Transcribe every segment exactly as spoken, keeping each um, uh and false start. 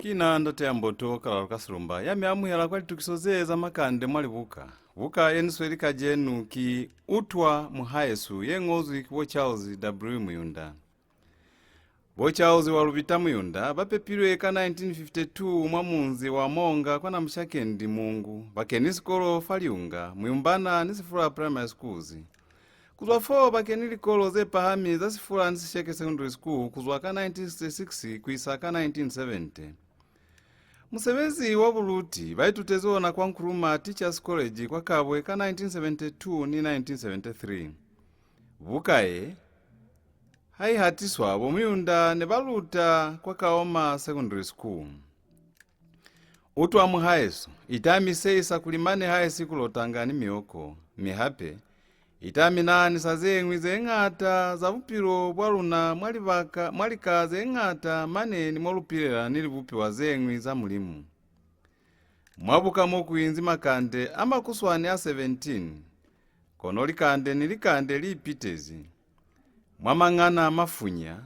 Ki na Ndate ya Mboto, Kalalo ka Silumba, ya mi amuhela kwa litukiso ze za makande mwa libuka. Buka ye ni sweli kacenu ki Utwa Muhaesu, ye ñozwi ki bo Charles W. Muyunda. Bo Charles Walubita Muyunda ba pepilwe ka nineteen fifty-two mwa munzi wa Monga kwa Namushakendi, Mungu. Ba keni sikolo fa Liunga, Muyumbana ni Sifula Primary Schools. Ku zwa fo ba keni likolo ze pahami za Sifula ni Sisheke Secondary School ku zwa ka nineteen sixty-six ku isa ka nineteen seventy. Musebezi wa buluti ba itutezi ona kwa Nkrumah Teachers College kwa Kabwe ka nineteen seventy-two ni nineteen seventy-three. Buka ye ha i hatiswa, bo Muyunda ne ba luta kwa Kaoma Secondary School. Utwa Muhaesu, i ta mi seisa kuli mane haisi ku lotanga ni mioko, mi hape i ta mi nahanisa ze ñwi ze ñata za bupilo bwa luna mwa libaka, mwa lika ze ñata mane ni mo lu pilela ni libupiwa ze ñwi za Mulimu. Mwa buka mo ku inzi makande a makuswani a seventeen, kono likande ni likande li ipitezi. Mwa mañana a mafunya,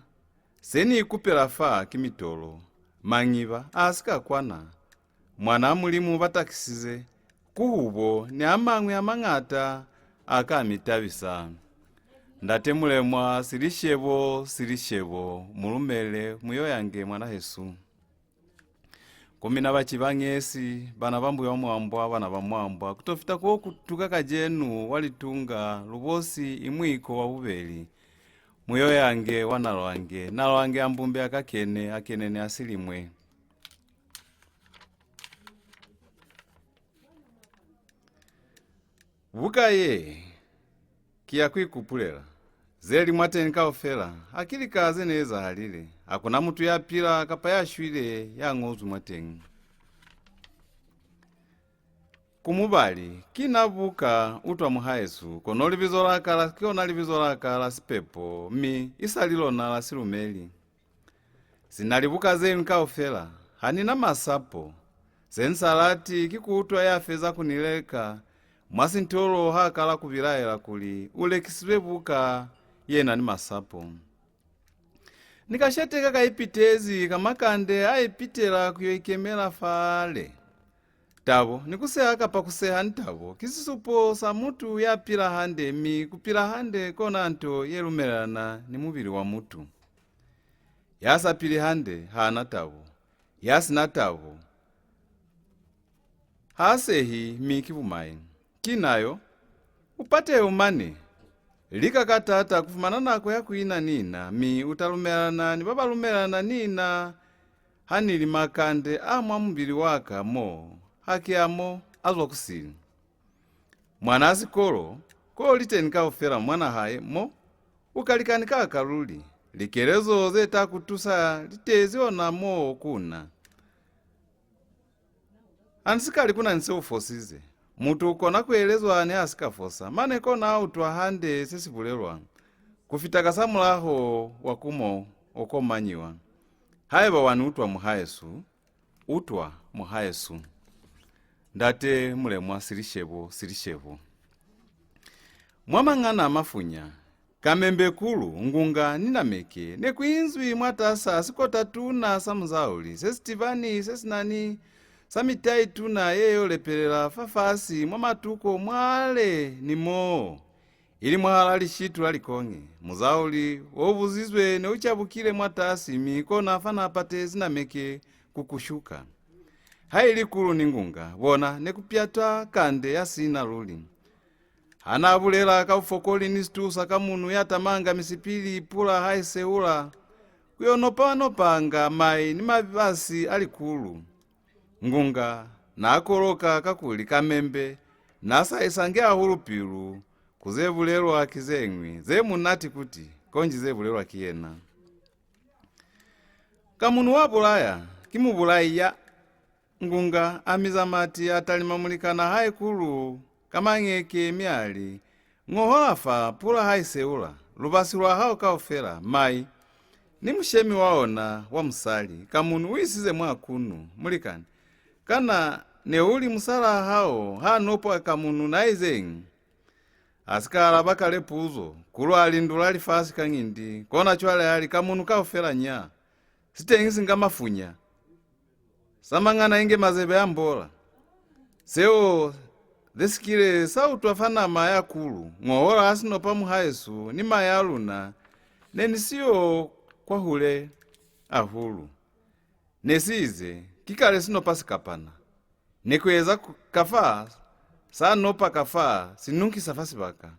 se ni ikupela fa ki mitolo, mañiba a si ka kwana, Mwan'a Mulimu ba takisize, ku hubo, ni a mañwi a mañata a ka mi tabisa. Ndate Mulemwa, Silishebo, Silishebo, mu lumele, mu yo yange, mwanahesu. Ku mina ba Cibangesi, bana ba Mbuya wa Mwambwa, bana ba Mwambwa, ku to fita ko ku tuka kacenu wa Litunga, Lubosi, Imwiko wa bubeli. Mu yo yange wa Nalwange, Nalwange a mbumbe a kakene, a kenene a silimwe. Buka ye ki ya ku ikupulela. Ze li mwateñi kaufela ha ki lika ze ne ezahalile. Ha ku na mutu ya pila kapa ya shwile ya ñozwi mwateñi. Ku mubali, ki na buka Utwa Muhaesu, kono libizo la ka la, ki ona libizo la ka la sipepo, mi i sa li lona la silumeli. Sina libuka ze ñwi kaufela, ha ni na masapo. Se ni sa lati ki ku utwa ya feza ku ni leka mwa sintolo ha kala ku bilaela kuli u lekisizwe buka ye na ni masapo. Ni ka sheteka ka ipitezi ka makande a ipitela ku yo ikemela fale. Tabo, ni ku seha kapa ku seha ni tabo, ki sisupo sa mutu ya pila hande, mi ku pila hande kona nto ye lumelelana ni mubili wa mutu. Ya sa pili hande ha na tabo, ya si na tabo ha sehi, mi ki bumai. Ki na yo, u patehe u mane. Lika ka taata ku fumana nako ya ku ina ni na, mi u ta lumelana ni ba ba lumelana ni na ha ni li makande a mwa mubili wa ka mo, ha ki a mo a zwa ku sili. Mwan'a sikolo, ko li teñi kaufela mwa naha ye mo, u ka likani ka ka luli. Likelezo ze ta ku tusa li tezi ona mo ku na. Ha ni si ka li ku na ni se u fosize. Mutu u kona ku elezwa ni ha si ka fosa, mane kona a utwa hande se si bulelwa, ku fita kasamulaho wa ku mo okomanyiwa. Haiba wa ni utwa muhaesu, utwa muhaesu. Ndate Mulemwa Silishebo, Silishebo. Mwa mangana a mafunya, Kamembe kulu, Ngunga ni Nameke, ne ku inzwi mwatas'a sikota-tuna sa muzauli, se si tibani, se si na ni sa mitai-tuna ye yo lepelela fafasi mwa matuko mwale ni moo, ili mwahal'a lishitu la likonge. Muzauli o buzizwe ne u cabukile mwatasi, mi kona fa n'a patezi Nameke ku kushuka. Haili kulu ni Ngunga, bona ne ku pyatwa kande ya sina luli. Ha n'a bulela ka bufokoli ni situhu sa Kamunu ya tamanga misipili pula ha i seula, ku yo nopa-nopanga mai ni mabasi a likulu. Ngunga n'a koloka kakuli Kamembe n'a sa isangi hahulu pilu ku ze bulelwa ki ze ñwi ze munati kuti konji ze bulelwa ki yena. Kamunu wa bulaya, ki mubulai ya. Ngunga a miza mati, a talima mulikan'a hae kulu ka mañeke, mi a li, Ñohola fa, pula ha i seula, lubasi lwa hao kaufela, mai, ni mushemi wa ona wa musali, Kamunu u isize mwa kunu. Mulikani, kana ne u li musal'a hao ha nopwa Kamunu n'a izeñi? A si ka alaba kale puzo, kulu a lindula lifasi ka ñindi, kona cwale a li, Kamunu kaufela nya. Siteñi si nga mafunya. sa mangana inge mazebe a mbola. Seo ze si kile sa utwa fa nama ya Kulu, ñohola a sinopa muhaesu ni mahe a luna, ne ni siyo kwahule hahulu. Ne si ize, ki kale sinopa sikapana. Ne ku eza ku-, kafa, sa nopa kafa, si nunkisa fa sibaka.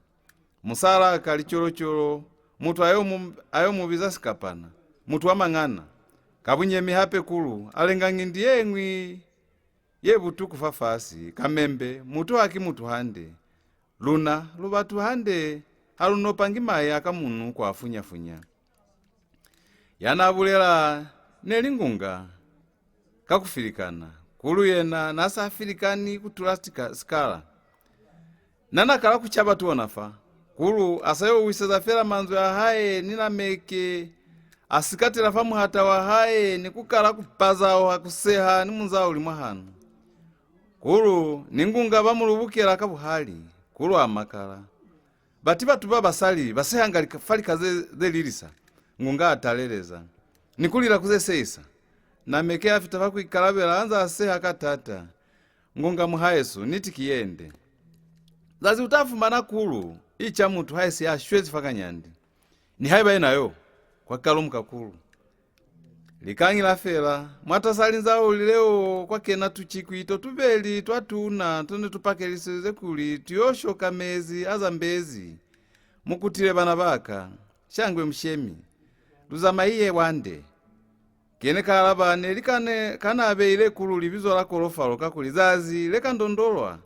Musalaa ka Licolocolo, mutu a yo mu, a yo mu biza sikapana, mutu wa mangana. Ka bunyemi hape Kulu, a lenga ngindi ye ñwi ye butuku fafasi, kamembe, mutu ha ki mutu hande. Luna, lu batu hande, ha lu nopangi mahe a ka munu kwa funya-funya. Ya n'a bulela ne li Ngunga ka ku filikana. Kulu yena n'a sa filikani ku tula sika-, sikala. Na na kala ku caba tona fa. Kulu a sa yo wiseza fela manzwi a hae ni Nameke, a sikatela fa muhata wa hae ni ku kala ku pazaoha, ku seha ni munzao u li mwahanu. Kulu ni Ngunga ba mu lubukela ka buhali. Kulu a makala. Bati batu ba basali ba sehanga lika, fa lika ze, ze lilisa, Ngunga a taleleza, ni ku lila ku ze seisa. Nameke a fita fa ku ikalabela a nza a seha ka taata. Ngunga muhaesu, niti ki ye nde. Zazi u ta fumana Kulu i ca mutu haisi ya shwezi fa kanyandi. Nihaiba yena yo, kwa kalumuka Kulu. Likañi la fela, mwatas'a linzauli leo kwa kena tucikwi to tubeli twa tuna to ne tu pakelisizwe kuli tu yo shoka mezi a Zambezi. Mu kutile, bana ba ka, shangwe mushemi. Lu zamaiye wande. Ke ne ka alaba ne li ka ne, ka n'a beile Kulu libizo la Kolofalo kakuli zazi le ka ndondolwa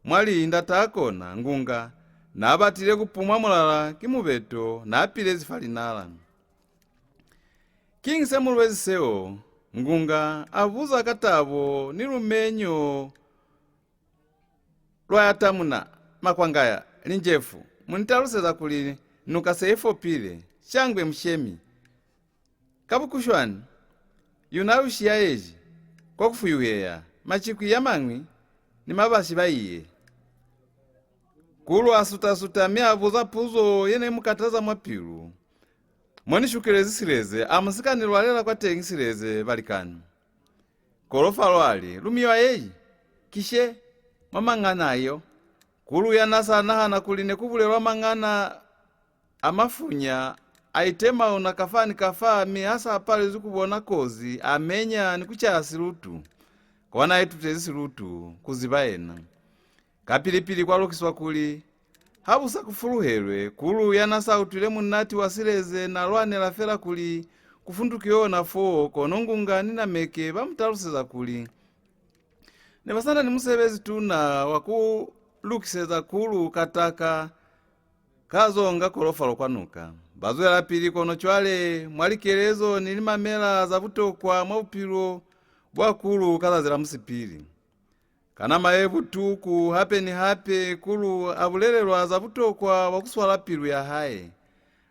mwa liinda ta kona, Ngunga n'a batile ku pumwa mulala ki mubeto n'a pilezi fa linala. Kiñi se mu lwezi seo? Ngunga a buza ka tabo ni lumenyo lwa ya tamuna makwangaya. Linjefu, mu ni taluseza kuli nuka se i fopile. Shangwe mushemi. Ka bukushwani, yuna u shiyaeji kwa ku fuyuheya, macikwi ya mañwi ni mabashi ba iye. Kulu a suta-suta mi a buza puzo ye ne mu kataza mwa pilu. Mo ni shukilezi sileze, a mu si ka ni lwalela kwateñi sileze, balikani. Kolofalo a li, Lumiwa yei, ki she, mwa mangana a yo. Kulu ya n'a sa nahana kuli ne ku bulelwa mangana a mafunya, a itemauna kafa ni kafa, mi ha sa palezwi ku bona kozi, a menya ni ku caya silutu. Kwa n'a itutezi silutu, ku ziba yena. Kapili-pili kwa lukiswa kuli, ha bu sa ku fuluhelwe, Kulu ya n'a sa utwile munati wa sileze n'a lwanela fela kuli ku fundukiwe ona foo, kono Ngunga ni Nameke ba mu taluseza kuli ne ba sa na ni musebezi tuna wa ku lukiseza Kulu kataka ka zonga Kolofalo kwa nuka. Ba zwelapili kono cwale mwa likelezo ni limamela za butokwa mwa bupilo bwa Kulu ka zazi la musipili. Ka nama ye butuku, hape ni hape, Kulu a bulelelwa za butokwa bwa ku swala pilu ya hae.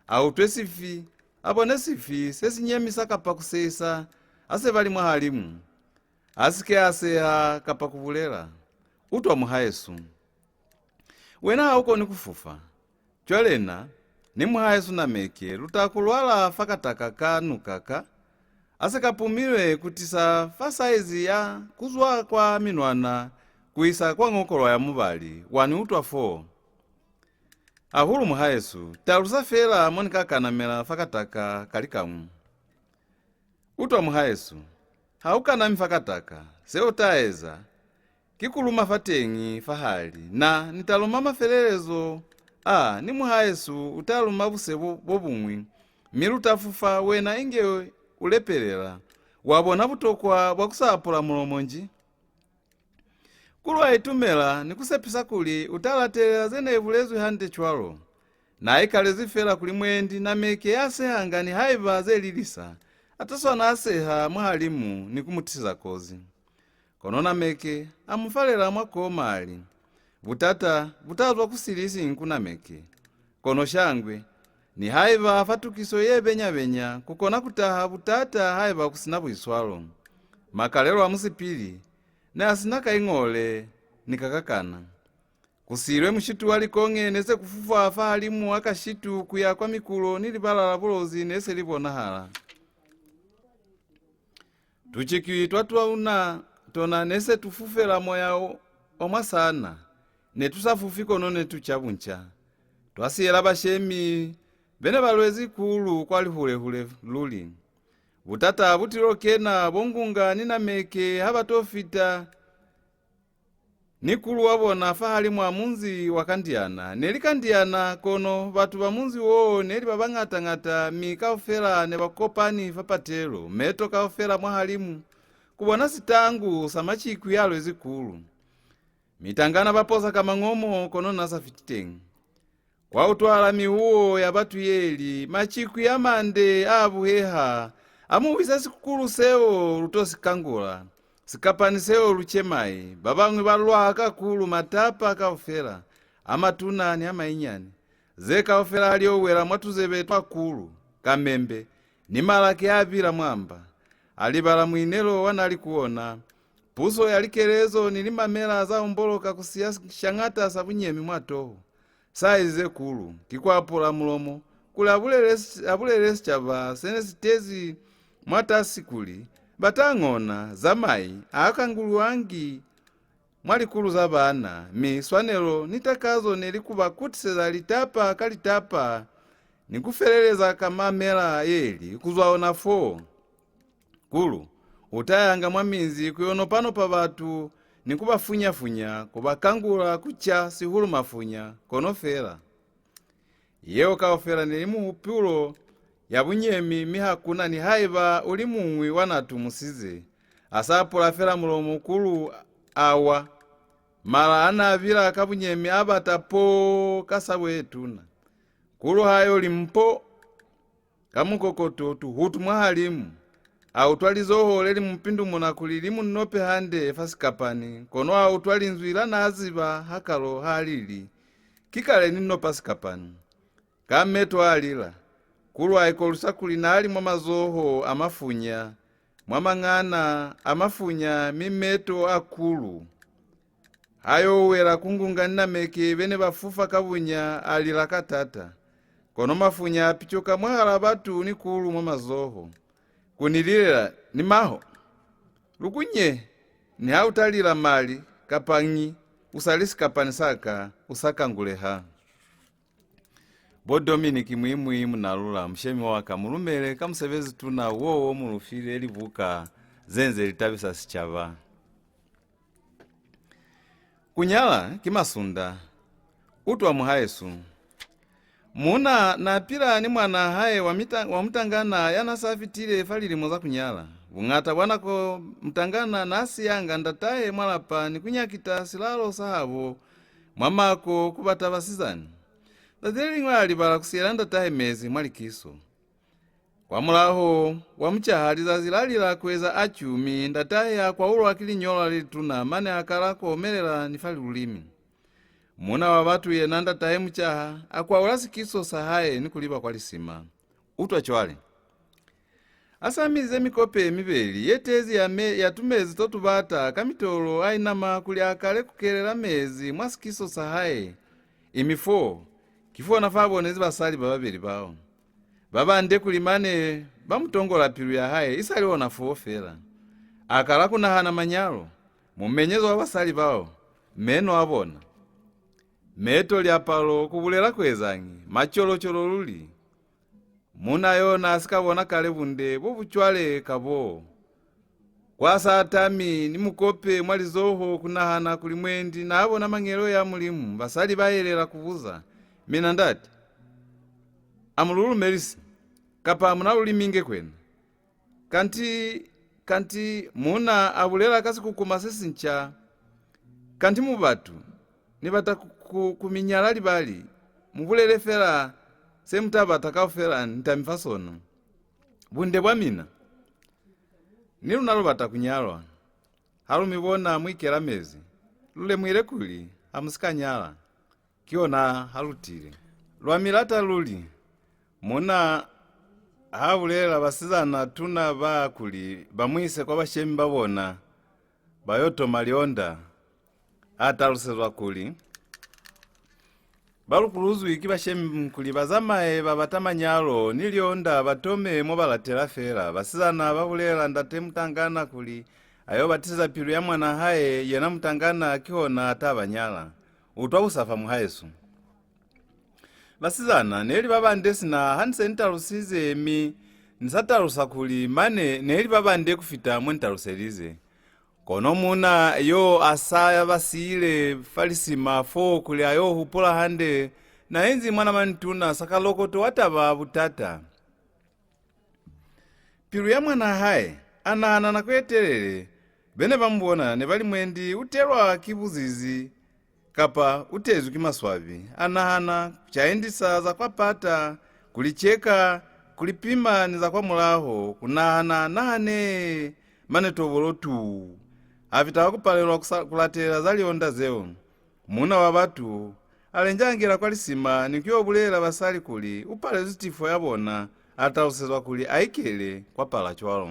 A utwe sifi, a bone sifi se si nyemisa kapa ku seisa ha se ba li mwahalimu. A si ke a seha kapa ku bulela. Utwa muhaesu. Wena ha u koni ku fufa. Cwale na ni muhaesu Nameke lu ta ku lwala fa kataka ka nuka ka, a se ka pumilwe ku tisa fa saizi ya ku zwa kwa minwana ku isa kwa ñokolwa ya mubali, wa ni utwa foo. Hahulu muhaesu, talusa fela mo ni ka kanamela fa kataka ka likañwi. Utwa muhaesu, ha u kanami fa kataka, se u ta eza ki ku luma fateñi fahali. Na, ni ta luma mafelelezo a, ni muhaesu u ta luma buse bo, bo buñwi, mi lu ta fufa wena inge u lepelela. Wa bona butokwa bwa ku sa apula mulomo nji? Kulu a itumela ni ku sepisa kuli u ta latelela ze ne bulezwi hande cwalo. Na ikalezi fela kuli mwendi Nameke ya sehanga nihaiba ze lilisa, a ta swana a seha mwahalimu ni ku mu tiseza kozi. Kono Nameke a mu falela mwa koma a li, Butata bu ta zwa ku sili isiñi ku Nameke. Kono shangwe, nihaiba fa tukiso ye benya-benya ku kona ku taha butata haiba ku si na buiswalo. Makalelo a musipili ne a si na kaiñole ni kakakana. Ku siilwe mushitu wa likonge ne se ku fufa fahalimu a kashitu ku ya kwa mikulo ni libala la Bulozi ne se li bonahala. Tucikwi twa twauna tona ne se tu fufela moya o, o mwa sana. Ne tu sa fufi kono ne tu ca bunca. Twa siyela bashemi be ne ba lwezi Kulu kwa lihule-hule luli. Butata bu tilo kena bo Ngunga ni Nameke ha ba to fita ni Kulu wa bona fahalimu a munzi wa Kandiana. Ne li Kandiana, kono batu ba munzi woo ne li ba bañata-ñata, mi kaufela ne ba kopani fa patelo, meto kaufela mwahalimu, ku bona sitangu sa macikwi a lwezi Kulu. Mitangana ba posa ka mañomo, kono na sa fiti teñi. Kwa utwahala mihuwo ya batu ye li, "Macikwi a mande a buheha, a mu wisa sikukulu seo lu to si kangula, sikapani seo lu ce mai." Ba bañwi ba lwa kakulu matapa kaufela, a matuna ni a mainyani. Ze kaufela ha li yo wela mwa tuzebe twa Kulu, kamembe, ni malaki a bila mwa mba. A libala muinelo wa na li ku ona. Puso ya likelezo ni limamela za omboloka ku siya shañata sa bunyemi mwa toho. Sa ezize Kulu, ki ku apula mulomo, kuli a bulele, a bulele sicaba se ne si tezi mwatasi kuli, ba ta ñona za mai a kangulwangi mwa likulu za baana, mi swanelo ni takazo ne li ku ba kutiseza litapa ka litapa ni ku feleleza ka mamela ye li, ku zwa ona foo. Kulu, u ta yanga mwa minzi ku yo nopa-nopa batu ni ku ba funya-funya, ku ba kangula ku ca sihulu mafunya, kono fela. Yeo kaufela ne li muhupulo ya bunyemi, mi ha ku na nihaiba u li muñwi wa na tumusize. A sa pula fela mulomo, Kulu a wa. Mala a na bila ka bunyemi a bata poo ka sabo ye tuna. Kulu ha yo li mpo! Ka mukokoto, tuhutu mwahalimu. A utwa lizoho le li mu pindumuna kuli li mu nope hande fa sikapani, kono a utwa linzwi la n'a ziba hakalo ha li li, "Ki kale ni nopa sikapani." Ka meto a lila, Kulu a ikolwisa kuli n'a li mwa mazoho a mafunya, mwa mañana a mafunya, mi meto a Kulu ha yo wela ku Ngunga ni Nameke be ne ba fufa ka bunya, a lila ka taata. Kono mafunya a picoka mwahal'a batu ni Kulu mwa mazoho. Ku ni lilela, ni maho. Lukunye, niha u ta lila mali, kapa ñi, u sa li sikapani sa ka, u sa kanguleha. Bo Dominic Muimui Munalula, mushemi wa ka, mu lumele ka musebezi tuna wo wo mu lu file libuka ze nze li tabisa sicaba. Ku nyala ki masunda. Utwa muhaesu. Muuna n'a pila ni mwan'a hae wa mita-, wa mutangana ya n'a sa fitile fa lilimo za ku nyala. Buñata bwa nako mutangana n'a siyanga ndatahe mwa lapa ni ku nyakita silalo sa habo mwa mako ku bata basizana. Zazi le liñwi a libala ku siyela ndatahe mezi mwa likiso. Kwamulaho wa mucaha, lizazi la lila ku eza acu, mi ndatahe a kwaulwa ki linyolwa le lituna, mane a kala ku omelela ni fa lulimi. Muuna wa batu yena ndatahe mucaha a kwaula sikiso sa hae ni ku liba kwa lisima. Utwa cwale. A sa mize mikope ye mibeli, ye tezi ya me-, ya tumezi to tu bata ka mitolo a inama kuli a kale ku kelela mezi mwa sikiso sa hae. Imi fo, ki fona fa bonezi basali ba babeli bao. Ba bande kuli mane ba mu tongola pilu ya hae i sa li ona foo fela. A kala ku nahana manyalo, mumenyezo wa basali bao, meno a bona. Meto, liapalo, ku bulela ku ezañi, macolo-colo luli. Muuna yo n'a si ka bona kale bunde bo bu cwale ka boo. Kwa sa tami ni mukope mwa lizoho ku nahana kuli mwendi n'a bona mangelo ya Mulimu, basali ba yelela ku buza, "Mina ndate, a mu lu lumelisi, kapa a mu na lu liminge kwena?" Kanti, kanti muuna a bulela ka sikukuma se sinca, "Kanti mu batu, ni bata ku, ku, ku mi nyala libali, mu bulele fela se mu ta bata kaufela, ni ta mi fa sona. Bunde bwa mina, ni luna lu bata ku nyalwa. Ha lu mi bona mu ikela mezi, lu lemuhile kuli ha mu si ka nyala. Ki ona ha lu tile. Lwa mi lata luli." Muuna ha bulelela basizana tuna ba kuli ba mu ise kwa bashemi ba bona, ba yo toma lionda. A talusezwa kuli, Ba lukuluzwi ki bashemi kuli ba zamaye ba bata manyalo ni lionda, ba tome mo ba latela fela. Basizana ba bulela ndate mutangana kuli a yo batiseza pilu ya mwan'a hae, yena mutangana kihona a ta ba nyala. Utwa busafa, muhaesu. Basizana ne li ba bande sina ha ni se ni talusize, mi ni sa talusa kuli mane ne li ba bande ku fita mo ni taluselize. Kono muuna yo a sa ya ba siile fa lisima fo kuli a yo hupula hande, na inzi mwana manituna sa kalokoto wa taba butata. Pilu ya mwan'a hae, a nahana nako ye telele, be ne ba mu bona ne ba li mwendi u telwa ki buzizi, kapa u tezwi ki maswabi. A nahana ku caindisa za kwa pata, ku li ceka, ku li pima ni za kwa mulaho, ku nahana, nahane, mane tobolo tuu. A fita ku palelwa ku sa-, ku latelela za lionda zeo. Muuna wa batu a lenjangela kwa lisima ni ku yo bulela basali kuli u palezwi tifo ya bona, a talusezwa kuli a ikele kwa pala cwalo.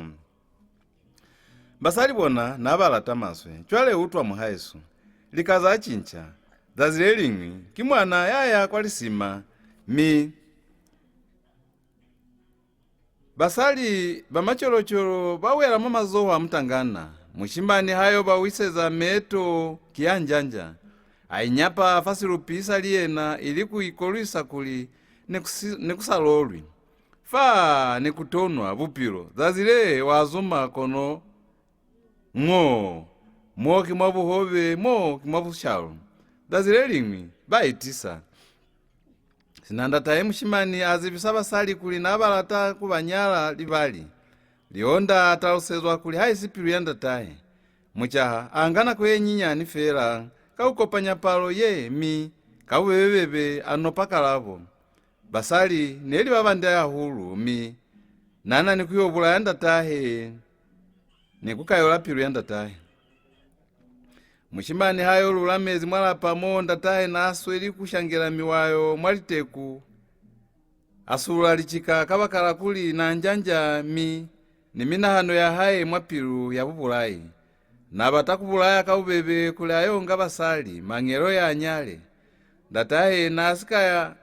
Basali bona na ba lata maswe. Cwale utwa, muhaesu. Lika za cinca. Zazi le liñwi, ki mwana ya ya kwa lisima, mi basali ba macolocolo ba wela mwa mazoho a mutangana. Mushimani ha yo ba wiseza meto ki ya njanja. A inyapa fa silupi sa liyena ili ku ikolwisa kuli ne ku si-, ne ku sa lolwi. Fa ne ku tonwa bupilo. Zazi le wa zuma kono ngo, mo ki mwa buhobe, mo ki mwa bushalo. Zazi le liñwi, ba itisa. Sina ndatahe mushimani a zibisa basali kuli na ba lata ku ba nyala libali. Lionda a talusezwa kuli ha isi pilu ya ndatahe. Mucaha a nga nako ye nyinyani fela ka ku kopanya palo ye, mi ka bubebe-bebe a nopa kalabo. Basali ne li ba bande hahulu, mi na na ni ku yo bulaya ndatahe ni ku kayola pilu ya ndatahe. Mushimani ha yo lula mezi mwa lapa mo ndatahe na sweli ku shangela miwayo mwa liteku, a sulula licika kabakala kuli na njanja, mi ni minahano ya hae mwa pilu ya bubulai. Na bata ku bulaya ka bubebe kuli a yo nga basali, mangelo ya nyale. Ndatahe na si ka ya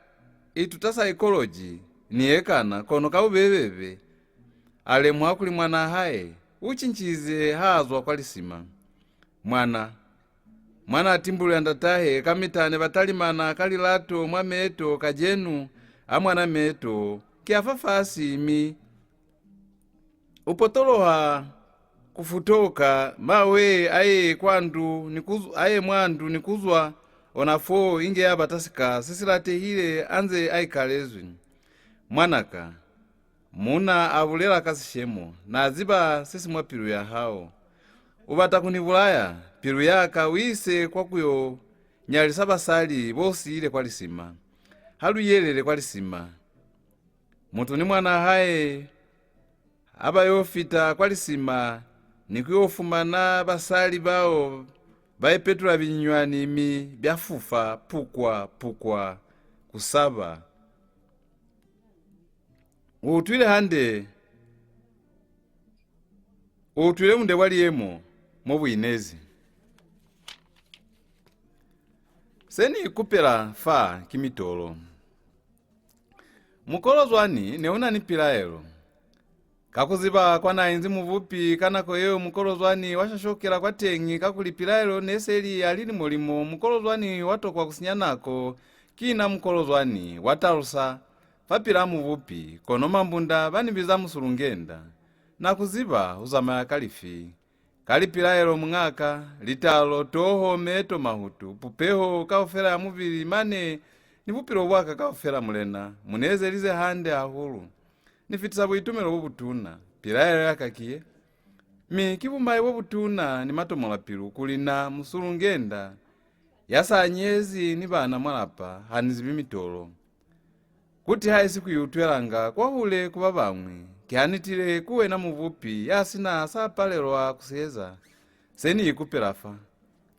ituta saikoloji ni ye kana, kono ka bubebe a lemuha kuli mwanaa hae u cincize ha a zwa kwa lisima. Mwana, mwana a timbulula ndatahe kamita ne ba talimana ka lilato mwa meto. Kacenu a mwana meto ki a fafasi, mi u potoloha ku futoka, mawe a ye kwa ndu ni ku, a ye mwa ndu ni ku zwa ona foo inge ya bata sika se si latehile a nze a ikalezwi. Mwanaka, muuna a bulela ka sishemo, na ziba se si mwa pilu ya hao. U bata ku ni bulaya, pilu ya ka u ise kwa ku yo nyalisa basali bo siile kwa lisima. Ha lu yelele kwa lisima. Mutu ni mwanaa hae ha ba yo fita kwa lisima ni ku yo fumana basali bao ba ipetula binyunywani mi bya fufa pukwa, pukwa, ku saba. U utwile hande? U utwile bunde bwa liyemo mo bu inezi. Se ni ikupela fa ki mitolo. Mukolozwani ne u na ni pilaelo. Ka ku ziba kwa n'a inzi Mubupi ka nako yeo, mukolozwani wa shoshokela kwateñi, kakuli pilaelo ne se li ya lilimo-limo. Mukolozwani wa tokwa ku sinya nako, ki na mukolozwani wa talusa fapilaa Mubupi, kono Mambunda ba ni biza Musulungenda. Na ku ziba u zamaya ka lifi. Ka lipilaelo, muñaka, litalo, toho, meto, mahutu, pupeho kaufela ya mubili, mane ni bupilo bwa ka kaufela, Mulena, mu ni ezelize hande hahulu. Ni fitisa buitumelo bo butuna. Pilaelo ya ka ki ye. Mi ki bumai bo butuna ni matomola pilu kuli na, Musulungenda, ya sa nyezi ni bana mwa lapa, ha ni zibi mitolo. Kuti haisi ku iutwelanga kwahule ku ba bañwi, ki ha ni tile ku wena Mubupi ya si na sa palelwa ku si eza. Se ni ikupela fa,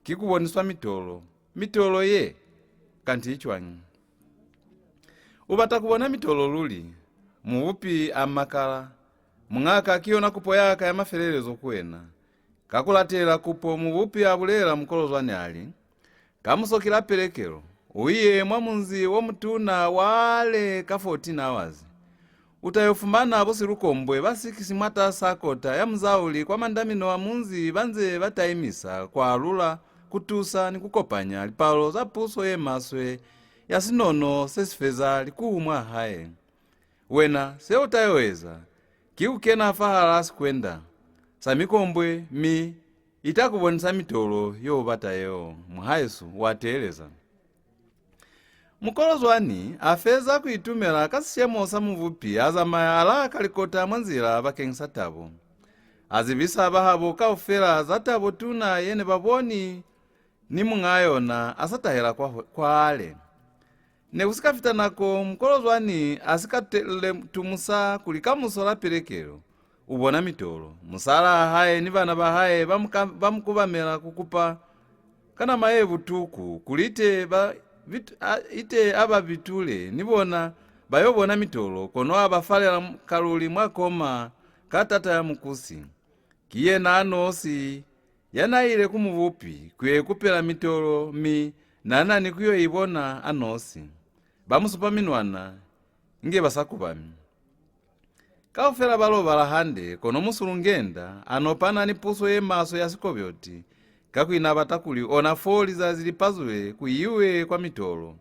ki ku boniswa mitolo. Mitolo ye, kanti i cwañi? U bata ku bona mitolo luli? Mubupi a makala. Muñaka, ki yona kupo ya ka ya mafelelezo ku wena. Ka ku latelela kupo, Mubupi a bulelela mukolozwani a li, Kamuso ki la pelekelo, U ye mwa munzi wo mutuna wale ka fourteen hours. U ta yo fumana bo Silukombwe ba six mwatas'a kota ya muzauli kwa mandamino a munzi ba nze ba taimisa, ku alula, ku tusa ni ku kopanya lipalo za puso ye maswe ya sinono se si feza likuhu mwa hae. Wena, se u ta yo eza, ki ku kena fahal'a sikwenda sa mikombwe, mi i ta ku bonisa mitolo yo u bata yeo. Muhaesu, wa teeleza. Mukolozwani a feza ku itumela ka sishemo sa Mubupi, a zamaya a laha ka likota mwa nzila bakeñisa tabo. A zibisa bahabo kaufela za tabo tuna ye ne ba boni ni muñaa yona a sa tahela kwa, kwale. Ne ku si ka fita nako, Mukolozwani a si ka te-, le-, tumusa kuli kamuso la pelekelo u bona mitolo. Musalaa hae ni bana ba hae ba mu ka-, ba mu kubamela ku kupa ka nama ye butuku kuli ite ba bit-, a, ite a ba bitule ni bona ba yo bona mitolo, kono a ba falela m-, kaluli mwa koma ka tata ya mukusi. Ki yena a nosi ya n'a ile ku Mubupi ku yo ikupela mitolo, mi n'a na ni ku yo i bona a nosi. Ba mu supa minwana inge ba sa kubami. Kaufela ba lobala hande, kono Musulungenda a nopana ni puso ye maswe ya Sikobyoti, kakuli n'a bata kuli ona fo lizazi li pazule ku iwe kwa mitolo.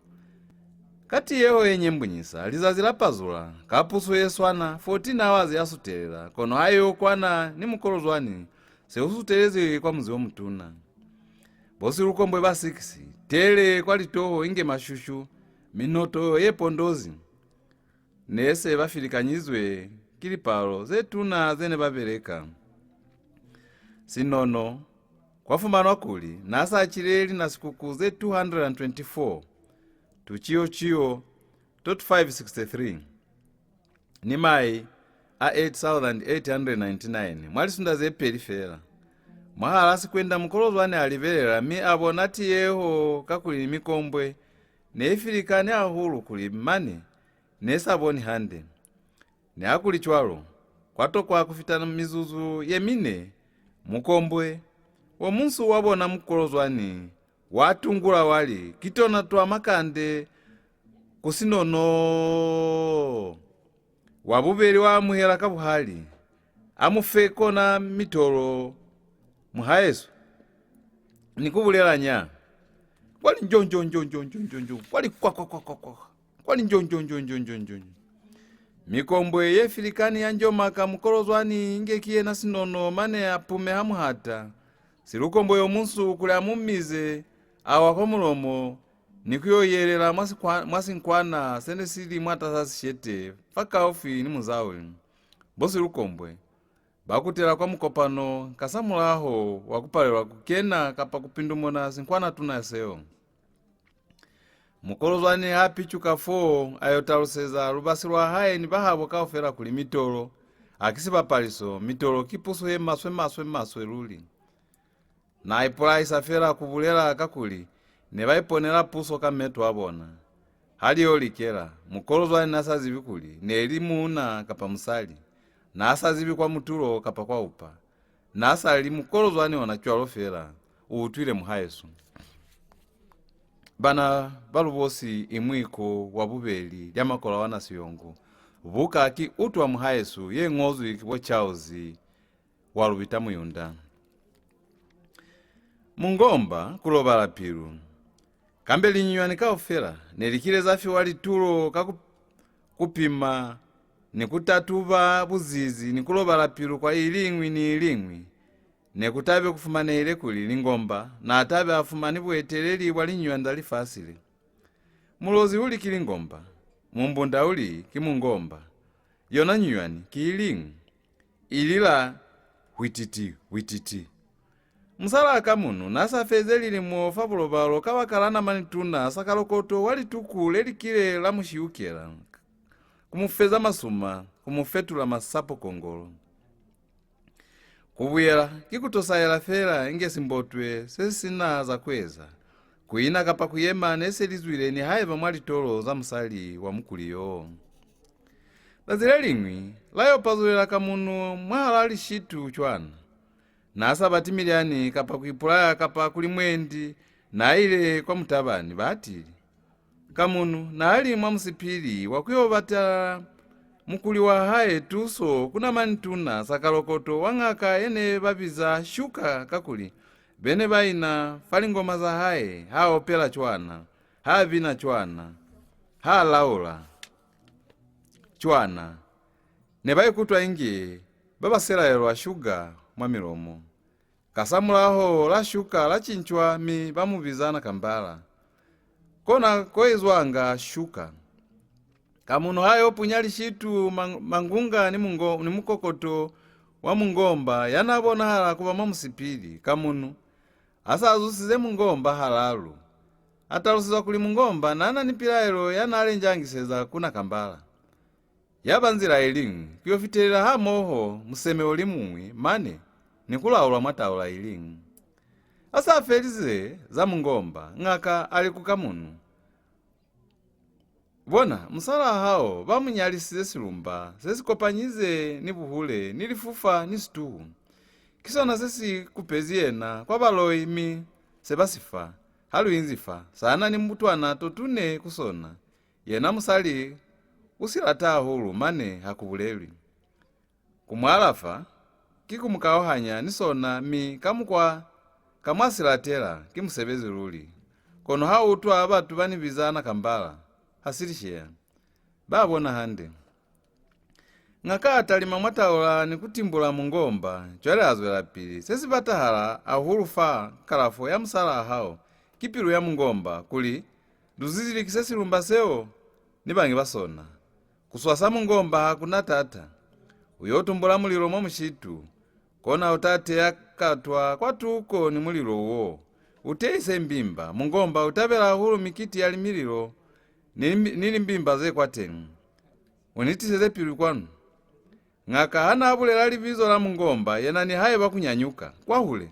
Ka tiyeho ye nyembunyisa, lizazi la pazula, ka puso ye swana, fourteen hours ya sutelela, kono ha yo kwana ni Mukolozwani, se u sutelezwi kwa muzi o mutuna. Bo Silukombwe ba six, tele kwa litoho inge mashushu, minoto ye pondozi, ne se ba filikanyizwe ki lipalo ze tuna ze ne ba beleka. Sinono, kwa fumanwa kuli n'a sa cile lina sikuku ze two hundred and twenty-four, tuciyo-ciyo to five sixty-three, ni mai a eight thousand eight hundred ninety-nine mwa lisunda ze peli fela. Mwahal'a sikwenda, Mukolozwani a libelela, mi a bona tiyeho, kakuli mikombwe ne i filikani hahulu kuli mane ne sa boni hande. Nihakulicwalo, kwa tokwa ku fita mizuzu ye mine, mukombwe wo munsu wa bona Mukolozwani wa tungula wa li, "Ki tona twa makande ku Sinono." Wa bubeli wa amuhela ka buhali, a mu fe kona mitolo, muhaesu, ni ku bulela nya. Kwa li njonjonjonjonjonjonjonjo, kwa li kwakwakwakwa, kwa li njonjonjonjonjonjonjo. Mikombwe ye filikani ya njomaka Mukolozwani inge ki yena Sinono, mane a pumeha muhata. Silukombwe yo munsu kuli a mu mize, a wa kwa mulomo, ni ku yo yelela mwa sikwa-, mwa sinkwana se ne si li mwatas'a sishete, fakaufi ni muzauli. Bo Silukombwe ba kutela kwa mukopano kasamulaho wa ku palelwa ku kena kapa ku pindumuna sinkwana-tuna seo. Mukolozwani ha picuka foo, a yo taluseza lubasi lwa hae ni bahabo kaufela kuli mitolo ha ki sibapaliso, mitolo ki puso ye maswe-maswe-maswe luli. Na ipulaisa fela ku bulela, kakuli ne ba iponela puso ka meto a bona. Ha li yo likela, Mukolozwani n'a sa zibi kuli ne li muuna kapa musali. N'a sa zibi kwa mutulo kapa kwa upa. N'a sa li Mukolozwani ona cwalo fela. U utwile, muhaesu. Bana ba Lubosi, Imwiko wa bubeli lya Makola wa Nasiyongo. Buka ki Utwa Muhaesu, ye ñozwi ki bo Charles wa Lubita Muyunda. Mungomba ku lobala pilu. Kambe linyunywani kaufela ne li kile za fiwa litulo ka ku, ku pima ni ku tatuba buzizi ni ku lobala pilu kwa iliñwi ni iliñwi. Ne ku tabe ku fumanehile kuli Lingomba n'a tabe a fumani bueteleli bwa linyunywani za lifasi le. Mulozi u li ki Lingomba, Mumbunda u li ki Mungomba. Yona nyunywani ki iliñwi. I lila hwititi, hwititi. Musalaa Kamunu n'a sa feze lilimo fa bulobalo kabakala namani tuna sa kalokoto wa lituku le li kile la mu shiukela, ku mu feza masuma, ku mu fetula masapo kongolo. Ku buyela ki ku tosaela fela inge simbotwe se si si na za ku eza. Ku ina kapa ku yema ne se li zwile nihaiba mwa litolo za musali wa mukuli yo. Zazi le liñwi, la yo pazulela Kamunu mwahalaa lishitu cwana. N'a sa bati milyani kapa ku ipulaya kapa kuli mwendi n'a ile kwa mutabani, batili. Kamunu n'a li mwa musipili wa ku yo batela mukuli wa hae tuso ku namani tuna Sakalokoto wa ñaka ye ne ba biza Shuka, kakuli be ne ba ina fa lingoma za hae, ha opela cwana, ha bina cwana, ha laula cwana. Ne ba ikutwa inge ba ba selaelwa shuga mwa milomo. Kasamulaho la Shuka la cincwa mi ba mu biza Nakambala. Kona ko izwanga Shuka. Kamunu ha yo punya lishitu, mang-, Mangunga ni mungo-, ni mukokoto wa Mungomba ya n'a bonahala ku ba mwa musipili. Kamunu ha s'a zusize Mungomba halalu, a talusezwa kuli Mungomba n'a na ni pilaelo ya n'a lenjangiseza ku Nakambala. Ya ba nzila i liñwi, ku yo fitelela hamoho museme o li muñwi mane ni ku laulwa mwa taula i liñwi. A sa felize za Mungomba, ñaka a li ku Kamunu, "Bona, musalaa hao ba mu nyalisize silumba se si kopanyize ni buhule, ni lifufa, ni situhu. Ki sona se si kupezi yena kwa baloi, mi se ba si fa, ha lu inzi fa, sa na ni mutwana to tune ku sona. Yena musali u si lata hahulu, mane ha ku bulelwi. Ku mu alafa, ki ku mu kauhanya ni sona, mi ka mukwa ka mwa si latela, ki musebezi luli. Kono ha u utwa batu ba ni biza Nakambala, ha si lisheya. Ba bona hande." Ñaka a talima mwa taula ni ku timbula Mungomba, cwale a zwelapili. Se si batahala hahulu fa kalafo ya musalaa hao ki pilu ya Mungomba, kuli lu zizilikise silumba seo ni bañi ba sona. Ku swasa Mungomba ha ku na tata. U yo tumbula mulilo mwa mushitu. Kona u ta teya katwa kwa tuko ni mulilo wo. U teise mbimba. Mungomba u tabela hahulu mikiti ya limililo ni, ni limbimba ze kwateñi. U ni tiseze pilu kwanu." Ñaka ha n'a bulela libizo la Mungomba, yena nihaiba ku nyanyuka kwahule,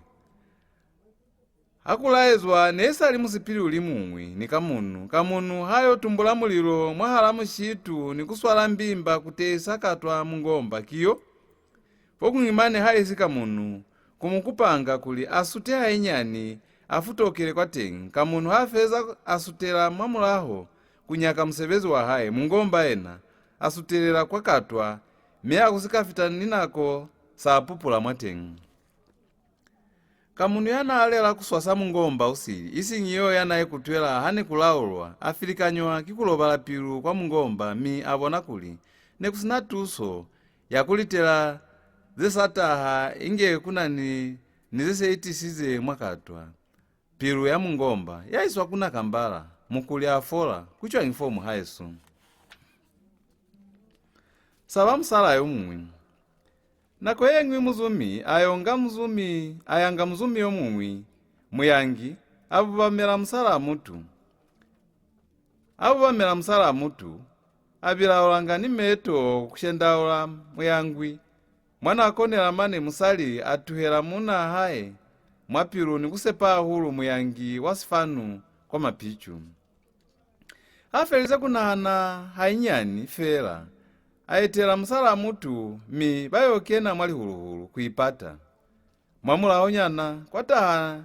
ha ku laezwa ne sa li musipili u li muñwi ni Kamunu. Kamunu ha yo tumbula mulilo mwahal'a mushitu ni ku swala mbimba ku teisa katwa Mungomba kiyo. Fokuñwi mane haisi Kamunu ku mu kupanga kuli a sute hainyani, a futokele kwateñi. Kamunu ha feza a sutela mwa mulaho ku nyaka musebezi wa hae, Mungomba yena a sutelela kwa katwa, mi ha ku si ka fita ni nako sa pupula mwateñi. Kamunu ya n'a lela ku swasa Mungomba u sili, isiñi yeo ya n'a ikutwela ha ne ku laulwa, a filikanywa ki ku lobala pilu kwa Mungomba, mi a bona kuli ne ku si na tuso ya ku litela ze sa taha, inge ku na ni, ni ze se itisize mwa katwa. Pilu ya Mungomba ya iswa ku Nakambala, mukuli a fola. Ku cwañi fo, muhaesu? Sa ba musalaa yo muñwi. Nako ye ñwi muzumi a yo nga muzumi, a yanga muzumi yo muñwi, muyangi, a bubamela musalaa mutu. A bubamela musalaa mutu, a bilaulanga ni meto ku shendaula muyangwi. Mwa n'a konela mane musali a tuhela muunaa hae mwa pilu ni ku sepa hahulu muyangi wa sifanu kwa mapicu. Ha felize ku nahana hainyani feela, a etela musalaa mutu, mi ba yo kena mwa lihuluhulu ku ipata. Mwamulahonyana kwa taha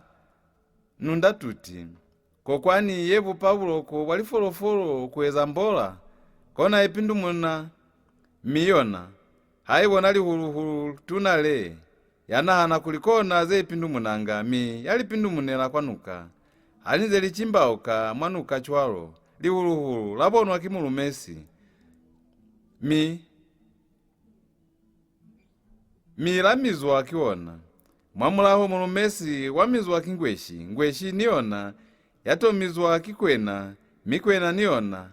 nundatuti, kokwani ye bupa buloko bwa lifolofolo ku eza mbola, kona ye pindumuna, mi yona ha i bona lihuluhulu tuna le, ya nahana kuli kona ze i pindumunanga, mi ya li pindumunela kwa nuka. Ha li nze li cimbauka mwa nuka cwalo, lihuluhulu la bonwa ki mulumesi, mi mi la mizwa ki ona. Mwamulaho mulumesi wa mizwa ki ngweshi, ngweshi ni yona ya to mizwa ki kwena, mi kwena ni yona,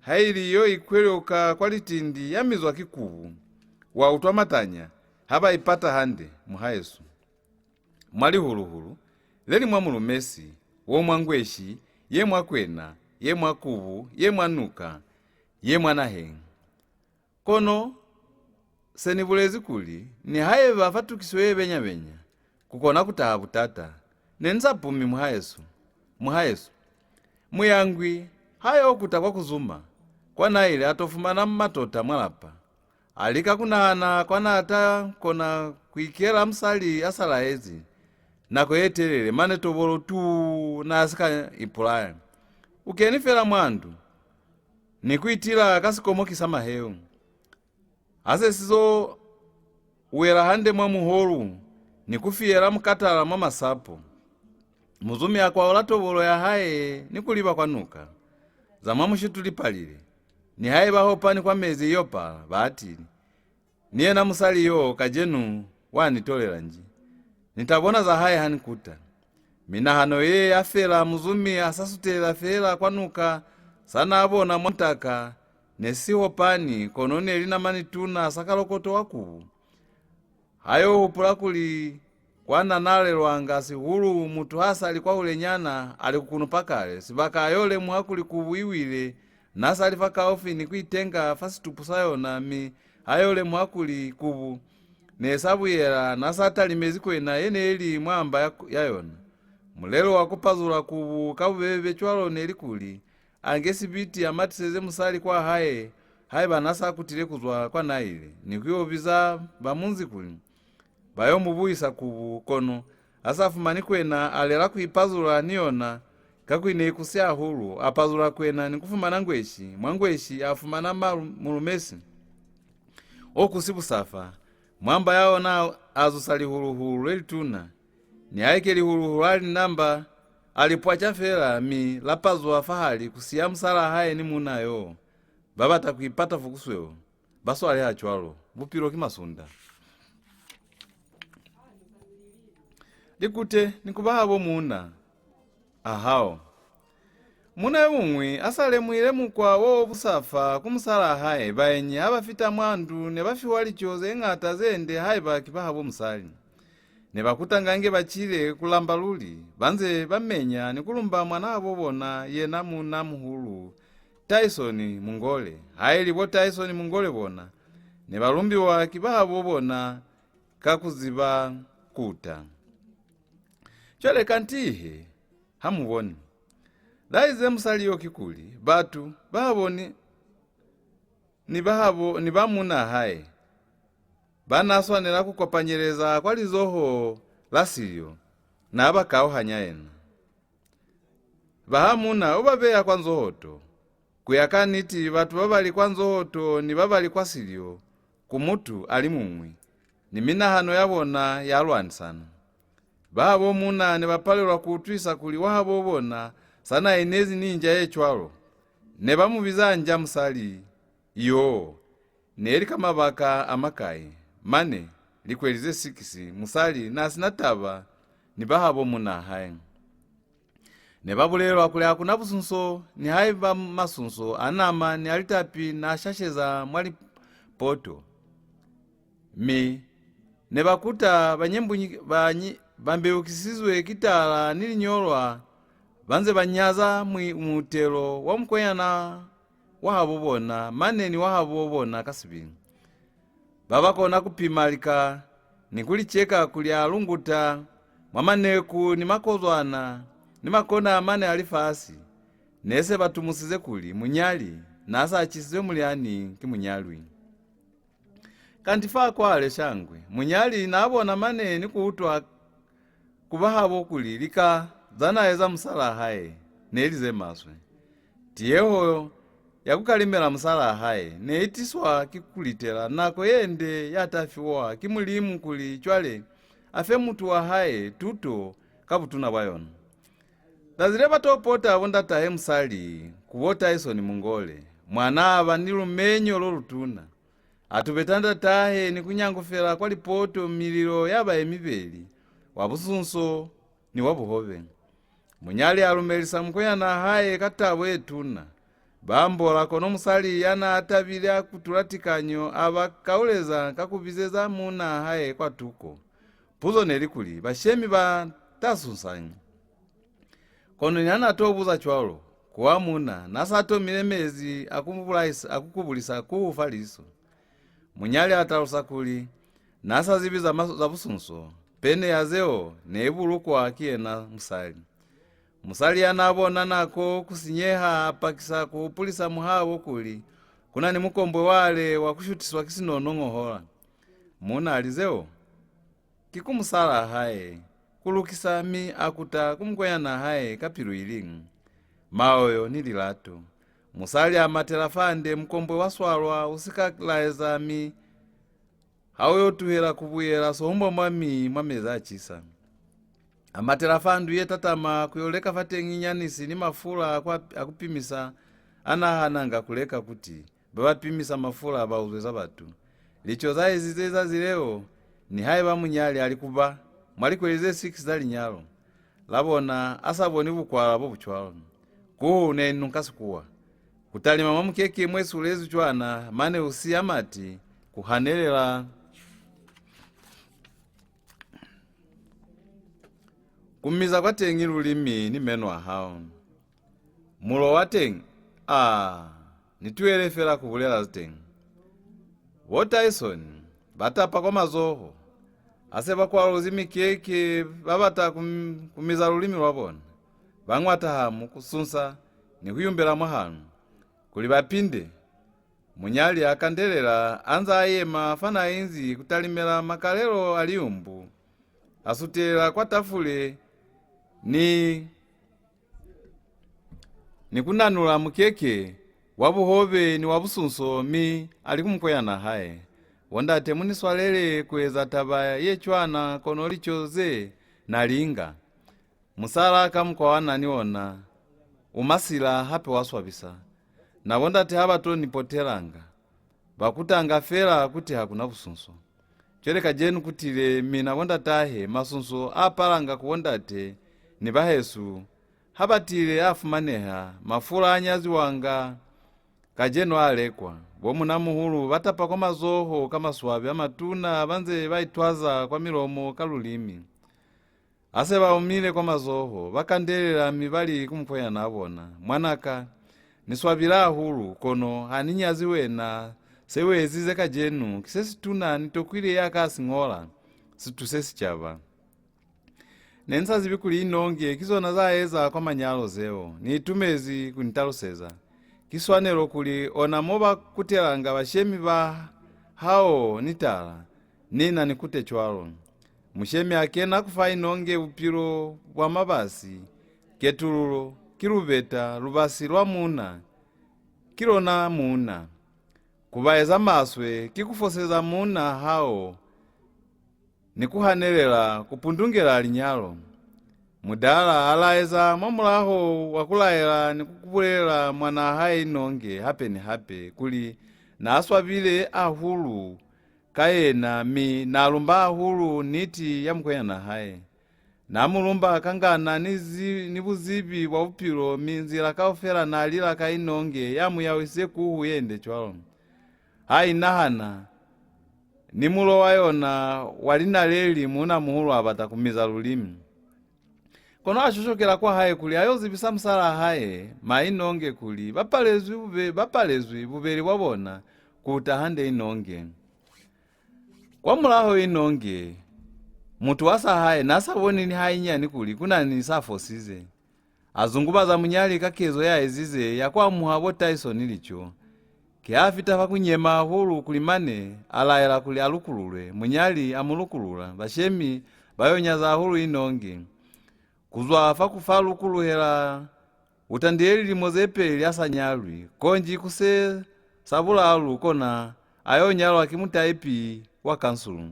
ha ili yo ikwelyoka kwa litindi, ya mizwa ki kubu. Wa utwa matanya ha ba ipata hande, muhaesu. Mwa lihuluhulu, le li mwa mulumesi, wo mwa ngweshi, ye mwa kwena, ye mwa kubu, ye mwa nuka, ye mwa naheñi. Kono se ni bulezi kuli, nihaiba fa tukiso ye benya-benya ku kona ku taha butata, ne ni sa pumi, muhaesu. Muhaesu, muyangwi ha yo kuta kwa ku zuma, kwa n'a ile a to fumana matota mwa lapa. A lika ku nahana kwa n'a ta kona ku ikela musali a sa laezi nako ye telele, mane tobolo tuu n'a si ka ipulaya. U keni fela mwa ndu, ni ku itila ka sikomoki sa maheu. Ha se si zo wela hande mwa muholu, ni ku fiyela mukatala mwa masapo, muzumi a kwaula tobolo ya hae ni ku liba kwa nuka. Za mwa mushitu li palile. Nihaiba hopani kwa mezi i yo pala, batili, ni yena musali yo kacenu wa ni tolela nji. Ni ta bona za hae ha ni kuta. Minahano ye ya fela, muzumi a sa sutelela feela kwa nuka. Sa n'a bona mwa mutaka ne si hopani, kono ne li namani tuna sa kalokoto wa kubu. Ha yo hupula kuli kwa nanalelwanga sihulu mutu ha sa li kwahulenyana, a li ku kunupa kale, sibaka a yo lemuha kuli kubu i wile, n'a sa li fakaufi ni ku itenga fa situpu sa yona, mi ha yo lemuha kuli kubu ne sa buyela, n'a sa talimezi kwena ye ne li mwa mba ya, ya yona. Mulelo wa ku pazula kubu ka bubebe cwalo ne li kuli, a nge sibiti a matiseze musali kwa hae, haiba n'a sa kutile ku zwa kwa n'a ile, ni ku yo biza ba munzi kuli ba yo mu buisa kubu, kono a sa fumani kwena, a lela ku ipazula ni yona, kakuli ne i kusi hahulu. A pazula kwena ni ku fumana ngweshi, mwa ngweshi a fumana malu-, mulumesi o kusi busafa. Mwa mba ya ona a zusa lihulu-hulu le lituna. Nihaike lihulu-hulu ha li na mba, a li pwaca fela, mi la pazwa fahali ku siya musalaa hae ni muuna yo. Ba bata ku ipata fo ku sweu. Ba swaleha cwalo. Bupilo ki masunda. Likute ni ku ba habo muuna a hao. Muuna yo muñwi a sa lemuhile mukwa wo o busafa ku musalaa hae, baenyi ha ba fita mwa ndu ne ba fiwa lico ze ñata ze nde haiba ki ba habo musali. Ne ba kutanga inge ba cile ku lamba luli, ba nze ba menya ni ku lumba mwanahabo bona, yena muuna muhulu, Tyson Mungole. Haili bo Tyson Mungole bona ne ba lumbiwa ki bahabo bona ka ku ziba kuta. Cwale kanti he, ha mu boni, laize musali yo kikuli, batu bahabo ni, ni bahabo, ni ba muunaa hae ba n'a swanela ku kopanyeleza kwa lizoho la silyo, n'a ba kauhanya yena. Ba ha muuna u ba beya kwa nzohoto. Ku ya ka niti, batu ba ba li kwa nzohoto ni ba ba li kwa silyo, ku mutu a li muñwi, ni minahano ya bona ya lwanisana. Ba habo muuna ne ba palelwa ku utwisa kuli wahabo bona sa n'a inezi ni nja ye cwalo. Ne ba mu biza nja musali yo. Ne li ka mabaka a makai? Mane, likweli ze sikisi, musali n'a si na taba ni ba habo muunaa hae. Ne ba bulelwa kuli ha ku na busunso, nihaiba masunso a nama ni a litapi n'a shasheza mwa lipoto. Mi ne ba kuta ba nyembunyi-, ba nyi-, ba mbeukisizwe ki tala ni linyolwa, ba nze ba nyaza mwi-, muutelo wa mukwenyana wa habo bona, mane ni wa habo bona ka sibili. Ba ba kona ku pima lika ni ku li ceka kuli a lunguta mwa maneku ni makozwana ni makona a mane a lifasi. Ne se ba tumusize kuli munyali n'a sa cisizwe mulyani ki munyalwi. Kanti fa kwale shangwe, munyali n'a bona mane ni ku utwa ku bahabo kuli lika za n'a eza musalaa hae ne li ze maswe. Tiyeho ya ku kalimela musalaa hae ne i tiswa ki ku litela nako ye nde ya ta fiwa ki Mulimu kuli cwale a fe mutu wa hae tuto ka butuna bwa yona. Zazi le ba to pota bo ndatahe musali ku bo Tyson Mungole, mwanaa ba ni lumenyo lo lutuna. A tubeta ndatahe ni ku nyangufela kwa lipoto mililo ya ba ye mibeli, wa busunso ni wa buhobe. Munyali a lumelisa mukwenyanaa hae ka tabo ye tuna. Ba ambola, kono musali ya n'a tabile a kutula tikanyo a ba kauleza ka ku bizeza muunaa hae kwa tuko. Puzo ne li kuli, bashemi ba ta sunsañi? Kono niha n'a to buza cwalo, ku wa muuna n'a sa tomile mezi a ku bulaisa, a ku kubulisa kuhu fa liso. Munyali a talusa kuli n'a sa zibi za, ma-, za busunso, pene ya zeo ne i bulukwa ki yena musali. Musali ya n'a bona nako ku sinyeha a pakisa ku hupulisa muhabo kuli ku na ni mukombwe wale wa ku shutiswa ki sinono ñohola. Muuna a li, zeo ki ku musalaa hae ku lukisa, mi a kuta ku mukwenyanaa hae ka pilu iliñwi. Maoyo ni lilato. Musali a matela fande, mukombwe wa swalwa, u si ka laeza, mi ha u yo tuhela ku buyela, sohumbwa mwa mi mwa mezi a cisa. A matela fa ndu ye tatama ku yo leka fateñi nyanisi ni mafula a kwa, a ku pimisa, a n'a hananga ku leka kuti ba ba pimisa mafula ba uzweza batu. Lico za ezize zazi leo, nihaiba munyali a li ku ba mwa likweli ze six za linyalo la bona, a sa boni bukwala bo bu cwalo. Kuhu ne nunka sikuwa. Ku talima mwa mukeke mwe sulezi cwana, mane u siya mati, ku hanelela, ku miza kwateñi lulimi ni meno a hao. Mulo wa teñi, a, ni tuhele fela ku bulela teñi. Bo Tyson ba tapa kwa mazoho. Ha se ba kwalozi mikeke, ba bata ku, ku miza lulimi lwa bona. Ba ñwata hamu, ku sunsa, ni ku yumbela mwahanu, kuli ba pinde. Munyali a kandelela, a nza a yema fa n'a inzi ku talimela makalelo a liumbu, a sutelela kwa tafule, ni ni ku nanula mukeke wa buhobe ni wa busunso, mi a li ku mukoyanaa hae, "Bo ndate, mu ni swalele ku eza taba ye cwana, kono lico ze na li nga. Musalaa ka mukwa wa na ni ona, u masila, hape wa swabisa. Na bo ndate ha ba to ni potelanga. Ba kutanga fela kuti ha ku na busunso. Cwale kacenu ku tile mina bo ndatahe, masunso a palanga ku bo ndate ni bahesu ha ba tile a fumaneha, mafula a nyaziwanga kacenu a lekwa. Bo munamuhulu ba tapa kwa mazoho ka maswabi a matuna, ba nze ba itwaza kwa milomo ka lulimi. Ha se ba omile kwa mazoho, ba kandelela, mi ba li ku mukwenyana bona, 'Mwanaka, ni swabile hahulu, kono ha ni nyazi wena. Se u ezize kacenu ki se situna, ni tokwile ya ka siñola, si tuse sicaba.' Ne ni sa zibi kuli Inonge ki zona za eza kwa manyalo zeo. Ni itumezi ku ni taluseza. Ki swanelo kuli ona mo ba kutelanga bashemi ba hao ni tala, ni na ni kute cwalo. Mushemi a kena ku fa Inonge bupilo bwa mabasi, ketululo, ki lubeta, lubasi lwa muuna, ki lona muuna. Ku ba eza maswe ki ku foseza muuna hao ni ku hanelela ku pundungela linyalo. Mudala a laeza mwa mulaho wa ku laela ni ku bulelela mwanaa hae Inonge hape ni hape kuli na swabile hahulu ka yena, mi na lumba hahulu niti ya mukwenyana hae. Na mu lumba ka ngana ni zi-, ni buzibi bwa bupilo, mi nzila kaufela na lila ka Inonge ya mu yawisize kuhu ye nde cwalo. Ha i nahana, ni mulo wa yona wa linaleli, muuna-muhulu a bata ku miza lulimi. Kono a shoshokela kwa hae kuli a yo zibisa musalaa hae, Ma Inonge, kuli ba palezwi bube-, ba palezwi bubeli bwa bona ku uta hande Inonge. Kwa mulaho Inonge, mutu wa sa hae, na sa boni ni hainyani kuli ku na ni sa fosize. A zungubaza munyali ka kezo ya ezize ya ku amuha bo Tyson lico. Ki ha fita fa ku nyema hahulu kuli mane a laela kuli a lukululwe, munyali a mu lukulula, bashemi ba yo nyaza hahulu Inonge. Ku zwa fa ku fa lukuluhela, u tandile lilimo ze peli a sa nyalwi, konji ku se sa bulalu kona a yo nyalwa ki mutaipi wa kansulu.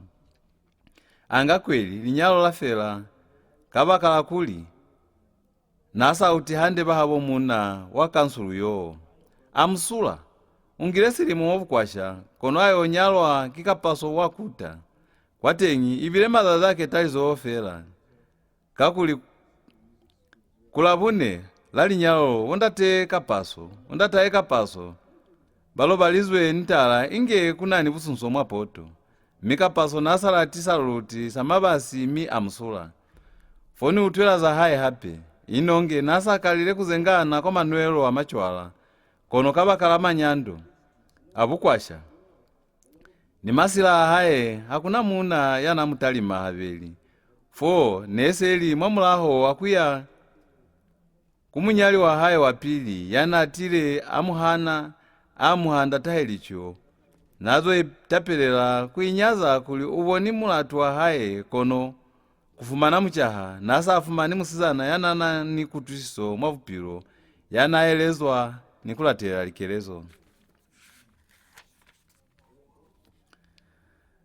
A nga kweli, linyalo la fela, kabakala kuli na sa uti hande bahabo muuna wa kansulu yoo. A mu sula. U ngile silimo mwa bukwasha, kono a yo nyalwa ki kapaso wa kuta. Kwateñi, i bile mazazi a ketalizoho fela. Kakuli ku Labune la linyalo, bo ndate Kapaso, bo ndatahe Kapaso, ba lobalizwe ni tala inge ku na ni busunso mwa poto. Mi Kapaso na sa lati saluluti sa mabasi mi a mu sula. Fo ni utwela za hae hape. Inonge na sa kalile ku zengana kwa manwelo a macwala, kono kabakala manyando a bukwasha ni masila a hae, ha ku na muuna ya na mu talima habeli. Fo ne se li mwa mulaho wa ku ya ku munyali wa hae wa pili, ya na tile a mu hana, a amuha ndatahe lico. Na zo itapelela ku inyaza kuli u boni mulatu wa hae, kono ku fumana mucaha na sa fumani musizana ya na na ni kutwisiso mwa bupilo, ya n'a elezwa ni ku latelela likelezo.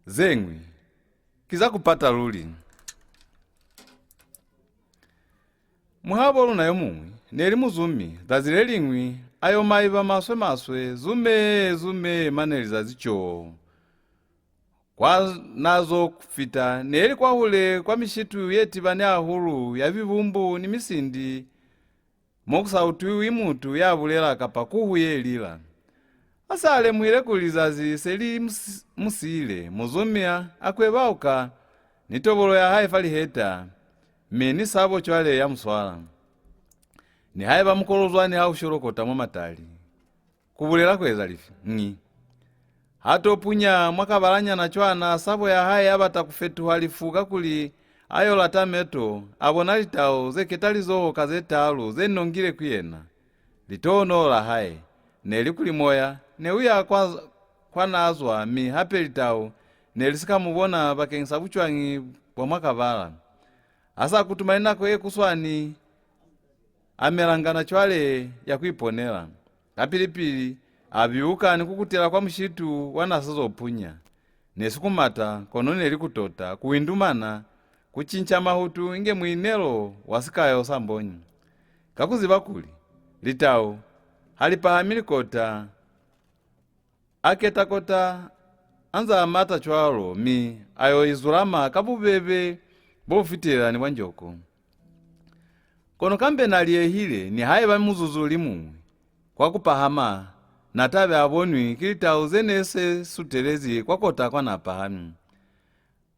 Ze ñwi ki za ku pata luli. Muhabo luna yo muñwi ne li muzumi, zazi le liñwi a yo maiba maswe-maswe, zume, zume, mane lizazi coo. Kwa n'a zo fita, ne li kwahule kwa mishitu ye tibani hahulu ya bibumbu ni misindi, mo ku sa utwiwi mutu ya bulela kapa kuhu ye lila. Ha s'a lemuhile kuli lizazi se li mu si-, mu siile, muzumi a, a kwebauka ni tobolo ya hae fa liheta, mi ni sabo cwale ya mu swala. Nihaiba mukolozwani ha u sholokota mwa matali, ku bulela ku eza lifi? Ñi. Ha to punya mwa kabalanyana cwana, sabo ya hae ya bata ku fetuha lifu, kakuli a yo lata meto, a bona litau ze ketalizoho ka ze taalu ze nongile ku yena. Litohonolo la hae ne li kuli moya ne u ya kwa, kwa n'a zwa, mi hape litau ne li si ka mu bona bakeñisa bucwañi bwa mwa kabala. Ha s'a kutumani nako ye kuswani, a melangana cwale ya ku iponela. Kapili-pili, a biuka ni ku kutela kwa mushitu wa n'a sa zo punya. Ne si ku mata, kono ne li ku tota, ku windumana, ku cinca mahutu inge muinelo wa sikayo sa mbonyi. Ka ku ziba kuli litau ha li pahami likota, a keta kota a nza a mata cwalo, mi a yo izulama ka bubebe bo bu fitelela ni bwa njoko. Kono kambe n'a liyehile, nihaiba muzuzu li muñwi, kwa ku pahama, n'a ta be a bonwi ki litau ze ne se sutelezi kwa kota kwa n'a pahami.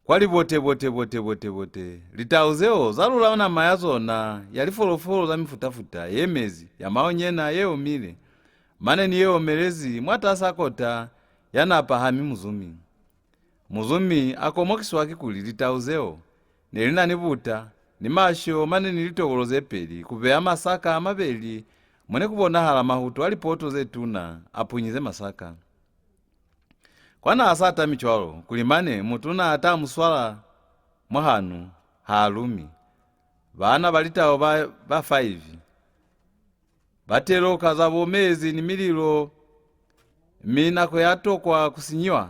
Kwa libote-bote-bote-bote-bote, litau zeo za lula nama ya zona ya lifolofolo za mifuta-futa ye mezi, ya maonyena, ye omile, mane ni ye omelezi mwatas'a kota ya n'a pahami muzumi. Muzumi a komokiswa kikuli litau zeo ne li na ni buta, ni masho, mane ni litobolo ze peli, ku beya masaka a mabeli mo ne ku bonahala mahutu a lipoto ze tuna a punyize masaka. Kwa n'a sa tami cwalo, kuli mane mutu n'a ta mu swala mwahanu, ha lumi. Baana ba litau ba, ba faivi ba teloka za bo mezi ni mililo, mi nako ya tokwa ku sinyiwa.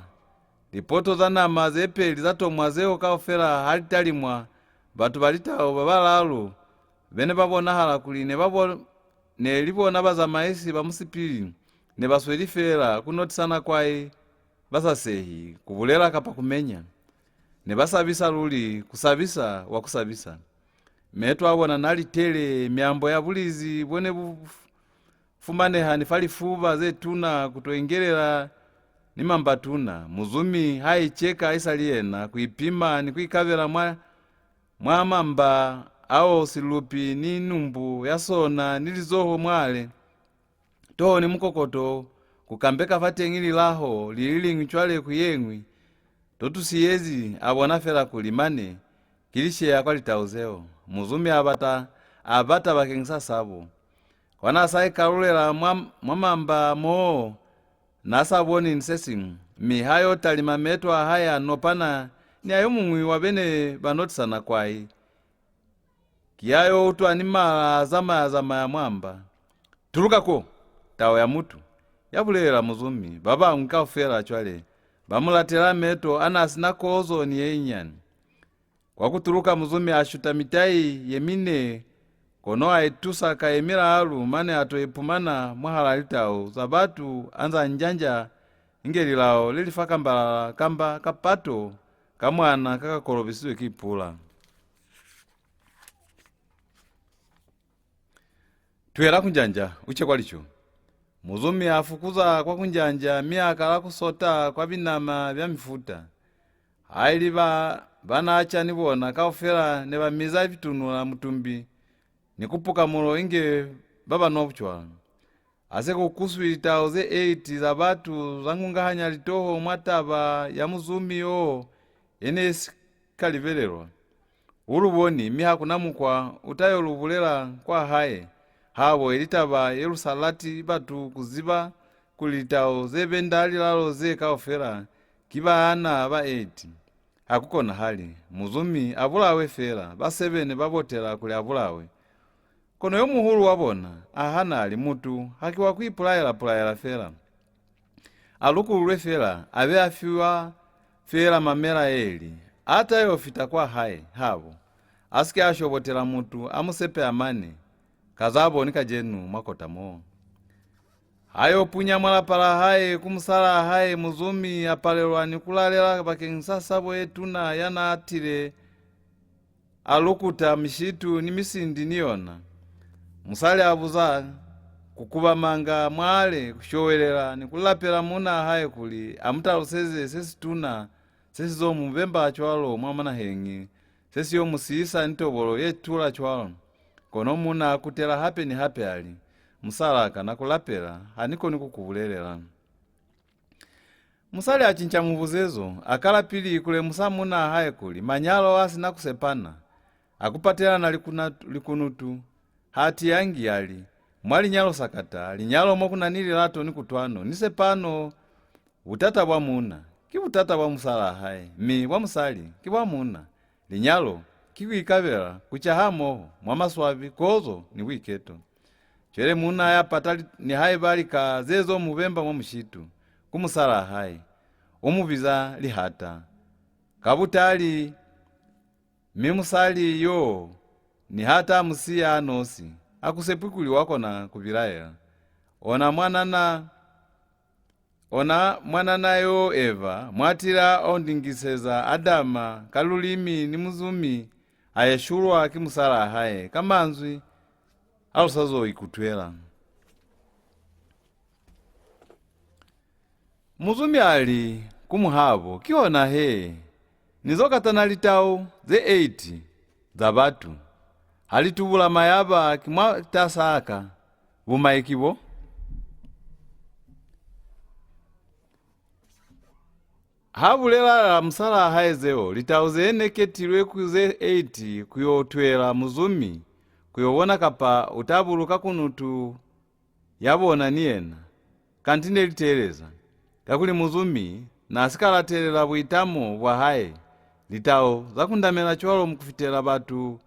Lipoto za nama ze peli za tomwa zeo kaufela ha li talimwa, batu ba litau ba balalu be ne ba bonahala kuli ne ba bo-, ne li bona bazamaisi ba musipili, ne ba sweli feela ku notisana kwai ba sa sehi, ku bulela kapa ku menya. Ne ba sabisa luli, ku sabisa wa ku sabisa. Meto a bona n'a li tele, miambo ya bulizi bo ne bu f-, fumaneha ni fa lifuba ze tuna ku to ingelela ni mambatuna. Muzumi ha iceka isali yena, ku ipima ni ku ikabela mwa, mwa mamba ao silupi ni numbu ya sona ni lizoho mwale, toho ni mukokoto, ku kambeka fateñi lilaho li li liñwi cwale ku ye ñwi. To tu siyezi a bona fela kuli mane ki lisheya kwa litau zeo. Muzumi a bata, a bata bakeñisa sabo. Kwa n'a sa ikalulela mwa, mwa mamba moo, n'a sa boni ni se siñwi, mi ha yo talima meto a hae a nopana ni a yo muñwi wa be ne ba notisana kwai. Ki ya yo utwa ni mala a zamaya-zamaya mwa mba. "Tuluka ko, tau ya mutu!" ya bulelela muzumi. Ba bañwi kaufela cwale ba mu latela meto a n'a si na kozo ni ye inyani. Kwa ku tuluka muzumi a shuta mitai ye mine, kono a itusa ka ye milaalu mane a to ipumana mwahal'a litau za batu a nza njanja inge lilao le li fa kambalala kamba kapato ka mwana ka ka kolobisizwe ki pula. "Tuhela ku njanja, u ce kwa lico." Muzumi a fukuza kwa ku njanja mi a kala ku sota kwa binama bya mifuta. Haili ba, ba n'a ca ni bona kaufela ne ba miza bitunula mutumbi ni ku puka mulo inge ba ba nwa bucwala. Ha se ku kuswi litau ze eight za batu za ngungahanya litoho mwa taba ya muzumi yo ye ne si ka libelelwa. U lu boni, mi ha ku na mukwa u ta yo lu bulela kwa hae habo, ili taba ye lu sa lati batu ku ziba, kuli litau ze benda lilalo ze kaufela ki baana ba eight. Ha ku konahali. Muzumi a bulawe fela, ba seven ba botela kuli a bulawe. Kono yo muhulu wa bona a hana, a li, "Mutu ha ki wa ku ipulaela-pulaela fela. A lukululwe fela, a be a fiwa fela mamela ye li, a ta yo fita kwa hae habo, a si ke a shobotela mutu, a mu sepe a mane, ka za boni kacenu mwa kota mo." Ha yo punya mwa lapa la hae ku musalaa hae, muzumi a palelwa ni ku lalela bakeñisa sabo ye tuna ya n'a tile a lukuta mishitu ni misindi ni yona. Musali a buza, ku kubamanga mwale, ku showelela ni ku lapela muunaa hae kuli a mu taluseze se situna se si zo mu bemba cwalo mwa manaheñi, se si yo mu siisa ni tobolo ye tula cwalo. Kono muuna a kutela hape ni hape a li, "Musalaa ka, na ku lapela, ha ni koni ku ku bulelela." Musali a cinca mubuzezo, a kala pili ku lemusa muunaa hae kuli manyalo a si na ku sepana, a ku patelana likuna-, likunutu, ha tiyangi, a li, "Mwa linyalo sakata, linyalo mo ku na ni lilato ni kutwano ni sepano, butata bwa muuna ki butata bwa musalaa hae, mi bwa musali ki bwa muuna. Linyalo ki ku ikabela, ku ca hamoho, mwa maswabi, kozo, ni buiketo." Cwale muuna ya pata li-, nihaiba lika ze zo mu bemba mwa mushitu, ku musalaa hae, u mu biza lihata. Ka butali, mi musali yo, niha ta mu siya a nosi, a ku sepwi kuli wa kona ku bilaela. Ona mwanana, ona mwanana yo Eva, mwatila o ndingiseza Adama ka lulimi ni muzumi, a yeshulwa ki musalaa hae ka manzwi a lu sa zo ikutwela. Muzumi a li ku muhabo, "Kihona he, ni zo katana litau ze eight za batu. Ha li tubula mayaba ki mwatas'a ka, bumai ki bo." Ha bulela musalaa hae zeo, litau ze ne ketilwe ku ze eight ku yo twela muzumi, ku yo bona kapa u ta buluka kunutu ya bona ni yena, kanti ne li teeleza, kakuli muzumi n'a si ka latelela buitamo bwa hae, litau za kundamela cwalo ku fitela batu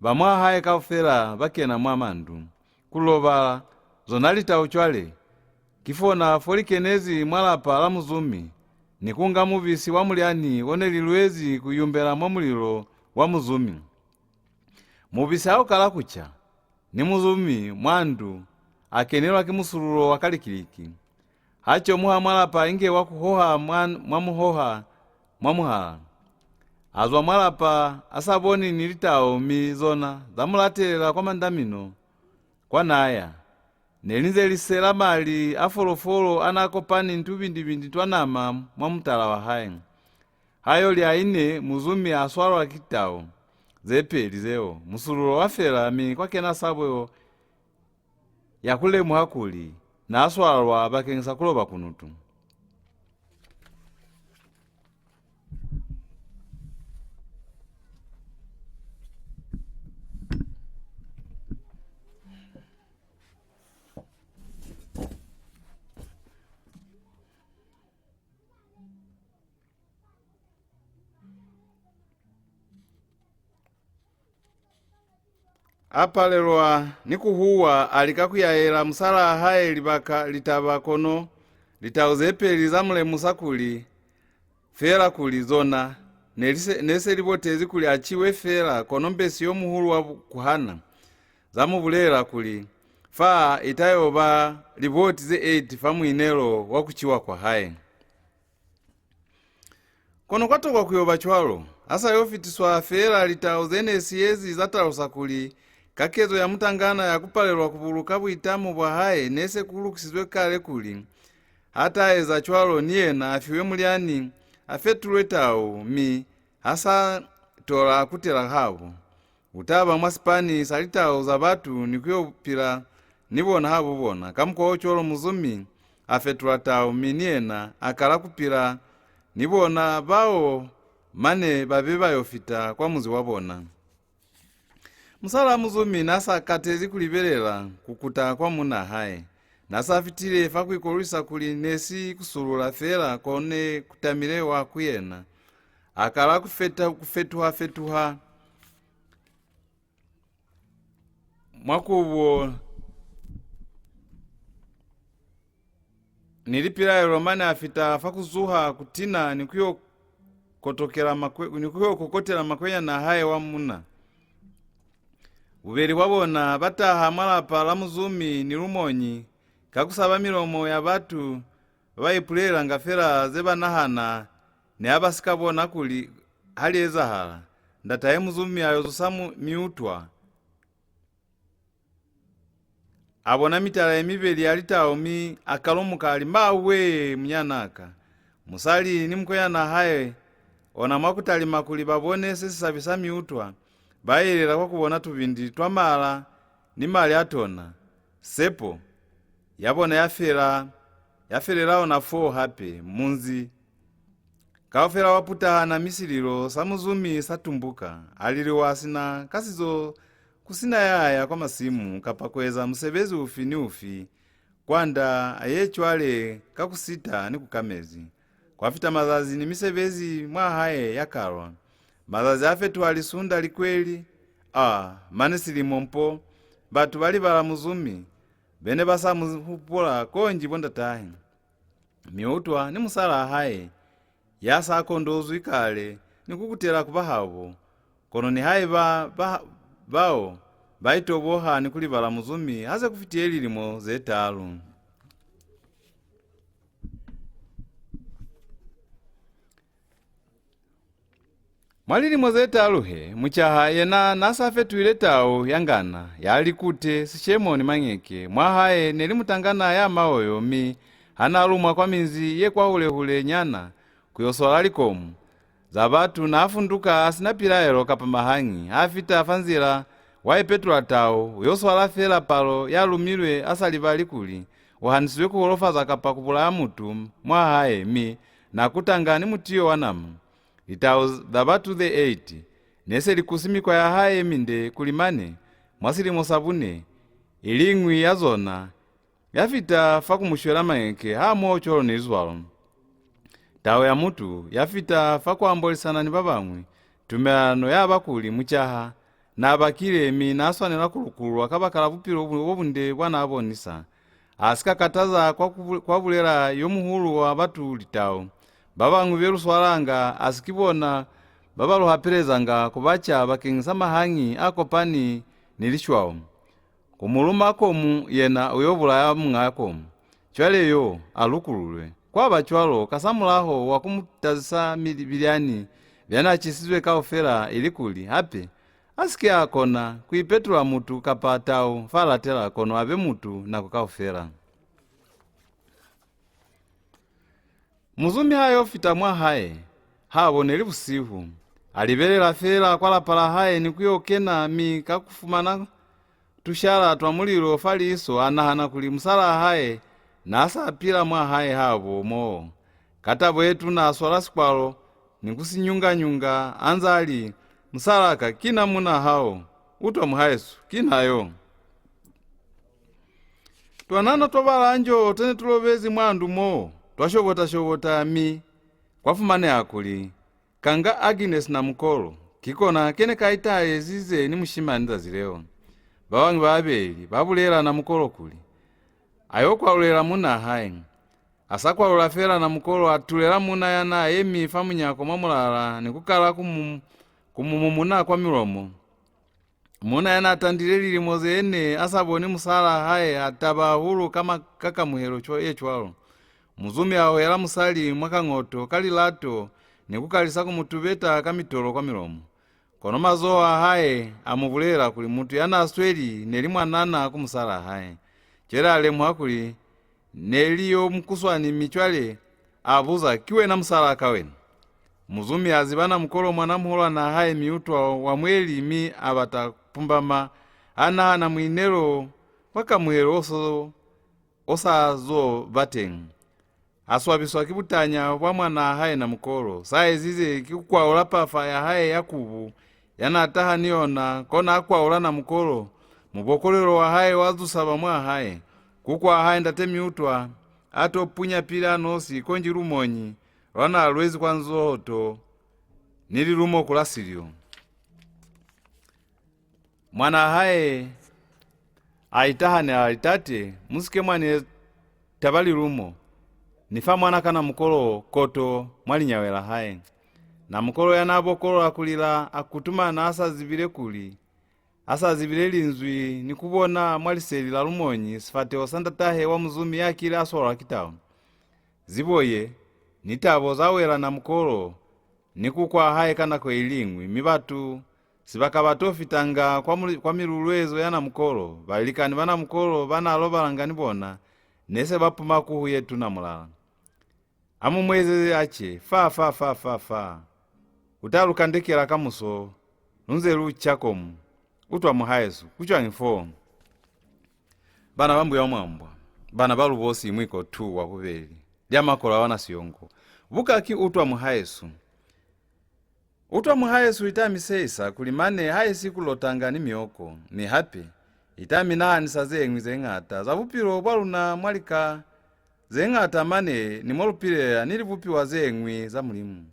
ba mwa hae kaufela ba kena mwa mandu. Ku lobala, zona litau cwale, ki fona fo li kenezi mwa lapa la muzumi, ni ku nga mubisi wa mulyani o ne li lwezi ku yumbela mwa mulilo wa muzumi. Mubisi ha u kala ku ca, ni muzumi mwa ndu a kenelwa ki musululo wa kalikiliki. Ha comuha mwa lapa inge wa ku hoha mwa, mwa muhoha mwa muhala. A zwa mwa lapa a sa boni ni litau, mi zona za mu latelela kwa mandamino kwa n'a ya. Ne li nze li sela mali a folofolo a n'a kopani ni tubindibindi twa nama mwa mutala wa hae. Ha yo li a ine, muzumi a swalwa ki tau ze peli zeo. Musululo wa fela, mi kwa kena sabo ya ku lemuha kuli n'a swalwa bakeñisa ku loba kunutu. A palelwa ni ku huwa, a lika ku yaela musalaa hae libaka, litaba, kono litau ze peli za mu lemusa kuli, fela kuli zona ne li se, ne se li botezi kuli a ciwe fela, kono mbesi yo muhulu wa bu-, ku hana. Za mu bulela kuli, fa i ta yo ba liboti ze eight fa muinelo wa ku ciwa kwa hae. Kono kwa tokwa ku yo ba cwalo, a sa yo fitiswa feela litau ze ne siyezi za talusa kuli kakezo ya mutangana ya ku palelwa ku buluka buitamo bwa hae ne se ku lukisizwe kale kuli, ha ta eza cwalo, ni yena a fiwe mulyani, a fetulwe tau, mi ha sa tola a kutela habo. U ta ba mwa sipani sa litau za batu ni ku yo pila ni bona habo bona. Ka mukwa o cwalo, muzumi a fetula tau, mi ni yena a kala ku pila ni bona bao mane ba be ba yo fita kwa munzi wa bona. Musalaa muzumi n'a sa katezi ku libelela ku kuta kwa munnaa hae. N'a sa fitile fa ku ikolwisa kuli ne si ku sulula fela ko ne ku tamile wa ku yena. A kala ku feta, ku fetuha-fetuha. mwa kubo ni lipilaelo, mane a fita fa ku zuha ku tina ni ku yo kotokela makwe-, ni ku yo kokotela makwenyana a hae wa munna. Bubeli bwa bona ba taha mwa lapa la Muzumi ni Lumonyi, ka ku saba milomo ya batu ba ba ipulelanga fela ze ba nahana, ni ha ba si ka bona kuli ha li ezahala. Ndatahe Muzumi a yo zusa mu-, miutwa. A bona mitala ye mibeli ya litau, mi a kalomoka, a li, "Mawe, munyanaa ka!" Musali ni mukwenyana hae, ona mwa ku talima kuli ba bone se si sabisa miutwa, ba yelela kwa ku bona tubindi twa mala ni mali a tona. Sepo ya bona ya fela, ya felela ona foo hape. Munzi kaufela wa putahana, mi sililo sa Muzumi sa tumbuka. A liliwa sina ka sizo, ku sina ya ya kwa masimu kapa ku eza musebezi ufi ni ufi, kwanda a ye cwale ka ku sita ni ku ka mezi. Kwa fita mazazi ni misebezi mwa hae ya kalwa. Mazazi a fetuha lisunda, likweli, a, mane silimo mpo. Batu ba libala Muzumi, be ne ba sa mu hupula konji bo ndatahe. Miutwa ni musalaa hae ya sa kondozwi kale ni ku kutela ku bahabo, kono nihaiba ba, bao ba itoboha ni ku libala Muzumi ha se ku fitile lilimo ze talu. Mwa lilimo ze talu he, mucaha yena n'a sa fetuhile tau ya ngana, ya likute, sishemo ni mañeke. Mwa hae ne li mutangana ya maoyo, mi ha n'a lumwa kwa minzi ye kwahule-hule nyana ku yo swala likomu za batu, n'a funduka a si na pilaelo kapa mahangi. Ha fita fa nzila, wa ipetula tau, u yo swala fela palo ya lumilwe, a sa libali kuli u hanisizwe ku holofaza kapa ku bulaya mutu mwa hae, mi n'a kutanga ni mutiyo wa nama. Litau za batu ze eight ne se li kusi mikwa ya hae ye minde kuli mane, mwa silimo sa bune, i liñwi ya zona ya fita fa ku mu shwela mañeke hamoho cwalo ni lizwalo. Tau ya mutu ya fita fa ku ambolisana ni ba bañwi. Tumelano ya ba kuli mucaha n'a bakile, mi n'a swanela ku lukululwa kabakala bupilo bo, bo bunde bwa n'a bonisa. A si ka kataza kwa ku bu-, kwa bulela yo muhulu wa batu litau. Ba bañwi be lu swalanga, a si ki bona ba ba lu hapelezanga ku ba ca bakeñisa mahangi a kopani ni lishwau. Ku mu luma komu, yena u yo bulaya muñ'a komu. Cwale yo a lukululwe. Kwa ba cwalo, kasamulaho wa ku mu tazisa mili-, bilyani bya n'a cisizwe kaufela, ilikuli hape a si ke a kona ku ipetula mutu kapa tau fa latela, kono a be mutu nako kaufela. Muzumi ha yo fita mwa hae, habo ne li busihu. A libelela feela kwa lapa la hae ni ku yo kena, mi ka ku fumana tushala twa mulilo fa liiso, a nahana kuli musalaa hae n'a sa pila mwa hae habo moo. Ka tabo ye tuna a swala sikwalo ni ku si nyunga-nyunga, a nza a li, "Musalaa ka, ki na muunaa hao. Utwa muhaesu, ki na yo." Twanana twa balanjo to ne tu lobezi mwa ndu moo twa shobota-shobota, mi kwa fumaneha kuli kanga Agnes Namukolo ki kona ke ne ka itaezize ni mushimani zazi leo. Ba bañwi ba babeli ba bulela Namukolo kuli a yo kwalulela muunaa hae. A sa kwalula feela, Namukolo a tulela muuna ya n'a yemi fa munyako mwa mulala ni ku kala ku mu, ku mu mumuna kwa milomo. Muuna ya n'a tandile lilimo ze ne a sa boni musalaa hae a taba hahulu ka ma-, ka kamuhelo cwa-, ye cwalo. Muzumi a hohela musali mwa kañoto ka lilato ni ku kalisa ku mu tubeta ka mitolo kwa milomo. Kono mazoho a hae a mu bulela kuli mutu ya n'a sweli ne li mwanana ku musalaa hae. Cwale a lemuha kuli ne li yo mukuswani, mi cwale a buza, "Ki wena musalaa ka wena?" Muzumi a ziba Namukolo mwana muhulwanaa hae Miutwa wa mweli, mi a bata ku pumbama, a nahana muinelo wa kamuhelo o so, o sa zo ba teñi. A swabiswa ki butanya bwa mwanaa hae Namukolo. Sa ezize ki ku kwaula pafa ya hae ya kubu ya n'a taha ni yona, kona a kwaula Namukolo. Mubokolelo wa hae wa zusa ba mwa hae. Kuku wa hae Ndate Miutwa a to punya pili a nosi, konji lumonyi lwa n'a lwezi kwa nzohoto ni lilumo ku la silyo. Mwanaa hae A itahanela a li, Tate, mu si ke mwa ni taba lilumo. Ni fa mwana ka Namukolo koto mwa linyawe la hae. Namukolo ya n'a bokolola ku lila a kutumana a sa zibile kuli, a sa zibile linzwi ni ku bona mwa liseli la lumonyi sifateho sa ndatahe wa muzumi ya kile a swalwa ki tau. Zibo ye, ni tabo za wela Namukolo ni kukwa hae ka nako iliñwi, mi batu sibaka ba to fitanga kwa, muli, kwa miluluezo ya Namukolo. Balikani ba Namukolo ba n'a lobalanga ni bona ne se ba puma kuhu ye tuna mulala. A mu mu ezeze ace, fa, fa, fa, fa, fa. U ta lu kandekela kamuso, lu nze lu ca komu. Utwa muhaesu, ku cwañi fo? Bana ba Mbuya Mwambwa, bana ba Lubosi Mwiko two wa bubeli, lya makola wana siyongo. Buka ki Utwa muhaesu. Utwa muhaesu i ta mi seisa kuli mane haisi ku lotanga ni mioko, mi hape i ta mi nahanisa ze ñwi ze ñata za bupilo bwa luna mwa lika ze ñata mane ni mo lu pilela ni libupiwa ze ñwi za Mulimu.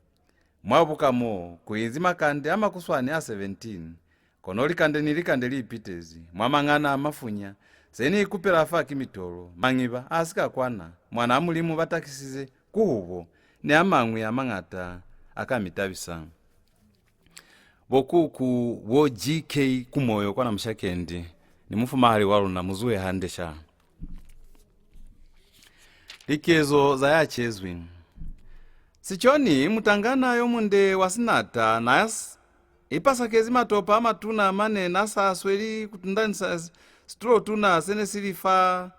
Mwa buka mo ku inzi makande a makuswani a seventeen, kono likande ni likande li ipitezi mwa mangana a mafunya. Se ni ikupela fa ki mitolo, mañiba a si ka kwana, Mwanaa Mulimu ba takisize ku hubo, ni a mañwi a mañata a ka mi tabisa. Bo kuku, bo G K Kumoyo kwa Namushakendi, ni mufumahali wa luna, mu zuhe hande sha. Likezo za ya cezwi. Siconi, mutangana yo munde wa sinata, na s-, ipasakezi matopa a matuna mane na sa sweli ku tundanisa s-, situlo tuna se ne si li fa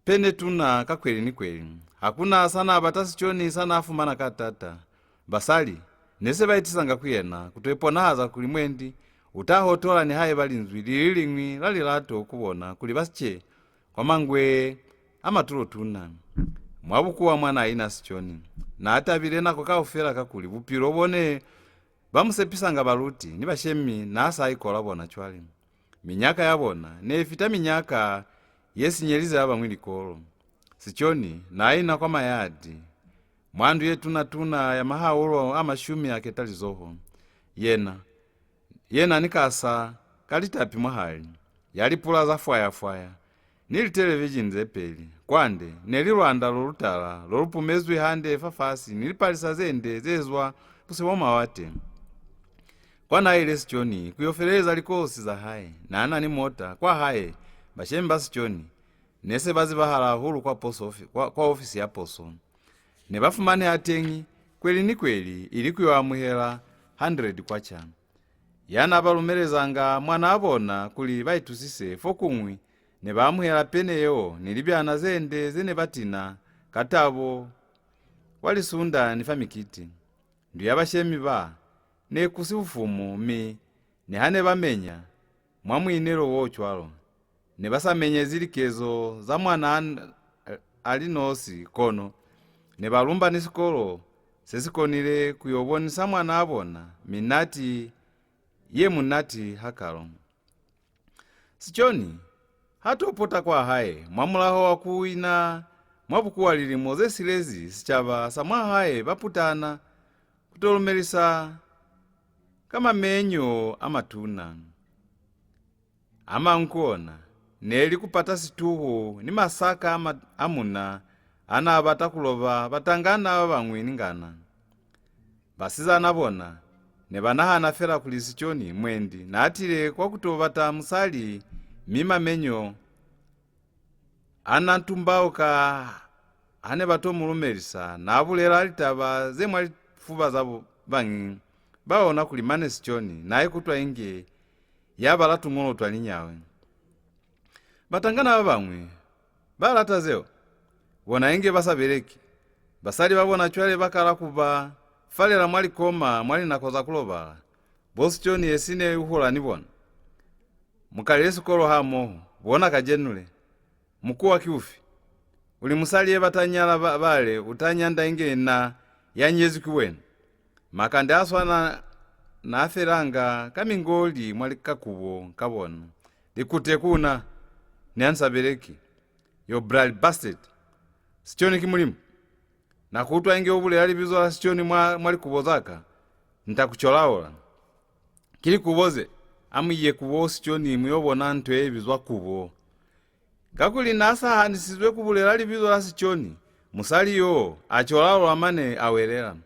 pene tuna ka kweli ni kweli. Ha ku na sa n'a bata Siconi sa n'a fumana ka taata. Basali ne se ba itisanga ku yena, ku to iponahaza kuli mwendi u ta hotola nihaiba linzwi li li liñwi la lilato ku bona kuli ba si ce kwa mangwe a matulo tuna. Mwa bukuwa mwa n'a ina Siconi, n'a tabile nako kaufela kakuli bupilo bo ne ba mu sepisanga baluti ni bashemi n'a sa ikola bona cwale. Minyaka ya bona ne i fita minyaka ye sinyelize ba bañwi likolo. Siconi n'a ina kwa mayadi, mwa ndu ye tuna-tuna ya mahaulo a mashumi a ketalizoho. Yena, yena ni kasa ka litapi mwahali, ya lipula za fwaya-fwaya, ni litelevishini ze peli. Kwande, ne li lwanda lo lu tala, lo lu pumezwi hande fafasi, ni lipalisa ze nde ze zwa buse bwa mawate. Kwa n'a ile Siconi ku yo feleleza likosi za hae, n'a na ni mota. Kwa hae, bashemi ba Siconi ne se ba zibahala hahulu kwa poso ofi-, kwa, kwa ofisi ya poso. Ne ba fumaneha teñi kweli ni kweli ili ku yo amuhela hundred kwacha. Ya n'a ba lumelezanga mwanaa bona kuli ba itusise fokuñwi, ne ba amuhela pene yeo ni libyana ze nde ze ne ba tina ka tabo kwa lisunda ni fa mikiti. Ndu ya bashemi ba ne ku si bufumu, mi niha ne ba menya mwa muinelo wo cwalo, ne ba sa menyezi likezo za mwana a, a li nosi, kono ne ba lumba ni sikolo se si konile ku yo bonisa mwanaa bona minati ye munati hakalo. Siconi ha to pota kwa hae, mwamulaho wa ku ina mwa bukuwa lilimo ze silezi, sicaba sa mwa hae ba putana ku to lumelisa ka mamenyo a matuna. A mañwi ku ona ne li ku pata situhu ni masaka a, ma, a muna a n'a bata ku loba batangana ba bañwi ni ngana. Basizana bona ne ba nahana fela kuli Siconi mwendi n'a tile kwa ku to bata musali, mi mamenyo a na tumbauka ha ne ba to mu lumelisa. N'a bulela litaba ze mwa lifuba za bo, bañi ba ona kuli mane Siconi n'a ikutwa inge ya bala tuñolo twa linyawe. Batangana ba bañwi ba lata zeo. Bona inge ba sa beleki. Basali ba bona cwale ba kala ku ba falela mwa likoma mwa linako za ku lobala. Bo Siconi esi ne u hola ni bona. Mu kalile sikolo hamoho. Bona kacenu le. Mukuwa ki ufi? U li musali ye ba ta nyala ba, bale u ta nyanda inge na ya nyezwi ki wena. Makande a swana n'a felanga ka mingoli mwa likakubo ka bona. Likute ku na, ni ha ni sa beleki. You bloody bastard. Siconi ki mulimu. Na ku utwa inge u bulela libizo la Siconi mwa, mwa likubo za ka. Ni ta ku colaola. Ki likubo ze, a mu ye ku bo Siconi mu yo bona nto ye bizwa kubo. Kakuli n'a sa hanisizwe ku bulela libizo la Siconi, musali yo a colalwa mane a welela.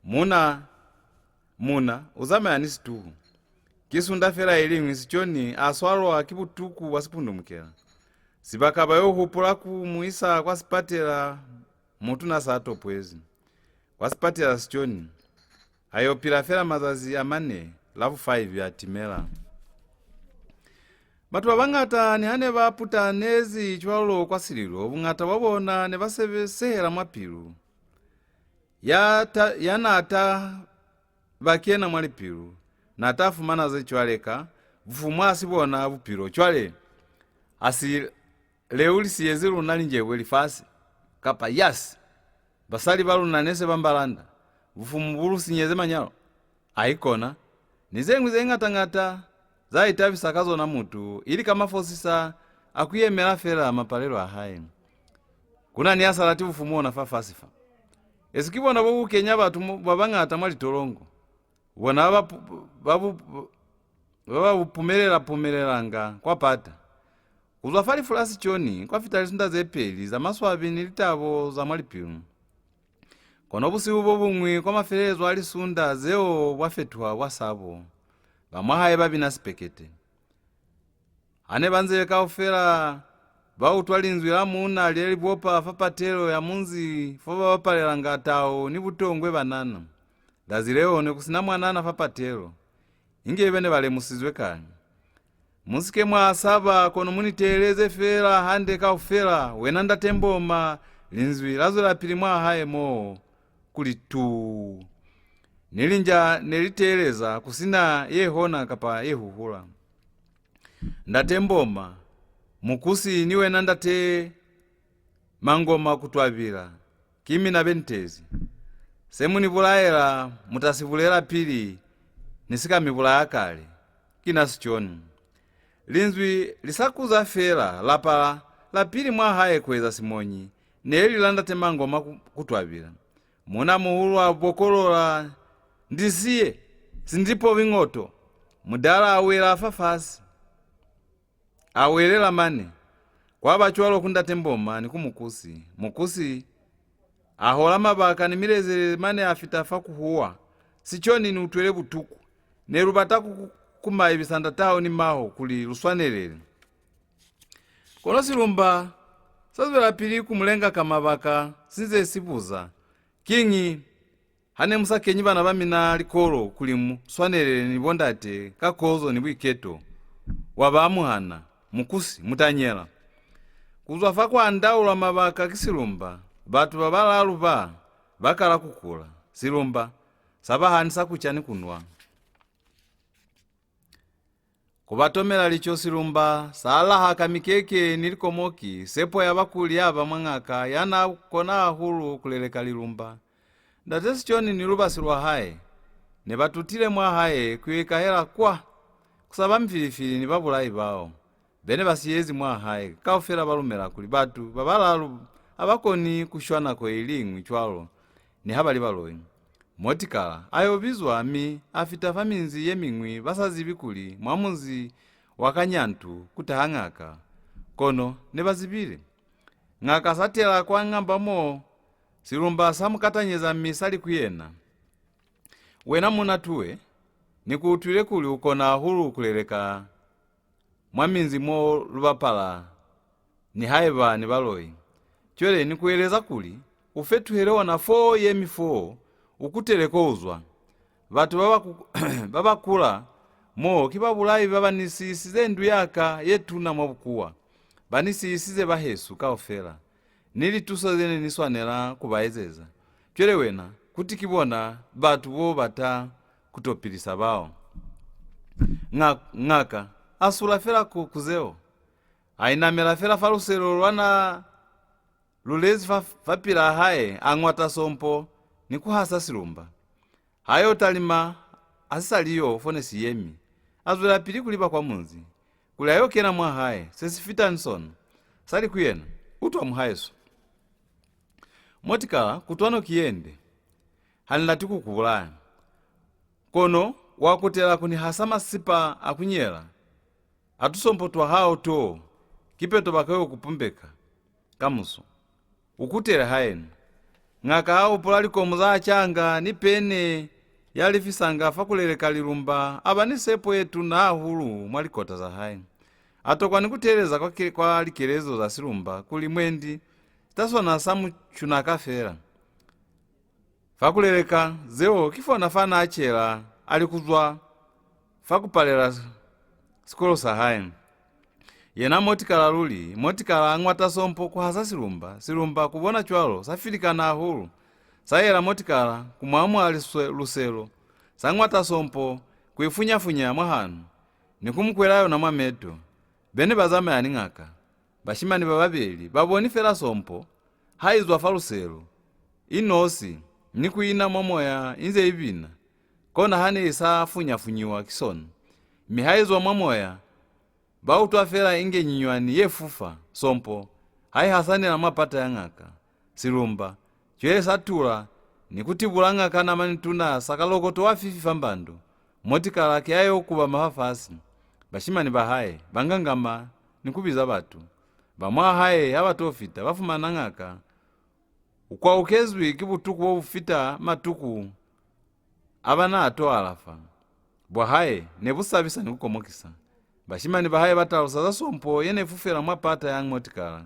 Muna, muna, u zamaya ni situhu. Ki sunda fela i liñwi Siconi a swalwa ki butuku bwa sipundumukela. Sibaka ba yo hupula ku mu isa kwa sipatela, mutu n'a sa topwezi. Kwa sipatela Siconi a yo pila fela mazazi a mane, la bu five a timela. Batu ba bañata niha ne ba putanezi cwalo kwa sililo, buñata bwa bona ne ba sebe-, sehela mwa pilu. Ya ta, ya n'a ta ba kena mwa lipilu, n'a ta fumana ze cwale ka, bufumu ha si bona bupilo. Cwale, ha si leo li siyezi luna linjebwe lifasi, kapa yasi, basali ba luna ne se ba mbalanda, bufumu bu lu sinyeze manyalo. Haikona, ni ze ñwi ze ñata-ñata za itabisa ka zona mutu, ili ka mafosisa a ku yemela fela mapalelo a hae. Ku na ni ya sa lati bufumu ona fafasi fa. Esi ki bona bo bu kenya batu mo, ba bañata mwa litolongo. Bona ba bu, ba bu, ba ba bu pumelela-pumelelanga kwa pata. Ku zwa fa lifu la Siconi, kwa fita lisunda ze peli za maswabi ni litabo za mwa lipilu. Kono busihu bo buñwi kwa mafelelezo a lisunda zeo bwa fetuha bwa sabo. Ba mwa hae ba bina sipekete. Ha ne ba nze kaufela, ba utwa linzwi la muuna le li bopa fa patelo ya munzi fo ba bapalelanga tau ni butongwe banana. Zazi leo ne ku si na mwanana fa patelo, inge be ne ba lemusizwe kale. Mu si ke mwa saba, kono mu ni teeleze feela hande kaufela, wena Ndate Mboma. Linzwi la zwelapili mwa hae moo, ku li tuu. Ni linja ne li teeleza, ku si na ye hona kapa ye huhula. Ndate Mboma, Mukusi ni wena Ndate Mangoma ku twabila, ki mina be ni tezi. Se mu ni bulaela, mu ta si bulela pili, ni si ka mi bulaya kale. Ki na Siconi. Linzwi li sa kuza feela, lapa la, la pili mwa hae ku eza simonyi, ne li la Ndate Mangoma ku, ku twabila. Muuna-muhulu a bokolola, "Ndi siye, si ndi pobi ñoto." Mudala a wela fafasi. A welela mane. Kwa ba cwalo ku Ndate Mboma ni ku Mukusi. Mukusi a hola mabaka ni milezelele mane a fita fa ku huwa. Siconi ni utwele butuku. Ne lu bata ku, ku, ku maibisa ndat'aho ni maho kuli lu swanelele. Kono Silumba sa zwelapili ku mu lenga ka mabaka, si nze si buza, "Kiñi ha ne mu sa kenyi bana ba mina likolo kuli mu swanelele ni bondate ka kozo ni buiketo?" Wa ba mu hana, "Mukusi, mutanyela." Ku zwa fa kwa ndaulwa mabaka ki Silumba, batu ba balalu ba, ba kala ku kula. Silumba sa ba hanisa ku ca ni ku nwa. Ku ba tomela lico, Silumba sa laha ka mikeke ni likomoki, sepo ya ba kuli ya ba mwa ñaka ya n'a kona hahulu ku leleka lilumba. Ndate Siconi ni lubasi lwa hae ne ba tutile mwa hae ku yo ikahela kwa. Ku sa ba mifilifili ni babulai bao be ne ba siyezi mwa hae, kaufela ba lumela kuli batu ba balalu ha ba koni ku shwa nako i liñwi cwalo, niha ba li baloi. Motikala a yo bizwa, mi a fita fa minzi ye miñwi ba sa zibi kuli mwa munzi wa Kanyantu ku taha ñaka. Kono ne ba zibile. Ñaka sa tela kwa ngamba mo, Silumba sa mu katanyeza mi sa li ku yena, "Wena muuna tuwe, ni ku utwile kuli u kona hahulu ku leleka mwa minzi mo lu bapala, nihaiba ni baloi. Cwale ni ku eleza kuli, u fetuhele ona foo yemi foo, u kutele ko u zwa. Batu ba ba ku, ba ba kula mo ki babulai ba ba ni siisize ndu ya ka ye tuna mwa bukuwa. Ba ni siisize bahesu kaufela, ni lituso ze ne ni swanela ku ba ezeza. Cwale wena, kuti ki bona batu bo bata ku to pilisa bao." Ña, ñaka a sula fela ku, ku zeo. A inamela fela fa luselo lwa n'a lu lezi fa, fapil'a hae, a ñwata sompo ni ku hasa Silumba. Ha yo talima, ha si sa li yo fo ne si yemi. A zwelapili ku liba kwa munzi, kuli a yo kena mwa hae, se si fita ni sona. Sa li ku yena, "Utwa muhaesu. Motikala, kutwano ki ye nde. Ha ni lati ku ku bulaya. Kono wa kutela ku ni hasa masipa a ku nyela a tusompo twa hao too, kipeto ba ka yo ku pumbeka kamuso. U kutele haenu. Ñaka a hupula likomu za canga ni pene ya lifisanga fa ku leleka Silumba, a ba ni sepo ye tuna hahulu mwa likota za hae. A tokwa ni ku teeleza kwa, ke, kwa likelezo za Silumba kuli mwendi si ta swana sa mucunaka fela. Fa ku leleka zeo ki fona fa n'a cela a li ku zwa fa ku palela sikolo sa hae. Yena Motikala luli, Motikala a ñwata sompo ku hasa Silumba, Silumba ku bona cwalo sa filikana hahulu, sa yela Motikala ku mu amuha liswe-, luselo, sa ñwata sompo ku i funya-funya mwahanu, ni ku mu kwela yona mwa meto. Be ne ba zamaya ni ñaka. Bashimani ba babeli ba boni fela sompo ha i zwa fa luselo, i nosi, ni ku ina mwa moya inze i bina, kona ha ne i sa funya-funyiwa ki sona. Mi ha i zwa mwa moya, ba utwa fela inge nyunywani ye fufa, sompo, ha i hasanela mwa pata ya ñaka. Silumba, cwale sa tula, ni ku tibula ñaka Namani Tuna Sakalokoto wa fifi fa mbandu. Motikala ki a yo kubama fafasi. Bashimani ba hae ba ngangama ni ku biza batu. Ba mwa hae ha ba to fita, ba fumana ñaka u kwaukezwi ki butuku bo bu fita matuku a ba n'a to alafa. Bwa hae ne bu sabisa ni ku komokisa. Bashimani ba hae ba talusa za sompo ye ne fufela mwa pata ya Motikala,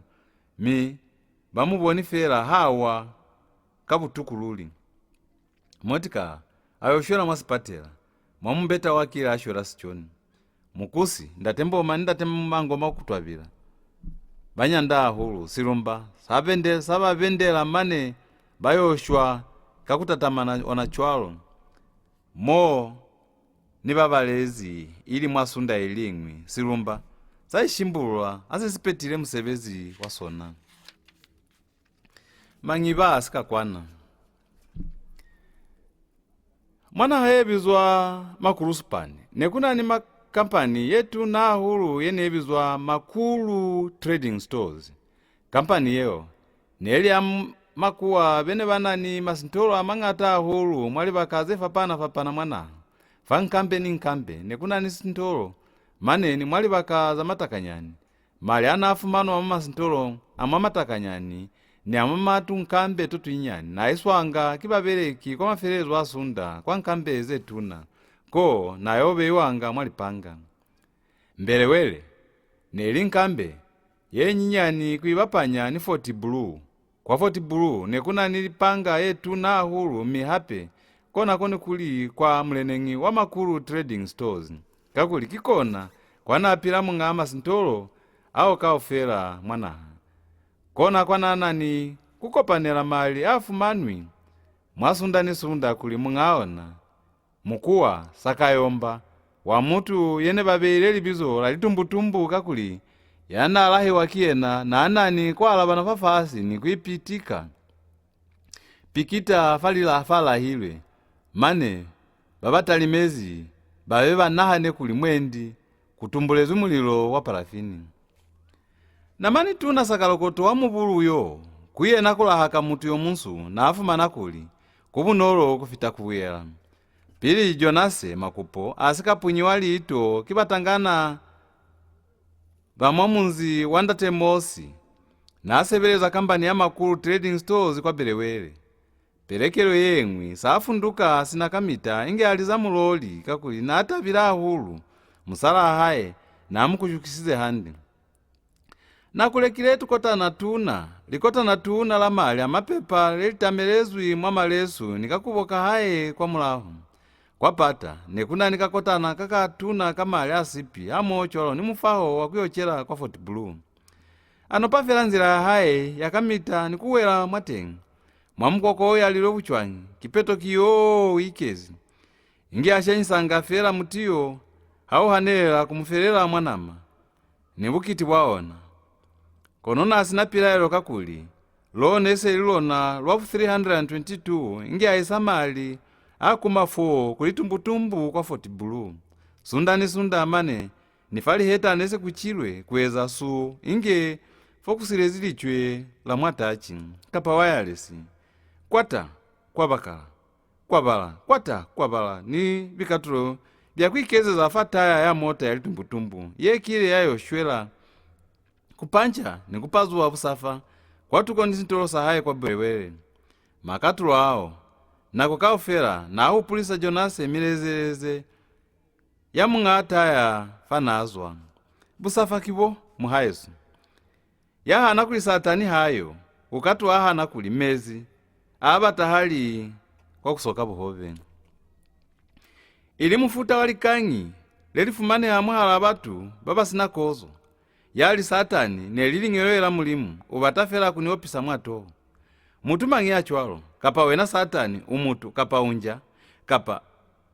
mi ba mu boni fela ha wa ka butuku luli. Motikala a yo shwela mwa sipatela, mwa mumbeta wa kile a shwela siconi. Mukusi, Ndate Mboma ni Ndate Mangoma ku Twabila, ba nyanda hahulu. Silumba sa bende-, sa ba bendela mane ba yo shwa ka ku tatamana ona cwalo. Mo ni ba balezi ili mwa sunda i liñwi, Silumba sa ishimbulula ha se si petile musebezi wa sona. Mañiba a si ka kwana. Mwa naha ye bizwa Makulusupani, ne ku na ni ma-, kampani ye tuna hahulu ye ne bizwa Makulu Trading Stores. Kampani yeo ne li ya m-, makuwa be ne ba na ni masintolo a mañata hahulu mwa libaka ze fapana-fapana mwa naha. Fa nkambe ni nkambe ne ku na ni sintolo, mane ni mwa libaka za matakanyani. Mali a n'a fumanwa mwa masintolo a mwa matakanyani ni a mwa matunkambe to tuinyani n'a iswanga ki babeleki kwa mafelelezo a sunda kwa nkambe ze tuna, ko n'a yo beiwanga mwa lipanga. Mbelewele ne li nkambe ye nyinyani ku ibapanya ni Fort Blue. Kwa Fort Blue ne ku na ni lipanga ye tuna hahulu, mi hape kona ko ne ku li kwa muleneñi wa Makulu Trading Stores, kakuli ki kona kwa n'a pila muñ'a masintolo ao kaufela mwa naha. Kona kwa n'a na ni ku kopanela mali a fumanwi mwa sunda ni sunda kuli muñ'a ona, mukuwa Sakayomba, wa mutu ye ne ba beile libizo la Litumbutumbu, kakuli ya n'a lahiwa ki yena n'a na ni ku alabana fafasi ni ku ipitika pikita fa lila fa lahilwe, mane ba ba talimezi ba be ba nahane kuli mwendi ku tumbulezwi mulilo wa parafini. Namani tuna Sakalokoto wa mubulu yo, ku yena ku lahaka mutu yo munsu n'a fumana kuli ku bunolo ku fita ku buyela. Pili Jonase Makupo a si ka punyiwa liito ki batangana ba mwa munzi wa Ndate Mosi, n'a sebeleza kambani ya Makulu Trading Stores kwa Belewele. Pelekelo ye ñwi, sa funduka sina kamita inge a liza muloli, kakuli n'a tabile hahulu, musalaa hae n'a mu kushukisize hande. Na ku lekile tukotana tuna, likotana tuna la mali a mapepa le li tamelezwi mwa malesu ni kakubo ka hae kwa mulaho. Kwa pata, ne ku na ni kakotana ka ka tuna ka mali a sipi, hamoho cwalo ni mufaho wa ku yo cela kwa Fort Blue. A nopa fela nzila ya hae ya kamita ni ku wela mwateñi. Mwa mukwakwa o yalilwe bucwañi, kipeto ki yo u ikezi. Inge a shanyisanga fela muti yo, ha u hanelela ku mu felela mwa nama ni bukiti bwa ona. Kono n'a si na pilaelo, kakuli lo ne se li lona lwa bu three hundred and twenty-two, inge a isa mali a kuma foo ku Litumbutumbu kwa Fort Blue. Sunda ni sunda mane, ni fa liheta ne se ku cilwe ku eza su, inge fo ku silezi licwe la mwa taci, kapa wayalesi. Kwata, kwabakala, kwabala, kwata, kwabala, ni bikatulo bya ku ikezeza fa taya ya mota ya litumbutumbu ye kile ya yo shwela ku panca ni ku pazuha busafa kwatuko ni sintolo sa hae kwa Bwelewele. Makatulo ao, nako kaufela, n'a hupulisa Jonase milezeleze ya muñ'a taya fa n'a zwa. Busafa ki bo, muhaesu. Ya hana kuli Satani ha yo, u ka tuha a hana kuli mezi a batahali kwa ku soka buhobe. Ili mufuta wa likañi le li fumaneha mwahal'a batu ba ba si na kozo, ya li Satani ne li liñelwe la Mulimu, u bata fela ku ni opisa mwa toho. Mutu mañi ya cwalo? Kapa wena Satani u mutu, kapa u nja, kapa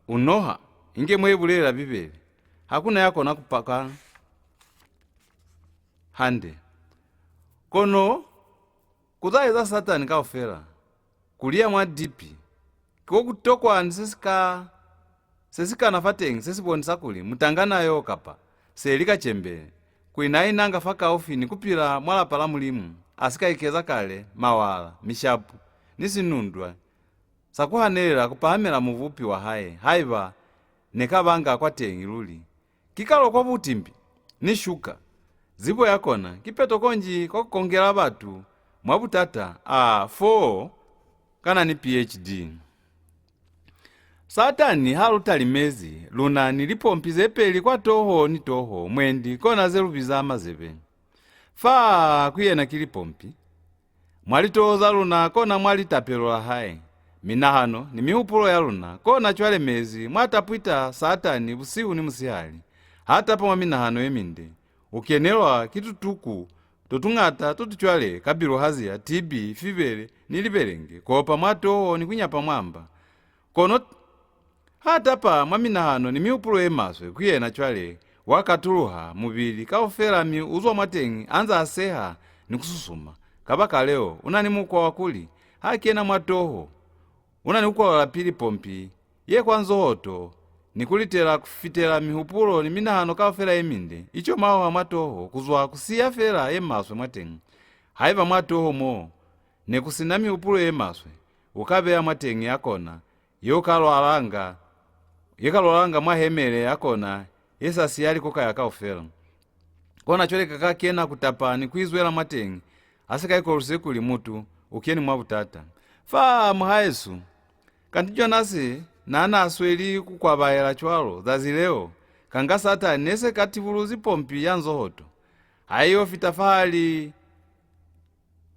u noha, inge mo i bulelela Bibele, ha ku na ya kona ku paka hande. Kono ku za eza Satani kaufela, ku liya mwa dipi, ki ko ku tokwa ni se si ka, se si kana fateñi se si bonisa kuli mutangana yo kapa se li kacembele, ku ina-inanga fakaufi ni ku pila mwa lapa la Mulimu, a si ka ikeza kale mawala, mishapu, ni sinundwa sa ku hanelela ku pahamela Mubupi wa hae, haiba ne ka banga kwateñi luli. Ki kalo kwa butimbi ni shuka. Zibo ya kona kipeto konji kwa ku kongela batu mwa butata, a foo kana ni P H D. Satani ha lu talimezi, lu na ni lipompi ze peli kwa toho ni toho, mwendi kona ze lu biza mazebe. Fa ku yena ki lipompi. Mwa litoho za luna kona mwa li tapelo la hae. Minahano ni mihupulo ya luna kona cwale mezi mwa tapwita Satani busihu ni musihali. Ha tapa mwa minahano ye minde, u kenelwa ki tutuku to tuñata to tu cwale ka biluhaziya, T B, fibele, ni libelenge, ku opa mwa toho ni ku nyapa mwa mba. Kono ha tapa mwa minahano ni mihupulo ye maswe ku yena cwale, wa katuluha mubili kaufela mi u zwa mwateñi a nza a seha ni ku susuma. Kabakaleo, u na ni mukwa wa kuli ha kena mwa toho, u na ni ku kwalula pili pompi ye kwa nzohoto ni ku litela ku fitela mihupulo ni minahano kaufela ye minde i comaoha mwa toho ku zwa ku siya fela ye maswe mwateñi. Haiba mwa toho mo ne ku si na mihupulo ye maswe, u ka beya mwateñi ya kona ye u ka lwalanga, ye ka lwalanga mwa hemele ya kona ye sa siya likokaya kaufela. Kona cwale ka ka kena ku tapa ni ku izwela mwateñi, a si ka ikolwise kuli mutu u keni mwa butata. Fa muhaesu, kanti Jonasi n'a na sweli ku kwabaela cwalo zazi leo, kanga Satani ne se ka tibuluzi pompi ya nzohoto. Ha i yo fita fahali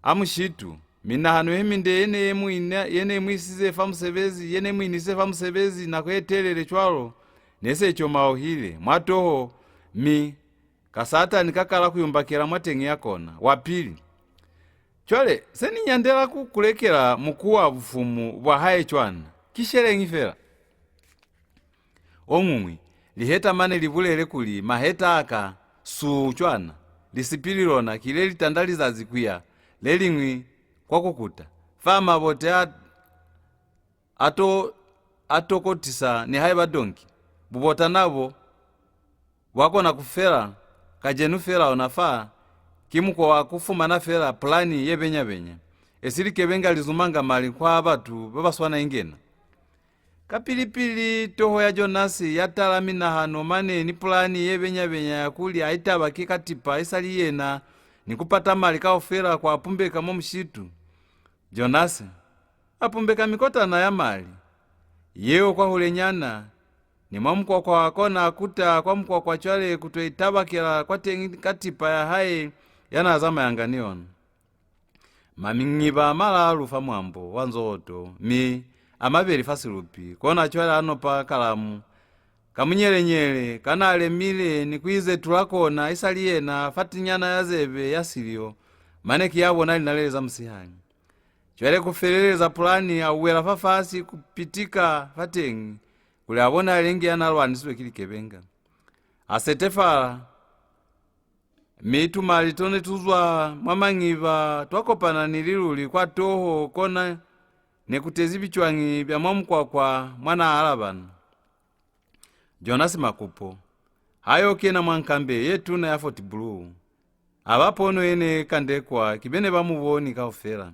a mushitu, minahano ye minde ye ne mu ina, ye ne mu isize fa musebezi, ye ne mu inise fa musebezi nako ye telele cwalo, ne se i comaohile mwa toho, mi ka Satani ka kala ku yumbakela mwateñi ya kona. Wa pili. Cwale, se ni nyandela ku, ku lekela mukuwa bufumu bwa hae cwana, ki sheleñi fela. O muñwi, liheta mane li bulele kuli maheta a ka suu cwana, lisipili lona ki le li tanda lizazi ku ya le liñwi kwa ku kuta. Fa mabote a, a to, a tokotisa nihaiba donki, bubota nabo bwa kona ku fela kacenu fela ona fa, ki mukwa wa ku fumana fela pulani ye benya-benya. Esi likebenga li zumanga mali kwa batu ba ba swana inge na. Kapili-pili, toho ya Jonasi ya tala minahano mane ni pulani ye benya-benya ya kuli a itabake ka tipa isali yena ni ku pata mali kaufela ku a pumbeka mwa mushitu. Jonasi a pumbeka mikotana ya mali yeo kwahulenyana ni mwa mukwakwa, kona a kuta kwa mukwakwa cwale ku to itabakela kwateñi ka tipa ya hae ya n'a zamayanga ni yona. Mañiba a malalu fa mwambo wa nzohoto, mi a mabeli fa silupi, kona cwale a nopa kalamu ka munyelenyele ka n'a lemile ni ku izetula kona isali yena fa tinyana ya zebe ya silyo, mane ki ya bona linaleli za musihali. Cwale ku feleleza pulani, a wela fafasi ku pitika fateñi kuli a bonahale inge ya n'a lwanisizwe ki likebenga. A setefala, mi tumali to ne tu zwa mwa mañiba twa kopana ni liluli kwa toho, kona ne ku tezi bicwañi bya mwa mukwakwa mwa n'a alabana. Jonasi Makupo ha yo kena mwa nkambe ye tuna ya Fort Blue, a ba pono ye ne kandekwa ki be ne ba mu boni kaufela.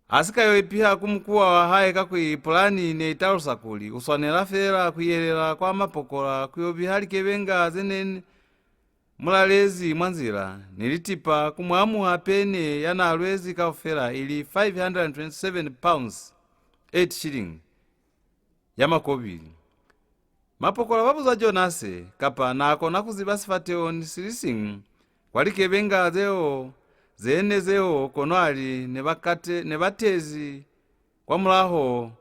A si ka yo ipiha ku mukuwa wa hae, kakuli pulani ne i talusa kuli u swanela feela ku yelela kwa mapokola ku yo biha likebenga ze ne mu lalezi mwa nzila, ni litipa ku mu amuha pene ya n'a lwezi kaufela, ili five hundred twenty-seven pounds, eight shilling, ya makobili. Mapokola ba buza Jonase kapa n'a kona ku ziba sifateho ni si li siñwi kwa likebenga zeo ze ne zeo, kono a li ne ba kate-, ne ba tezi kwa mulaho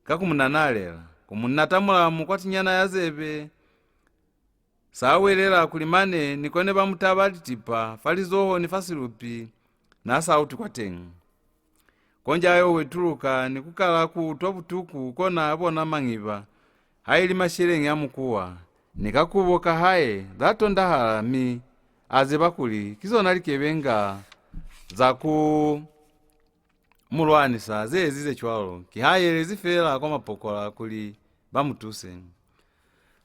ka ku mu nanalela, ku mu nata mulamu kwa tinyana ya zebe, sa welela kuli mane ni kone ba mu taba litipa fa lizoho ni fa silupi, n'a sa utwi kwateñi. Konji a yo wetuluka ni ku kala ku utwa butuku, kona a bona mañiba, haili masheleñi a mukuwa, ni kakubo ka hae za tondahala, mi a ziba kuli ki zona likebenga za ku mu lwanisa ze ezize cwalo. Kiha a yelezi feela kwa mapokola kuli ba mu tuse.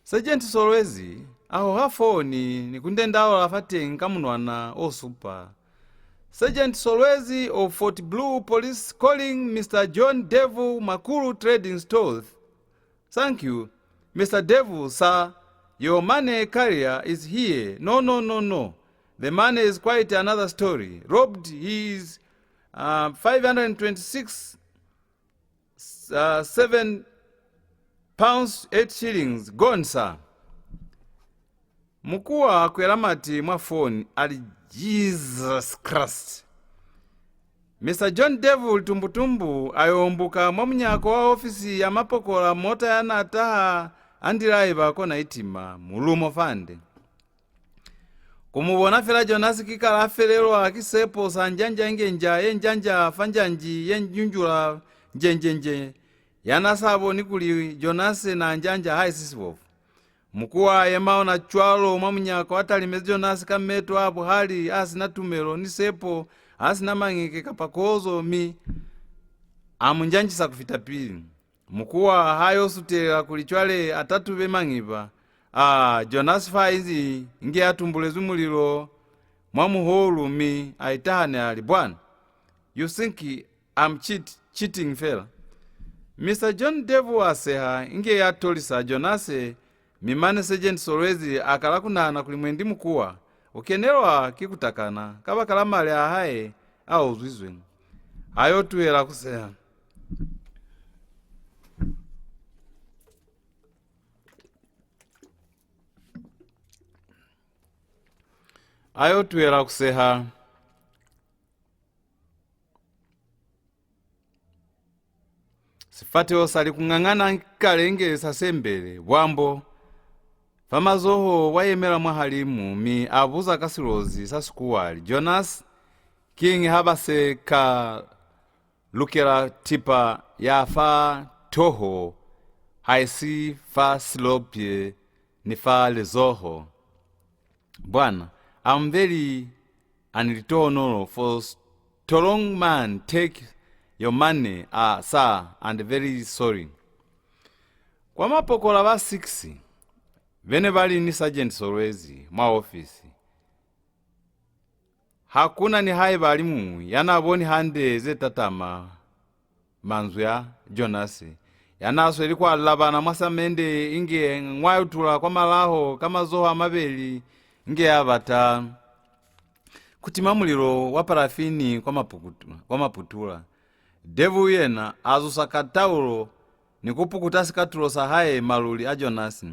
Sergeant Solwezi a hoha foni ni ku ndendaula fateñi ka munwana o supa. "Sergeant Solwezi of Fort Blue Police calling Mister John Devil Makulu Trading Stores. Thank you, Mister Devil, sir. Your money carrier is here. No, no, no, no. The money is quite another story. Robbed his, uh, five hundred twenty-six, uh, seven pounds, eight shillings. Gone, sir." Mukuwa a kwela mati mwa foni, a li, "Jesus Christ!" Mister John Devil Tumbutumbu a yo ombuka mwa munyako wa ofisi ya mapokola mota ya n'a taha a ndilaiba, kona i tima mulumo fande. Ku mu bona fela Jonasi ki kala a felelwa ki sepo sa njanja inge nja ye njanja fa njanji ye njunjula njenjenje, ya n'a sa boni kuli Jonasi n'a njanja ha isi sibofu. Mukuwa a yema ona cwalo mwa munyako, a talimezi Jonasi ka meto a buhali, a si na tumelo ni sepo, a si na mañeke kapa kozo, mi a mu njanjisa ku fita pili. Mukuwa ha yo sutelela kuli cwale a tatube mañiba, a Jonasi fa inzi inge a tumbulezwi mulilo mwa muholu, mi a itahane a li, "Bwana, you think I'm cheat, cheating fela?" Mister John Devil a seha inge ya tolisa Jonase, mi mane Sergeant Solwezi a kala ku nahana kuli mwendi Mukuwa u kenelwa ki ku takana kabakala mali a hae a uzwizwe. A yo tuhela ku seha. A yo tuhela ku seha. Sifateho sa li ku ngangana kalenge sa sembele, bwambo fa mazoho bwa yemela mwahalimu, mi a buza ka Silozi sa Sikuwa, a li, "Jonas, kiñi ha ba se ka lukela tipa ya fa toho, haisi fa silopye ni fa lizoho?" Bwana, I'm very and litohonolo for strong man take your money, ah, sir, and very sorry. Kwa mapokola ba six, bene ba li ni Sergeant Solwezi mwa ofisi, ha ku na nihaiba a li muñwi ya n'a boni hande ze tatama manzwi a Jonasi, ya n'a sweli ku alabana mwa samende inge ñwayutula kwa malaho ka mazoho a mabeli, inge ya bata ku tima mulilo wa parafini kwa mapukutu-, kwa maputula. Devil yena a zusa ka taulo ni ku pukuta sikatulo sa hae maluli a Jonasi.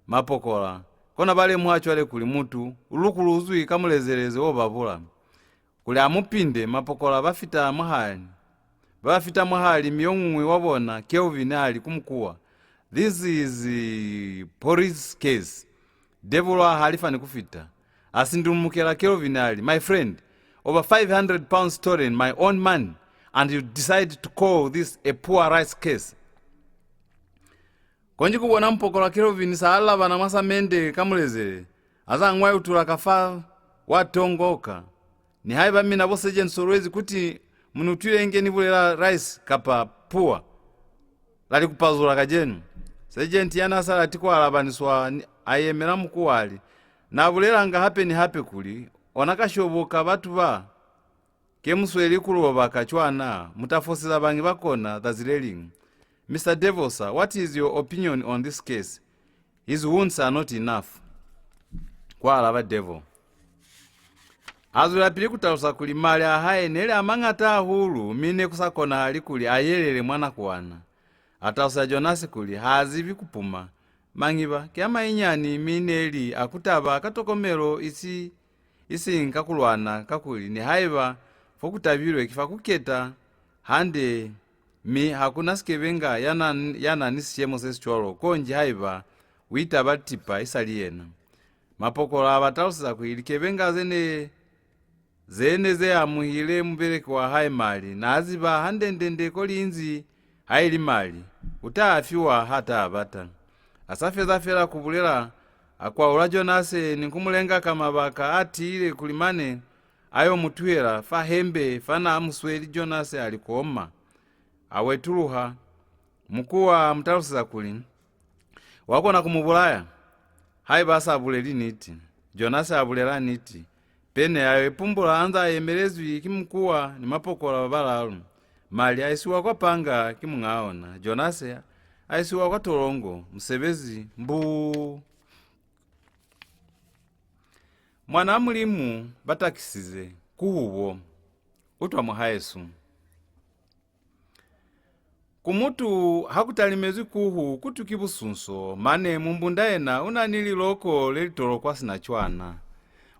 Mapokola kona ba lemuha cwale kuli mutu u lukuluzwi ka mulezeleze o babula. Kuli a mu pinde, mapokola ba fita mwahali. Ba fita mwahali, mi yo muñwi wa bona, Kelvin, a li ku Mukuwa, "This is, eh, police case." Devil a halifa ni ku fita. A sindulumukela Kelvin, a li, "My friend, over five hundred pounds stolen, my own money, and you decide to call this a poor rice case." Konji ku bona mupokola Kelvin sa alabana mwa samende ka mulezele, a sa ñwayutula ka fa wa tongoka. Nihaiba mina bo Sergeant Solwezi kuti mu ni utwile inge ni bulela rice kapa poor, la li ku pazula kacenu. Sergeant ya n'a sa lati ku alabaniswa ni, a yemela Mukuwa, a li, "Na bulelanga hape ni hape kuli ona kashobo ka batu ba, Ke mu sweli ku lu lobaka cwana, mu ta foseza bañi ba kona zazi le liñwi. Mister Devil, sir, what is your opinion on this case? His wounds are not enough. Kwa alaba Devil. A zwelapili ku talusa kuli mali a hae ne li a mañata hahulu, mi ne ku sa konahali kuli a yelele mwa nakuwana. A talusa Jonase kuli ha zibi ku puma. Mañiba ki a mainyani, mi ne li a ku taba ka tokomelo, isi, isiñi ka ku lwana, kakuli nihaiba fo ku tabilwe ki fa ku keta hande, mi ha ku na sikebenga ya na, ya na ni sishemo se si cwalo, konji haiba u itaba tipa i sa li yena. Mapokola a ba taluseza kuli likebenga ze ne, ze ne ze amuhile mubeleki wa hae mali, na ziba hande-ndende ko li inzi, haili mali u ta a fiwa ha ta a bata. A sa feza fela ku bulela, a kwaula Jonase ni ku mu lenga ka mabaka a tiile kuli mane a yo mu tuhela fa hembe fa na mu sweli Jonase a li koma. A wetuluha. Mukuwa a mu taluseza kuli, "Wa kona ku mu bulaya haiba a sa buleli niti." Jonase a bulela niti. Pene a yo ipumbula a nza a yemelezwi ki mukuwa ni mapokola ba balalu. Mali a isiwa kwa panga ki muñaa ona. Jonase a isiwa kwa tolongo. Musebezi mbuu. Mwanaa Mulimu ba takisize ku hubo. Utwa muhaesu. Ku mutu ha ku talimezwi kuhu, ku tu ki busunso, mane mumbunda yena u na ni liloko le li tolokwa sina cwana.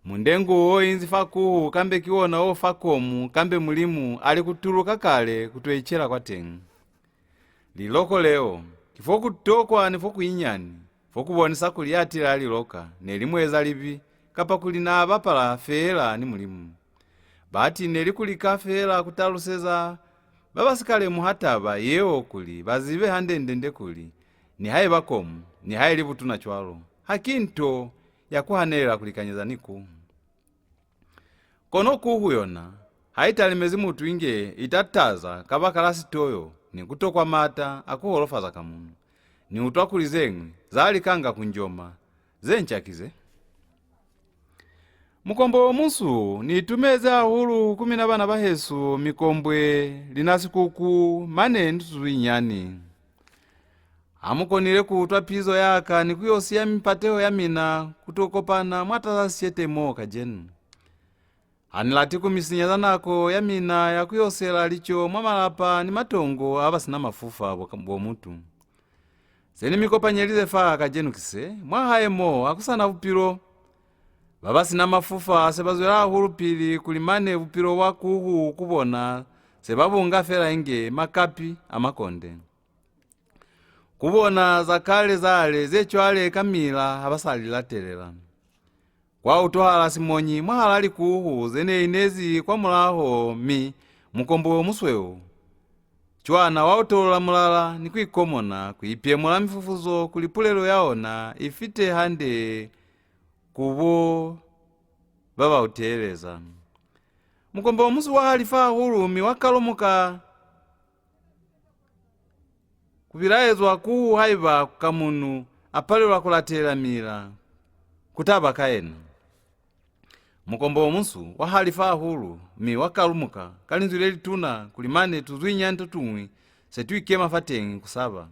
Mundengu o inzi fa kuhu, kambe ki ona o fa komu, kambe Mulimu a li ku tuluka kale ku to icela kwateñi. Liloko leo, ki fo ku tokwa ni fo ku inyani, fo ku bonisa kuli ya tile a liloka ne li muezalibi, kapa kuli na bapala feela ni Mulimu. Bati ne li ku lika feela ku taluseza ba ba si ka lemuha taba yeo kuli ba zibe hande-ndende kuli, nihaiba komu, niha ili butuna cwalo, ha ki nto ya ku hanelela ku likanyeza ni kuhu. Kono kuhu yona, ha i talimezi mutu inge i ta taza kabakala sitoyo ni ku tokwa maata a ku holofaza kamunu. Ni utwa kuli ze ñwi za likanga ku njoma, ze nca ki ze. Mukombo o munsu, ni itumezi hahulu ku mina bana bahesu, mikombwe, lina sikuku, mane ni tuzwinyani. Ha mu konile ku utwa pizo ya ka ni ku yo siya mipateho ya mina ku to kopana mwatas'a sishete mo kacenu. Ha ni lati ku mi sinyeza nako ya mina ya ku yo sela lico mwa malapa ni matongo a ba si na mafufa bo, bo mutu. Se ni mi kopanyelize fa kacenu ki se, mwa hae mo ha ku sa na bupilo. Ba ba si na mafufa se ba zwela hahulu pili kuli mane bupilo bwa kuhu ku bona se ba bu nga fela inge makapi a makonde. Ku bona za kale zale ze cwale ka mila ha ba sa li latelela. Kwa utwahala simonyi mwahal'a likuhu ze ne inezi kwa mulaho, mi mukombo o musweu cwana wa otolola mulala ni ku ikomona, ku ipyemula mifufuzo kuli pulelo ya ona i fite hande ku bo ba ba u teeleza. Mukombo o munsu wa halifa hahulu, mi wa kalomoka. Ku bilaezwa kuhu haiba kamunu a palelwa ku latelela mila, ku ta ba ka yena. Mukombo o munsu wa halifa hahulu, mi wa kalumuka ka linzwi le lituna kuli mane tuzwinyani to tuñwi se tu ikema fateñi ku saba.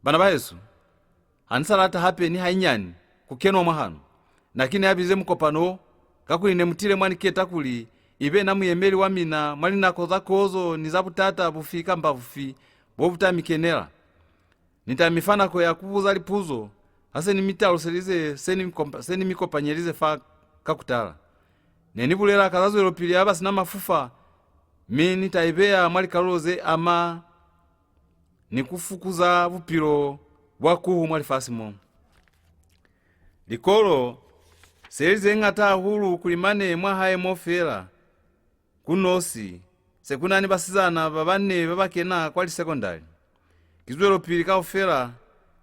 Bana bahesu, ha ni sa lata hape ni hainyani ku kenwa mwahanu. Na ki ne ya bize mukopano wo, kakuli ne mu tile mwa ni keta kuli i be na muyemeli wa mina mwa linako za kozo ni za butata bufi kamba bufi bo bu ta mi kenela. Ni ta mi fa nako ya ku buza lipuzo ha se ni mi taluselize se ni mi kompa-, se ni mi kopanyelize fa ka ku tala. Ne ni bulela ka za zwelopili ya ba si na mafufa, mi ni ta i beya mwa likalulo ze ama ni ku fukuza bupilo bwa kuhu mwa lifasi mo. Likolo se li ze ñata hahulu kuli mane mwa hae mo fela, ku nosi, se ku na ni basizana ba bane ba ba kena kwa lisekondari. Ki zwelopili kaufela,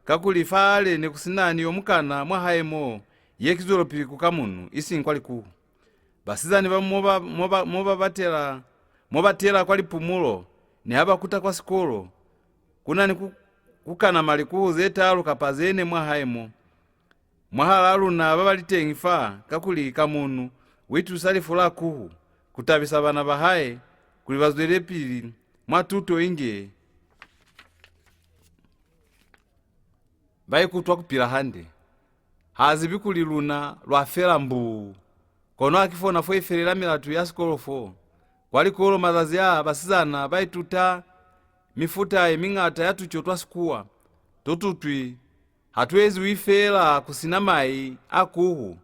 kakuli fale ne ku si na ni yo mukana mwa hae mo, ye ki zwelopili ku kamunu, isiñi kwa likuhu. Basizani ba mo ba, mo ba, mo ba batela, mo ba tela kwa lipumulo, niha ba kuta kwa sikolo, ku na ni ku, ku kana malikuhu ze talu kapa ze ne mwa hae mo. Mwahalaa luna ba ba li teñi fa, kakuli kamunu u itusa lifu la kuhu, ku tabisa bana ba hae kuli ba zwelepili mwa tuto inge ba ikutwa ku pila hande. Ha zibi kuli luna lwa fela mbuu. Kono haki fona fo i felela milatu ya sikolo fo. Kwa likolo mazazi a, basizana ba ituta mifuta ye miñata ya tuco twa Sikuwa. To tutwi ha tu eziwi feela ku si na mai a kuhu,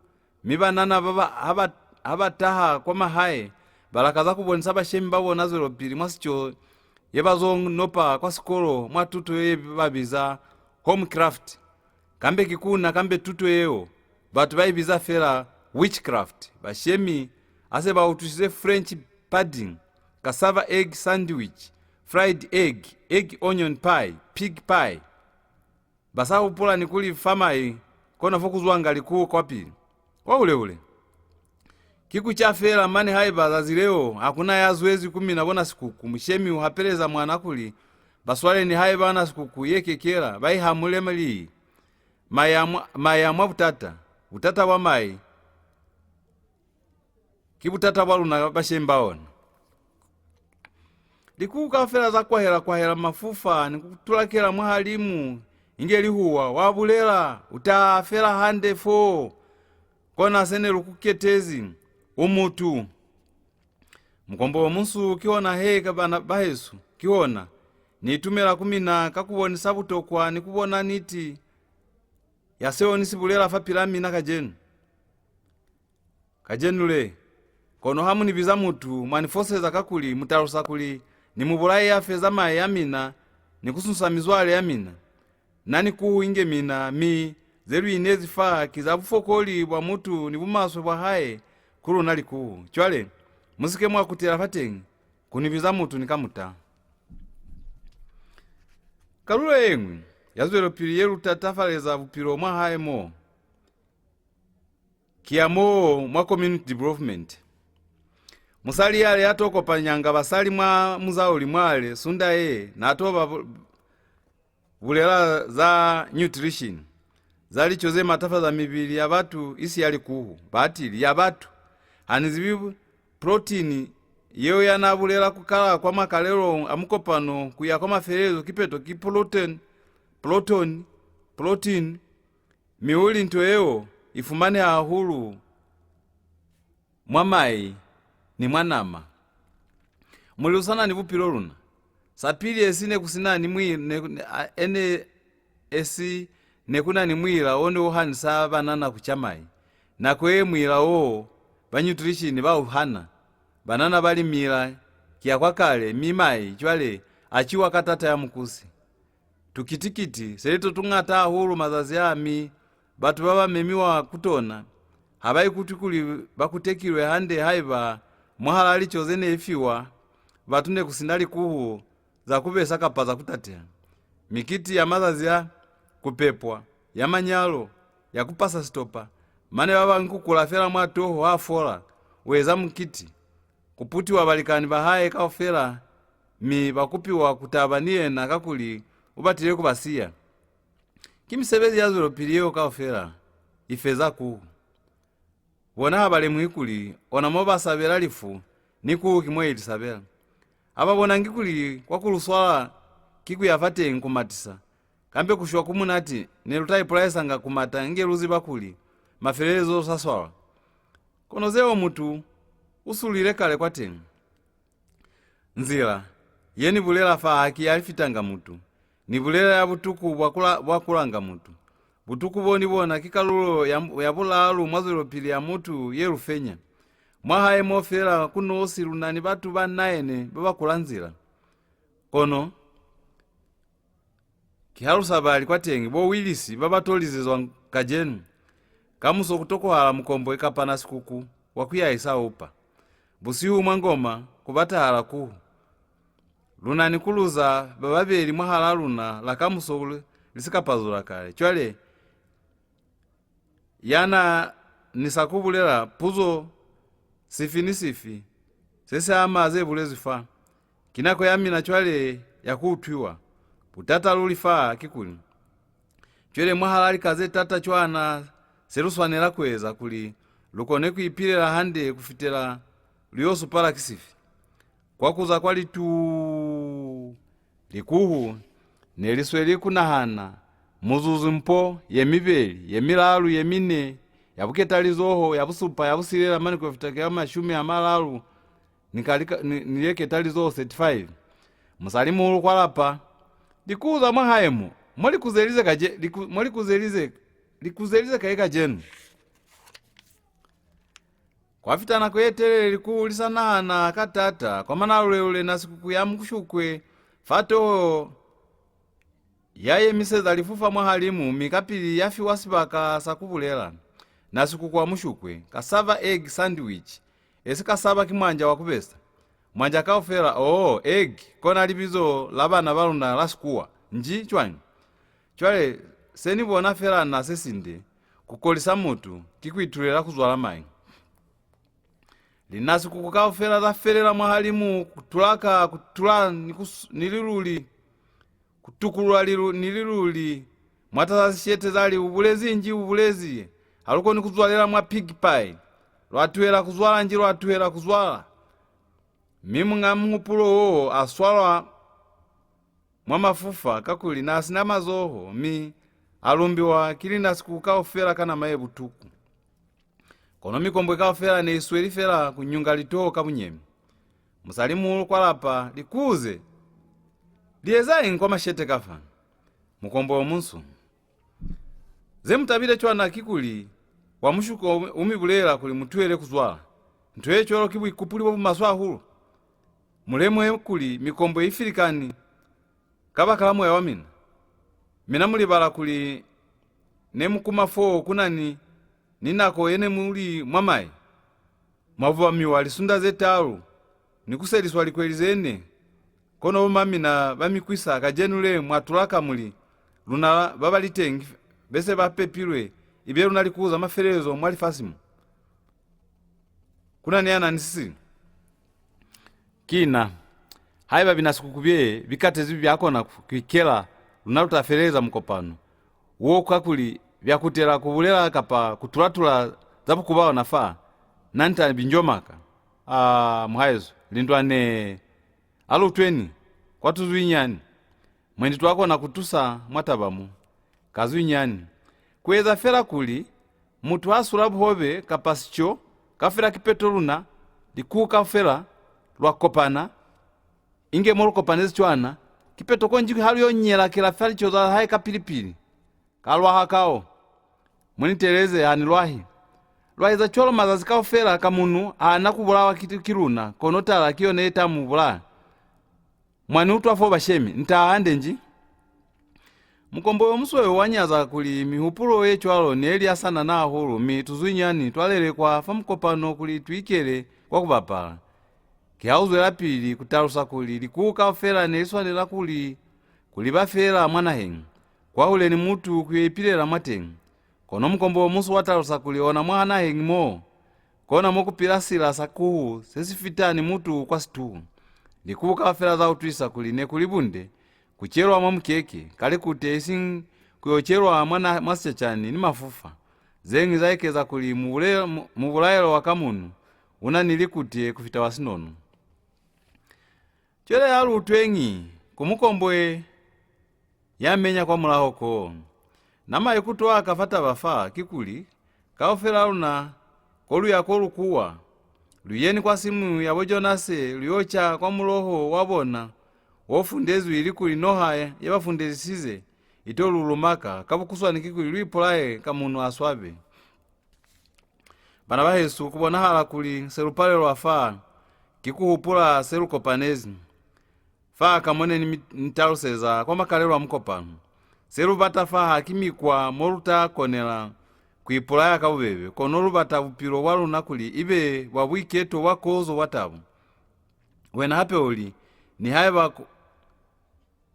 mi banana ba ba, ha ba, ha ba taha kwa mahae, ba lakaza ku bonisa bashemi ba bona zwelopili mwa sico ye ba zo nopa kwa sikolo mwa tuto ye ba biza home craft. Kambe ki ku na kambe tuto yeo, batu ba i biza fela witchcraft. Bashemi ha se ba utwisize French pudding, cassava egg sandwich, fried egg, egg onion pie, pig pie. Ba sa hupula ni kuli fa mai kona fo ku zwanga likuhu kwapili. Kwa hule-hule. Ki ku ca fela mane haiba zazi leo ha ku na ya zwezi ku mina bona sikuku, mushemi u hapeleza mwana kuli ba swale nihaiba na sikuku ye kekela, ba i hamule mali. Mai a mwa, mai a mwa butata. Butata bwa mai ki butata bwa luna bashemi ba ona. Likuhu kaufela za kwahela-kwahela mafufa ni ku tulakela mwahalimu inge lihuwa, wa bulela, u ta fela hande foo. Kona se ne lu ku ketezi, u mutu. Mukombo o munsu ki ona he ka bana bahesu, ki ona. Ni itumela ku mina ka ku bonisa butokwa ni ku bona niti ya seo ni si bulela fapil'a mina kacenu. Kacenu le, kono ha mu ni biza mutu, mwa ni foseza kakuli mu talusa kuli ni mubulai ya feza mai a mina ni ku susa mizwale ya mina. Na ni kuhu inge mina, mi ze lu inezi fa ki za bufokoli bwa mutu ni bumaswe bwa hae ku luna likuhu. Cwale, mu si ke mwa kutela fateñi ku ni biza mutu ni kamuta. Kalulo ye ñwi ya zwelopili ye lu tatafaleza bupilo mwa hae mo, ki ya mo mwa community development. Musali yale ya to kopanyanga basali mwa muzauli mwale sunda ye, na to ba bu-, bulela za nutrition, za lico ze matafaza mibili ya batu, isi ya likuhu. Batili, ya batu. Ha ni zibi protein yeo ya na bulela ku kala kwa makalelo a mukopano ku ya kwa mafelelezo, kipeto ki protein, proton, protein. Mi uli nto yeo i fumaneha hahulu mwa mai ni mwa nama. Muli u sa na ni bupilo luna. Sapili esi ne ku si na ni mwi-, ne, ne, a, ene esi ne ku na ni muila o ne u hanisa banana ku ca mai. Nako ye muila wo, ba nutrition ba u hana. Banana ba li, miila ki ya kwa kale, mi mai cwale a ciwa ka tata ya mukusi. Tukitikiti se li to tuñata hahulu mazazi a, mi batu ba ba memiwa ku tona ha ba ikutwi kuli ba kutekilwe hande haiba mwahal'a lico ze ne fiwa batu ne ku si na likuhu za ku besa kapa za ku tateha. Mikiti ya mazazi a, ku pepwa, ya manyalo, ya ku pasa sitopa, mane ba bañwi ku kula fela mwa toho ha fola, u eza mukiti. Ku putiwa balikani ba hae kaufela, mi ba kupiwa ku taba ni yena kakuli u batile ku ba siya. Ki misebezi ya zwelopili yeo kaufela i feza kuhu. Bona ha ba lemuhi kuli ona mo ba sabela lifu, ni kuhu ki mo i li sabela. Ha ba bonangi kuli kwa ku lu swala ki ku ya fateñi ku matisa, kambe ku shwa ku munati, ne lu ta ipulaisanga ku mata inge lu ziba kuli mafelelezo lu sa swala. Kono zeo mutu u sulile kale kwateñi. Nzila ye ni bulela fa haki ya fitanga mutu. Ni bulela ya butuku bwa kula, bwa kulanga mutu. Butuku bo ni bona ki kalulo ya, ya bulalu mwa zwelopili ya mutu ye lu fenya. Mwa hae mo fela ku nosi lu na ni batu ba naene ba ba kula nzila. Kono ki ha lu sa bali kwateñi bo Wilisi ba ba to lizezwa kacenu. Kamuso ku tokohala mukombwe kapa na sikuku wa ku yahisa upa. Busihu mwa ngoma ku batahala kuhu. Lu na ni ku luza ba babeli mwahal'a luna la kamuso li, li si ka pazula kale. Cwale, ya na ni sa ku bulela puzo sifi ni sifi se si ama ze bulezwi fa. Ki nako ya mina cwale ya ku utwiwa. Butata lu li fa kikuli, cwale mwahal'a lika ze taata cwana se lu swanela ku eza kuli lu kone ku ipilela hande ku fitela lu yo supala ki sifi? Kwa kuza kwa lituu, likuhu ne li sweli ku nahana, muzuzu, mpo, ye mibeli, ye milalu, ye mine, ya buketalizoho, ya busupa, ya busilela, mane ku yo fita ki ya mashumi a malalu, ni ka lika, ni, ni ye ketalizoho thirty-five. Musali muhulu kwa lapa, likuhu za mwa hae mo, mo li kuzelize kaje, liku, mo li kuzelize, li kuzelize kai kacenu? Kwa fita nako ye telele likuhu li sa nahana ka taata, kwa manalulelule Nasikuku ya mushukwe fa toho ya yemiseza lifufa mwahalimu, mi kapili ya fiwa sibaka sa ku bulela. Nasikuku wa mushukwe, cassava egg sandwich, esi cassava ki mwanja wa ku besa. Mwanja kaufela, oo, egg, kona libizo la bana ba luna la Sikuwa. Nji, cwañi? Cwale, se ni bona fela na se sinde, ku kolisa mutu, ki ku itulela ku zwala mai. Linasikuku kaufela za felela mwahalimu, ku tulaka, ku tula ni ku s-, ni liluli, ku tukulula lilu-, ni liluli. Mwatas'a sishete za li, "U bulezi nji, u bulezi. Ha lu koni ku zwalela mwa pig pie. Lwa tuhela ku zwala nji, lwa tuhela ku zwala." Mi muñ'a muhupulo wo a swalwa mwa mafufa, kakuli n'a si na mazoho, mi a lumbiwa ki linasikuku kaufela ka nama ye butuku. Kono mikombwe kaufela ne i sweli fela ku nyunga litoho ka bunyemi. Musali muhulu kwa lapa, "Likuhu ze, li ezañi kwa mashete kafa?" Mukombwe o munsu, "Ze mu tabile cwana kikuli wa mushuko u mi bulela kuli mu tuhele ku zwala. Nto ye cwalo ki buikupuli bo bu maswe hahulu. Mu lemuhe kuli mikombwe i filikani kabakala moya wa mina. Mina mu libala kuli ne mu kuma foo ku na ni, ni nako ye ne mu li mwa mai. Mwa bubamiwa lisunda ze talu, ni ku seliswa likweli ze ne. Kono bo mamina ba mi kwisa kacenu le, mwa tulaka mu li, 'Luna ba ba li teñi be se ba pepilwe, ibe luna likuhu za mafelelezo mwa lifasi mo.' Ku na ni ya na ni sisiñwi?" Ki na. Haiba binasikuku bye bi katezi bya kona ku, ku ikela, luna lu ta feleleza mukopano wo, kakuli bya kutela ku bulela kapa ku tula-tula za bukuba ona fa, na ni ta bi njomaka. A, muhaesu, lindwa ne. A lu utweni, kwa tuzwinyani. Mwendi twa kona ku tusa mwa taba mo. Ka zwinyani. Ku eza fela kuli, mutu ha sula buhobe kapa sico, kaufela kipeto luna, likuhu kaufela, lwa kopana, inge mo lu kopanezi cwana, kipeto konji ha lu yo nyelakela fa lico za hae kapili-pili. Ka lwaha kao. Mu ni teeleze, ha ni lwahi. Lwa eza cwalo mazazi kaufela, Kamunu ha na ku bulawa ki, ki luna, kono tala ki yona ye ta mu bulaya. Mwa ni utwa fo, bashemi? Ni taha hande nji? Mukombwe yo musweu wa nyaza kuli mihupulo ye cwalo ne li ya sanana hahulu, mi tuzwinyani twa lelekwa fa mukopano kuli tu ikele kwa ku bapala. Ki ha u zwelapili ku talusa kuli likuhu kaufela ne li swanela kuli, ku liba feela mwa naheñi, kwahule ni mutu ku yo ipilela mwateñi. Kono mukombwe o munsu wa talusa kuli ona mwa naheñi mo, kona mo ku pila sila sa kuhu se si fita ni mutu kwa situhu. Likuhu kaufela za utwisa kuli ne ku li bunde ku celwa mwa mukeke ka likute, isiñi ku yo celwa mwa na, mwa sicacani ni mafufa. Ze ñwi za ekeza kuli mubule-, mu-, mubulaelo wa Kamunu u na ni likute ku fita wa sinono. Cwale ha lu utweñi ku mukombwe ya menya kwa mulaho ko. Na maikuto a ka fa taba fa kikuli, kaufela luna ko lu ya ko lu kuwa, lu yeni kwa simu ya bo Jonase lu yo ca kwa muloho wa bona wo fundezwi, ilikuli noha ye ba fundezisize i to lu lumaka. Ka bukuswani kikuli lu ipulaye Kamunu a swabe. Bana bahesu, ku bonahala kuli se lu palelwa fa ki ku hupula se lu kopanezi. Fa ka mo ne ni mi, ni taluseza kwa makalelo a mukopano, se lu bata fa ha ki mikwa mo lu ta konela ku ipulaya ka bubebe, kono lu bata bupilo bwa luna kuli ibe bwa buiketo, bwa kozo, bwa tabo. Wena hape u li, nihaiba ko,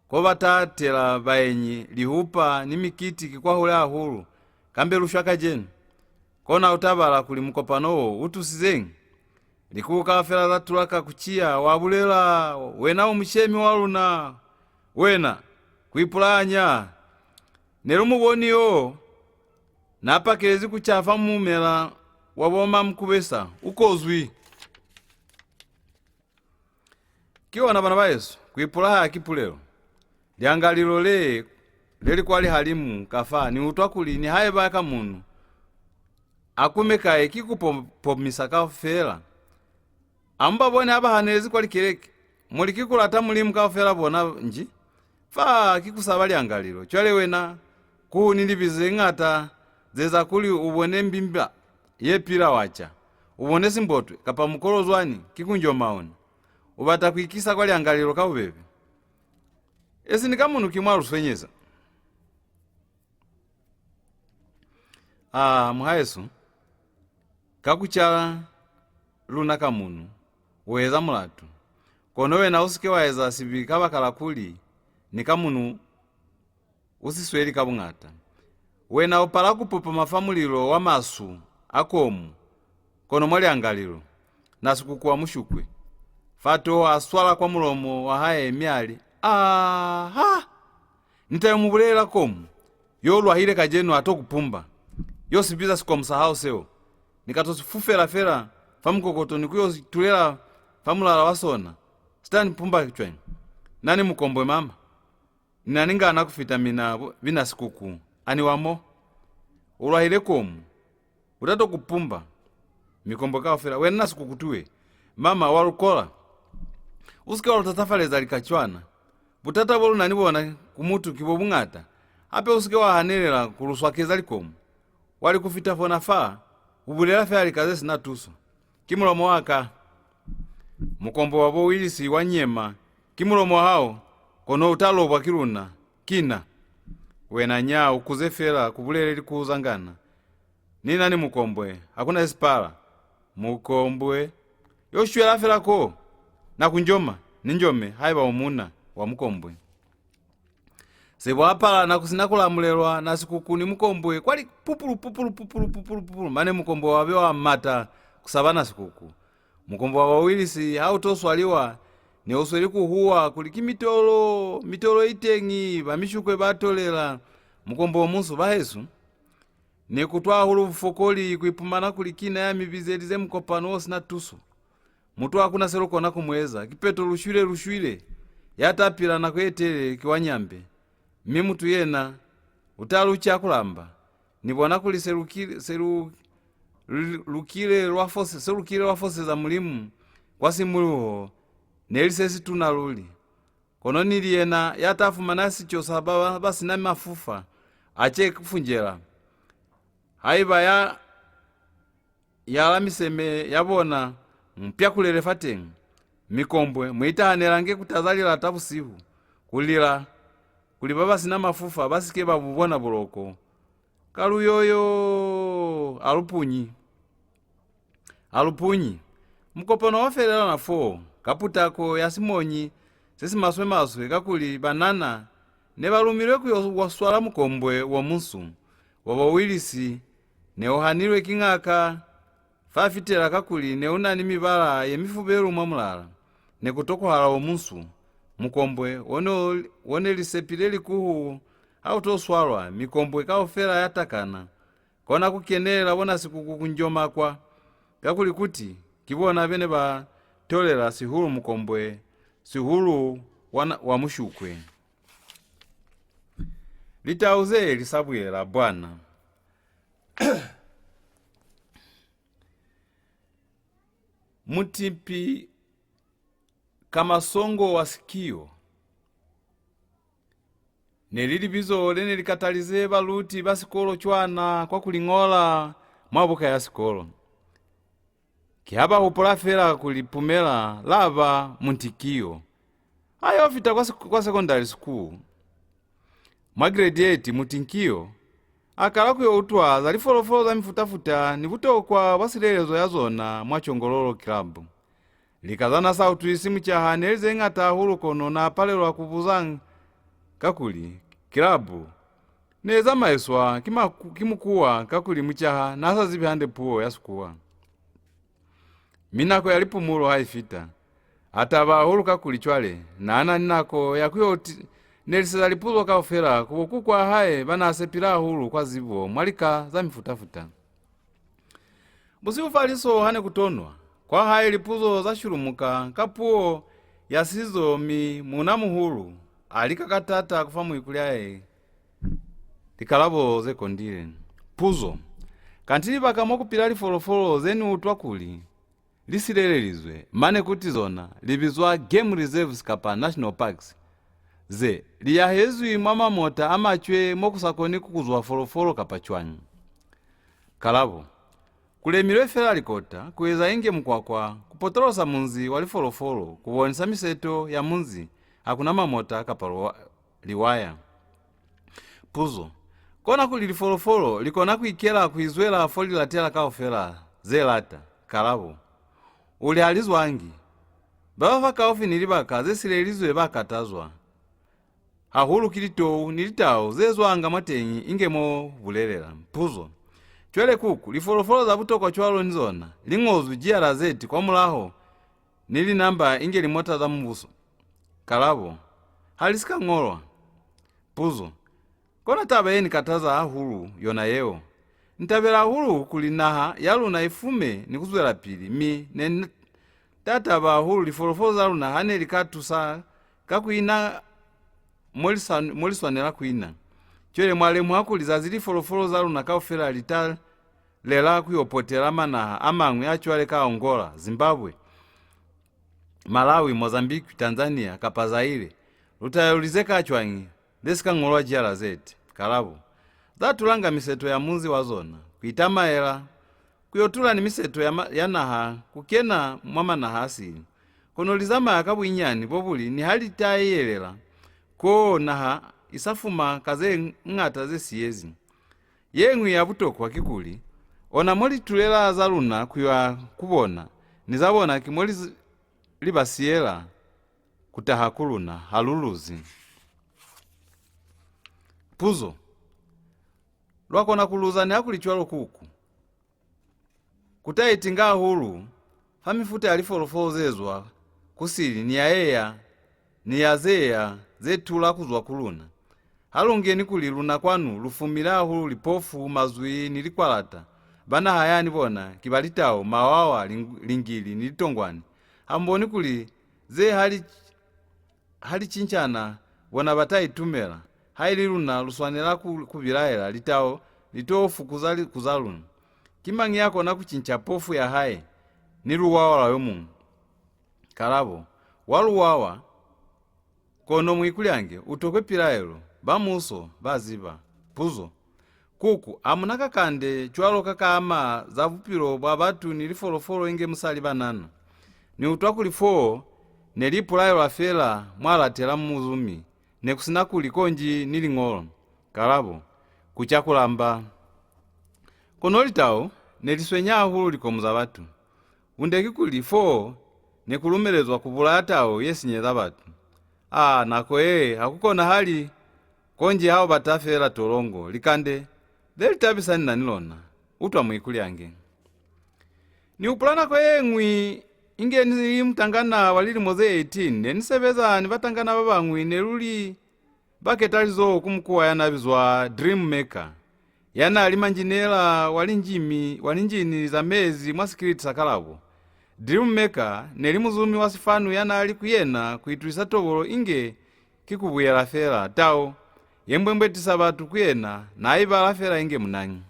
ko ba ta tela baenyi, lihupa, ni mikiti ki kwahule hahulu, kambe lu shwa kacenu. Kona u ta bala kuli mukopano wo u tusizeñi? Likuhu kaufela za tulaka ku ciya, wa bulela, "Wena u mushemi wa luna! Wena, ku ipulaya nya! Ne lu mu boni yo na pakelezi ku ca fa mumela wa bo Mamukubesa, u kozwi!" Ki ona, bana bahesu, ku ipulaya haki pulelo. Lyangalilo le, le li kwa lihalimu kafa, ni utwa kuli nihaiba Kamunu a kume kai, ki ku po-, pomisa kaufela. A mu ba bone ha ba hanelezi kwa likeleke, mu li ki ku lata Mulimu kaufela bona nji? Fa ki ku saba lyangalilo. Cwale wena, ku ni libi ze ñata ze eza kuli u bone mbimba ye pila wa ca, u bone simbotwe kapa mukolozwani, ki ku njoma ona. U bata ku ikisa kwa lyangalilo ka bubebe. Esi ni Kamunu ki mwa lu swenyeza. Ah, muhaesu, ka ku cala luna Kamunu, u eza mulatu. Kono wena u si ke wa eza sibi kabakala kuli ni Kamunu u si sweli ka buñata. Wena u pala ku popoma fa mulilo wa masu a komu, kono mwa lyangalilo, na sikuku wa mushukwe. Fa toho a swala kwa mulomo wa hae mi a li, "Aha! Ni ta yo mu bulelela komu, yo lwahile kacenu a to ku pumba. Yo sipiza sikomu sa hao seo. Ni ka to si fufela fela fa mukokoto ni ku yo si tulela fa mulala wa sona. Si ta ni pumba cwañi? Na ni mukombwe, mama. Ni na ni ngana ku fita mina bo-, bina sikuku. A ni wa mo? U lwahile komu. U ta to ku pumba. Mikombwe kaufela. Wena na sikuku tuwe. Mama, wa lu kola. U si ke wa lu tatafaleza lika cwana. Butata bo lu na ni bona ku mutu ki bo buñata. Hape u si ke wa hanelela ku lu swakeza likomu. Wa li ku fita fona fa, u bulela fela lika ze si na tuso. Ki mulomo wa ka." Mukombwe wa bo Wilisi wa nyema. "Ki mulomo wa hao, kono u ta lobwa ki luna. Ki na." "Wena nya, u kuze fela, ku bulele likuhu za ngana. Ni na ni mukombwe, ha ku na se si pala." "Mukombwe? Yo shwela fela ko. Na ku njoma, ni njome, haiba u muuna wa mukombwe." Se bwa pala na ku sina ku lamulelwa, na sikuku ni mukombwe kwa li pupulu, pupulu, pupulu, pupulu, pupulu, mane mukombwe wa be wa mata ku saba na sikuku. Mukombwe wa ba Wilisi ha u to swaliwa, ne u sweli ku huwa kuli ki mitolo, mitolo i teñi, ba mishukwe ba tolela. Mukombwe o munsu, bahesu. Ne ku twa hahulu bufokoli ku ipumana kuli ki na ya mi bizelize mukopano o si na tuso. Mutu ha ku na se lu kona ku mu eza, kipeto lu shwile, lu shwile. Ya ta pila nako ye telele ki wa Nyambe. Mi mutu yena, u ta lu ca ku lamba. Ni bona kuli se lu kile, se lu, lu, lu kile lwa fose-, se lu kile lwa foseza Mulimu kwa simuluho, ne li se situna luli. Kono ni li yena ya ta fumana sico sa ba, ba, ba si na mafufa, a ce ku funjela. Haiba ya yala miseme ya bona, mu pyakulele fateñi. Mikombwe, mu itahanelange ku taza lilata busihu, ku lila, kuli ba ba si na mafufa ba si ke ba bu bona buloko. Kaluyoyo, a lu punyi. A lu punyi. Mukopano wa felela na foo, ka putako ya simonyi se si maswe-maswe, kakuli banana ne ba lumilwe ku yo wa swala mukombwe wo munsu, wa ba Wilisi, ne u hanilwe ki ñaka, fa fitela kakuli ne u na ni mibala ye mifubelu mwa mulala, ne ku tokohala wo munsu. Mukombwe wo ne, wo ne li sepile likuhu ha u to swalwa, mikombwe kaufela ya takana, kona ku kenelela bona sikuku ku njoma kwa, kakuli kuti ki bona be ne ba tolela sihulu mukombwe, sihulu wa na, wa mushukwe. Litau ze li sa buyela bwana. Mutipi Kamasongo wa Sikiyo. Ne li libizo le ne li katalize baluti ba sikolo cwana kwa ku li ñola mwa buka ya sikolo. Ki ha ba hupula fela kuli Pumela la ba Muntikiyo. A yo fita kwa sek-, kwa secondary school. Mwa grade eight, Mutinkiyo a kala ku yo utwa za lifolofolo za mifuta-futa ni butokwa bwa silelezo ya zona mwa Congololo Club. Lika za na sa utwisi mucaha ne li ze ñata hahulu, kono na palelwa ku buza kakuli club ne zamaiswa ki maku-, ki mukuwa, kakuli mucaha na sa zibi hande puo ya Sikuwa. Mi nako ya lipumulo ha i fita, a taba hahulu kakuli cwale n'a na ni nako ya ku yo ti-, neliseza lipuzo kaufela ku bo kukw'a hae ba n'a sepile hahulu kwa zibo mwa lika za mifuta-futa. Busihu fa liso ha ne ku tonwa, kwa hae lipuzo za shulumuka ka puo ya sizo, mi muuna-muhulu a lika ka taata ku fa muikulyae likalabo ze kondile. Puzo: Kanti libaka mo ku pila lifolofolo ze ni utwa kuli li silelelizwe, mane kuti zona li bizwa game reserves kapa national parks, ze li yahezwi mwa mamota a macwe mo ku sa koni ku kuzwa folofolo kapa cwañi? Kalabo: Ku lemilwe fela likota, ku eza inge mukwakwa, ku potolosa munzi wa lifolofolo, ku bonisa miseto ya munzi, ha ku na mamota kapa lwa-, liwaya. Puzo: Kona kuli lifolofolo li kona ku ikela ku izwela fo li latela kaufela ze lata? Kalabo: Uli ha li zwangi. Ba ba fakaufi ni libaka ze silelizwe ba katazwa hahulu ki litou ni litau ze zwanga mwateñi inge mo bulelela. Puzo: Cwale kuku, lifolofolo za butokwa cwalo ni zona li ñozwi G R Z kwa mulaho ni linamba inge limota za mubuso? Kalabo: Ha li si ka ñolwa. Puzo: Kona taba ye ni kataza hahulu yona yeo. Ni tabela hahulu kuli naha ya luna i fume ni ku zwelapili, mi ne ni ta taba hahulu lifolofolo za luna ha ne li ka tusa ka ku ina mo li sa-, mo li swanela ku ina. Cwale mwa lemuha kuli zazi lifolofolo za luna kaufela li ta lela ku yo potela manaha a mañwi a cwale ka Angola, Zimbabwe, Malawi, Mozambique, Tanzania, kapa Zaire, lu ta yo li zeka cwañi ze si ka ñolwa G R Z? Kalabo: Za tulanga miseto ya munzi wa zona, ku itamaela, ku yo tula ni miseto ya, ma-, ya naha ku kena mwa manaha a sili. Kono li zamaya ka buinyani bo buli ni ha li ta yelela, koo naha i sa fuma ka ze ñata ze siyezi. Ye ñwi ya butokwa kikuli, ona mo li tulela za luna ku ya ku bona, ni za bona ki mo li z-, li ba siyela ku taha ku luna, ha lu luzi. Puzo: Lwa kona ku luza nihakulicwalo kuku? Ku ta itinga hahulu fa mifuta ya lifolofolo ze zwa ku sili ni ya eya, ni ya ze ya ze tula ku zwa ku luna. Ha lu nge ni kuli luna kwanu lu fumile hahulu lipofu, mazwi, ni likwalata, ba naha yani bona ki ba litau, mawawa, ling-, lingili, ni litongwani. Ha mu boni kuli ze ha li, ha li cincana, bona ba ta itumela? Haili luna lu swanela ku, ku bilaela, litau li to fukuza li, ku za luna. Ki mañi ya kona ku cinca pofu ya hae ni luwawa lwa yo muñwi? Kalabo: Wa luwawa. Kono muikulyange, u tokwe pilaelo, ba muuso ba ziba. Puzo: Kuku, ha mu na kakande cwalo ka ka ama za bupilo bwa batu ni lifolofolo inge mu sa li banana? Ni utwa kuli foo ne li pulaelwa fela mwa latela muzumi, ne ku si na kuli konji ni liñolo. Kalabo: Ku ca ku lamba. Kono litau ne li swenya hahulu likomu za batu. Bunde kikuli foo ne ku lumelezwa ku bulaya tau ye sinyeza batu. Aa, nako ye, ha ku konahali, konji ha u bata feela tolongo, likande le li tabisa ni na ni lona. Utwa muikulyange. Ni hupula nako ye ñwi, inge ni li mutangana wa lilimo ze eighteen, ne ni sebeza ni batangana ba bañwi ne lu li ba ketalizoho ku mukuwa ya n'a bizwa Dream Maker, ya n'a li manjinela wa linjimi, wa linjini za mezi mwa sikiliti sa Kalabo. Dream Maker ne li muzumi wa sifanu ya n'a li ku yena ku itusisa tobolo inge ki ku buyela fela. Tau ye mbwembwetisa batu ku yena n'a i bala fela inge munañi.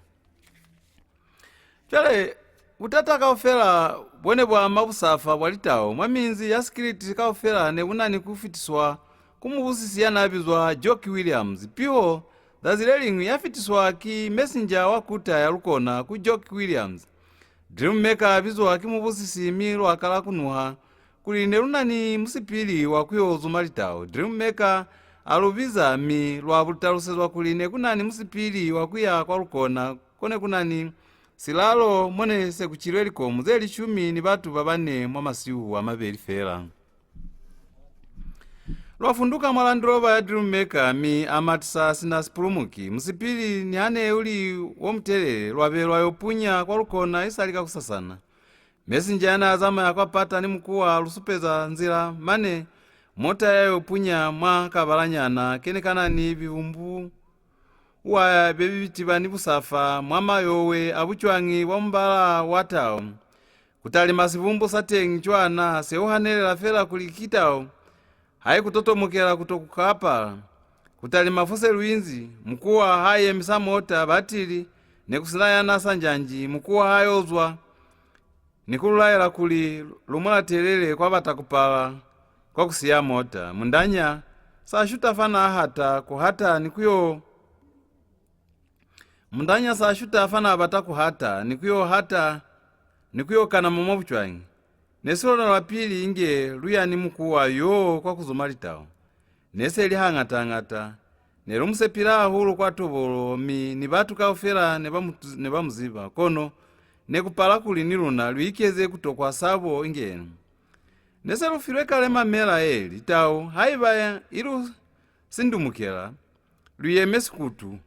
Cwale, butata kaufela bo ne bwa ama busafa bwa litau mwa minzi ya sikiliti kaufela ne bu na ni ku fitiswa ku mubusisi ya n'a bizwa Jock Williams. Piho zazi le liñwi ya fitiswa ki mesinja wa kuta ya Lukona ku Jock Williams. Dream Maker a bizwa ki mubusisi mi lwa kala ku nuha kuli ne lu na ni musipili wa ku yo zuma litau. Dream Maker a lu biza mi lwa bu talusezwa kuli ne ku na ni musipili wa ku ya kwa Lukona ko ne ku na ni silalo mo ne se ku cilwe likomu ze lishumi ni batu ba bane mwa masihu a mabeli fela. Lwa funduka mwa Land Rover ya Dream Maker mi a matisa sina sipulumuki. Musipili niha ne u li wo mutelele, lwa be lwa yo punya kwa Lukona isali kakusasana. Mesinja ya n'a zamaya kwa pata ni mukuwa lu supeza nzila, mane mota ya yo punya mwa kabalanyana ke ne ka na ni bibumbu wa be bi tiba ni busafa mwa mayowe a bucwañi bwa mubala wa tau. Ku talima sibumbu sa teñi cwana se u hanelela fela kuli ki tau, ha i ku totomokela ku to ku kapala. Ku talima fo se lu inzi, mukuwa ha yemisa mota batili, ne ku si na ya na sa njanji, mukuwa ha yo zwa ni ku lu laela kuli lu mu latelele kwa bata ku pala kwa ku siya mota. Mundanya sa shuta fa na hata ku hata ni ku yo Mundanya sa shuta fa na bata ku hata ni ku yo hata ni ku yo kanama mwa bucwañi. Ne si lona lwa pili inge lu ya ni mukuwa yo kwa ku zuma litau. Ne se li hañata-ñata. Ne lu mu sepile hahulu kwa tobolo, mi ni batu kaufela ne ba mu, ne ba mu ziba. Kono ne ku pala kuli ni luna lu ikeze ku tokwa sabo inge yena. Ne se lu filwe kale mamela, eli tau haiba i lu sindumukela, lu yeme sikutu.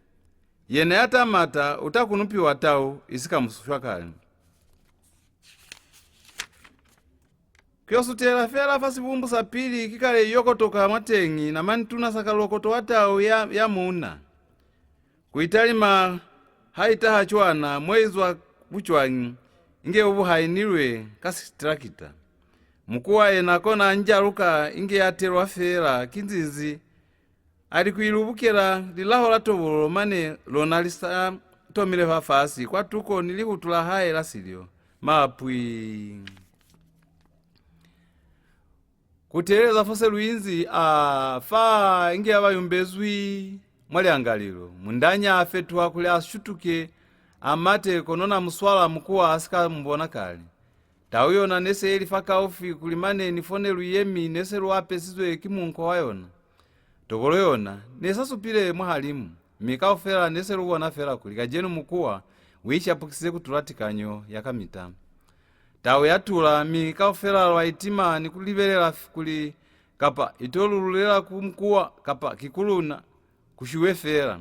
Yena ya ta mata u ta kunupiwa tau i si ka mu shwa kale. Ku yo sutela fela fa sibumbu sa pili, ki kale i yo kotoka mwateñi, namani tuna sa kalokoto wa tau ya, ya muuna. Ku italima ha i taha cwana mo i zwa bucwañi, inge u buhainilwe ka sitrakita. Mukuwa yena kona a njaluka inge ya telwa fela ki nzinzi. A li ku ilubukela lilaho la tobolo, mane lona li sa tomile fafasi kwatuko ni lihutu la hae la silyo. Mapwi! Ku teeleza fo se lu inzi, a fa inge ya ba yumbezwi mwa lyangalilo. Mundanya a fetuha kuli a shutuke, a mate, kono na mu swala mukuwa a si ka mu bona kale. Tau yona ne se i li fakaufi kuli mane ni fo ne lu yemi ne se lu apesizwe ki munko wa yona. Tobolo yona ne sa supile mwahalimu, mi kaufela ne se lu bona fela kuli kacenu mukuwa u ishapukisize ku tula tikanyo ya kamita. Tau ya tula, mi kaufela lwa itima ni ku libelela f-, kuli kapa i to lu lulela ku mukuwa kapa ki ku luna, ku shiwe fela.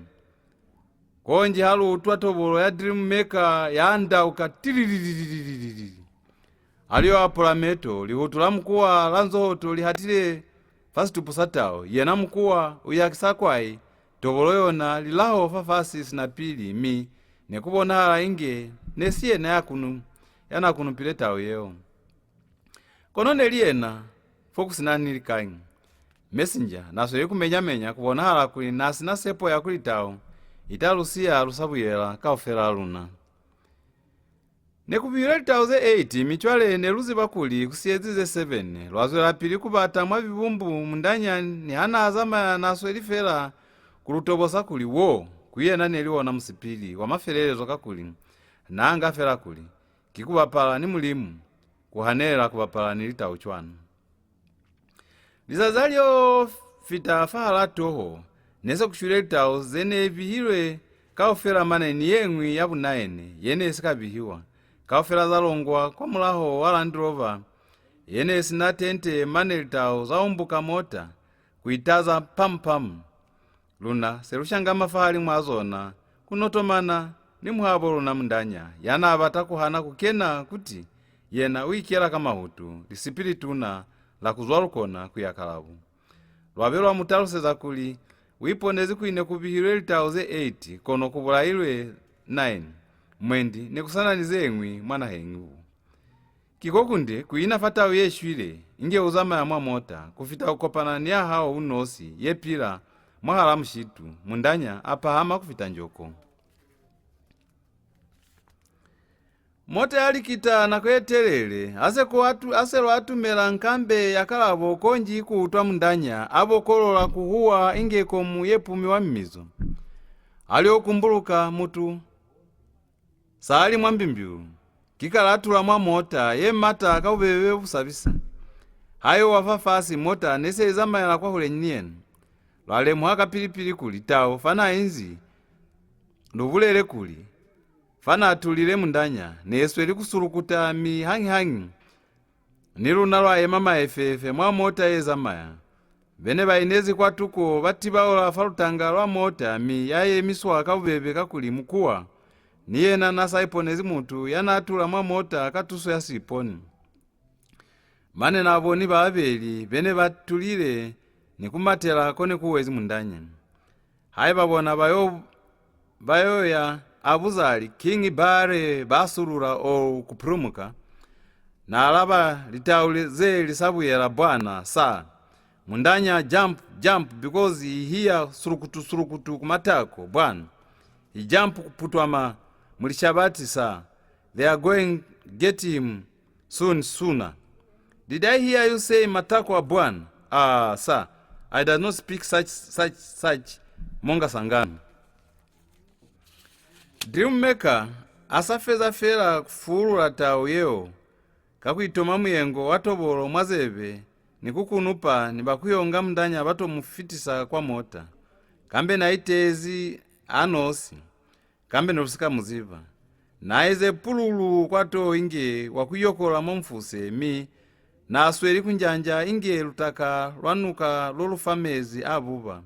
Konji ha lu utwa tobolo ya Dream Maker ya ndauka tililililililili. Ha li yo apula meto, lihutu la mukuwa la nzohoto li hatile fa situpu sa tau. Yena mukuwa u yakisa kwai, tobolo yona lilaho fafasi sina pili, mi ne ku bonahala inge ne si yena ya kunu, ya na kunupile tau yeo. Kono ne li yena, fo ku si na ni likañi. Messenger na sweli ku menya-menya, ku bonahala kuli na si na sepo ya kuli tau i ta lu siya lu sa buyela kaufela luna. Ne ku bihilwe litau ze eight, mi cwale ne lu ziba kuli ku siyezi ze seven. Lwa zwelapili ku bata mwa bibumbu, Mundanya niha n'a zamaya n'a sweli fela ku lu tobosa kuli wo ku yena ne li ona musipili wa mafelelezo, kakuli n'a nga fela kuli ki ku bapala ni Mulimu, ku hanelela ku bapala ni litau cwana. Lizazi ha li yo fita fahal'a toho, ne se ku shwile litau ze ne bihilwe kaufela, mane ni ye ñwi ya bunaene ye ne si ka bihiwa. Kaufela za longwa kwa mulaho wa Land Rover ye ne si na tente, mane litau za umbuka mota, ku itaza pam-pam. Luna se lu shangama fahalimu a zona, ku notomana ni muhabo luna Mundanya, ya n'a bata ku hana ku kena, kuti yena u ikela ka mahutu, lisipi lituna la ku zwa Lukona ku ya Kalabo. Lwa be lwa mu taluseza kuli u iponezi kuli ne ku bihilwe litau ze eight, kono ku bulailwe nine, mwendi ne ku sa na ni ze ñwi mwa naheñi bu. Ki ko kunde ku ina fa tau ye shwile, inge u zamaya mwa mota, ku fita ku kopana ni ya hao u nosi, ye pila mwahal'a mushitu. Mundanya a pahama ku fita njoko. Mota ya likita nako ye telele, ha se ku atu-, ha se lwa atumela nkambe ya Kalabo, konji ku utwa Mundanya a bokolola ku huwa inge komu ye pumiwa mimizo. Ha li yo kumbuluka, mutu sa li mwa mbimbiulu, ki kale a tula mwa mota ye mata ka bubebe bo bu sabisa. Ha yo wa fafasi, mota ne se i zamaela kwahuleñi ni yena. Lwa lemuha kapili-pili kuli tau fa n'a inzi, lu bulele kuli, fa n'a tulile Mundanya, ne sweli ku sulukuta, mi hañi-hañi ni luna lwa yema maefeefe mwa mota ye zamaya. Be ne ba inezi kwatuko ba tibaula fa lutanga lwa mota, mi ya yemiswa ka bubebe, kakuli mukuwa ni yena n'a sa iponezi mutu ya n'a tula mwa mota ka tuso ya siiponi. Mane n'a boni babeli be ne ba tulile ni ku matela ko ne ku wezi Mundanya. Haiba bona ba yo, ba yo ya, a buza a li, "Kiñi bale ba sulula o ku pulumuka?" Na alaba, "Litau li, ze li sa buyela, bwana, sa." Mundanya, "Jump, jump, because he hear sulukutu, sulukutu ku matako, bwana. He jump ku putwama mu lishabati, sa. They are going get him soon, sooner." "Did I hear you say matako a bwana?" "Ah, sir, I does not speak such, such, such, Monga Sangano." Dream Maker a sa feza fela ku fuulula tau yeo, ka ku itoma muyengo wa tobolo mwa zebe, ni ku kunupa, ni ba ku yo nga Mundanya ba to mu fitisa kwa mota. Kambe na itezi a nosi. Kambe ne lu si ka mu ziba. Na ize pululu kwa toho inge wa ku yokola mwa mufuse, mi na sweli ku njanja inge lutaka lwa nuka lo lu fa mezi a buba.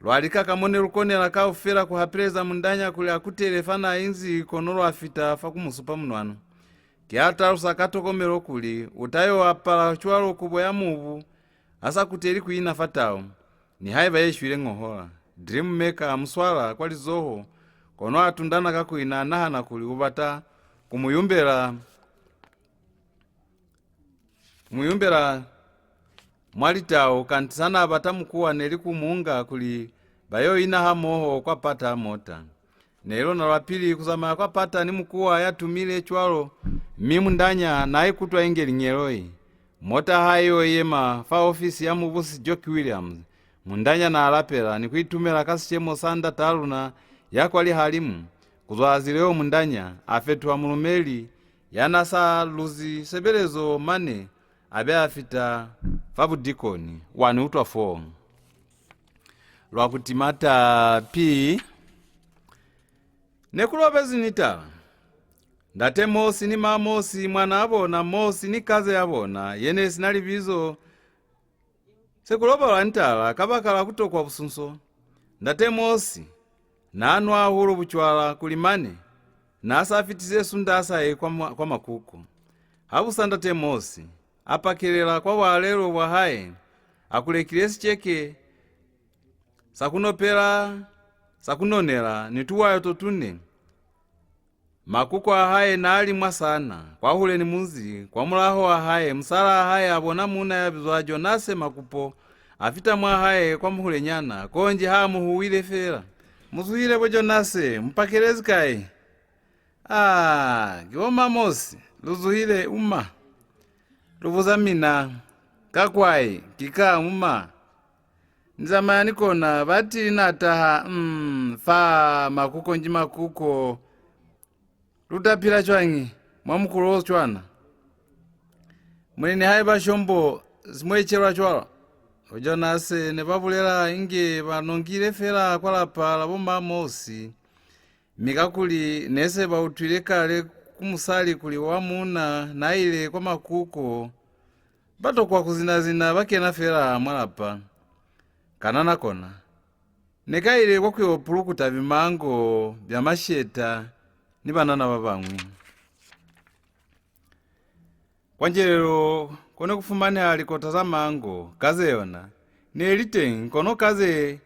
Lwa lika ka mo ne lu konela kaufela ku hapeleza Mundanya kuli a kutele fa na inzi, kono lwa fita fa ku mu supa munwana. Ki a talusa ka tokomelo kuli u ta yo apala cwalo kubo ya mubu, a sa kuteli ku ina fa tau, nihaiba ye shwile ñohola. Dream Maker a mu swala kwa lizoho, kono a tundana kakuli na nahana kuli u bata ku mu yumbela, ku mu yumbela mwa litau, kanti sa na bata mukuwa ne li ku mu nga kuli ba yo ina hamoho kwa pata mota. Ne li lona lwa pili ku zamaya kwa pata ni mukuwa ya tumile cwalo, mi Mundanya na ikutwa inge liñeloi. Mota ha i yo yema fa ofisi ya Mubusi Jock Williams, Mundanya na lapela ni ku itumela ka sishemo sa ndataa luna ya kwa lihalimu. Ku zwa zazi leo Mundanya a fetuha mulumeli ya na sa luzi sebelezo mane a be a fita fa budikoni. Wa ni utwa fo. Lwa ku tima tapi. Ne ku lobezi ni tala. Ndate Mosi ni Ma Mosi, mwanaa bona Mosi ni kaze ya bona, ye ne si na libizo, se ku lobalwa ni tala kabakala ku tokwa busunso. Ndate Mosi na nwa hahulu bucwala kuli mane na sa fitise sunda sa ye kwa, ma-, kwa makuko. Ha bu sa Ndate Mosi a pakelela kwa bualelo bwa hae, a kulekile siceke sa ku nopela, sa ku nonela, ni tuwayo to tune. Makuko a hae na li mwa sana, kwahule ni munzi. Kwa mulaho wa hae, musalaa hae a bona muuna ya bizwa Jonase Makupo a fita mwa hae kwa muhulenyana, konji ha mu huwile fela. "Mu zuhile bo Jonase, mu pakelezi kai?" "Ah, ki bo Ma Mosi, lu zuhile uma. Lu buza mina, ka kwai, ki ka uma. Ni zamaya ni kona, batili na taha, mm, fa makuko nji makuko. Lu ta pila cwañi mwa mukulo o cwana?" Muli nihaiba shombo si mu ecelwa cwalo. Bo Jonase ne ba bulela inge ba nongile fela kwa lapa la bo Ma Mosi. Mi kakuli ne se ba utwile kale ku musali kuli wa muuna na ile kwa makuko, ba tokwa ku zina-zina ba kena fela mwa lapa. Kanana kona ne ka ile kwa ku yo pulukuta bimango bya masheta ni banana ba bañwi. Kwa njelelo ko ne ku fumaneha likota za mango. Kaze yona ne li teñi, kono kaze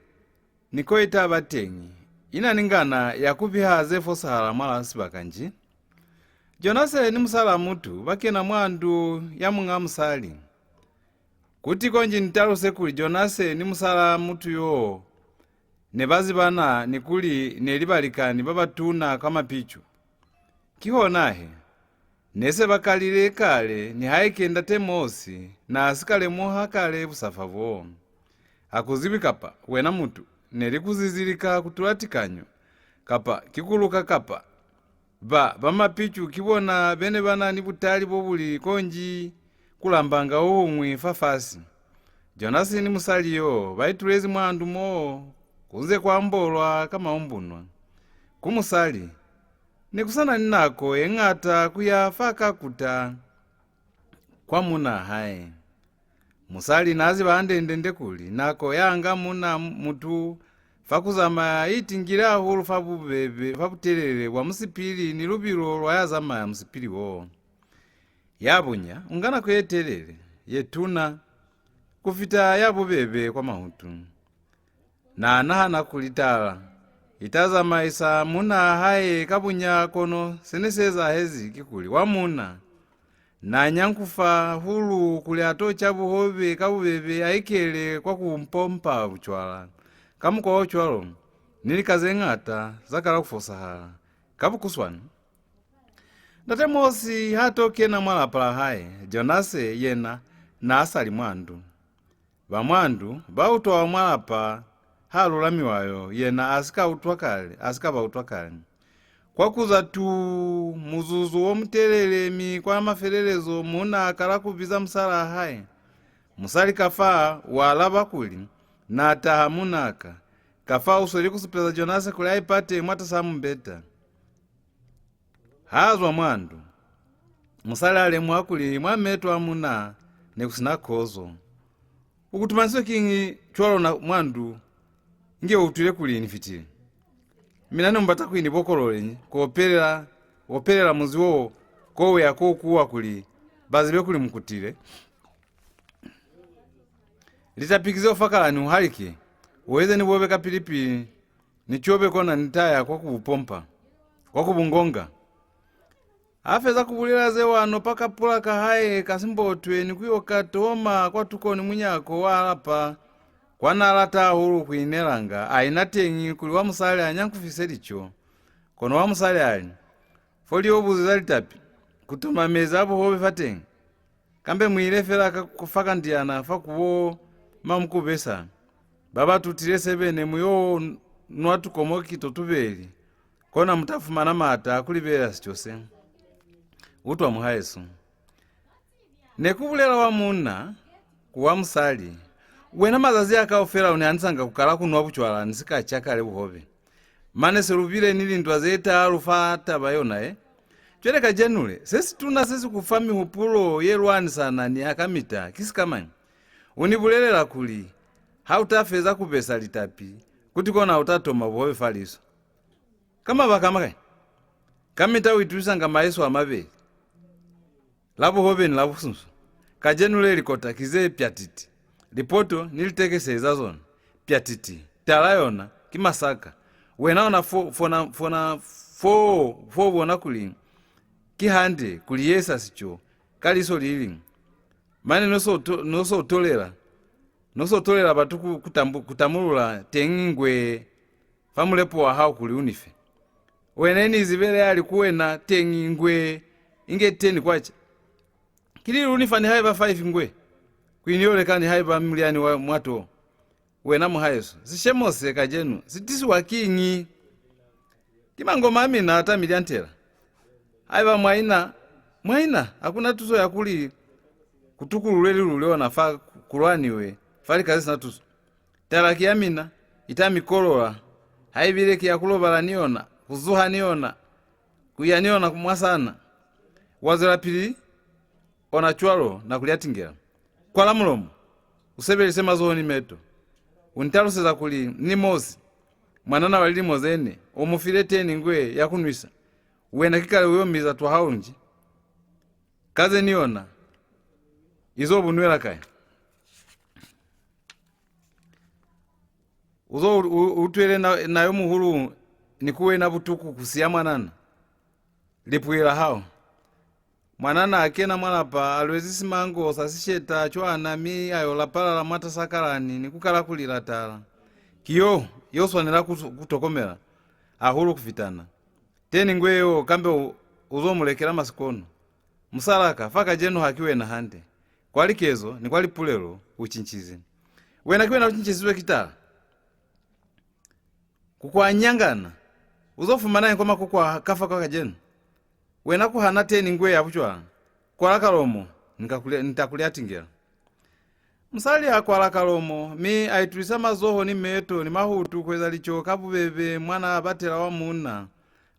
ni ko i ta ba teñi, i na ni ngana ya ku biha ze fosahala mwalaa sibaka nji. Jonase ni musalaa mutu ba kena mwa ndu ya muñ'a musali. Kuti konji ni taluse kuli Jonase ni musalaa mutu yoo ne ba zibana ni kuli ne li balikani ba batuna kwa mapicu. Kihona he, ne se ba kalile kale, nihaike Ndate Mosi na si ka lemuha kale busafa boo. Ha ku zibwi kapa wena mutu ne li ku zizilika ku tula tikanyo, kapa ki ku luka, kapa ba, ba mapicu ki bona be ne ba na ni butali bo buli konji ku lambanga uhuñwi fafasi. Jonasi ni musali yo ba itulezi mwa ndu moo ku nze ku ambolwa ka maumbunwa. Ku musali, ne ku sa na ni nako ye ñata ku ya fa ka kuta kwa muunaa hae. Musali na ziba hande-nde-nde kuli nako ya nga muuna mutu fa ku zamaya i tingile hahulu fa bubebe, fa butelele bwa musipili ni lubilo lwa ya zamaya musipili woo. Ya bunya u nga nako ye telele, ye tuna, ku fita ya bubebe kwa mahutu. Na nahana kuli tala i ta zamaisa muunaa hae ka bunya, kono se ne si ezahezi kikuli wa muuna Na nyankufa hahulu kuli a to ca buhobe ka bubebe a ikele kwa ku pompa bucwala. Ka mukwa o cwalo, ni lika ze ñata za kala ku fosahala. Ka bukuswani, Ndate Mosi ha to kena mwa lapa la hae, Jonase yena n'a sa li mwa ndu. Ba mwa ndu ba utwa wa mwa lapa ha lula miwayo, yena a si ka utwa kale, a si ka ba utwa kale. Kwa kuza tuu, muzuzu wo mutelele, mi kwa mafelelezo muuna a kala ku biza musalaa hae. Musali kafa wa alaba kuli, "Na taha, muunaa ka." Kafa u sweli ku supeza Jonase kuli a ipate mwatasaa mumbeta. Ha zwa mwa ndu, musali a lemuha kuli mwa meto a muuna ne ku si na kozo. "U kutumaniswe kiñi cwalo na mwa ndu, inge u utwile kuli ni fitile? Mina ne mu bata kuli ni bokolole ni ku opelela, opelela munzi wo, ko u ya ko kuwa kuli ba zibe kuli mu kutile? Litapi ki zeo fa kalani, u halike, u eze ni bobe kapili-pili, ni cobe kona ni ta ya kwa ku bu pompa, kwa ku bu ngonga." Ha feza ku bulela zeo, a nopa kapula ka hae ka simbotwe ni ku yo ka toma kwatuko ni munyako wa lapa, kwa n'a lata hahulu ku inelanga, a ina teñi kuli wa musali a nyankufise lico. Kono wa musali a li, "Fo li yo buziza litapi, ku toma mezi a buhobe fateñi. Kambe mu ile fela ka ku fa kandiana fa ku bo mamukubesa ba ba tutile sebene, mu yo nwa tukomoki to tubeli, kona mu ta fumana maata a ku libelela sico se." Utwa, muhaesu. Ne ku bulela wa muuna ku wa musali, "Wena mazazi a kaufela u ni hanisanga ku kala ku nwa bucwala ni si ka ca kale buhobe. Mane se lu bile ni lindwa ze taalu fa taba yona ye. Cwale kacenu le, se situna se si ku fa mihupulo ye lwanisana ni ya kamita ki sikamañi? U ni bulelela kuli ha u ta feza ku besa litapi, kuti kona u ta toma buhobe fa liso. Ka mabaka a makai? Kamita u itusisanga maeso a mabeli, la buhobe ni la busunso. Kacenu le likota ki ze pyatiti. Lipoto ni litekese za zona, pyatiti. Tala yona, ki masaka. Wena ona fo, fona, fona fo, fo bona kuli ki hande ku liyesa sico ka liso li liñwi. Mane no so to-, no so tolela, no so tolela batu ku, ku tambu-, ku tamulula teñi ngwee fa mulepo wa hao kuli u ni fe. Wena ni zibele ya li ku wena teñi ngwee inge ten kwacha. Ki lili u ni fa nihaiba five ngwee, kuli ni yo leka nihaiba mulyani wa mwa toho? Wena muhaesu, sishemo se kacenu si tisiwa kiñi? Ki mangoma a mina a ta mi lyantela. Haiba mwa ina, mwa ina, ha ku na tuso ya kuli ku tukululwe lilu leona fa ku lwaniwe fa lika ze si na tuso. Tala ki ya mina, i ta mi kolola. Haibile ki ya ku lobala ni yona, ku zuha ni yona, ku ya ni yona mwa sana. Wa zwelapili ona cwalo na ku lyatingela. Kwala mulomo, u sebelise mazoho ni meto. U ni taluseza kuli ni Mosi, mwanana wa lilimo ze ne, u mu file teni ngwee ya ku nwisa. Wena ki kale u yo miza twa hao nji? Kaze ni yona i zo bu nwela kai? U zo u, u, utwele na, na yo muhulu ni ku wena butuku ku siya mwanana. Lipwila hao. Mwanana a kena mwa lapa, a lwezi simango sa sisheta cwana, mi a yo lapalala mwatasa kalani ni ku kala ku lila tala. Ki yo, yo swanela ku, ku tokomela hahulu ku fitana. Teni ngwee yo, kambe u, u zo mu lekela masikono. Musalaa ka, fa kacenu ha ki wena hande. Kwa likezo ni kwa lipulelo u cincize. Wena ki wena u cincisizwe ki tala. Ku kwa nyangana, u zo fumana eng kwa makuko a kafa kwa kacenu? Wena ku hana teni ngwee ya bucwala, kwala kalomo, ni ka ku lya-, ni ta ku lyatingela. Musali a kwala kalomo, mi a itusisa mazoho ni meto ni mahutu ku eza lico ka bubebe mwa n'a batela wa muuna.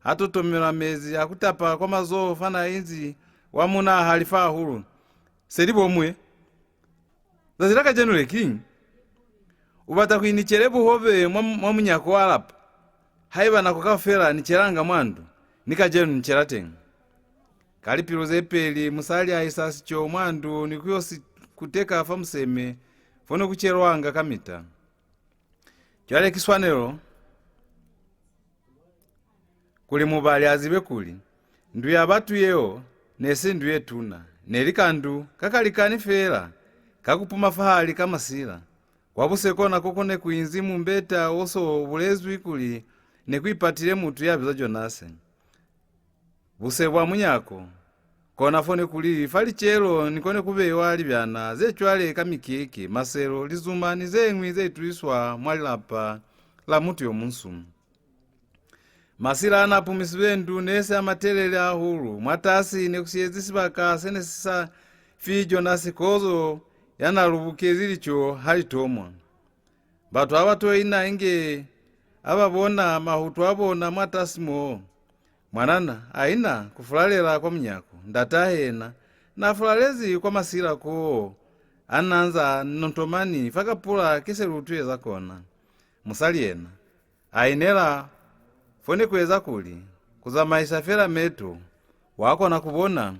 A totomela mezi a ku tapa kwa mazoho fa n'a inzi, wa muuna a halifa hahulu. Se li bo mwe. Zazi la kacenu le kiñi? U bata kuli ni cele buhobe mwa, mwa munyako wa lapa? Haiba nako kaufela ni celanga mwa ndu, ni kacenu ni cela teñi. Ka lipilu ze peli, musali a isa sico mwa ndu ni ku yo si kuteka fa museme fo ne ku celwanga kamita. Cwale ki swanelo kuli mubali a zibe kuli ndu ya batu yeo ne si ndu ye tuna, Ne li kandu ka ka likani feela ka ku puma fahali ka masila. Kwa buse kona ko ku ne ku inzi mumbeta o so bulezwi kuli ne ku ipatile mutu ya bizwa Jonase. Buse bwa munyako, kona fo ne ku li fa licelo ni ko ne ku beiwa libyana ze cwale ka mikeke, maselo, lizuma ni ze ñwi ze tuliswa mwa lilapa la mutu yo munsu. Masila a n'a pumisizwe ndu ne se a matelele hahulu. Mwatasi ne ku siyezi sibaka se ne si sa fi Jonasi kozo ya n'a lubukezi lico ha li tomwa. Batu ha ba to ina inge ha ba bona mahutu a bona mwatasi moo. Mwanana a ina ku fulalela kwa munyako. Ndatahe yena n'a fulalezi kwa masila koo a n'a nza nontomani fa kapula ke se lu utweza kona. Musali yena a inela fo ne ku eza kuli ku zamaisa fela meto, wa kona ku bona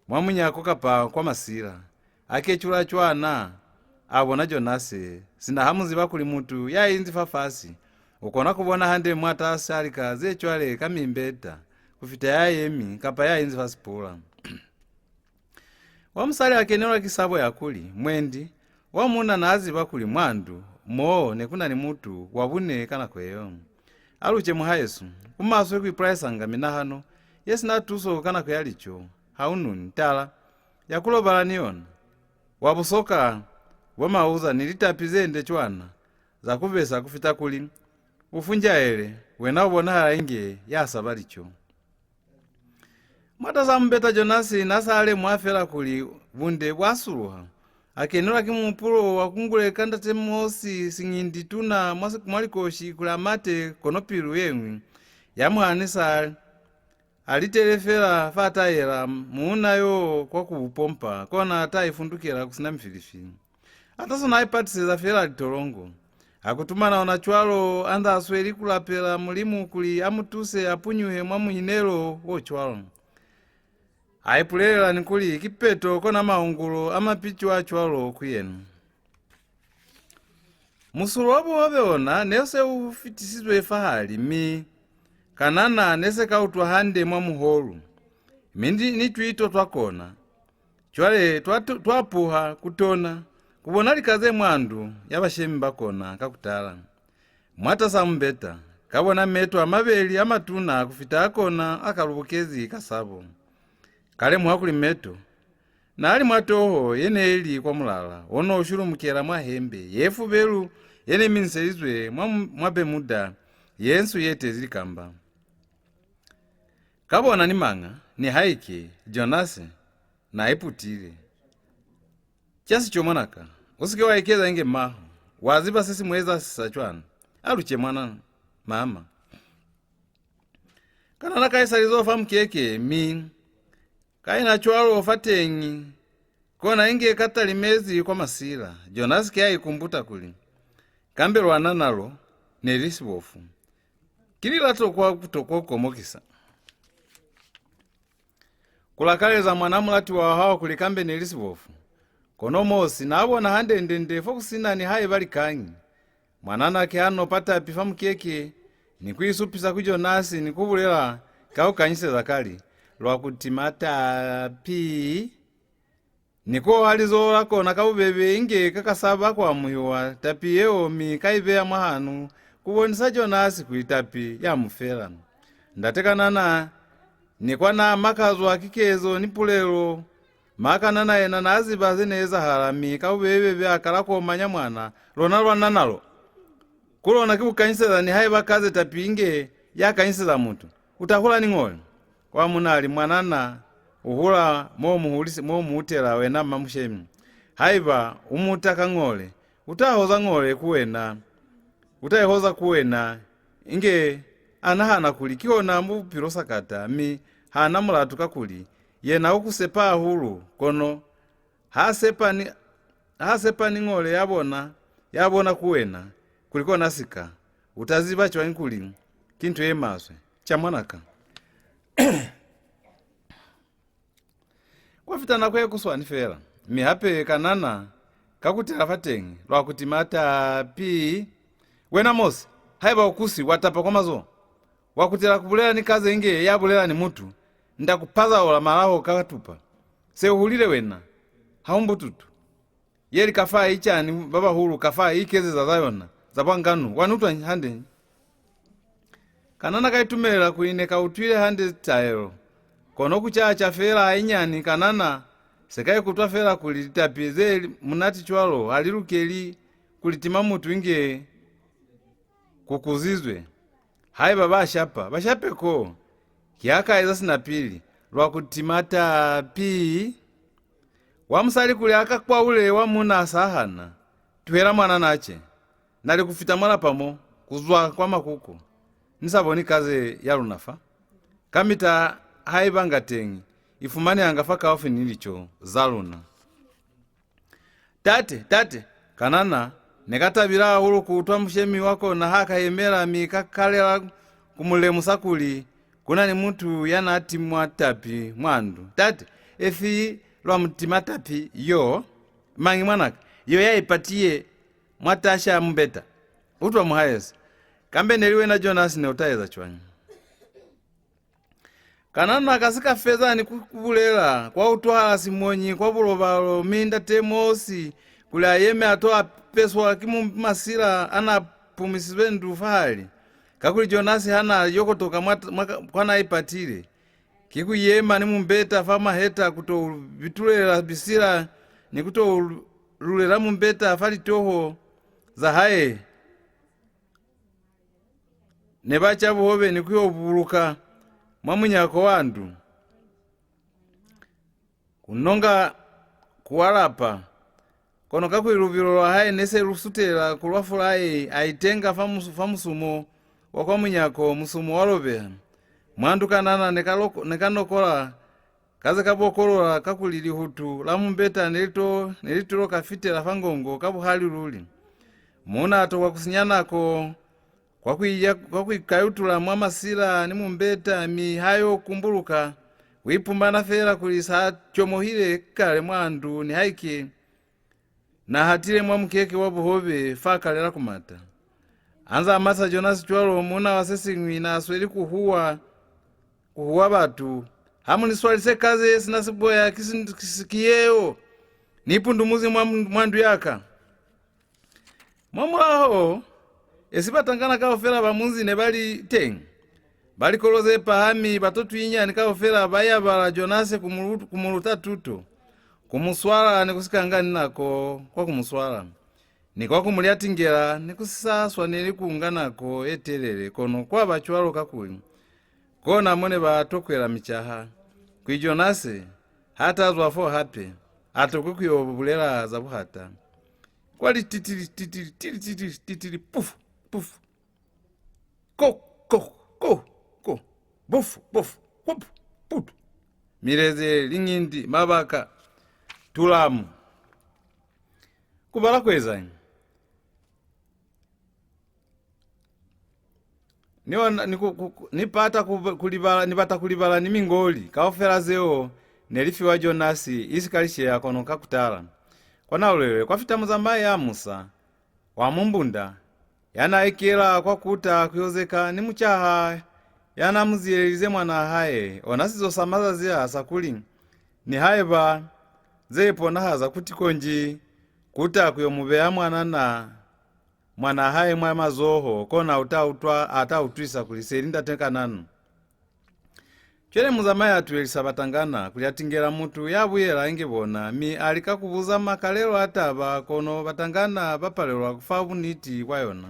mwa munyako kapa kwa masila. A kecula cwana, a bona Jonase, sina ha mu ziba kuli mutu ya inzi fafasi u kona ku bona hande mwatasi a lika ze cwale ka mimbeta ku fita ya yemi kapa ya inzi fa sipula. Wa musali a kenelwa ki sabo ya kuli mwendi wa muuna n'a ziba kuli mwa ndu moo ne ku na ni mutu wa bune ka nako yeo. A lu ce muhaesu, ku maswe ku ipulaisanga minahano ye si na tuso ka nako ya lico. Ha u nuni tala ya ku lobala ni yona. Wa busoka bwa mauza ni litapi ze nde cwana za ku besa ku fita kuli u funjaele, wena u bonahala inge ya saba lico. Mwatasa mumbeta Jonasi n'a sa lemuha fela kuli bunde bwa suluha. A kenelwa ki muhupulo wa ku nguleka ndate Mosi siñindi tuna mwa, mwa likoshi kuli a mate, kono pilu ye ñwi ya mu hanisa. A litele fela fa ta yela muuna yo kwa ku bu pompa, kona a ta ifundukela ku si na mifilifili. A ta sona a ipatiseza fela litolongo. A kutumana ona cwalo, a nza a sweli ku lapela Mulimu kuli a mu tuse a punyuhe mwa muinelo o cwalo. A ipulelela ni kuli kipeto kona maungulo a mapico a cwalo ku yena. Musulo wa buhobe ona ne se u fitisizwe fahali, mi kanana ne se ka utwa hande mwa muholu, mi ni, ni tuito twa kona. Cwale twa, twa puha ku tona, ku bona lika ze mwa ndu ya bashemi ba kona ka ku tala. Mwatasa mumbeta, ka bona meto a mabeli a matuna ku fita a kona a ka lubukezi ka sabo. Ka lemuha kuli meto n'a li mwa toho ye ne li kwa mulala o n'o shulumukela mwa hembe ye fubelu ye ne minselizwe mwa, mwa Bermuda ye nsu ye tezi likamba. Ka bona ni manga, nihaike Jonase n'a iputile. Ca sico mwanaka, u si ke wa ikeza inge maho. Wa ziba se si mu eza sisa cwana. A lu ce mwana, mama. Kanana ka isa lizoho fa mukeke, mi ka ina cwalo fateñi, kona inge ka talimezi kwa masila. Jonasi ki a ikumbuta kuli, kambe lwa nanalo ne li sibofu. Ki lilato kwa kutokwa ku komokisa. Ku lakaleza mwan'a mulatiwa wa hao kuli kambe ne li sibofu. Kono Mosi n'a bona hande-nde-nde fo ku si na nihaiba likañi. Mwanana ki ha nopa tapi fa mukeke ni ku isupisa ku Jonasi ni ku bulela ka ku kanyiseza ka li, lwa ku tima tapi. Ni ku oha lizoho la kona ka bubebe inge ka ka saba ku amuhiwa tapi yeo mi ka i beya mwahanu ku bonisa Jonasi kuli tapi ya mu fela. Ndate kanana ni kwa n'a makazwa ki kezo ni pulelo. Ma kanana yena n'a ziba ze ne ezahala mi ka bubebe a kala ku omanya mwana, lona lwa nanalo. Ku lona ki ku kanyiseza nihaiba kaze tapi inge ya kanyiseza mutu. U ta hula ni ñole. Kwa munali mwanana u hula mo mu hulise, mo mu utela wena mamushemi. Haiba u muta ka ñole, u ta hoza ñole ku wena. U ta ihoza ku wena inge a nahana kuli ki ona mu bupilo sakata, mi ha na mulatu kakuli yena u ku sepa hahulu, kono ha sepa ni, ha sepa ni ñole ya bona, ya bona ku wena, kuli kona sika, u ta ziba cwañi kuli ki nto ye maswe? Ca mwanaka. Kwa fita nako ye kuswani fela, mi hape kanana ka kutela fateñi, lwa kutima tapi. Wena Mosi, haiba u kusi wa tapa kwa mazoho, wa kutela ku bulela ni kaze inge ya bulela ni mutu, nda ku pazaula malaho ka tupa. Se u hulile wena, ha u mbututu. Ye li kafa i cani ba bahulu, kafa i ikezeza za yona, za bwanganu. Wa ni utwa hande? Kanana ka itumelela kuli ne ka utwile hande taelo. Kono ku caca fela hainyani, kanana se ka ikutwa fela kuli litapi ze li munati cwalo ha li lukeli ku li tima mutu inge ku kuzizwe. Haiba ba shapa, ba shape ko. Ki ha ka eza sina pili, lwa ku tima tapi. Wa musali kuli a ka kwaule, wa muuna a sa hana. Tuhela mwanana a ce. Na li ku fita mwa lapa mo, ku zwa kwa makuko. Ni sa boni kaze ya luna fa. Kamita ha i banga teñi, i fumanehanga fakaufi ni lico za luna. Tate, tate, kanana, ne ka tabile hahulu ku utwa mushemi wa kona ha ka yemela mi ka kalela ku mu lemusa kuli ku na ni mutu ya n'a timwa tapi mwa ndu. Tate, efi lwa mu tima tapi yo? Mañi mwanaka? Yo ya ipatiye mwa tasha mumbeta. Utwa muhaesu. Kambe ne li wena Jonasi ne u ta eza cwañi? Kanana ka si ka feza ni ku, ku bulela, kwa utwahala simonyi kwa bulobalo, mi ndate Mosi kuli a yeme a to apeswa ki mu, masila a n'a pumisizwe ndu fahali. Kakuli Jonasi ha n'a yokotoka mwa, mwa, kwa n'a ipatile, ki ku yema ni mumbeta fa maheta ku to bitulela bisila ni ku to lu, lulela mumbeta fa litoho za hae. Ne ba ca buhobe ni ku yo buluka mwa munyako wa ndu. Ku nonga ku wa lapa, kono kakuli lubilo lwa hae ne se lu sutela ku lwa fulai, a itenga fa musu, fa musumo wa kwa munyako, musumo wa lobeha. Mwa ndu kanana ne ka loko, ne ka nokola ka ze ka bokolola, kakuli lihutu la mumbeta ne li to, ne li tilo ka fitela fa ngongo ka buhali luli. Muuna a tokwa ku sinya nako kwa ku iya, kwa ku ikayutula mwa masila ni mumbeta, mi ha yo kumbuluka, u ipumana feela kuli sa comohile kale mwa ndu, nihaike n'a hatile mwa mukeke wa buhobe fa kalela ku mata. A nza a mata Jonasi cwalo, muuna wa se siñwi n'a sweli ku huwa, ku huwa batu. Ha mu ni swalise kaze ye si na siboya, ki si, ki si, ki yeo. Ni ipundumuzi mwa, mwa ndu ya ka. Mwamulaho, esi batangana kaufela ba munzi ne ba li teñi, ba likolo ze pahami, ba to twinyani kaufela ba yabala Jonase ku mu lu-, ku mu luta tuto, ku mu swala ni ku si ka nga ni nako kwa ku mu swala, ni kwa ku mu lyatingela ni ku si sa swaneli ku nga nako ye telele, kono kwa ba cwalo kakuli kona mo ne ba tokwela micaha, kuli Jonase ha ta zwa fo hape, a tokwe ku yo bulela za buhata. Kwa li titili, titili, titili, titili, titili, pufu, pufu. Ko, ko, ko, ko. Bufu, bufu, hupu, putu. Mileze, liñindi, mabaka, tulamu. Ku bala ku ezañi? Ni ona, ni ku, ku, ku, ni pata ku, ku libala, ni bata ku libala ni mingoli. Kaufela zeo ne li fiwa Jonasi, isi ka lisheya, kono ka kutala. Kwa Naulele, kwa fita muzamai ya musa, wa mumbunda, ya n'a ikela kwa kuta ku yo zeka ni mucaha ya n'a mu ziyelelize mwanaa hae, ona sizo sa mazazi a sa kuli, nihaiba ze iponahaza kuti konji kuta ku yo mu beya mwanana, mwanaa hae mwa mazoho, kona u ta utwa, a ta utwisa kuli se li ndate Kanana. Cwale muzamai a tuhelisa batangana kuli a tingela mutu ya buyela inge bona, mi a lika ku buza makalelo a taba, kono batangana ba palelwa ku fa buniti bwa yona.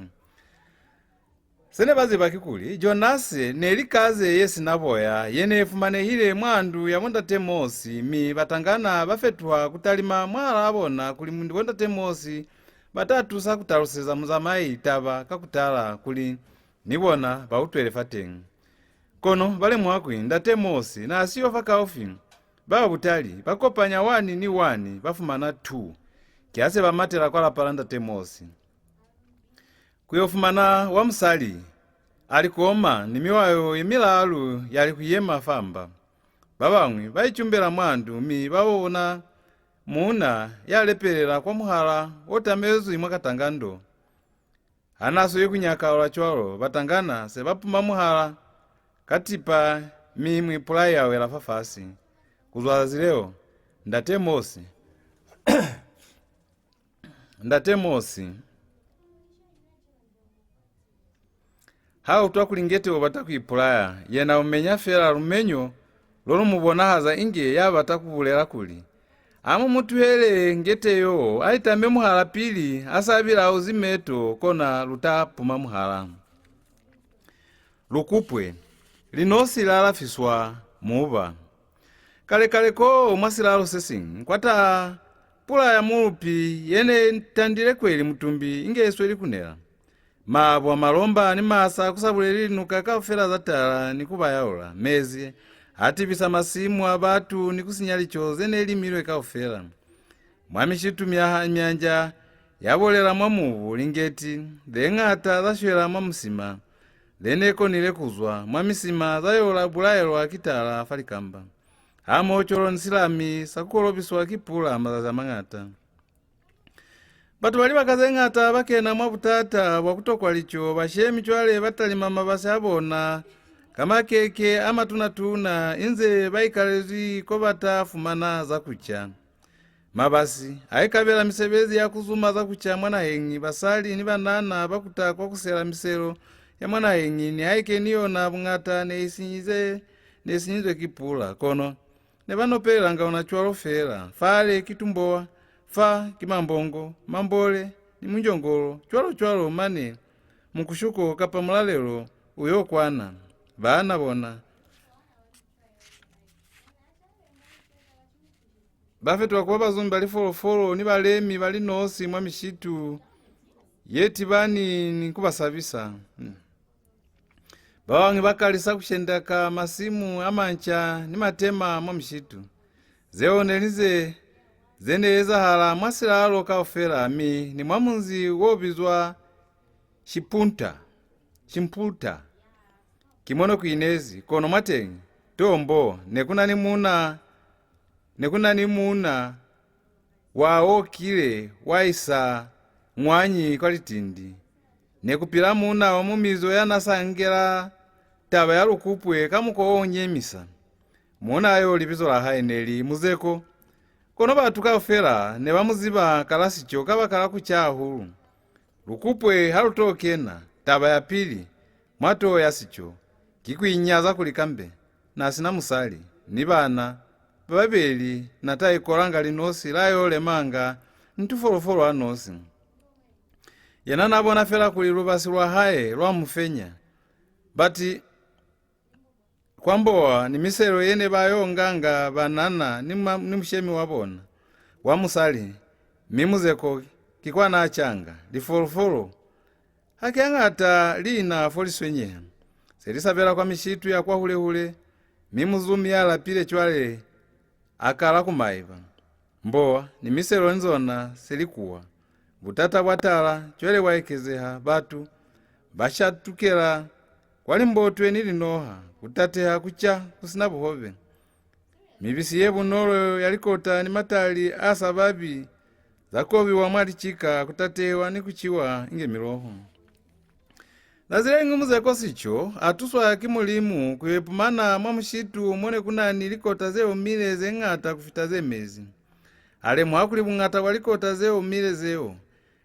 Se ne ba ziba kikuli, Jonase ne li kaze ye si na boya, ye ne fumanehile mwa ndu ya bo ndate Mosi, mi batangana ba fetuha ku talima mwahalaa bona kuli mu-, bo ndate Mosi ba ta tusa ku taluseza muzamai taba ka ku tala kuli ni bona ba utwele fateñi. Kono ba lemuha kuli ndate Mosi n'a siyo fakaufi. Ba butali, ba kopanya wani ni wani, ba fumana two. Ki ha se ba matela kwa lapa la ndate Mosi. Ku yo fumana wa musali, a li koma ni miwayo ye milaalu ya li ku yema fa mba. Ba bañwi ba icumbela mwa ndu, mi ba bona muuna ya lepelela kwa muhala o tamezwi mwa katangando. Ha n'a sweli ku nyakaula cwalo, batangana se ba puma muhala ka tipa, mi muipulai a wela fafasi. Ku zwa zazi leo, Ndate Mosi. Ndate Mosi ha utwa kuli Ngete u bata ku ipulaya, yena u menya fela lumenyo lo lu mu bonahaza inge ya bata ku bulela kuli, "A mu mu tuhele Ngete yo, a itame muhala pili, a sa bilauzi meto, kona lu ta puma muhala." Lukupwe, linosi la lafiswa muba. Kale-kale koo mwa silalo se siñwi, kwa taha pula ya mulupi ye ne tandile kweli mutumbi inge i sweli ku nela. Mabwa, malomba ni masa, ku sa buleli linuka kaufela za tala ni ku ba yaula. Mezi a tibisa masimu a batu ni ku sinya lico ze ne limilwe kaufela. Mwa mishitu mya, myanja ya bolela mwa mubu, lingeti ze ñata za shwela mwa musima, ze ne konile ku zwa mwa misima za yo la bulaelwa ki tala fa likamba, hamoho cwalo ni silami sa ku kolobiswa ki pula mazazi a mañata. Batu ba libaka ze ñata ba kena mwa butata bwa ku tokwa lico. Bashemi cwale ba talima mabasi a bona ka makeke a matuna-tuna, inze ba ikalezwi ko ba ta fumana za ku ca. Mabasi a ikabela misebezi ya ku zuma za ku ca mwa naheñi. Basali ni banana ba kuta kwa ku sela miselo ya mwa naheñi, nihaike ni yona buñata ne i sinyize, ne i sinyizwe ki pula, kono ne ba nopelelanga ona cwalo feela. Fale ki tumbowa, fa ki mambongo, mambole, ni munjongolo, cwalo-cwalo, mane mukushuko kapa mulalelo u yo kwana. Baana bona ba fetwa kuba bazumi ba lifolofolo ni balemi ba linosi mwa mishitu ye tibani ni ku ba sabisa. Hmm. Ba bañwi ba kalisa ku shendaka masimu a manca ni matema mwa mishitu. Zeo ne li ze, ze ne ezahala mwa silalo kaufela, mi ni mwa munzi wo bizwa Shipunta, Shimputa, ki mo ne ku inezi, kono mwateñi, tombo, ne ku na ni muuna, ne ku na ni muuna wa okile wa isa ñwañi kwa litindi. Ne ku pila muuna wa mumizo ya na sa ngela taba ya Lukupwe ka mukwa o nyemisa. Muuna yo libizo la hae ne li Muzeko, kono batu kaufela ne ba mu ziba ka la Sico kabakala ku ca hahulu. Lukupwe ha lu to kena, taba ya pili mwa toho ya Sico ki ku inyaza kuli kambe na si na musali ni bana ba babeli, na ta ikolanga linosi la yo lemanga ni tufolofolo a nosi. Yena na bona fela kuli lubasi lwa hae lwa mu fenya. Bati, kwa mbowa ni miselo ye ne ba yo nganga banana ni, ma, ni mushemi wa bona wa musali, mi Muzeko ki kwa na canga. Lifolofolo ha ki hañata li na fo li swenyeha. Se li sabela kwa mishitu ya kwahule-hule, mi muzumi ya lapile cwale a kala ku maiba. Mbowa ni miselo ni zona se li kuwa. Butata bwa tala cwale bwa ekezeha, batu ba shatukela kwa limbotwe ni linoha, ku tateha ku ca ku si na buhobe. Mibisi ye bunolo ya likota ni matali a sa babi za kobiwa mwa licika, ku tatehwa ni ku ciwa inge miloho. Zazi le liñwi Muzeko Sico a tuswa ki Mulimu ku yo ipumana mwa mushitu mo ne ku na ni likota ze omile ze ñata ku fita ze mezi. A lemuha kuli buñata bwa likota ze omile zeo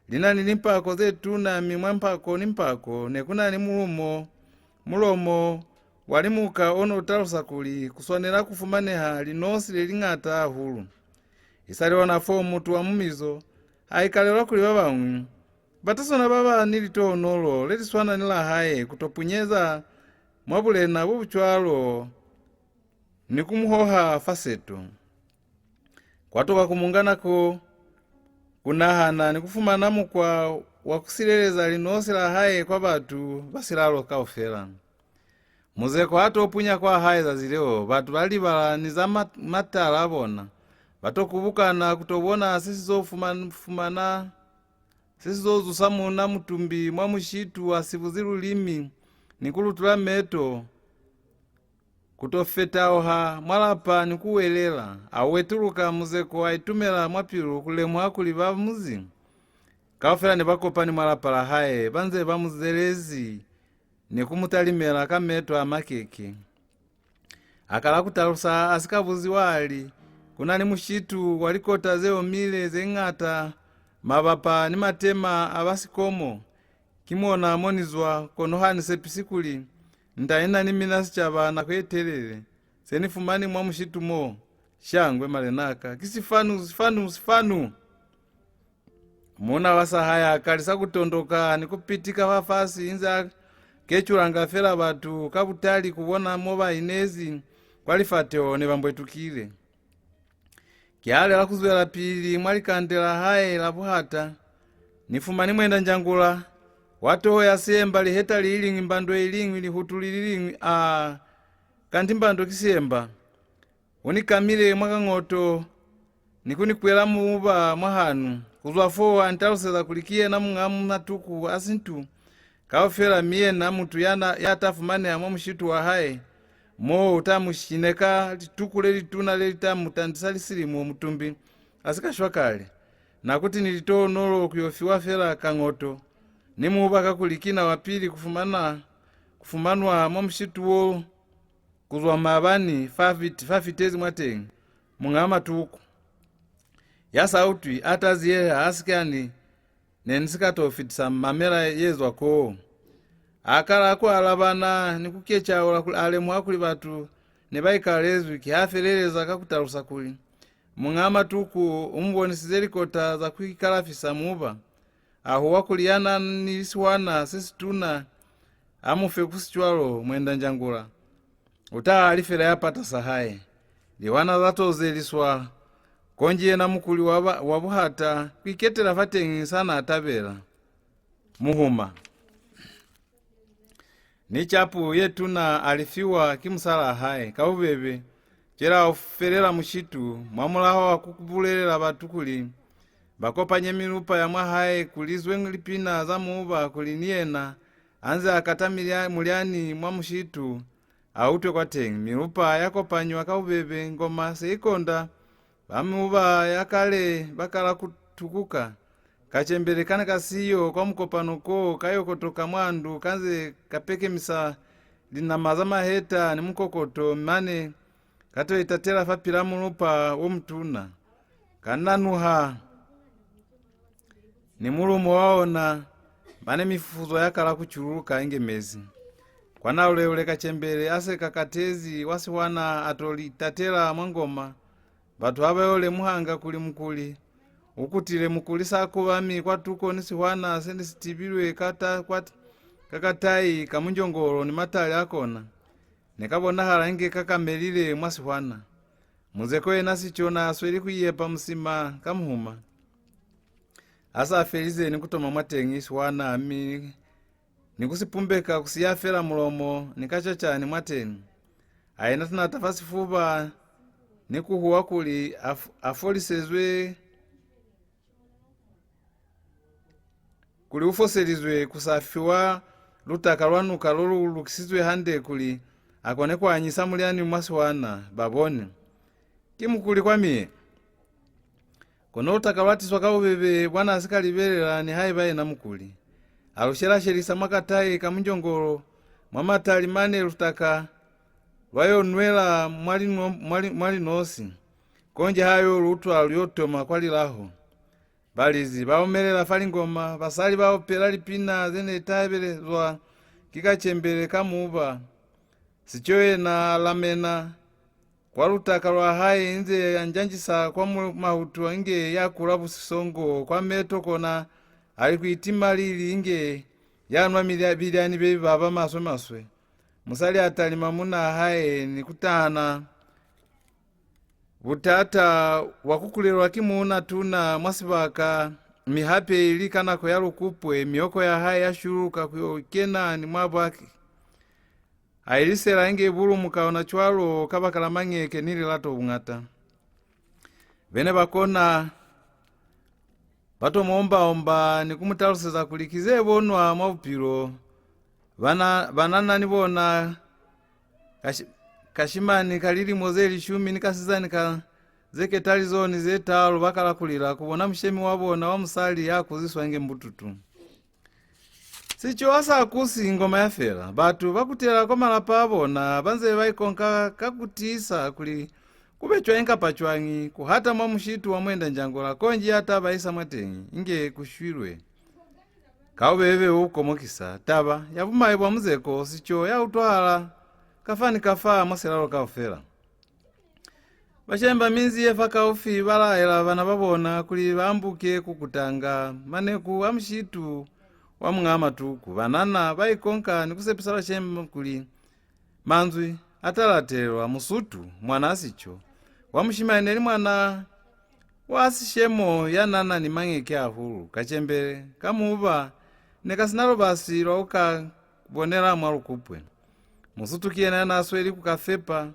li na ni limpako ze tuna, mi mwa mpako ni mpako ne ku na ni mulumo, mulomo wa limuka o no talusa kuli ku swanela ku fumaneha linosi le liñata hahulu. Isali ona fo mutu wa mumizo a ikalelwa kuli ba bañwi ba ta swana ba ba ni litohonolo le li swana ni la hae ku to punyeza mwa bulena bo bu cwalo ni ku mu hoha fa seto. Kwa tokwa ku mu nga nako ku nahana ni ku fumana mukwa wa ku sileleza linosi la hae kwa batu ba silalo kaufela. Muzeko ha to punya kwa hae zazi leo, batu ba libala ni za ma, matala a bona. Ba to kubukana ku to bona se si zo fumana, fumana, se si zo zusa muuna mutumbi mwa mushitu a si buzi lulimi ni ku lutula meto, ku to fetauha mwa lapa ni ku welela. A wetuluka, Muzeko a itumela mwa pilu ku lemuha kuli ba muzi kaufela ne ba kopani mwa lapa la hae ba nze ba mu zelezi ni ku mu talimela ka meto a makeke. A kala ku talusa a si ka buziwa a li, Ku na ni mushitu wa likota ze omile ze ñata, mabapa ni matema a ba sikomo. Ki mona mo ni zwa, kono ha ni sepisi kuli ni ta ina ni mina sicaba nako ye telele. Se ni fumani mwa mushitu mo, shangwe, malenaka, ki sifanu, sifanu, sifanu! Muuna wa sa hae a kalisa ku tondoka ni ku pitika fafasi, inze a keculanga fela batu ka butali ku bona mo ba inezi kwa lifateho ne ba mbwetukile. Ki hale la ku zwelapili mwa likande la hae la buhata, ni fumani Mwendanjangula wa toho ya siemba, liheta li liñwi, mbando i liñwi, lihutu li li liñwi. A, kanti mbando ki siemba. U ni kamile mwa kangoto ni ku ni kwela muuba mwa hanu. Ku zwa foo, a ntaluseza kuli ki yena muñ'a matuku a sintu kaufela, mi yena mutu ya na, ya ta fumaneha mwa mushitu wa hae, mo u ta mu shineka lituku le lituna le li ta mu tandisa lisilimo mutumbi a si ka shwa kale. Na kuti ni litohonolo ku yo fiwa fela kangoto ni muuba, kakuli ki na wa pili ku fumana, ku fumanwa mwa mushitu wo ku zwa maabani fa fit-, fa fitezi mwateñi, muñ'a matuku. Ya sa utwi, a ta ziyeha, a si ke a ni, ne ni si ka to fitisa mamela ye zwa koo. A kala ku alabana ni ku kecaula kuli a lemuha kuli batu ne ba ikalezwi, ki ha feleleza ka ku talusa kuli, muñ'a matuku u mu bonisize likota za ku ikalafisa muuba. A huwa kuli ya na ni sihwana se situna a mu fe. Ku si cwalo, Mwendanjangula u ta halifela ya pata sa hae. Lihwana za to zeliswa, konji yena mukuli wa, ba, wa buhata ku iketela fateñi sa na tabela. Muhuma. Ni capu ye tuna a li fiwa ki musalaa hae ka bubebe. Cela u felela mushitu, mwamulaho wa ku bulelela batu kuli ba kopanye milupa ya mwa hae, ku lizwe lipina za muuba, kuli ni yena a nze a kata milya-, mulyani mwa mushitu, a utwe kwateñi. Milupa ya kopanywa ka bubebe, ngoma se i konda, ba muuba ya kale ba kala ku tukuka. Kacembele ka ne ka siyo kwa mukopano koo ka yo kotoka mwa ndu, ka nze ka pekemisa linama za maheta ni mukokoto, mane ka to itatela fapil'a mulupa wo mutuna. Ka nanuha ni mulumo wa ona, mane mifufuzo ya kala ku cululuka inge mezi. Kwa nalulelule, kacembele a se ka katezi wa sihwana a to li tatela mwa ngoma. Batu ha ba yo lemuhanga kuli mukuli u kutile, mukuli sa kubami kwatuko ni sihwana se ne si tibilwe ka ta-, kwa t-, ka katai ka munjongolo ni matali a kona. Ne ka bonahala inge ka kamelile mwa sihwana. Muzeko yena sico na sweli ku yepa musima ka muhuma. A sa felize ni ku toma mwateñi sihwana, mi ni ku si pumbeka, ku siya fela mulomo ni kacacani mwateñi. A inata-nata fa sifuba ni ku huwa kuli a f-, a folisezwe, kuli u foselizwe, ku sa fiwa lutaka lwa nuka lo lu lukisizwe hande kuli a kone ku anyisa mulyani mwa sihwana. Ba boni. Ki mukuli kwa miye. Kono lutaka lwa tiswa ka bubebe bwa n'a si ka libelela nihaiba yena mukuli. A lu shela-shelisa mwa katai ka munjongolo, mwa matali, mane lutaka lwa yo nwela mwa lino-, mwa li-, mwa linosi. Konji ha yo lu utwa lu yo toma kwa lilaho. Balizi ba omelela fa lingoma, basali ba opela lipina ze ne tabelezwa ki kacembele ka muuba. Sico yena a lamena kwa lutaka lwa hae inze a njanjisa kwa mu-, mahutu inge ya kula busisongo, kwa meto kona a li ku itima lili inge ya nwa milya-, bilyani be baba maswe-maswe. Musali a talima munaa hae ni ku tahana butata bwa ku kulelwa ki muuna tuna mwa sibaka, mi hape ili ka nako ya lukupwe, mioko ya hae ya shuluka ku yo kena ni mwa baki. A ilisela inge bulumuka ona cwalo kabakala mañeke ni lilato buñata. Bene ba kona ba to mu omba-omba ni ku mu taluseza kuli ki ze bonwa mwa bupilo. Bana, banana ni bona, kashi-, kashimani ka lilimo ze lishumi ni kasizani ka ze ketalizo ni ze talu ba kala ku lila ku bona mushemi wa bona wa musali ya kuziswa inge mbututu. Sico ha sa kusi, ngoma ya fela. Batu ba kutela kwa malapa a bona, ba nze ba ikonka ka ku tiisa kuli Ku be cwañi kapa cwañi, ku hata mwa mushitu wa Mwendanjangula konji ya ta ba isa mwateñi, inge ku shwilwe. Ka bubebe bo bu komokisa, taba ya bumai bwa Muzeko Sico ya utwahala kafa ni kafa mwa silalo kaufela. Bashemi ba minzi ye fakaufi ba laela bana ba bona kuli ba ambuke ku kutanga maneku a mushitu wa Muñaa Matuku. Banana ba ikonka ni ku sepisa bashemi kuli manzwi a ta latelelwa. Musutu, mwanaa Sico, wa mushimani ne li mwana wa sishemo ya n'a na ni mañeke hahulu. Kacembele ka muuba ne ka si na lubasi lwa ku ka bonela mwa lukupwe. Musutu ki yena ya n'a sweli ku ka fepa,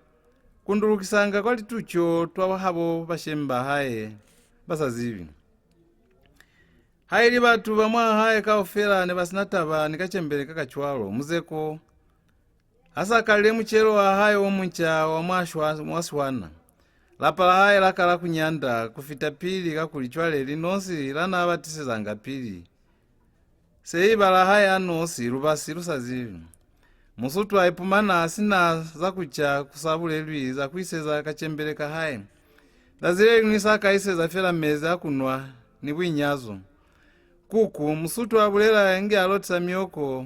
ku ndulukisanga kwa lituco twa habo bashemi ba hae ba sa zibi. Haili batu ba mwa hae kaufela ne ba si na taba ni kacembele ka ka cwalo, Muzeko ha sa kalile mucelo wa hae o munca wa mwa shwa-, mwa swana. Lapa la hae la kala ku nyanda ku fita pili, kakuli cwale li nosi la n'a ba tisezanga pili se i ba la hae a nosi, lubasi lu sa zibi. Musutu a ipumana a si na za ku ca ku sa bulelwi za ku iseza kacembele ka hae. Zazi le liñwi sa ka iseza fela mezi a ku nwa ni buinyazo. Kuku, Musutu a bulela inge a lotisa mioko.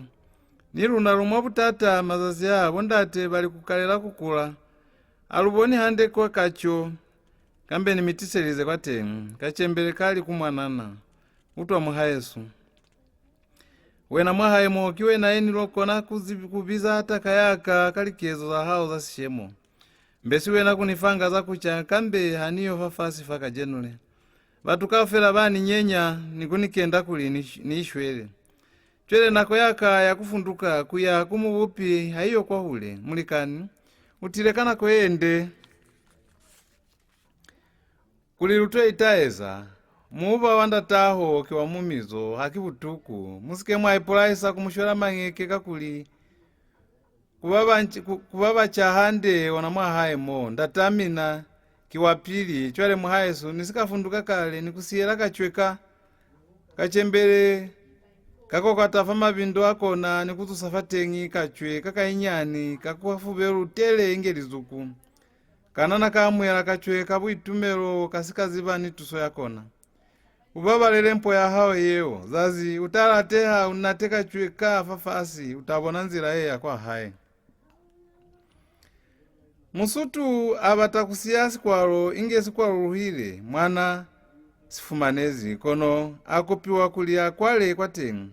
Ni luna lu mwa butata mazazi a, bo ndate ba li ku kalela ku kula. A lu boni hande kwa kaco, kambe ni mi tiselize kwateñi. Kacembele ka li ku mwanana, Utwa muhaesu. Wena mwa hae mo, ki wena ye ni lo kona ku zibi-, ku biza taka ya ka ka likezo za hao za sishemo. Mbesi wena ku ni fanga za ku ca, kambe ha ni yo fafasi fa kacenu le. Batu kaufela ba ni nyenya ni ku ni kenda kuli ni, ni ishwele. Cwale nako ya ka ya ku funduka ku ya ku Mubupi ha i yo kwahule. Mulikani, u tile ka nako ye nde. Kuli lu to itaeza, muuba wa ndataho ki wa mumizo, ha ki butuku. Mu si ke mwa ipulaisa ku mu shwela mañeke, kakuli ku ba ba nci-, ku, ku ba ba ca hande ona mwa hae mo. Ndata mina ki wa pili. Cwale muhaesu, ni si ka funduka kale, ni ku siyela kacwe ka, kacembele ka kokota fa mabindo a kona ni ku zusa fateñi kacwe ka kainyani ka kwa fubelu tele inge lizuku. Kanana ka amuhela kacwe ka buitumelo, ka si ka ziba ni tuso ya kona. U babalele mpo ya hao yeo. Zazi u ta lateha, u nate kacwe ka fafasi, u ta bona nzila ye ya kwa hae. Musutu a bata ku siya sikwalo inge si kwaluluhile, mwana si fumanezi, kono a kupiwa kuli a kwale kwateñi.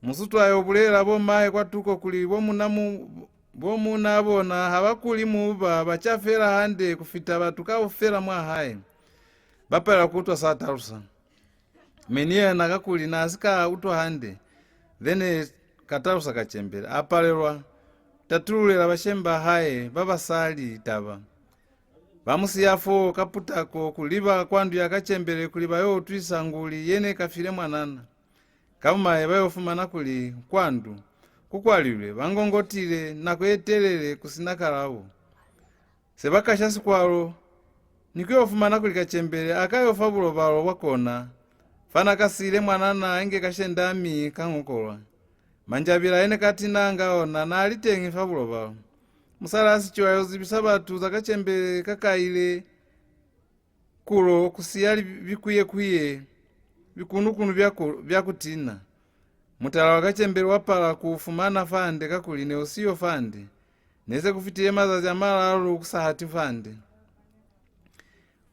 Musutu a yo bulela bo mahe kwa tuko kuli bo muna mu, bo muuna bona ha ba kuli muuba, ba ca fela hande ku fita batu kaufela mwa hae. Ba palelwa ku utwa sa talusa. Mi ni yena, kakuli n'a si ka utwa hande ze ne ka talusa kacembele, a palelwa tatululela bashemi ba hae ba basali taba. Ba mu siya fo ka putako ku liba kwa ndu ya kacembele kuli ba yo utwisa nguli ye ne ka file mwanana. Ka bumai ba yo fumana kuli kwa ndu ku kwalilwe, ba ngongotile nako ye telele ku si na kalabo. Se ba kasha sikwalo ni ku yo fumana kuli kacembele a ka yo fa bulobalo bwa kona, fa n'a ka siile mwanana inge kashenda mi ka ñokolwa. Manjabila ye ne ka tinanga ona n'a li teñi fa bulobalo. Musal'a Sico a yo zibisa batu za kacembele ka ka ile kulo ku siya li-, bikuye-kuye, bikunukunu bya ku, bya ku tina. Mutala wa kacembele wa pala ku fumana fande, kakuli ne u siyo fande. Ne se ku fitile mazazi a malalu ku sa hati fande.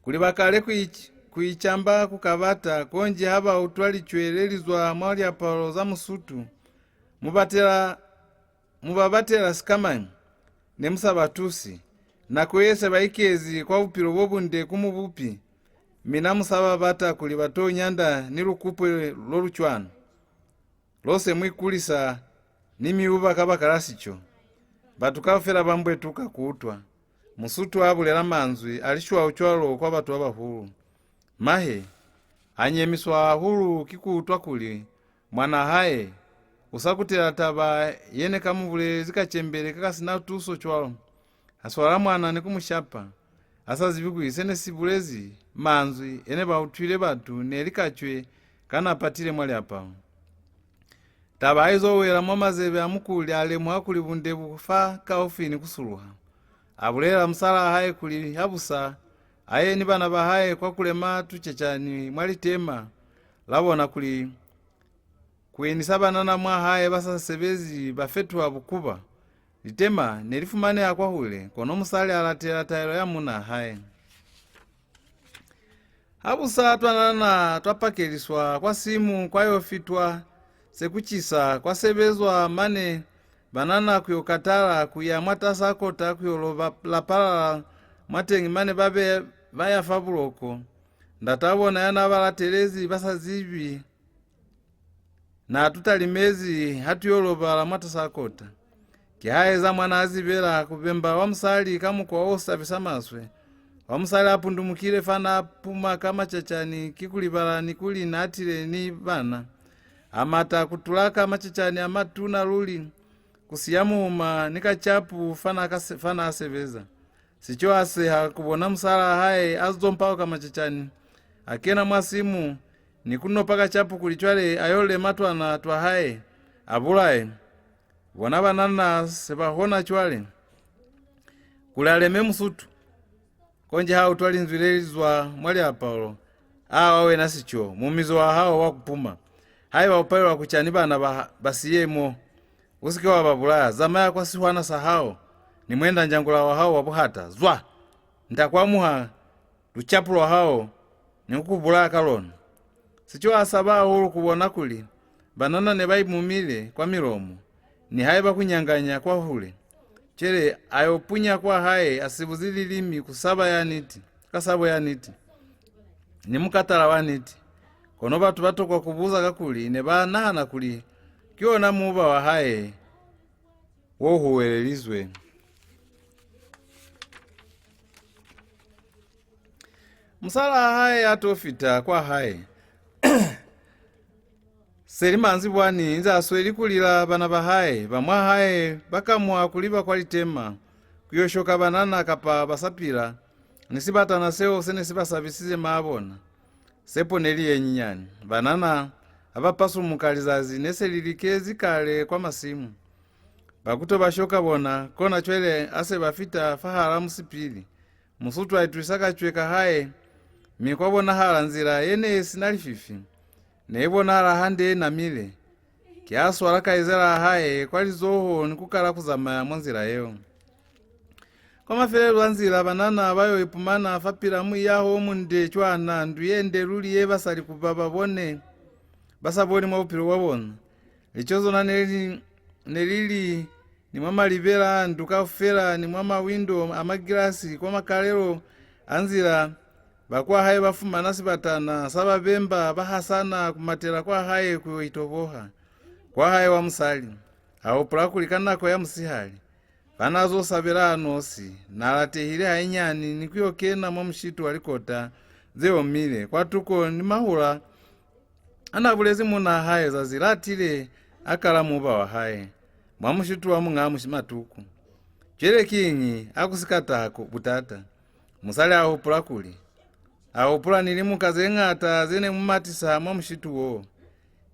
Kuli ba kale ku ich-, ku icamba ku ka bata, konji ha ba utwa licwe le li zwa mwa liapalo za Musutu, mu batela, mu ba batela sikamañi? Ne mu sa ba tusi. Nako ye se ba ikezi kwa bupilo bo bunde ku Mubupi, mina mu sa ba bata kuli ba to nyanda ni lukupwe lo lu cwana. Lo se mu ikulisa ni miuba kabakala Sico. Batu kaufela ba mbwetuka ku utwa Musutu a bulela manzwi a lishwau cwalo kwa batu ba bahulu. Mahe a nyemiswa hahulu ki ku utwa kuli mwan'a hae u sa kutela taba ye ne ka mu bulelezi kacembele ka ka si na tuso cwalo. A swala mwana ni ku mu shapa, a sa zibi kuli se ne si bulezi manzwi e ne ba utwile batu ne li kacwe ka n'a patile mwa liapalo. Taba ha i zo wela mwa mazebe a mukuli, a lemuha kuli bunde bu fa kaufi ni ku suluha. A bulela musal'a hae kuli ha bu sa, a ye ni bana ba hae kwa ku lema tucecani mwa litema la bona kuli ku inisa banana mwa hae ba sa sebezi ba fetuha bukuba. Litema ne li fumaneha kwahule, kono musali a latela taelo ya munna hae. Ha busa twanana twa pakeliswa kwa simu kwa yo fitwa, se ku cisa, kwa sebezwa mane banana ku yo katala, ku ya mwatas'a kota ku yo loba lapalala mwateñi mane ba be ba ya fa buloko. Ndat'a bona ya n'a ba latelezi ba sa zibi, na tu talimezi ha tu yo lobala mwatas'a kota. Ki ha eza mwa n'a zibela ku bemba wa musali ka mukwa o sabisa maswe. Wa musali a pundumukile fa n'a puma ka macacani ki ku libala ni kuli n'a tile ni bana. A mata ku tulaka macacani a matuna luli, ku siya muhuma ni kacapu fa n'a ka se-, fa n'a sebeza. Sico a seha ku bona musalaa hae a zompauka macacani, a kena mwa simu ni ku nopa kacapu kuli cwale a yo lema twana twa hae, a bulaye. Bona banana se ba hona cwale. Kuli a leme Musutu, konji ha utwa linzwi le li zwa mwa liapalo, a wa wena sico, mumizo wa hao wa ku puma. Haiba u palelwa ku ca ni bana ba, ba siye mo. U si ke wa ba bulaya, zamaya kwa sihwana sa hao, ni mwendanjangula wa hao wa buhata. Zwa! Nta ku amuha lucapu lwa hao ni ku ku bulaya ka lona. Sico a saba hahulu ku bona kuli banana ne ba imumile kwa milomo, nihaiba ku nyanganya kwahule. Cwale a yo punya kwa hae a si buzi lilimi ku saba ya niti, ka sabo ya niti, ni mukatala wa niti. Kono batu ba tokwa ku buza kakuli ne ba nahana kuli ki ona muba wa hae wo huwelelizwe. Musalaa hae a to fita kwa hae. Se li manzibwani, inze a sweli ku lila, bana ba hae ba mwa hae ba kamwa ku liba kwa litema ku yo shoka banana kapa ba sa pila, ni sibatana seo se ne si ba sabisize maa bona. Sepo ne li ye nyinyani. Banana ha ba pasumuka, lizazi ne se li likezi kale kwa masimu. Ba ku to ba shoka bona, kona cwale ha se ba fita fahal'a musipili, Musutu a itwisa kacwe ka hae, mi kwa bonahala nzila ye ne si na lififi. Ne i bonahala hande ye namile. Ki ha swala kaizelaa hae kwa lizoho ni ku kala ku zamaya mwa nzila yeo. Kwa mafelelo a nzila, banana ba yo ipumana fapil'a muyaho o munde cwana, ndu ye nde luli ye ba sa li ku ba ba bone, ba sa boni mwa bupilo bwa bona. Lico zona ne li, ne li li ni mwa malibela a ndu kaufela, ni mwa mawindo a magilasi. Kwa makalelo a nzila, ba kwa hae ba fumana sibatana sa babemba, ba hasana ku matela kwa hae ku yo itoboha. Kwa hae wa musali, a hupula kuli ka nako ya musihali, fa n'a zo sabela a nosi, n'a latehile hainyani ni ku yo kena mwa mushitu wa likota ze omile, kwatuko ni mahula a n'a bulezi munna hae zazi la tile a kala muba wa hae, mwa mushitu wa muñ'a mushi matuku. Cwale kiñi ha ku si ka taha ku butata? Musali a hupula kuli, a hupula ni limuka ze ñata ze ne mu matisa mwa mushitu wo.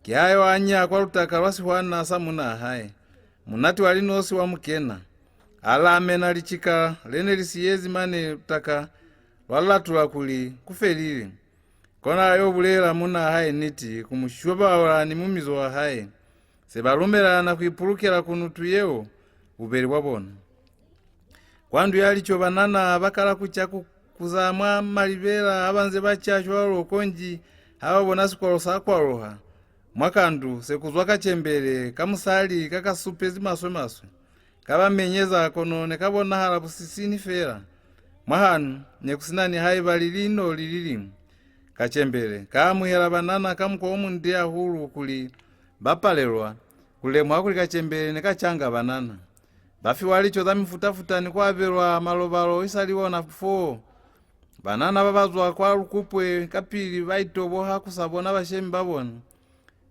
Ki ha yo anya kwa lutaka lwa sihwana sa munna hae. Munati wa linosi wa mu kena. A lamena licika le ne li siyezi mane lutaka lwa latula kuli ku felile. Kona a yo bulela munna hae niti, ku mu shwabaula ni mumizo wa hae. Se ba lumelana ku ipulukela kunutu yeo, bubeli bwa bona. Kwa ndu ya lico, banana ba kala ku ca ku, ku za mwa malibela. Ha ba nze ba ca cwalo, konji ha ba bona sikwalo sa kwaloha mwa kandu, se ku zwa kacembele ka musali ka ka supezi maswe-maswe. Ka ba menyeza, kono ne ka bonahala busisini fela. Mwahanu ne ku si na nihaiba lilino li li liñwi. Kacembele ka amuhela banana ka mukwa o munde hahulu kuli ba palelwa ku lemuha kuli kacembele ne ka canga banana. Ba fiwa lico za mifuta-futa ni ku abelwa malobalo isali ona foo. Banana ba ba zwa kwa lukupwe kapili ba itoboha ku sa bona bashemi ba bona.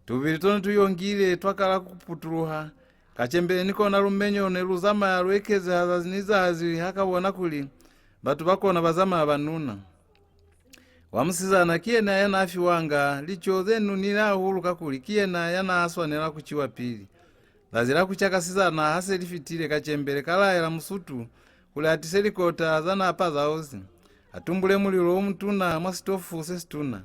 Tubili to ne tu yongile twa kala ku putuluha. Kacembele ni kona lumenyo ne lu zamaya lu ekezeha zazi ni zazi ha ka bona kuli batu ba kona ba zamaya ba nuna. Wa musizana ki yena ya n'a fiwanga lico ze nunile hahulu, kakuli ki yena ya n'a swanela ku ciwa pili. Zazi la ku ca kasizana ha se li fitile, kacembele ka laela Musutu kuli a tise likota za napa za ozi. a tumbule mulilo o mutuna mwa sitofu se situna.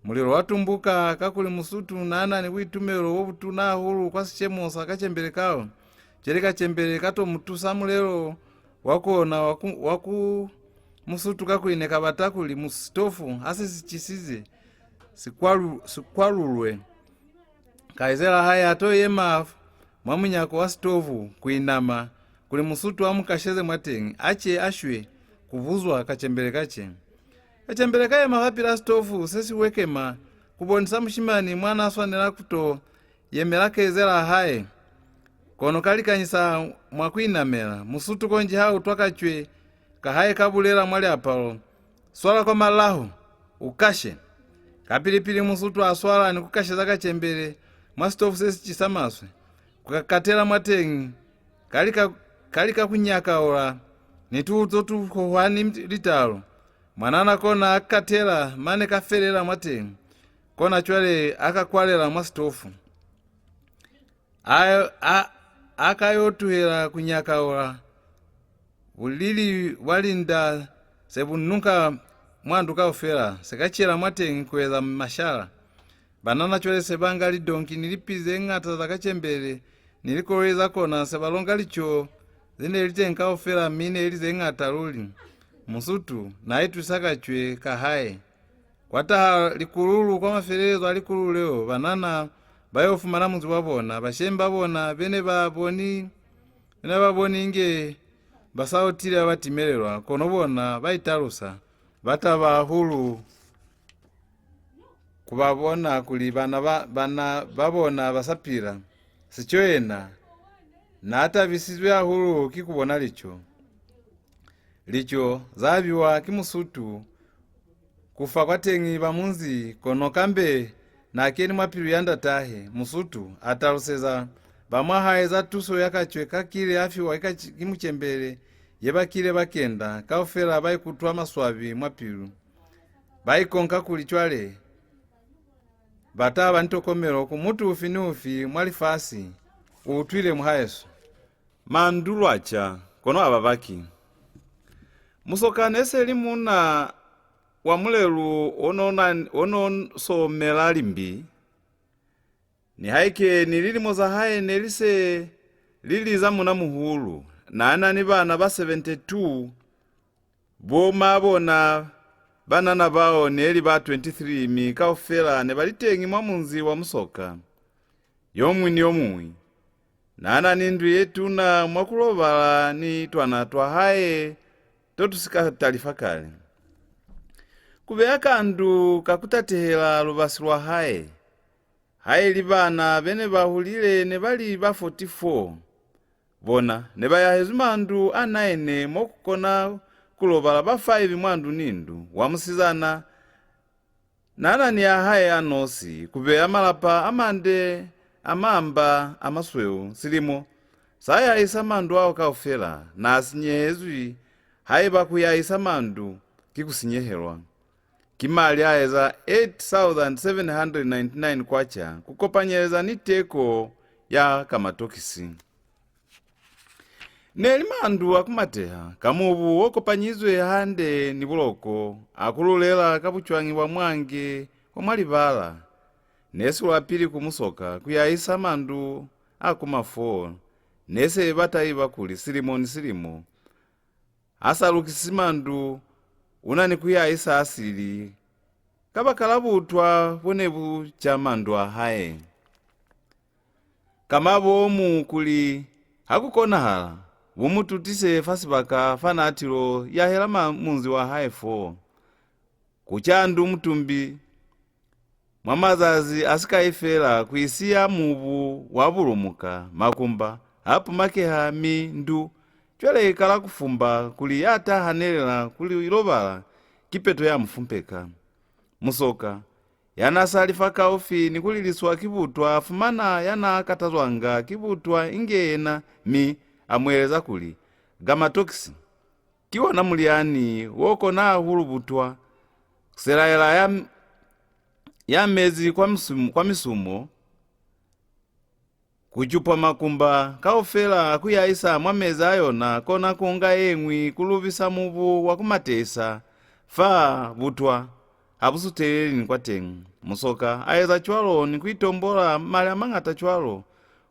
Mulilo wa tumbuka, kakuli Musutu n'a na ni buitumelo bo butuna hahulu kwa sishemo sa kacembele kao. Cwale kacembele ka to mu tusa mulelo wa kona wa ku, wa ku Musutu, kakuli ne ka bata kuli mu sitofu ha se si cisize si kwalu-, si kwalulwe. Kaizela hae a to yema mwa munyako wa sitofu, ku inama, kuli Musutu a mu kasheze mwateñi, a ce a shwe ku buzwa kacembele ka ce. Kacembele ka yema fapil'a sitofu se si wekema, ku bonisa mushimani mwa n'a swanela ku to yemela kaizela hae. Kono ka likanyisa mwa ku inamela, Musutu konji ha utwa kacwe ka hae ka bulela mwa liapalo, "Swala kwa malaho, u kashe." Kapili-pili Musutu a swala ni ku kasheza kacembele mwa sitofu se si cisa maswe, ku ka katela mwateñi, ka lika, ka lika ku nyakaula ni tuzo tu hohwa ni litalo. Mwanana kona a katela, mane ka felela mwateñi, kona cwale a ka kwalela mwa sitofu. A, a, a ka yo tuhela ku nyakaula. Bulili bwa linda se bu nunka mwa ndu kaufela, se ka cela mwateñi ku eza mashala. Banana cwale se ba nga lidonki ni lipi ze ñata za kacembele ni likoloi za kona, se ba longa lico ze ne li teñi kaufela, mi ne li ze ñata luli. Musutu n'a itusisa kacwe ka hae. Kwa taha likululu. Kwa mafelelezo a likululu leo, banana ba yo fumana munzi wa bona. Bashemi ba bona be ne ba boni, be ne ba boni inge ba sa otile ba ba timelelwa, kono bona ba italusa, ba taba hahulu ku ba bona kuli bana ba, bana ba bona ba sa pila. Sico yena n'a tabisizwe hahulu ki ku bona lico. Lico za abiwa ki Musutu ku fa kwateñi ba munzi, kono kambe n'a keni mwa pilu ya ndatahe. Musutu a taluseza ba mwa hae za tuso ya kacwe ka kile a fiwa ki kac-, ki mucembele, ye ba kile ba kenda. Kaufela ba ikutwa maswabi mwa pilu. Ba ikonka kuli cwale ba ta ba ni tokomelo ku mutu ufi ni ufi mwa lifasi. U utwile, muhaesu? Mandu lwa ca, kono a babaki. Musoka ne se li muuna wa mulelu o no na, o no so mela limbi. Nihaike ni lilimo za hae ne li se li li za muuna-muhulu, n'a na ni bana ba seventy-two. Bo ma bona banana bao ne li ba twenty-three, mi kaufela ne ba li teñi mwa munzi wa Musoka. Yo muñwi ni yo muñwi n'a na ni ndu ye tuna mwa ku lobala ni twana twa hae to tu si ka talifa kale. Ku beya kandu ka ku tatehela lubasi lwa hae. Haili bana be ne ba hulile ne ba li ba forty-four. Bona ne ba yahezwi mandu a nine mo ku kona ku lobala ba five mwa ndu ni ndu. Wa musizana n'a na ni ya hae a nosi, ku beya malapa a mande a mamba a masweu. Silimo sa yahisa mandu ao kaufela n'a sinyehezwi, haiba ku yahisa mandu ki ku sinyehelwa. Ki mali a eza eight thousand seven hundred ninety-nine kwacha, ku kopanyeleza ni teko ya kamatokisi. Ne li mandu a ku mateha, ka mubu o kopanyizwe hande ni buloko, a ku lulela ka bucwañi bwa mwange wa mwa libala. Ne si lwa pili ku Musoka ku yahisa mandu a kuma foo. Ne se bata iba kuli silimo ni silimo, ha sa lukisi mandu, u na ni ku yahisa a sili, kabakala butwa bo ne bu ca mandu a hae. Ka mabomu kuli, ha ku konahala, bu mu tutise fa sibaka fa n'a tilo yahela ma-, munzi wa hae fo. Ku ca ndu mutumbi, mwa mazazi a sikai fela ku isiya mubu wa bulumuka, makumba a pumakeha, mi ndu cwale i kala ku fumba kuli ya ta hanelela ku li lobala kipeto ya mufumpeka. Musoka, ya n'a sa li fakaufi ni ku liliswa ki butwa, a fumana ya n'a katazwanga ki butwa inge yena, mi a mu eleza kuli, Gamatokisi ki ona mulyani wo kona hahulu butwa, ku selaela ya, ya mezi kwa misumo, kwa misumo, ku cupwa makumba kaufela a ku yahisa mwa mezi a yona, kona ku nga ye ñwi ku lubisa mubu wa ku matehisa, Fa butwa ha bu suteleli ni kwateñi. Musoka a eza cwalo ni ku itombola mali a mañata cwalo,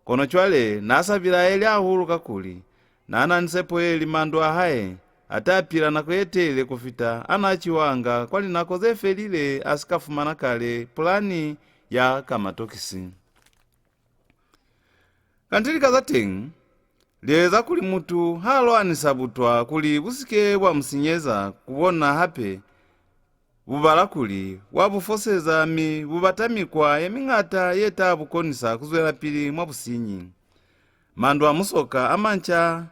kono cwale n'a sa bilaeli hahulu kakuli n'a na ni sepo ye li mandu a hae a ta pila nako ye telele ku fita a n'a ciwanga kwa linako ze felile a si ka fumana kale pulani ya Kamatokisi. Kanti lika za teñi li eza kuli mutu ha lwanisa butwa kuli bu si ke bwa mu sinyeza ku bona hape, bu bala kuli wa bu foseza mi bu bata mikwa ye miñata ye ta bu konisa ku zwelapili mwa businyi. Mandu a Musoka a manca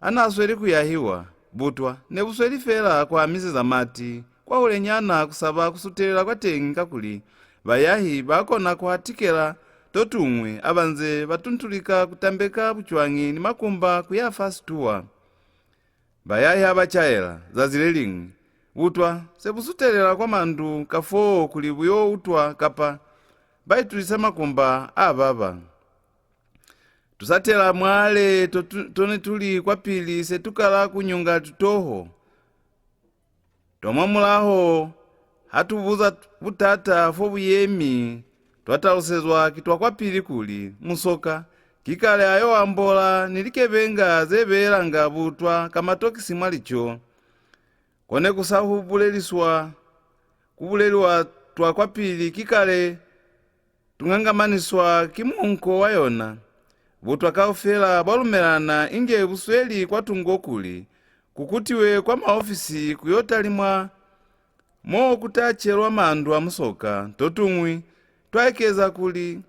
a n'a sweli ku yahiwa, butwa ne bu sweli fela ku amiseza mati kwahulenyana ku saba ku sutelela kwateñi kakuli bayahi ba kona ku hatikela to tuñwi a ba nze ba tuntulika ku tambeka bucwañi ni makumba ku ya fa situwa. Bayahi ha ba caela, zazi le liñwi, butwa se bu sutelela kwa mandu kafoo kuli bu yo utwa kapa ba itusisa makumba a baba. Tusatela mwale to tu-, to ne tu li kwapili se tu kala ku nyunga tutoho. Twa mwamulaho, ha tu buza butata fo bu yemi, twa talusezwa ki twa kwapili kuli Musoka ki kale a yo ambola ni likebenga ze beelanga butwa Kamatokisi mwa lico. Ko ne ku sa hu buleliswa, ku buleliwa twa kwapili ki kale tu ngangamaniswa ki muunko wa yona. Butwa kaufela bwa lumelana inge bu sweli kwa tungo kuli ku kutiwe kwa maofisi ku yo talimwa mo ku ta celwa mandu a Musoka. To tuñwi twa ekeza kuli,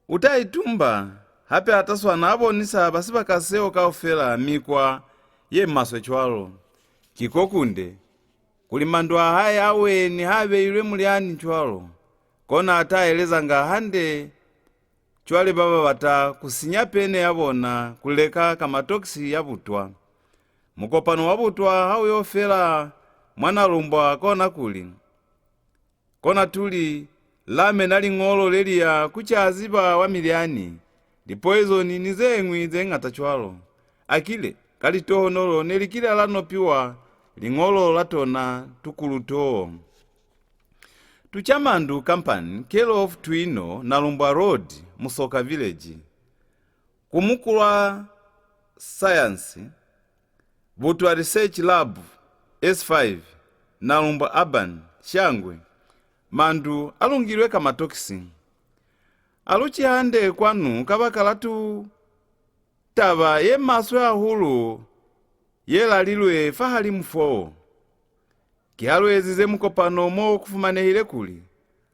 u ta itumba hape a ta swana a bonisa ba sibaka seo kaufela mikwa ye maswe cwalo. Ki ko kunde kuli mandu a hae a we ni ha beilwe mulyani cwalo, kona a ta elezanga hande cwale ba ba bata ku sinya pene ya bona ku leka Kamatokisi ya butwa. Mukopano wa butwa ha u yo fela mwa Nalumbwa kona kuli, kona tuli la mena liñolo le li ya ku caziba wa milyani, lipoizoni ni ze ñwi ze ñata cwalo. Akile, ka litohonolo ne li kile la nopiwa liñolo la tona tukulu too. Tucamandu Company, care of Twino, Nalumbwa Road, Musoka Village. Ku mukulwa sayansi, Butwa Research Lab, S five, Nalumbwa Urban, Shangwe, mandu a lungilwe Kamatokisi. A lu ci hande kwanu kabakala tu taba ye maswe hahulu ye lalilwe fahalimu foo. Ki ha lu ezize mukopano mo ku fumanehile kuli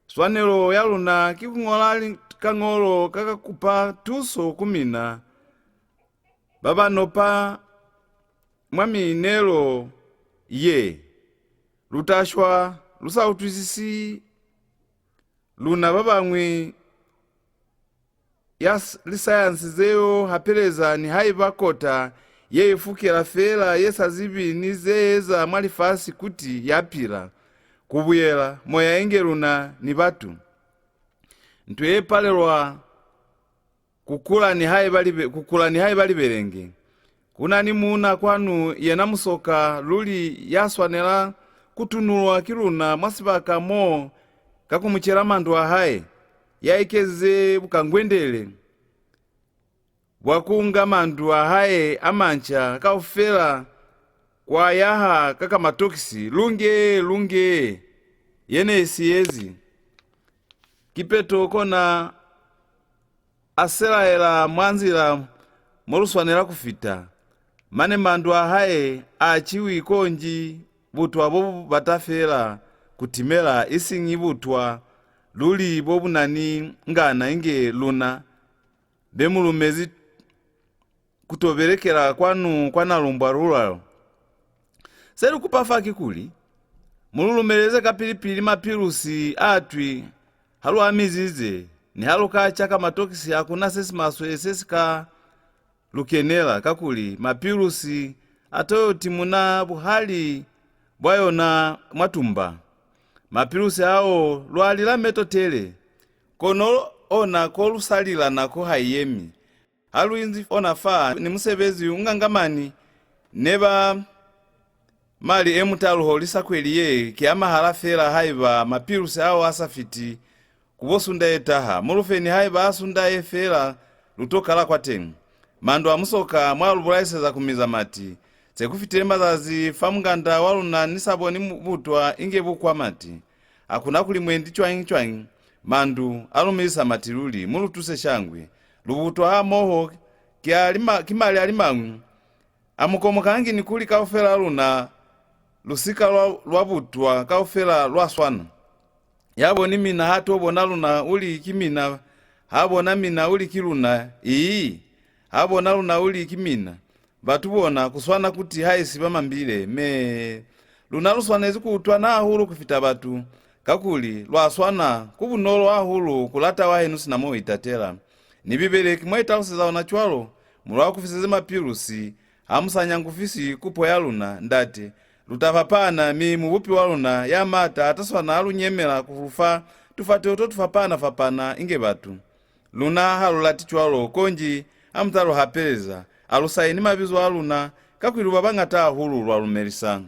swanelo ya luna ki ku ñola li-, kañolo ka ka kupa tuso ku mina ba ba nopa mwa miinelo ye. Lu ta shwa lu sa utwisisi luna ba bañwi ya s-, lisayansi ze yo hapeleza nihaiba kota ye ifukela feela ye sa zibi ni ze eza mwa lifasi kuti ya pila, ku buyela moya inge luna ni batu. Nto ye palelwa ku kula nihaiba libe-, ku kula nihaiba libelenge. Ku na ni muuna kwanu yena Musoka luli ya swanela ku tunulwa ki luna mwa sibaka mo ka ku mu cela mandu a hae, ya ekezize bukangwendele bwa ku nga mandu a hae a manca kaufela kwa yaha ka Kamatokisi, lunge, lunge, ye ne i siyezi. Kipeto kona a selaela mwa nzila mo lu swanela ku fita. Mane mandu a hae a ciwi konji butwa bo bu bata feela ku timela, isiñi butwa luli bo bu na ni ngana inge luna be mu lumezi ku to belekela kwanu kwa Nalumbwa Rural. Se lu kupa fa kikuli, mu lu lumeleze kapili-pili mapilusi a twi ha lu a mizize, ni ha lu ka ca Kamatokisi ha ku na se si maswe se si ka lu kenela, kakuli mapilusi a to yo timuna buhali bwa yona mwa tumba. Mapilusi ao lwa lila meto tele, kono ona ko lu sa lila nako ha i yemi. Ha lu inzi ona fa ni musebezi u ngangamani, ne ba Mali e mutaluho li sa kweli ye ki a mahala fela haiba mapilusi ao a sa fiti ku bo sunda ye taha. Mu lu fe nihaiba a sunda ye fela lu to kala kwateñi. Mandu a musoka mwa lu bulaiseza ku miza mati. Se ku fitile mazazi fa munganda wa luna ni sa boni mu-, butwa inge bu kwa mati. Ha ku na kuli mwendi cwañi-cwañi, mandu a lu milisa mati luli. Mu lu tuse shangwe. Lu butwa hamoho ki a lima-, ki mali a li mañwi. A mu komokangi ni kuli kaufela luna lusika lwa, lwa butwa kaufela lwa swana. Ya boni mina ha to bona luna u li ki mina, ha bona mina u li ki luna. Ii, ha bona luna u li ki mina. Batu bona ku swana kuti haisi ba mambile. Me, luna lu swanezi ku utwana hahulu ku fita batu, kakuli lwa swana. Ku bunolo hahulu ku lata wa henu sina mo itatela. Ni Bibele ki mo i taluseza ona cwalo. Mu lu akufiseze mapilusi, ha mu sa nyangufisi kupo ya luna, ndate. Lu ta fapana, mi Mubupi wa luna ya maata a ta swana a lu nyemela ku lu fa tufateho to tu fapana-fapana inge batu. Luna ha lu lati cwalo, konji ha mu ta lu hapeleza, a lu saini mabizo a luna, kakuli lu ba bañata hahulu lwa lumelisa.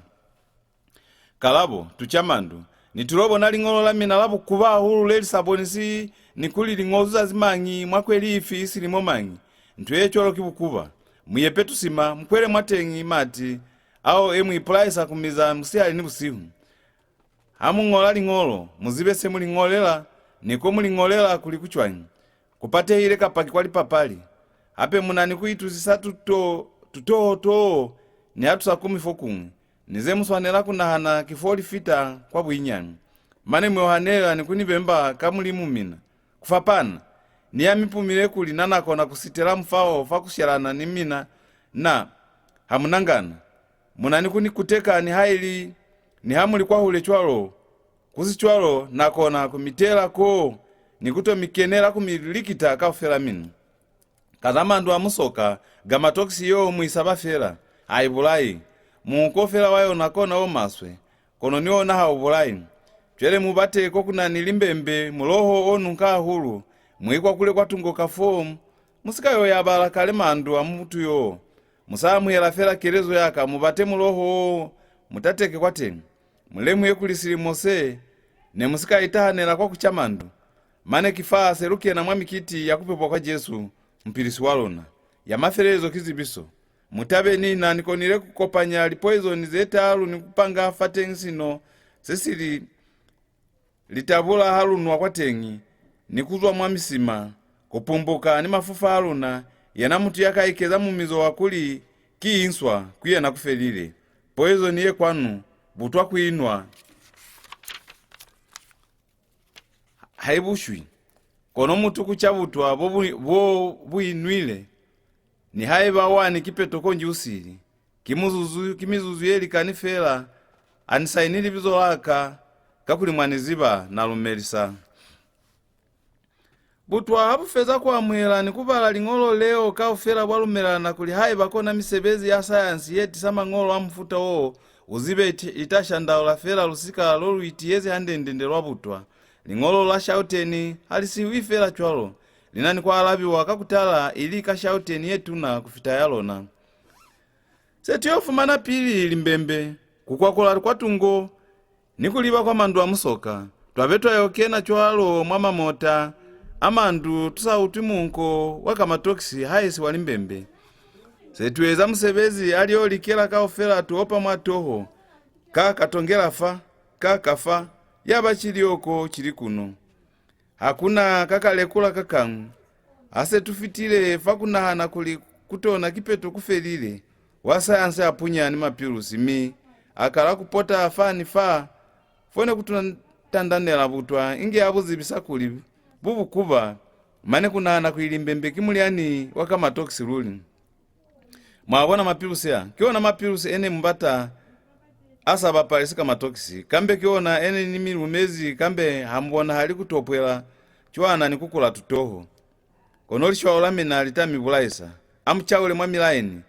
Kalabo, tuca mandu. Ni tilo bona liñolo la mina la bukuba hahulu le li sa bonisi ni kuli li ñozwi zazi mañi, mwa kweli ifi, silimo mañi. Nto ye cwalo ki bukuba. Mu yepe tusima, mu kwele mwateñi mati ao e mu ipulaisa ku miza musihali ni busihu. Ha mu ñola liñolo, mu zibe se mu li ñolela, ni ko mu li ñolela kuli ku cwañi. Ku patehile kapa ki kwa lipapali. Hape mu na ni ku itusisa tuto-, tutoho too ni ha tu sa kumi fokuñwi. Ni ze mu swanela ku nahana ki fo li fita kwa buinyani. Mane mu yo hanelela ni ku ni bemba ka Mulimu mina. Ku fapana ni ya mi pumile kuli na na kona ku sitela mufao fa ku shelana ni mina, na, ha mu na ngana. Mu na ni ku ni kuteka nihaili, niha mu li kwahule cwalo. Ku si cwalo, na kona ku mi tela koo ni ku to mi kenela ku mi likita kaufela mina. Ka za mandu a musoka, gamatokisi yo mu i saba fela, ha i bulai. Muuko fela wa yona kona o maswe, kono ni ona ha u bulai. Cwale mu bate ko ku na ni limbembe, muloho o nunka hahulu, mu ikwakule kwa tungo ka foo, mu si ka yo yabala kale mandu a mutu yo. Mu sa amuhela fela kelezo ya ka, mu bate muloho wo, mu tateke kwateñi. Mu lemuhe kuli silimo se, ne mu si ka itahanela kwa ku ca mandu. Mane ki fa se lu kena mwa mikiti ya ku pepwa kwa Jesu, Mupilisi wa luna. Ya mafelelezo ki zibiso. Mu tabe ni na ni konile ku kopanya lipoizoni ze taalu ni ku panga fateñi sino se si li litabula ha lu nwa kwateñi, ni ku zwa mwa misima, ku pumbuka ni mafufa a luna, yena mutu ya ka ikeza mumizo wa kuli ki inswa, ku yena ku felile. Poizoni ye kwanu, butwa ku inwa. Ha i bushwi. Kono mutu ku ca butwa bo bu, bo bu inwile, nihaiba wani kipeto konji u sili, ki muzuzu, ki mizuzu ye likani fela, a ni saini libizo la ka, kakuli mwa ni ziba, na lumelisa. Butwa ha bu feza ku amuhela ni ku bala liñolo leo kaufela bwa lumelana kuli haiba kona misebezi ya sayansi ye tisa mañolo a mufuta wo, u zibe iti-, i ta shandaula fela lusika lo lu itiyezi hande-ndende lwa butwa. Liñolo la shauteni ha li siwi fela cwalo, li na ni ku alabiwa ka ku tala, ili ka shauteni ye tuna ku fita ya lona. Se tu yo fumana pili limbembe, ku kwakula kwa tungo, ni ku liba kwa mandu a musoka. Twa be twa yo kena cwalo mwa mamota a mandu tu sa utwi munko wa gamatokisi haisi wa limbembe. Se tu eza musebezi a li yo likela kaufela, tu opa mwa toho, ka ka tongela fa, ka ka fa, ya ba cili oko cili kuno. Ha ku na ka ka lekula ka kañwi. Ha se tu fitile fa ku nahana kuli ku tona kipeto ku felile, wa sayansi a punya ni mapilusi, mi a kala ku pota fa ni fa, fo ne ku tuna tandanela butwa inge a bu zibisa kuli bu bukuba, mane ku nahana kuli limbembe ki mulyani wa gamatokisi luli. Mwa bona mapilusi a? Ki ona mapilusi e ne mu bata a sa bapalisi gamatokisi, kambe ki ona e ne ni mi lumezi, kambe ha mu bonahali ku topwela cwana ni ku kula tutoho. Kono lishwao la mina li ta mi bulaisa. A mu caule mwa milaini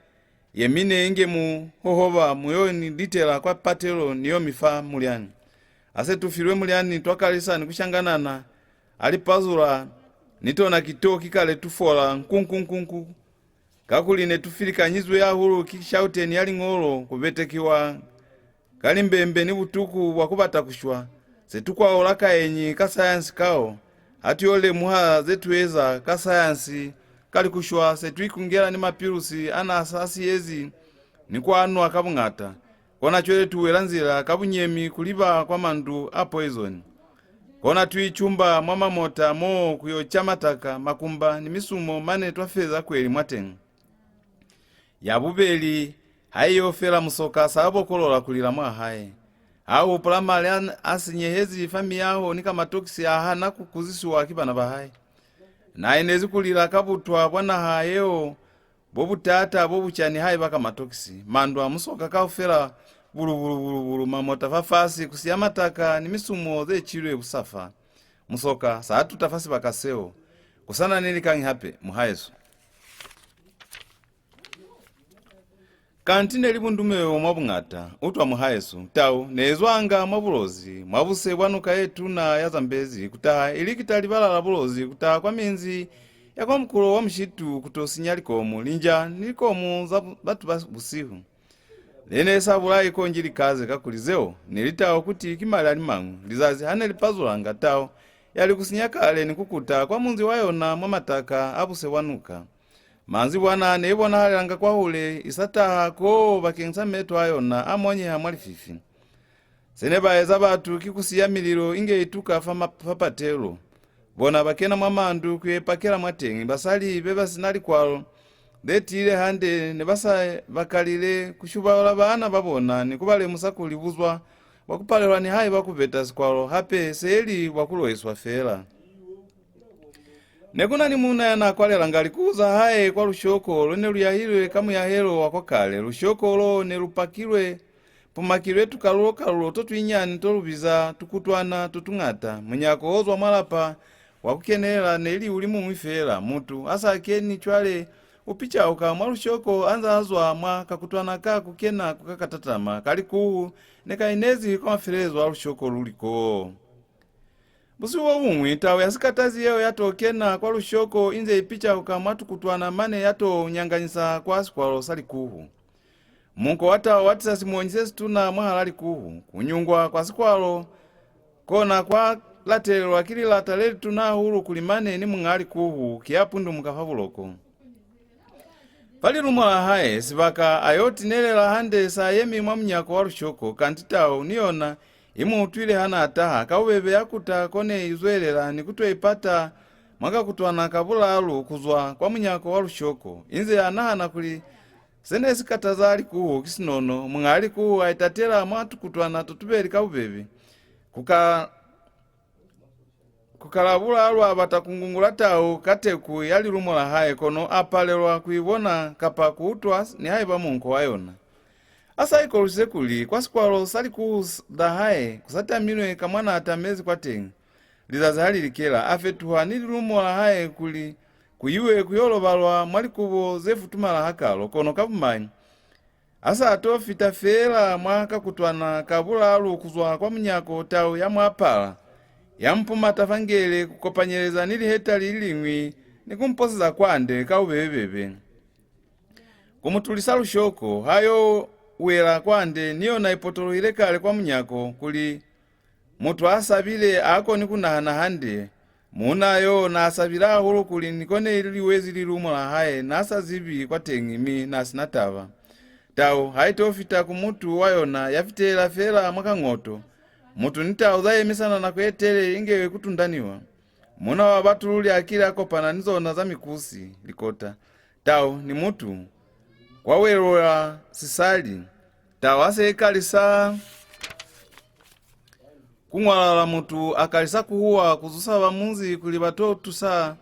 ye mine inge mu hohoba, mu yo ni litela kwa patelo ni yo mi fa mulyani. Ha se tu filwe mulyani, twa kalisa ni ku shanganana, a li pazula, ni tona ki to ki kale tu fola, nkunkunkunku. Kakuli ne tu filikanyizwe hahulu ki shauteni ya liñolo ku betekiwa Ka limbembe ni butuku bwa ku bata ku shwa, se tu kwaula kaenyi ka sayansi kao, ha tu yo lemuha ze tu eza ka sayansi, ka li ku shwa se tu ikungela ni mapilusi a na sa siyezi ni ku a nwa ka buñata. Kona cwale tu wela nzila ka bunyemi ku liba kwa mandu a poizoni. Kona tu icumba mwa mamota moo ku yo ca mataka, makumba, ni misumo mane twa feza kweli mwateñi. Ya bubeli, ha i yo fela, Musoka sa bokolola ku lila mwa hae. Ha hupula mali a, a sinyehezi fa miyaho ni ka matokisi a hana ku kuzisiwa ki bana ba hae. Na inezi ku lila ka butwa bwa naha yeo bo butata bo buca nihaiba ka matokisi. Mandu a Musoka kaufela, bulubulu, bulubulu, mamota fafasi, ku siya mataka ni misumo ze cilwe busafa. Musoka sa tuta fa sibaka seo. Ku sa na ni likañi hape, muhaesu. Kanti ne li bundumeo mwa buñata, utwa muhaesu. Tau ne i zwanga mwa Bulozi, mwa buse bwa nuka ye tuna ya Zambezi, ku taha i likita libala la Bulozi, ku taha kwa minzi ya kwa mukulo wa mushitu, ku to sinya likomu, linja, ni likomu za bu-, batu ba busihu. Ne ni sa bulai konji lika ze, kakuli zeo ne li tau, kuti ki mali a li mañwi. Lizazi ha ne li pazulanga, tau ya li ku sinya kale ni ku kuta kwa munzi wa yona mwa mataka a buse bwa nuka. Manzibwana ne i bonahalelanga kwahule, i sa taha koo bakeñisa meto a yona a monyeha mwa lififi. Se ne ba eza batu ki ku siya mililo inge i tuka fa ma-, fa patelo. Bona ba kena mwa mandu ku yo ipakela mwateñi. Basali be ba si na likwalo ze tiile hande ne ba sa ba kalile ku shubaula baana ba bona ni ku ba lemusa kuli buzwa bwa ku palelwa nihaiba ku beta sikwalo hape se li bwa ku loiswa fela. Ne ku na ni muuna ya na kwalelanga likuhu za hae kwa lushoko lo ne lu yahilwe ka muyahelo wa kwa kale. Lushoko lo ne lu pakilwe, pumakilwe tukalulo-kalulo to tuinyani to lu biza tukutwana to tuñata. Munyako o zwa mwa lapa wa ku kenelela ne li u li muñwi feela. Mutu a sa keni cwale u picauka mwa lushoko a nza a zwa mwa kakutwana ka ku kena ku ka ka tatama ka likuhu ne ka inezi kwa mafelelezo a lushoko lu li koo. Busihu bo buñwi, tau ya sikatazi yeo ya to kena kwa lushoko inze i picauka mwa tukutwana mane ya to nyanganyisa kwa sikwalo sa likuhu. Munko wa tau wa tisa simonyi se situna mwahal'a likuhu. Ku nyungwa kwa sikwalo kona kwa latelelwa ki lilata le lituna hahulu kuli mane ni muñ'a likuhu ki ya pundumuka fa buloko. Fa lilumo la hae, sibaka a yo tinelela hande sa yemi mwa munyako wa lushoko, kanti tau ni yona i mu utwile ha n'a taha. Ka bubebe ya kuta ko ne i zwelela ni ku to ipata mwa kakutwana ka bulalu ku zwa kwa munyako wa lushoko, inze a nahana kuli se ne si kataza likuhu ki sinono. Muñ'a likuhu a itatela mwa tukutwana to tubeli ka bubebe. Ku ka Ku kalabula lwa bata ku ngungula tau ka teku ya lilumo la hae, kono a palelwa ku i bona kapa ku utwa nihaiba munko wa yona. A sa ikolwisize kuli kwa sikwalo sa likuhu s-, za hae ku sa tamilwe ka mwa n'a tamezi kwateñi. Lizazi ha li likela, a fetuha ni lilumo la hae kuli ku iwe ku yo lobalwa mwa likubo ze futumala hakalo, kono ka bumai, a sa to fita feela mwa kakutwana ka bulalu ku zwa kwa munyako, tau ya mu apala, ya mu pumata fa ngele ku kopanyeleza ni liheta li liñwi ni ku mu poseza kwande ka bubebe-bebe. Ku mu tulisa lushoko, ha yo wela kwande, ni yona i potolohile kale kwa munyako kuli Mutu a sabile ha koni ku nahana hande. Muuna yo n'a sabile hahulu kuli ni ko ne li liwezi lilumo la hae n'a sa zibi kwateñi, mi n'a si na taba. Tau ha i to fita ku mutu wa yona, ya fitelela feela mwa kañoto. Mutu ni tau za yemisana nako ye telele inge ku tundaniwa. Muuna wa batu luli a kile a kopana ni zona za mikusi, likota. Tau ni mutu, kwa welela sisali. Tau ha se i kalisa ku ñwalala, mutu a kalisa ku huwa, ku zusa ba munzi kuli ba to tusa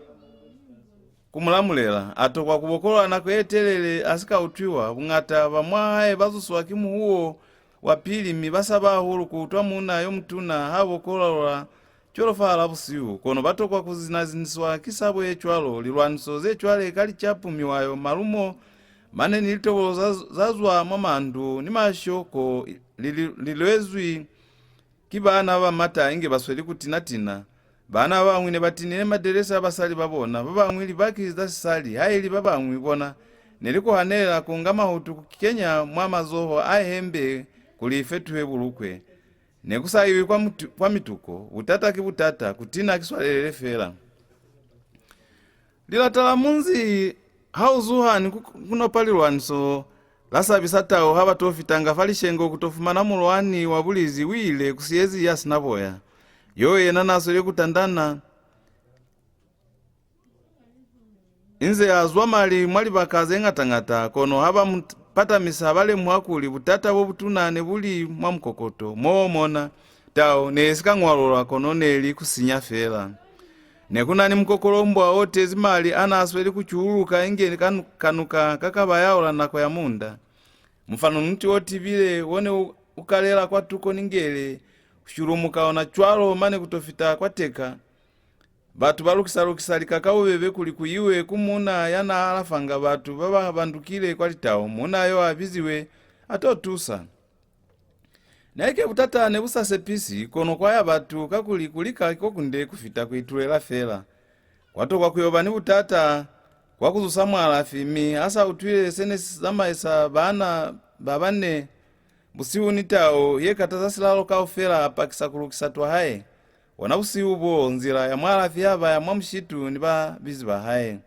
ku mu lamulela. A tokwa ku bokolola nako ye telele a si ka utwiwa. Buñata ba mwa hae ba zuswa ki muhuwo wa pili, mi ba saba hahulu ku utwa muuna yo mutuna ha bokolola cwalo fahal'a busihu. Kono ba tokwa ku zina-ziniswa ki sabo ye cwalo, lilwaniso ze cwale ka licapu, miwayo, malumo, mane ni litobolo za, za zwa mwa mandu, ni mashoko li, li, li lwezwi ki baana ba ba mata inge ba sweli ku tina-tina. Baana ba bañwi ne ba tinile madelesi a basali ba bona, ba bañwi libaki za sisali, haili ba bañwi bona ne li ku hanelela ku nga mahutu ku kenya mwa mazoho a hembe kuli i fetuhe bulukwe. Ne ku sa iwi kwa, mutu, kwa mituko, butata ki butata, ku tina ki swalelele fela. Lilata la munzi ha u zuha ni ku, ku nopa lilwaniso la sabi sa tau ha ba to fitanga fa lishengo ku to fumana mulwani wa bulizi u ile ku siyezi ya sina boya. Yo yena na sweli ku tandana, inze a zwa mali mwa libaka ze ñata-ñata, kono ha ba mu patamisa ba lemuha kuli butata bo butuna ne bu li mwa mukokoto, moo mona tau ne i si ka ñwalulwa kono ne li ku sinya fela. Ne ku na ni mukokolombwa o tezi mali a n'a sweli ku cuuluka inge kanu-, kanuka ka ka ba yaula nako ya munda. Mufanonuti o tibile wo ne u, u kalela kwa tuko ni ngele, ku shulumuka ona cwalo mane ku to fita kwa teka. Batu ba lukisa-lukisa lika ka bubebe kuli ku iwe ku muuna ya n'a alafanga batu ba ba bandukile kwa litau. Muuna yo a biziwe, a to tusa. Naike butata ne bu sa sepisi, kono kwa ya batu, kakuli ku lika ki ko kunde ku fita ku itulela fela. Kwa tokwa ku yo ba ni butata kwa ku zusa mualafi, mi ha sa utwile se ne si zamaisa baana ba bane busihu ni tau ye kataza silalo kaufela, a pakisa ku lukisa twa hae. Bona busihu boo, nzila ya mualafi ya ba ya mwa mushitu ni babizi ba hae.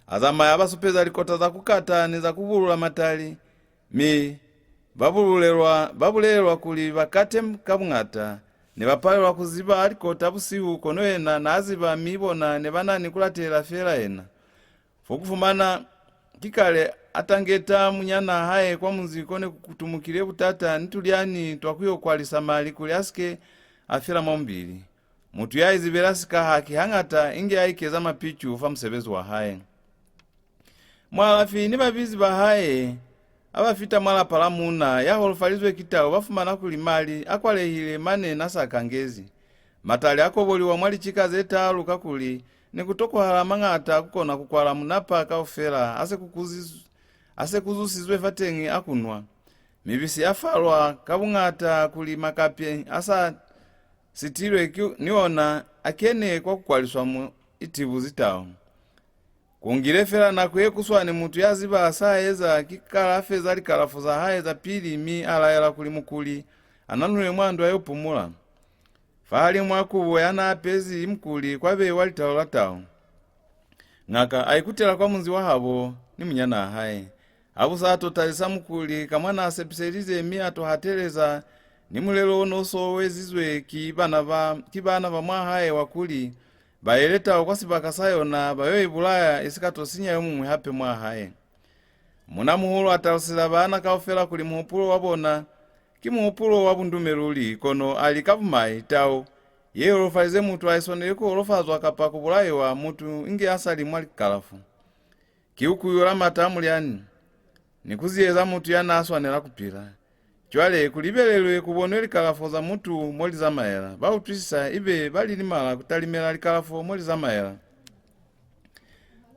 A zamaya a ba supeza likota za ku kata ni za ku bulula matali, mi ba bululelwa, ba bulelelwa kuli ba kate ka buñata. Ne ba palelwa ku ziba likota busihu, kono yena n'a ziba, mi bona ne ba na ni ku latelela fela yena. Fo ku fumana ki kale a tangeta munyanaa hae kwa munzi ko ne ku kutumukile butata ni tulyani twa ku yo kwalisa mali kuli a si ke a fela mwa mubili. Mutu ya izibela sika haki hañata inge a ikeza mapicu fa musebezi wa hae. Mualafi ni babizi ba hae ha ba fita mwa lapa la muuna ya holofalizwe ki tau, ba fumana kuli mali a kwalehile mane n'a sa kangezi. Matali a koboliwa mwa licika ze taalu, kakuli ne ku tokwahala mañata a ku kona ku kwala munapa kaufela a se ku kuziz-, a se ku zusizwe fateñi a ku nwa. Mibisi ya falwa ka buñata kuli makapi a sa sitilwe ki, ni ona a kene kwa ku kwaliswa mu itibuzi tau. Ku ngile fela nako ye kuswani, mutu ya ziba sa eza ki kala a feza likalafo za hae za pili, mi a laela kuli mukuli a nanule mwa ndu a yo pumula. Fahalimu a kubo ya n'a apezi mukuli kwa beiwa litalo la tau. Ñaka a ikutela kwa munzi wa habo ni munyanaa hae. Ha bu sa to talisa mukuli ka mwa n'a sepiselize, mi a to hateleza ni mulelo o n'o so wezizwe ki bana ba, ki bana ba mwa hae wa kuli ba yele tau kwa sibaka sa yona, ba yo i bulaya, i si ka to sinya yo muñwi hape mwa hae. Muuna-muhulu a taluseza baana kaufela kuli muhupulo wa bona ki muhupulo wa bundume luli, kono a li ka bumai, tau ye holofalize mutu ha i swaneli ku holofazwa kapa ku bulaiwa mutu inge a sa li mwa likalafo. Ki ku kuyula mata a mulyani, ni ku ziyeza mutu ya n'a swanela ku pila. Cwale, ku libelelwe ku bonwe likalafo za mutu mo li zamaela. Ba utwisisa, ibe ba lilimala ku talimela likalafo mo li zamaela.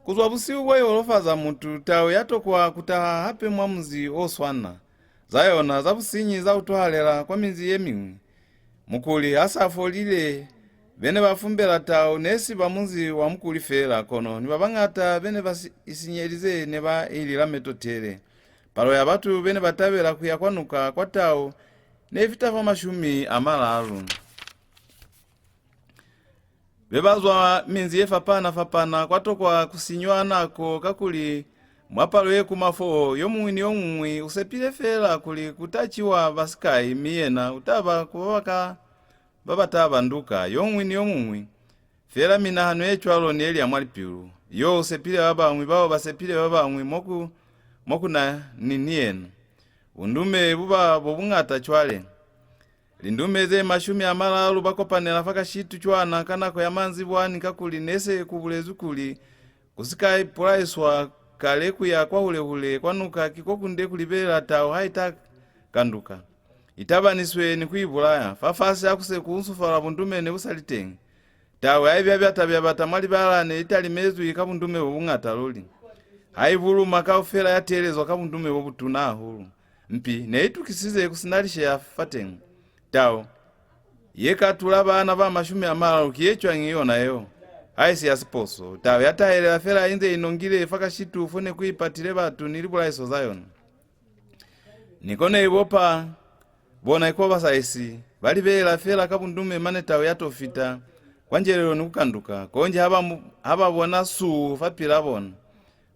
Ku zwa busihu bo i holofaza mutu, tau ya tokwa ku taha hape mwa munzi o swana. Za yona za businyi za utwahalela kwa minzi ye miñwi. Mukuli ha sa folile, be ne ba fumbela tau ne si ba munzi wa mukuli feela, kono ni ba bañata be ne ba si, i sinyelize ne ba i lila meto tele. Palo ya batu be ne ba tabela ku ya kwa nuka kwa tau ne i fita fa mashumi a malalu. Be ba zwa minzi ye fapana-fapana kwa tokwa ku sinywa nako, kakuli mwa palo ye kuma foo, yo muñwi ni yo muñwi u sepile feela kuli ku ta ciwa ba sikai, mi yena u ta ba ku ba ba ka, ba ba ta banduka. Yo muñwi ni yo muñwi, feela minahano ye cwalo ne li ya mwa lipilu. Yo u sepile ba bañwi, bao ba sepile ba bañwi, mo ku, mo ku na ni, ni yena. Bundume bu ba bo buñata cwale. Lindume ze mashumi a malalu ba kopanela fa kashitu cwana ka nako ya manzibwani, kakuli ne se ku bulezwi kuli ku si ka ipulaiswa kale ku ya kwahule-hule kwa nuka, ki ko kunde ku libelela tau ha i ta kanduka, i tabaniswe ni ku i bulaya. Fafasi ha ku se ku unsufala bundume ne bu sa li teñi. Tau ha i byabata-byabata mwa libala ne i talimezwi ka bundume bo buñata luli. Ha i buluma kaufela ya teelezwa ka bundume bo butuna hahulu. Mpi ne i tukisize ku si na lisheya fateñi. Tau ye ka tula baana ba mashumi a malalu ki ye cwañi yona yeo? Ha i si ya siposo. Tau ya tahelela fela inze i nongile fa kashitu fo ne ku ipatile batu ni libulaiso za yona. Ni ko ne i bopa Bona ikuba ba sa esi, ba libelela fela ka bundume mane tau ya to fita kwa njelelo ni ku kanduka, konji ha ba mu-, ha ba bona suu fapil'a bona.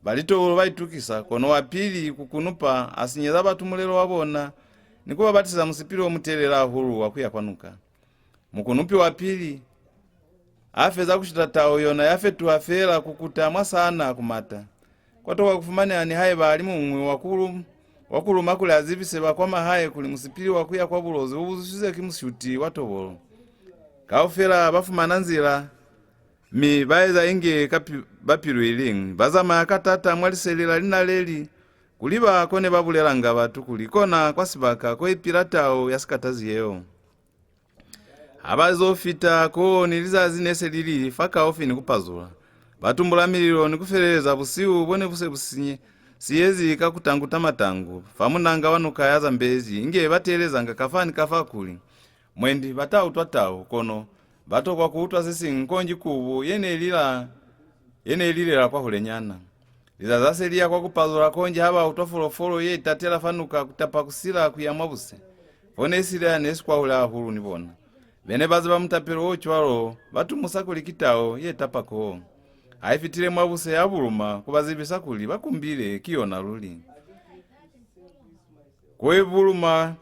Ba litobolo ba itukisa, kono wa pili ku kunupa a sinyeza batu mulelo wa bona ni ku ba batisa musipili o mutelele hahulu wa ku ya kwa nuka. Mukunupi wa pili a feza ku shita tau, yona ya fetuha feela ku kuta mwa saana ku mata. Kwa tokwa ku fumaneha nihaiba a li muñwi wa ku lu-, wa ku luma kuli a zibise ba kwa mahae kuli musipili wa ku ya kwa Bulozi u buzwisize ki mushuti wa tobolo. Kaufela ba fumana nzila, mi ba eza inge ka pi-, ba pilu iliñwi. Ba zamaya ka taata mwa liseli la linaleli, kuli ba kone ba bulelanga batu kuli kona kwa sibaka ko ipila tau ya sikatazi yeo. Ha ba zo fita koo ni lizazi ne se li li fakaufi ni ku pazula, ba tumbula mililo ni ku feleleza busihu bo ne bu se bu sinye-, siyezi ka ku tanguta matangu fa munanga wa nuka ya Zambezi, inge ba teelezanga kafa ni kafa kuli mwendi ba ta utwa tau, kono ba tokwa ku utwa se siñwi konji kubu ye ne lila, ye ne lilela kwahulenyana. Lizazi ha se li ya kwa ku pazula konji ha ba utwa folofolo ye itatela fa nuka ku tapa ku sila ku ya mwa buse. Fo ne sila ne si kwahule hahulu ni bona. Be ne ba ziba mutapelo o cwalo, ba tumusa kuli ki tau ye tapa koo. Ha i fitile mwa buse ya buluma ku ba zibisa kuli ba kumbile ki yona luli. Ko i buluma,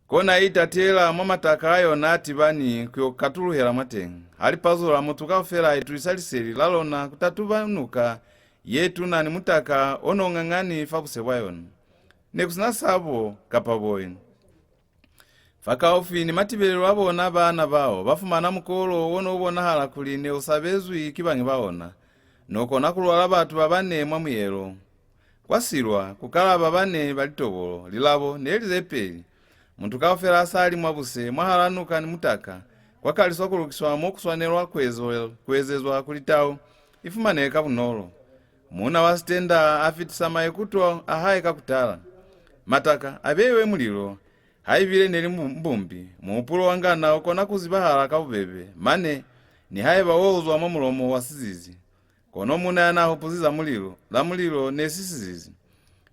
kona i tatela mwa mataka a yona a tibani ku yo katuluhela mwateñi. Ha li pazula, mutu kaufela a itusisa liseli la lona ku tatuba nuka ye tuna ni mutaka o no ngangani fa buse bwa yona. Ne ku si na sabo kapa boi. Fakaufi ni matibelelo a bona, baana bao ba fumana mukolo wo no bonahala kuli ne u sabezwi ki bañi ba ona. No kona ku lwala batu ba bane mwa muyelo. Kwa silwa, ku kala ba bane ba litobolo, lilabo ne li ze peli. Mutu kaufela a sa li mwa buse, mwahal'a nuka ni mutaka, kwa kaliswa ku lukiswa mo ku swanelwa ku ezo-, ku ezezwa kuli tau i fumanehe ka bunolo. Muuna wa sitenda a fitisa maikuto a hae ka ku tala. Mataka a beiwe mulilo, haibile ne li mbu-, mbumbi, muhupulo wa ngana u kona ku zibahala ka bubebe, mane nihaiba wo u zwa mwa mulomo wa sizizi. Kono muuna ya n'a hupuzi za mulilo, la mulilo ne si sizizi.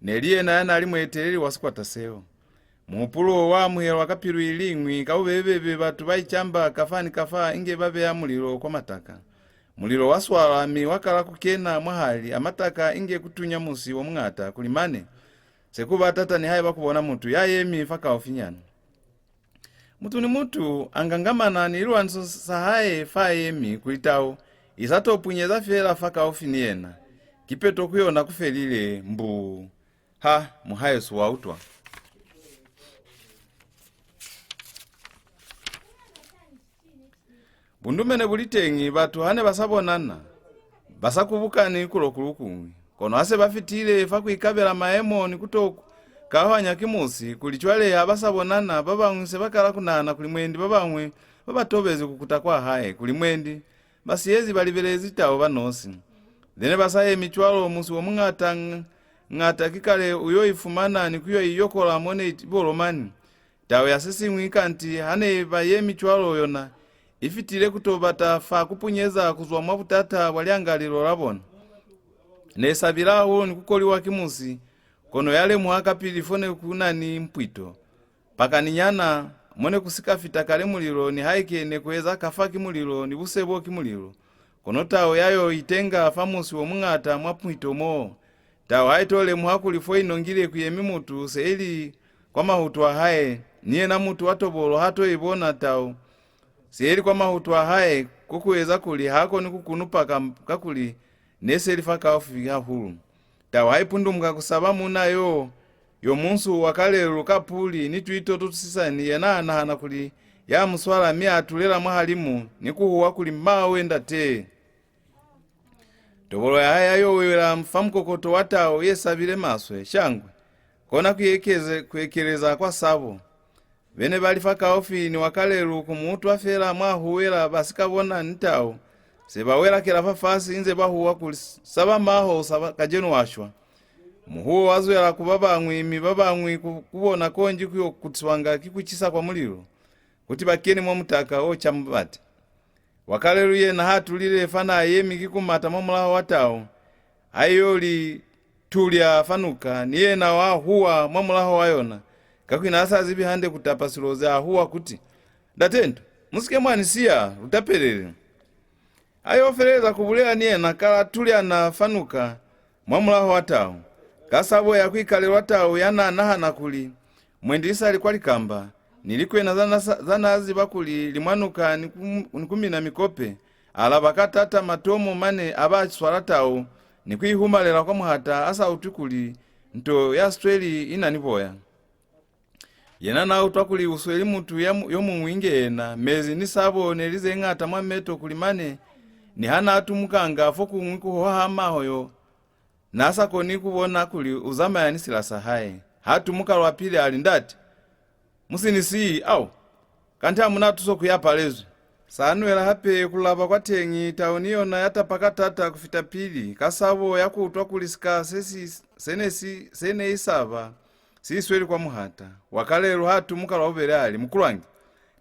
Ne li yena ya n'a li mueteleli wa sikwata seo. Muhupulo wo wa amuhelwa ka pilu iliñwi, ka bubebe-bebe batu ba icamba kafa ni kafa inge ba beya mulilo kwa mataka. Mulilo wa swala, mi wa kala ku kena mwahali a mataka inge ku tunya musi o muñata, kuli mane se ku ba taata nihaiba ku bona mutu ya yemi fakaufinyana. Mutu ni mutu a ngangamana ni lilwaniso sa hae fa yemi, kuli tau i sa to punyeza fela fakaufi ni yena. Kipeto ku yona ku felile, mbuu. Ha, muhaesu, wa utwa? Bundume ne bu li teñi, batu ha ne ba sa bonana, ba sa kubukani kulo ku lu kuñwi. Kono ha se ba fitile fa ku ikabela maemo ni ku to kauhanya ki musi, kuli cwale ha ba sa bonana, ba bañwi se ba kala ku nahana kuli mwendi ba bañwi ba ba tobezi ku kuta kwa hae, kuli mwendi ba siyezi ba libelezi tau ba nosi. Ze ne ba sa yemi cwalo musi o muñata, ng-, ñata ki kale u yo i fumana ni ku yo i yokola mo ne i bolomani. Tau ya se siñwi kanti ha ne ba yemi cwalo, yona i fitile ku to bata fa ku punyeza ku zwa mwa butata bwa lyangalilo la bona. Ne i sabile hahulu ni ku koliwa ki musi, kono ya lemuha kapili fo ne ku na ni mpwito. Pakaninyana, mo ne ku si ka fita kale mulilo, nihaike ne ku eza kafa ki mulilo ni busebo ki mulilo, kono tau ya yo itenga fa musi o muñata mwa mpwito moo. Tau ha i to lemuha kuli fo i nongile ku yemi mutu se i li kwa mahutu a hae, ni yena mutu wa tobolo ha to i bona tau se i li kwa mahutu a hae, ko ku eza kuli ha koni ku kunupa ka, kakuli ne se li fakaufi hahulu. Tau ha i pundumuka ku saba muuna yo, yo munsu wa kalelu ka puli ni tuito to tusisani, yena a nahana kuli ya mu swala, mi a tulela mwahalimu ni ku huwa kuli, "Mawe, ndate!" Tobolo ya hae ya yo wela fa mukokoto wa tau ye sabile maswe, shangwe, kona ku ekeze, ku ekeleza kwa sabo. Be ne ba li fakaufi ni wa kalelu ku mu utwa fela mwa huwela ba si ka bona ni tau, se ba welakela fafasi inze ba huwa kuli, "Saba maho, saba, kacenu wa shwa." Muhuwo wa zwela ku ba bañwi, mi ba bañwi ku, ku bona konji ku yo kutiswanga ki ku cisa kwa mulilo, kuti ba kene mwa mutaka o ca mubati. Wa kalelu yena ha tulile fa n'a yemi ki ku mata mwa mulaho wa tau, a yo li tulya fa nuka, ni yena wa huwa mwa mulaho wa yona. Kakuli n'a sa zibi hande ku tapa Silozi, a huwa kuti, "Ndatento, mu si ke mwa ni siya, lu tapelele." A yo feleleza ku bulela ni yena ka la tulyana fa nuka, mwa mulaho wa tau. Ka sabo ya ku ikalelwa tau ya n'a nahana kuli mwendi i sa li kwa likamba, ni likwena za n'a sa, za n'a ziba kuli li mwa nuka ni ku, ni ku mina mikope, a alaba ka taata matomo mane a ba a swala tau ni ku i humalela kwa muhata a sa utwi kuli nto ya sweli i na ni boya. Yena n'a utwa kuli u sweli mutu ya mu-, yo muñwi inge yena. Mezi ni sabo ne li ze ñata mwa meto kuli mane niha n'a tumukanga fokuñwi ku hoha maho yo, n'a sa koni ku bona kuli u zamaya ni sila sa hae. Ha tumuka lwa pili a li, "Ndate, mu si ni siyi, au, kanti ha mu na tuso ku ya palezwi." Sa nwela hape ku laba kwateñi, tau ni yona ya tapa ka taata ku fita pili, ka sabo ya ku utwa kuli sika se si, se ne si, se ne i saba si sweli kwa muhata. Wa Kalelu ha tumuka lwa bubeli a li, "Mukulwange,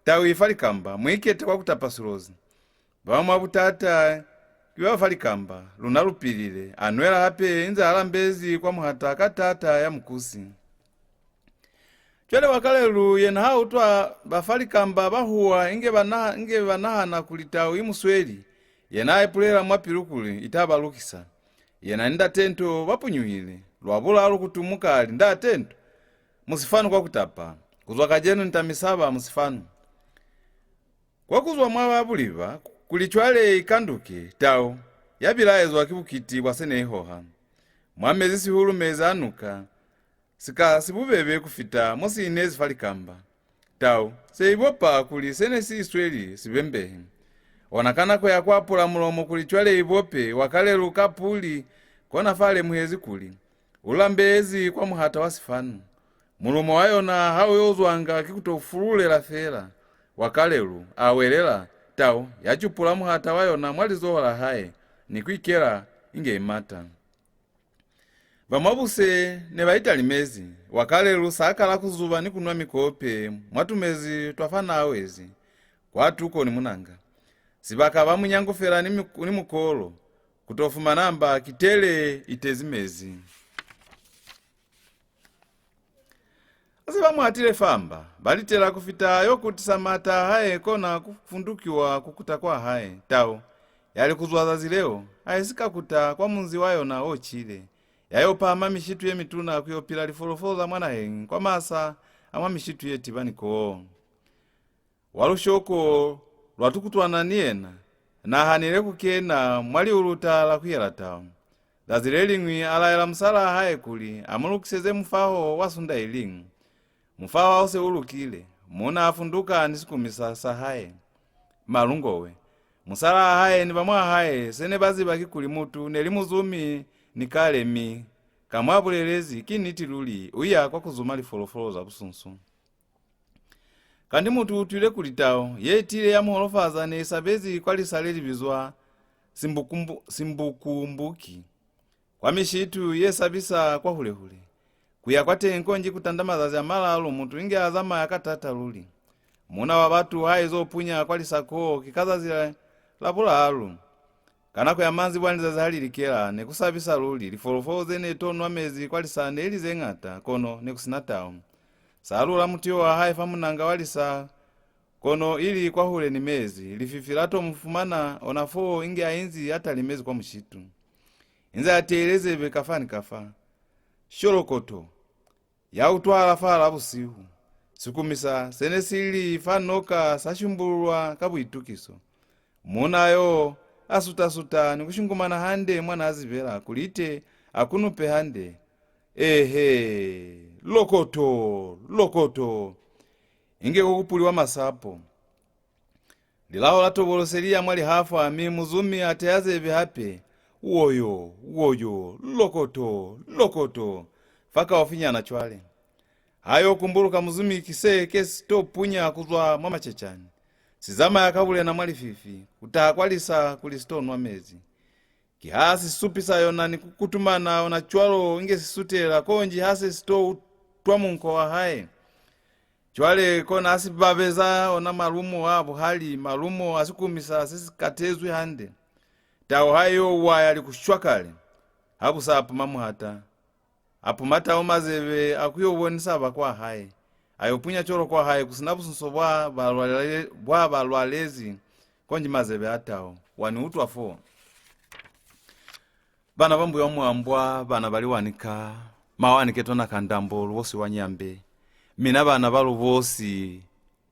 tau i fa likamba, mu ikete kwa ku tapa Silozi. Ba mwa butata ki ba fa likamba, luna lu pilile." A nwela hape inze a lambezi kwa muhata ka taata ya mukusi. Cwale Wa Kalelu yena ha utwa ba fa likamba ba huwa inge ba naha-, inge ba nahana kuli tau i mu sweli, yena a ipulela mwa pilu kuli i ta ba lukisa. Yena ni Ndatento ba punyuhile. Lwa bulalu ku tumuka a li, "Ndatento, mu si fanu kwa ku tapa. Ku zwa kacenu ni ta mi saba, mu si fanu." Kwa ku zwa mwa ba buliba kuli cwale i kanduke, tau ya bilaezwa ki bukiti bwa se ne i hoha. Mwa mezi sihulu mezi a nuka, sika si bubebe ku fita mo si inezi fa likamba. Tau se i bopa kuli se ne si i sweli si bembehe. Ona ka nako ya ku apula mulomo kuli cwale i bope, Wa Kalelu ka puli, kona fa lemuhezi kuli u lambezi kwa muhata wa sifanu. Mulumo wa yona ha u yo zwanga ki ku to fululela fela. Wa Kalelu a welela, tau ya cupula muhata wa yona mwa lizoho la hae ni ku ikela inge i mata. Ba mwa buse ne ba italimezi. Wa Kalelu sa kala ku zuba ni ku nwa mikope mwa tumezi twa fa n'a wezi, kwa tuko ni munanga. Sibaka ba mu nyangufela ni mi-, ni mukolo, ku to fumana mba kitele i tezi mezi. Ha se ba mu hatile fa mba, ba litela ku fita yo kutisa maata a hae, kona ku fundukiwa ku kuta kwa hae. Tau ya li ku zwa zazi leo, ha i si ka kuta kwa munzi wa yona o cile. Ya yo pahama mishitu ye mituna ku yo pila lifolofolo za mwa naheñi kwa masa a mwa mishitu ye tiba ni koo. Wa lushoko lwa tukutwana ni yena n'a hanile ku kena mwa liuluta la ku yela tau. Zazi le liñwi a laela musalaa hae kuli a mu lukiseze mufaho wa sunda i liñwi. Mufaho ha u se u lukile, muuna a funduka ni sikumisa sa hae. Malungowe, musalaa hae ni ba mwa hae se ne ba ziba kikuli mutu ne li muzumi ni kale, mi, ka mwa bulelezi, ki niti luli, u ya kwa ku zuma lifolofolo za busunsu. Kanti mutu u utwile kuli tau ye tile ya mu holofaza ne i sabezi kwa lisa le li bizwa Simbukumbu-, Simbukumbuki, kwa mishitu ye sabisa kwahule-hule. Ku ya kwateñi konji ku tanda mazazi a malalu mutu inge a zamaya ka taata luli. Muuna wa batu ha izo punya kwa lisa koo ki ka zazi la, la bulalu. Ka nako ya manzibwana lizazi ha li likela, ne ku sabisa luli. Lifolofolo ze ne to nwa mezi kwa lisa ne li ze ñata, kono ne ku si na tau. Sa lula mutiyo wa hae fa munanga wa lisa, kono ili kwahule ni mezi. Lififi la to mu fumana ona foo inge a inzi a talimezi kwa mushitu, inze a teeleze be kafa ni kafa. Sholokoto! Ya utwahala fahala busihu. Sikumisa se ne si li fa noka sa shimbululwa ka buitukiso. Muuna yo a suta-suta ni ku shingumana hande mwa n'a zibela kuli ite a kunupe hande. Ehe, lokoto, lokoto! Inge ko ku puliwa masapo. Lilaho la tobolo se li ya mwa lihafa, mi muzumi a teya zebe hape. Woyo, woyo, lokoto, lokoto, fa kaufinyana cwale. Ha yo kumbuluka muzumi ki se ke si to punya ku zwa mwa macecani. Si zamaya ka bulena mwa lififi, ku taha kwa lisa kuli si to nwa mezi. Kiha si supisa yona ni ku kutumana ona cwalo inge si sutela, konji ha se si to utwa munko wa hae. Cwale kona a si babeza ona malumo a buhali, malumo a sikumisa se si katezwi hande. Tau ha yo wa ya li ku shwa kale, ha bu sa puma muhata. A puma tau mazebe a ku yo bonisa ba kwa hae. A yo punya cwalo kwa hae ku si na busunso bwa ba lwalele-, bwa ba lwalezi, konji mazebe a tau. Wa ni utwa fo. Bana ba Mbuya Mwambwa, bana ba Liwanika, mawanika tona ka ndambo, Lubosi wa Nyambe. Mina bana ba Lubosi,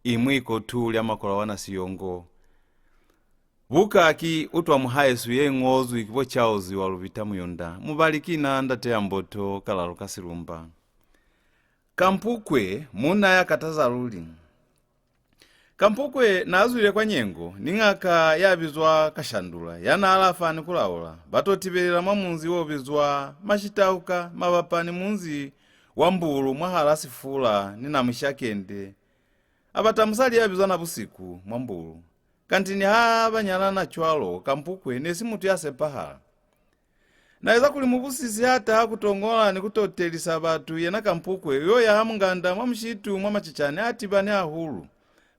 imwi kotu lya makola wana siyongo. Buka ki Utwa Muhaesu ye ñozwi ki bo Charles wa Lubita Muyunda, mubali ki na Ndate ya Mboto, Kalalu ka Silumba. Kampukwe, muuna ya kataza luli. Kampukwe n'a zwile kwa Nyengo ni ñaka ya bizwa Kashandula, ya n'a alafa ni ku laula. Ba to tibelela mwa munzi o bizwa Mashitauka, mabapa ni munzi wa Mbulu, mwahal'a Sifula ni Namushakende. A bata musali ya bizwa Nabusiku mwa Mbulu. Kanti niha ba nyalana cwalo, Kampukwe ne si mutu ya sepahala. Na eza kuli mubusisi ha taha ku to ñola ni ku to telisa batu, yena Kampukwe u yo yaha munganda mwa mushitu mwa macecani a tibani hahulu.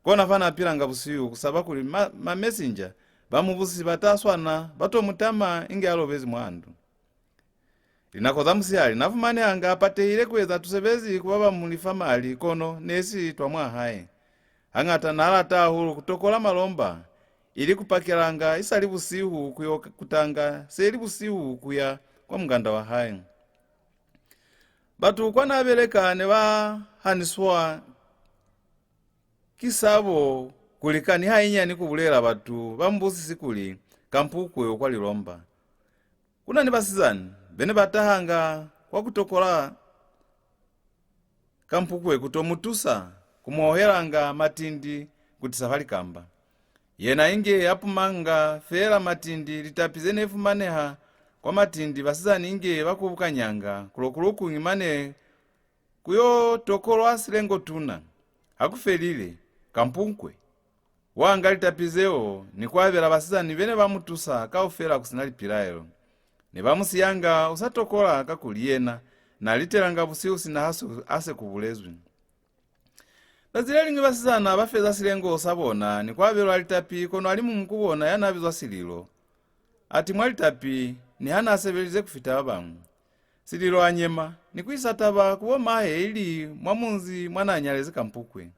Kona fa n'a pilanga busihu, ku saba kuli ma, ma messenger ba mubusisi ba ta swana, ba to mu tama inge a lobezi mwa ndu. Linako za musihali, n'a fumanehanga a patehile ku eza tusebezi ku ba ba mu lifa mali, kono ne si twa mwa hae. Hañata n'a lata hahulu ku tokola malomba, ili ku pakelanga isali busihu ku yo kutanga se li busihu ku ya kwa munganda wa hae. Batu kwa n'a beleka ne ba haniswa ki sabo ku lika ni hainyani ku bulela batu ba mubusisi kuli Kampukwe u kwa lilomba. Ku na ni basizana be ne ba tahanga kwa ku tokola Kampukwe ku to mu tusa ku mu hohelanga matindi ku tisa fa likamba. Yena inge a pumanga feela matindi, litapi ze ne fumaneha kwa matindi, basizana inge ba kubukanyanga kulokulukuñi mane ku yo tokolwa silengo tuna. Ha ku felile, Kampukwe wa nga litapi zeo ni ku abela basizani be ne ba mu tusa kaufela ku si na lipilaelo. Ne ba mu siyanga u sa tokola, kakuli yena n'a litelanga busihu sina ha se, ha se ku bulezwi. Zazi le liñwi basizana ba feza silengo sa bona ni ku abelwa litapi, kono a li muñwi ku bona ya n'a bizwa Sililo. A timwa litapi niha n'a sebelize ku fita ba bañwi. Sililo a nyema ni ku isa taba ku bo mahe ili mwa munzi mwa n'a nyalezi Kampukwe.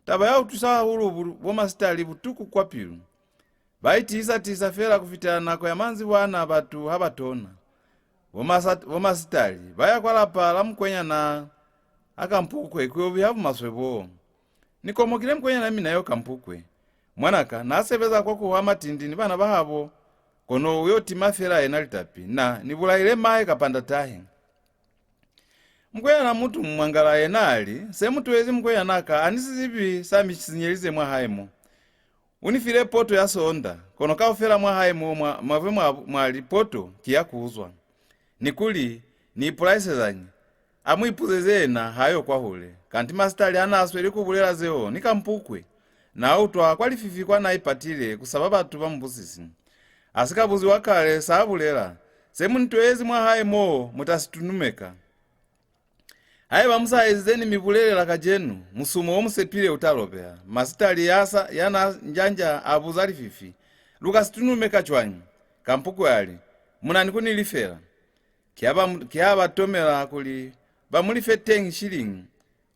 Taba ya utwisa hahulu bu, bo masitali butuku kwa pilu. Ba itiisa-tiisa fela ku fitela nako ya manzibwana batu ha ba tona. Bo masa, bo masitali ba ya kwa lapa la mukwenyana a Kampukwe ku yo biha bumaswe boo. Ni komokile mukwenyana mina yo Kampukwe. Mwanaka n'a sebeza kwa ku hoha matindi ni bana ba habo, kono u yo tima fela yena litapi. Na ni bulaile mahe kapa ndatahe? Mukwenyana mutu mwangala yena a li, "Se mu tuezi mukwenyanaka, ha ni si zibi sa mi sinyelize mwa hae mo. U ni file poto ya sonda, kono kaufela mwa hae mo mwa, mwa be mwa, mwa li poto ki ya ku uzwa. Ni kuli, ni ipulaisezañi? A mu ipuzeze yena ha yo kwahule." Kanti masitali ha n'a sweli ku bulela zeo, ni Kampukwe n'a utwa kwa lififi kwa n'a ipatile ku saba batu ba mubusisi. A si ka buziwa kale, s'a bulela, "Se mu ni tuezi mwa hae mo, mu ta si tunumeka. Haiba mu sa ezize ni mi bulelela kacenu, musumo wo mu sepile u ta lobeha." Masitali ya sa, ya n'a njanja a buza lififi, "Lu ka si tunumeka cwañi?" Kampukwe a li, "Mu na ni ku ni lifela." Ki ha ba, ki ha ba tomela kuli ba mu life ten shilling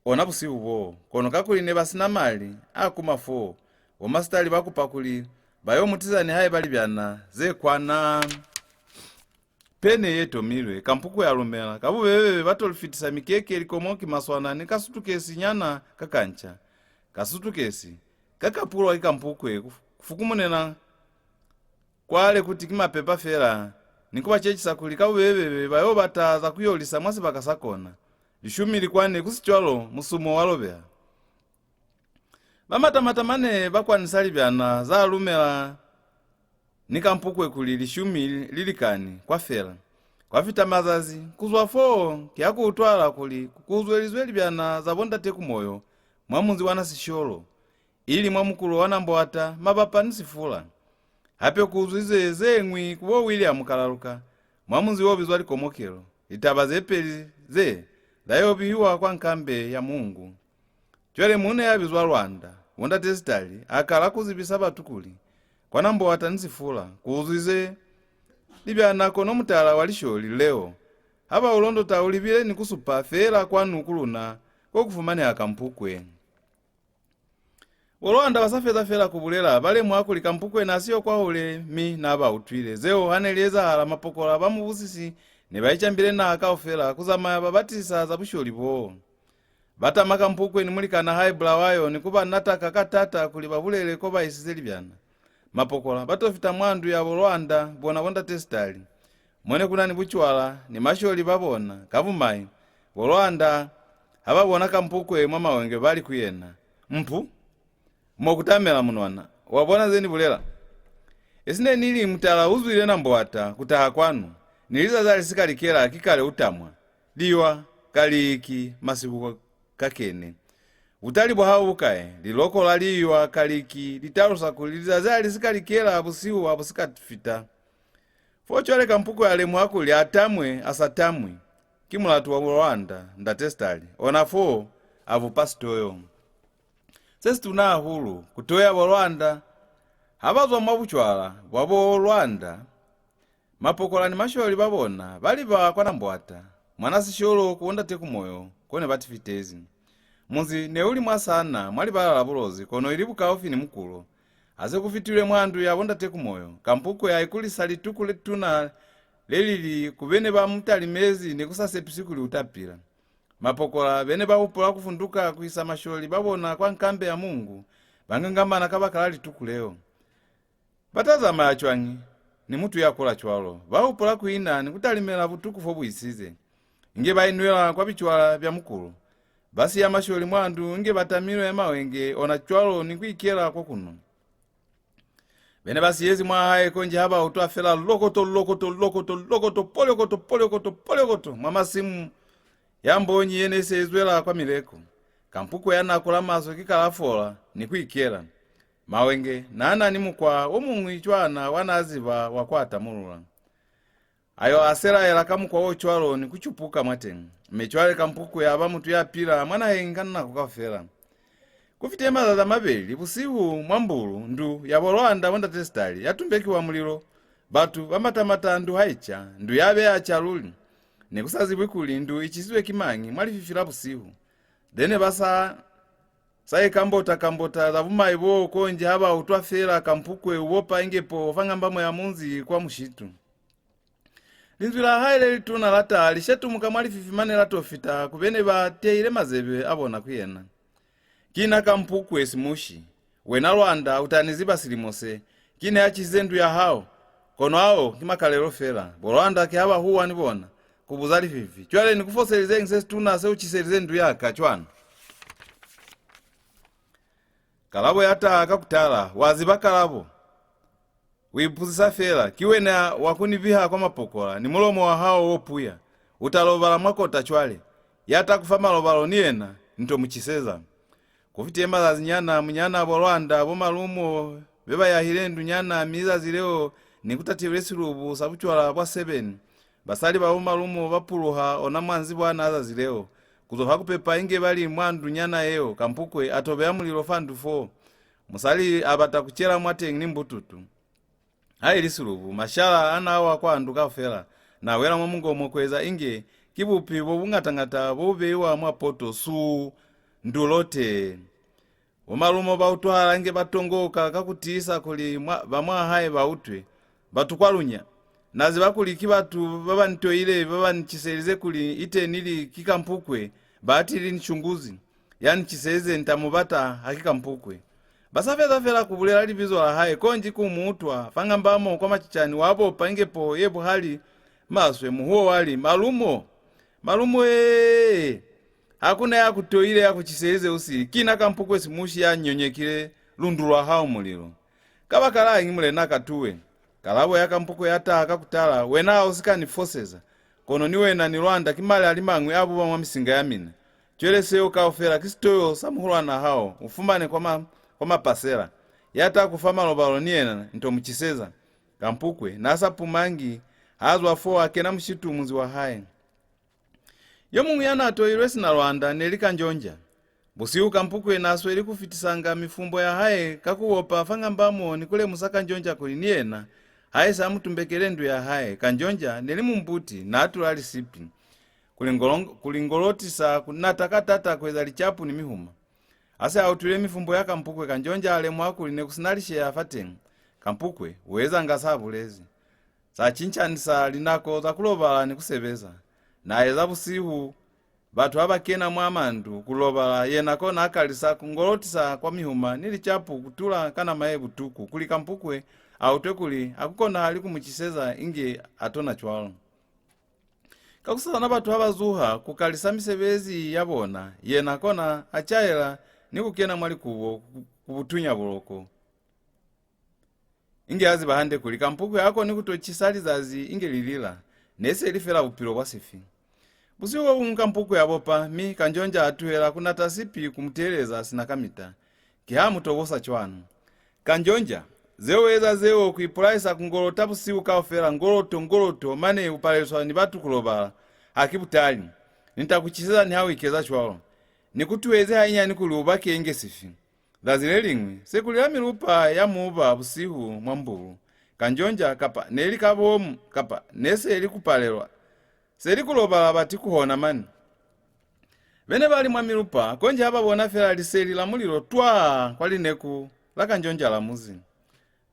ona busihu boo, kono kakuli ne ba si na mali a kuma foo, bo masitali ba kupa kuli ba yo mu tiza nihaiba libyana ze kwana. Pene ye tomilwe, Kampukwe a lumela. Ka bubebe ba to li fitisa mikeke, likomoki, maswana, ni kasutukesi nyana ka kanca. Kasutukesi ka kapulwa ki Kampukwe ku, ku fukumunena kwale kuti ki mapepa fela, ni ku ba cecisa kuli ka bubebe ba yo bata za ku yolisa mwa sibaka sa kona. Lishumi li kwane, ku si cwalo, musumo wa lobeha. Ba mata-mata mane ba kwanisa libyana za lumela ni Kampukwe kuli lishumi li likani kwa fela. Kwa fita mazazi, ku zwa foo, ki ha ku utwahala kuli ku uzwelizwe libyana za bo ndate Kumoyo mwa munzi wa Nasisholo, ili mwa mukulo wa Nambwata, mabapa ni Sifula. Hape ku uzwizwe ze ñwi ku bo William Kalaluka, mwa munzi o bizwa Likomokelo. Litaba ze peli ze za yo bihiwa kwa nkambe ya Mungu. Cwale muuna ya bizwa Lwanda, bo ndate Sitali, a kala ku zibisa batu kuli, kwa Nambwata ni Sifula ku uzwizwe libyana, kono mutala wa lisholi leo ha ba u londota u libile ni ku supa feela kwanu ku luna, ko ku fumaneha Kampukwe. Bo Lwanda ba sa feza fela ku bulela, ba lemuha kuli Kampukwe n'a siyo kwahule, mi n'a ba utwile. Zeo ha ne li ezahala, mapokola ba mubusisi ne ba icambile naha kaufela ku zamaya ba batisisa za busholi boo. Ba tama Kampukwe ni mulikan'a hae Bulawayo ni ku ba nataka ka taata kuli ba bulele ko ba isize libyana. Mapokola ba to fita mwa ndu ya bo Lwanda, bona bo ndate Sitali, mo ne ku na ni bucwala ni masholi ba bona. Ka bumai, bo Lwanda ha ba bona Kampukwe mwa mawenge, ba li ku yena, "Mpu, mo ku tamela munwana. Wa bona ze ni bulela? Esi ne ni li mutala u zwile Nambwata ku taha kwanu, ni lizazi ha li si ka likela ki kale u tamwa. Liwa, ka liki, masiku ka kene. Butali bwa hao bu kai? Liloko la liwa, ka liki, li talusa kuli lizazi ha li si ka likela, busihu ha bu si ka fita." Fo cwale Kampukwe a lemuha kuli a tamwe, a sa tamwi, ki mulatu wa bo Lwanda, ndate Sitali. Ona foo, a bupa sitoyo se situna hahulu, ku toya bo Lwanda. Ha ba zwa mwa bucwala bwa bo Lwanda, mapokola ni masholi ba bona ba liba kwa Nambwata, mwana sisholo ku bo ndate Kumoyo, ko ne ba ti fitezi. Munzi ne u li mwa sana, mwa libala la Bulozi, kono ili bukaufi ni mukulo. Ha se ku fitilwe mwa ndu ya bo ndate Kumoyo, Kampukwe a ikulisa lituku le tuna le li li ku be ne ba mu talimezi ne ku sa sepisi kuli u ta pila. Mapokola be ne ba hupula ku funduka ku isa masholi ba bona kwa nkambe ya Mungu, ba ngangamana kabakala lituku leo. Ba ta zamaya cwañi ni mutu ya kula cwalo? Ba hupula ku ina ni ku talimela butuku fo bu isize, inge ba inwela kwa bicwala bya mukulo. Ba siya masholi mwa ndu inge ba tamilwe mawenge ona cwalo ni ku ikela kwa kunwa. Be ne ba siyezi mwa hae konji ha ba utwa fela lokoto, lokoto, lokoto, lokoto, polyokoto, polyokoto, polyokoto mwa masimu ya mbonyi ye ne se izwela kwa mileko. Kampukwe ya nakula maswe ki kalafola ni ku ikela. Mawenge n'a na ni mukwa o muñwi cwana wa n'a ziba wa ku a tamulula. A yo a selaela ka mukwa o cwalo ni ku cupuka mwateñi. Mi cwale Kampukwe a ba mutu ya pila mwa naheñi ka nako kaufela. Ku fite mazazi a mabeli busihu mwa mbulu, ndu ya bo Lwanda bo ndate Sitali ya tumbekiwa mulilo. Batu ba mata-mata ndu ha i ca, ndu ya be ya ca luli. Ne ku sa zibwi kuli ndu i cisizwe ki mañi mwa lififi la busihu. Be ne ba sa, sa ikambota-kambota za bumai boo konji ha ba utwa fela Kampukwe u bopa inge poho fa ngambamo ya munzi kwa mushitu. Linzwi la hae le lituna la taha li shetumuka mwa lififi mane la to fita ku be ne ba teile mazebe a bona ku yena. Ki na Kampukwe Simushi. Wena Lwanda u ta ni ziba silimo se. Ki na ya cisize ndu ya hao. Kono ao ki makalelo fela. Bo Lwanda ki ha ba huwa ni bona, ku buza lififi, "Cwale ni ku foselizeñi se situna se u ciselize ndu ya ka cwana?" Kalabo ya taha ka ku tala, "Wa ziba kalabo. U ipuzisa fela, ki wena wa ku ni biha kwa mapokola ni mulomo wa hao wo puya. U ta lobala mwa kota cwale. Ya ta ku fa malobalo ni yena, ni to mu ciseza." Ku fitile mazazinyana, munyanaa bo Lwanda, bo malumo be ba yahile ndunyana, mi zazi leo ne ku tatilwe silubu sa bucwala bwa seven. Basali ba bo malumo ba puluha ona mwa nzibwana zazi leo, ku zwa fa ku pepa inge ba li mwa ndunyana yeo, Kampukwe a to beya mulilo fa ndu foo. Musali a bata ku cela mwateñi ni mbututu. Haili silubu, mashala a n'a wa kwa ndu kaufela, n'a wela mwa mungomo ku eza inge ki bupi bo buñata-ñata bo bu beiwa mwa poto, suu, ndu lote. Bo malumo ba utwahala inge ba tongoka ka ku tiisa kuli mwa, ba mwa hae ba utwe. Batu kwa lunya. Na ziba kuli ki batu ba ba ni toile ba ba ni ciselize kuli ite ni li ki Kampukwe, ba atili ni Shunguzi. Ya ni ciselize ni ta mu bata ha ki Kampukwe. Ba sa feza fela ku bulela libizo la hae, konji ku mu utwa fa ngambamo kwa macicani wa bopa inge poho ye buhali maswe, muhuwo wa li, "Malumo! Malumo ee! Ha ku na ya ku toile ya ku ciselize u sili, ki na Kampukwe Simushi ya nyonyekile lundu lwa hao mulilo." "Kabakalañi, Mulena Katuwe?" Kalabo ya Kampukwe ya taha ka ku tala, "Wena ha u si ka ni foseza, kono ni wena ni Lwanda ki mali a li mañwi a buba mwa misinga ya mina. Cwale seo kaufela ki sitoyo sa muhulwanaa hao, u fumane kwa ma, kwa mapasela. Ya ta ku fa malobalo ni yena ni to mu ciseza." Kampukwe n'a sa pumangi, ha zwa fo a kena mushitu munzi wa hae. Yo muñwi ya n'a toilwe sina Lwanda ne li Kanjonja. Busihu Kampukwe n'a sweli ku fitisanga mifumbo ya hae ka ku bopa fa ngambamo ni ku lemusa Kanjonja kuli ni yena ha ise a mu tumbekele ndu ya hae. Kanjonja ne li mumbuti, n'a tula lisipi. ku li ngolo-, ku li ngolotisa ku nata ka tata ku eza licapu ni mihuma. Ha se a utwile mifumbo ya Kampukwe, Kanjonja a lemuha kuli ne ku si na lisheha fateñi. Kampukwe u ezanga sa bulezi. Sa cincanisa linako za ku lobala ni ku sebeza. Na eza busihu, batu ha ba kena mwa mandu ku lobala, yena kona a kalisa ku ngolotisa kwa mihuma ni licapu ku tula ka nama ye butuku, kuli Kampukwe a utwe kuli ha ku konahali ku mu ciseza inge a tona cwalo. Kakusasana batu ha ba zuha ku kalisa misebezi ya bona, yena kona a caela ni ku kena mwa likubo ku, ku butunya buloko. Inge a ziba hande kuli Kampukwe ha koni ku to cisa lizazi inge li lila, ne se li fela bupilo bwa sifi. Busihu bo buñwi Kampukwe a bopa, mi Kanjonja a tuhela ku nata sipi ku mu teeleza sina kamita. Ki ha mu tobosa cwana. Kanjonja, ze u eza zeo ku ipulaisa ku ngolota busihu kaufela, ngoloto, ngoloto, mane u paleliswa ni batu ku lobala. Ha ki butali. Ni ta ku ciseza niha u ikeza cwalo. Ni ku tuhezi hainyani kuli u bake inge sifi. Zazi le liñwi, se ku lila milupa ya muuba busihu mwa mbulu. Kanjonja, kapa ne li ka bomu, kapa ne se li ku palelwa. Se li ku lobala bati ku hona mane. Be ne ba li mwa milupa, konji ha ba bona fela liseli la mulilo twaa kwa lineku la Kanjonja la muzi.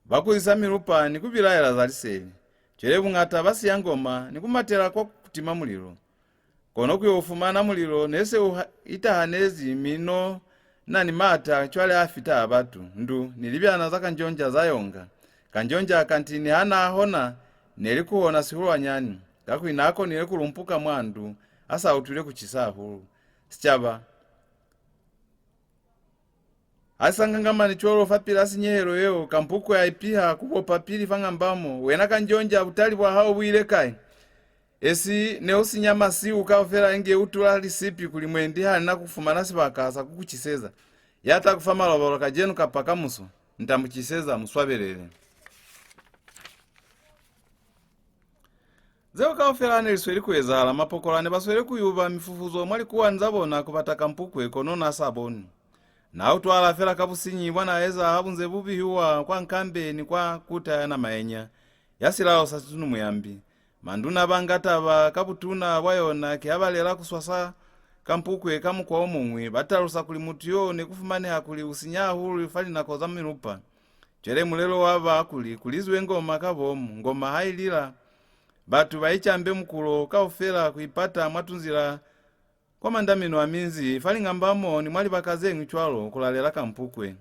Ba kuzisa milupa ni ku bilaela za liseli. Cwale buñata ba siya ngoma ni ku matela kwa ku tima mulilo. Kono ku yo fumana mulilo ne se u ha-, itahanezi, mi no na ni maata cwale a fita a batu. Ndu ni libyana za Kanjonja za yonga. Kanjonja kanti niha n'a hona, ne li ku hona sihulwanyani, kakuli n'a konile ku lumpuka mwa ndu a sa utwile ku cisa hahulu. Sicaba ha si sa ngangamani cwalo fapil'a sinyehelo yeo, Kampukwe a ipiha ku bopa pili fa ngambamo, "Wena Kanjonja, butali bwa hao bu ile kai? Esi ne u sinya masihu kaufela inge u tula lisipi kuli mwendi ha ni na ku fumana sibaka sa ku ku ciseza. Ya ta ku fa malobalo kacenu kapa kamuso, ni ta mu ciseza, mu swabelele." Zeo kaufela ne li sweli ku ezahala, mapokola ne ba sweli ku yuba mifufuzo mwa likuwani za bona ku bata Kampukwe, kono n'a sa bonwi. N'a utwahala fela ka businyi bwa n'a eza ha bu nze bu bihiwa kwa nkambe ni kwa kuta ya Namaenya, ya silalo sa Situnu Muyambi. Manduna ba nga taba ka butuna bwa yona, ki ha ba lela ku swasa Kampukwe ka mukwa o muñwi, ba talusa kuli mutu yo ne ku fumaneha kuli u sinya hahulu fa linako za milupa. Cwale mulelo wa ba kuli ku lizwe ngoma ka bomu, ngoma ha i lila, batu ba icambe mukulo kaufela ku ipata mwa tunzila kwa mandamino a minzi, fa lingambamo ni mwa libaka ze ñwi cwalo, ku lalela Kampukwe.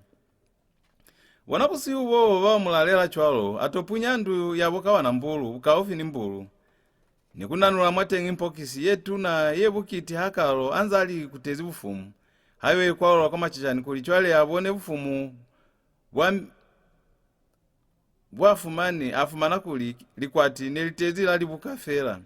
Bona busihu boo ba mu lalela cwalo, a to punya ndu ya bo Kawana Mbulu, bukaufi ni mbulu, ni ku nanula mwateñi mpokisi ye tuna ye bukiti hakalo, a nza li kutezi bufumu. Ha yo ikwalula kwa macacani kuli cwale a bone bufumu bwa, bwa fumani, a fumana kuli likwati ne li tezi la libuka fela.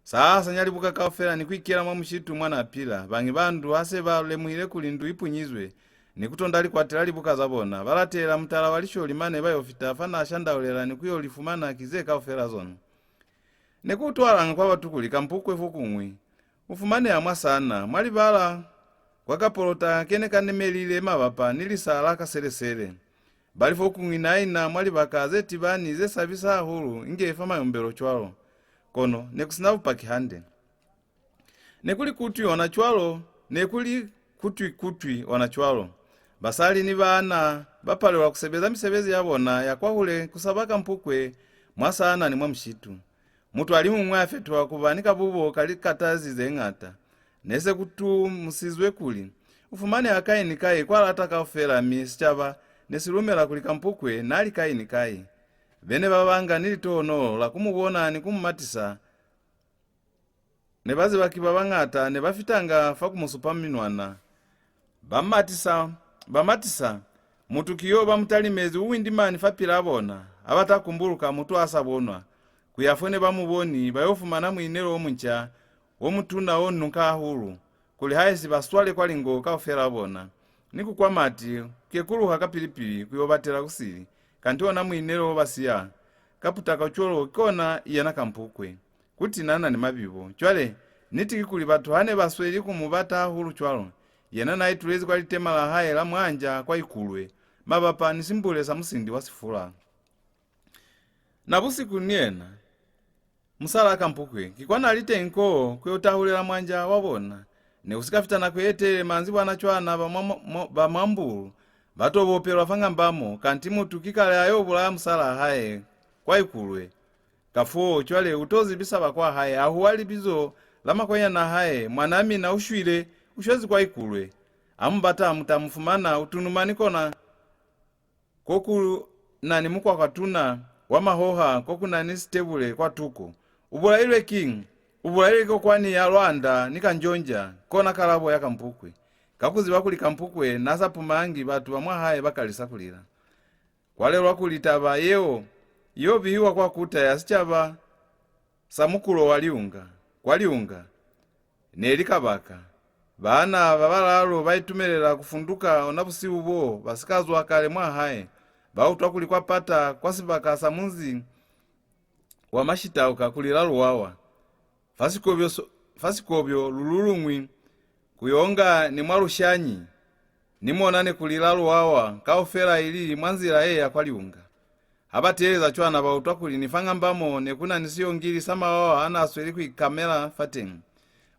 Sa hasanya libuka kaufela ni ku ikela mwa mushitu mwa n'a pila. Bañi ba ndu ha se ba lemuhile kuli ndu i punyizwe, ni ku tonda likwati la libuka za bona, ba latelela mutala wa lisholi mane ba yo fita fa n'a shandaulela ni ku yo li fumana ki ze kaufela zona. Ne ku utwahalanga kwa batu kuli Kampukwe fokuñwi u fumaneha mwa sana, mwa libala, kwa kapolota ke ne ka nemelile mabapa ni lisa la Kaselesele. Ba li fokuñwi n'a ina mwa libaka ze tibani ze sabisa hahulu, inge fa mayombelo cwalo. Kono ne ku si na bupaki hande. Ne ku li kutwi ona cwalo, ne ku li kutwi-kutwi ona cwalo. Basali ni baana ba palelwa ku sebeza misebezi ya bona ya kwahule ku saba Kampukwe mwa sana ni mwa mushitu. Mutu a li muñwi a fetuha ku ba ni kabubo ka likatazi ze ñata. Ne se ku tumusizwe kuli, u fumaneha kai ni kai kwa lata kaufela, mi sicaba ne si lumela kuli Kampukwe n'a li kai ni kai. Be ne ba banga ni litohonolo la ku mu bona ni ku mu matisa. Ne ba ziba ki ba bañata ne ba fitanga fa ku mu supa minwana. Ba matisa, ba matisa, mutu ki yo ba mu talimezi u windimani fapil'a bona, ha ba ta kumbuluka mutu a sa bonwa. Ku ya fo ne ba mu boni, ba yo fumana muinelo o munca, o mutuna o nuka hahulu, kuli haisi ba swale kwa lingo kaufela bona, ni ku kwa mati, ku kekuluha kapili-pili ku yo batela kusili, kanti ona muinelo o ba siya ka putako cwalo ki ona yena Kampukwe. Ku tinana ni mabibo. Cwale, niti kikuli batu ha ne ba sweli ku mu bata hahulu cwalo, yena n'a itulezi kwa litema la hae la mwanja kwa Ikulwe, mabapa ni simbule sa musindi wa Sifula. Nabusiku ni yena, Musalaa Kampukwe ki kwa n'a li teñi koo ku yo tahulela mwanja wa bona. Ne ku si ka fita nako ye telele manzibwana cwana ba mwa, mwa, ba mwa Mbulu ba to bopelwa fa ngambamo, kanti mutu ki kale a yo bulaya musalaa hae kwa Ikulwe. Kafoo, cwale u to zibisa ba kwa hae, a huwa libizo la makwanyanaa hae, "Mwanaa mina u shwile, u shwezi kwa Ikulwe. Ha mu bata, mu ta mu fumana, u tunumani kona ko ku na ni mukwakwatuna wa mahoha, ko ku na ni sitebule kwatuko. U bulailwe kiñi? U bulailwe ki kokwani ya Lwanda ni Kanjonja," kona kalabo ya Kampukwe. Ka ku ziba kuli Kampukwe n'a sa pumangi, batu ba mwa hae ba kalisa ku lila. Kwa lelwa kuli taba yeo i yo bihiwa kwa kuta ya sicaba sa mukulo wa Liunga. Kwa Liunga ne li kabaka. Baana ba balalu ba itumelela ku funduka ona busihu boo, ba si ka zwa kale mwa hae. Ba utwa kuli kwa pata kwa sibaka sa munzi wa Mashitauka ku lila luwawa. Fa sikobyo so-, fa sikobyo lu lu luñwi ku yo nga ni mwa lushanyi, ni mona ne ku lila luwawa kaufela ili mwa nzila ye ya kwa Liunga. Ha ba teeleza cwana, ba utwa kuli ni fa ngambamo ne ku na ni siyongili sa mawawa a n'a sweli ku ikamela fateñi.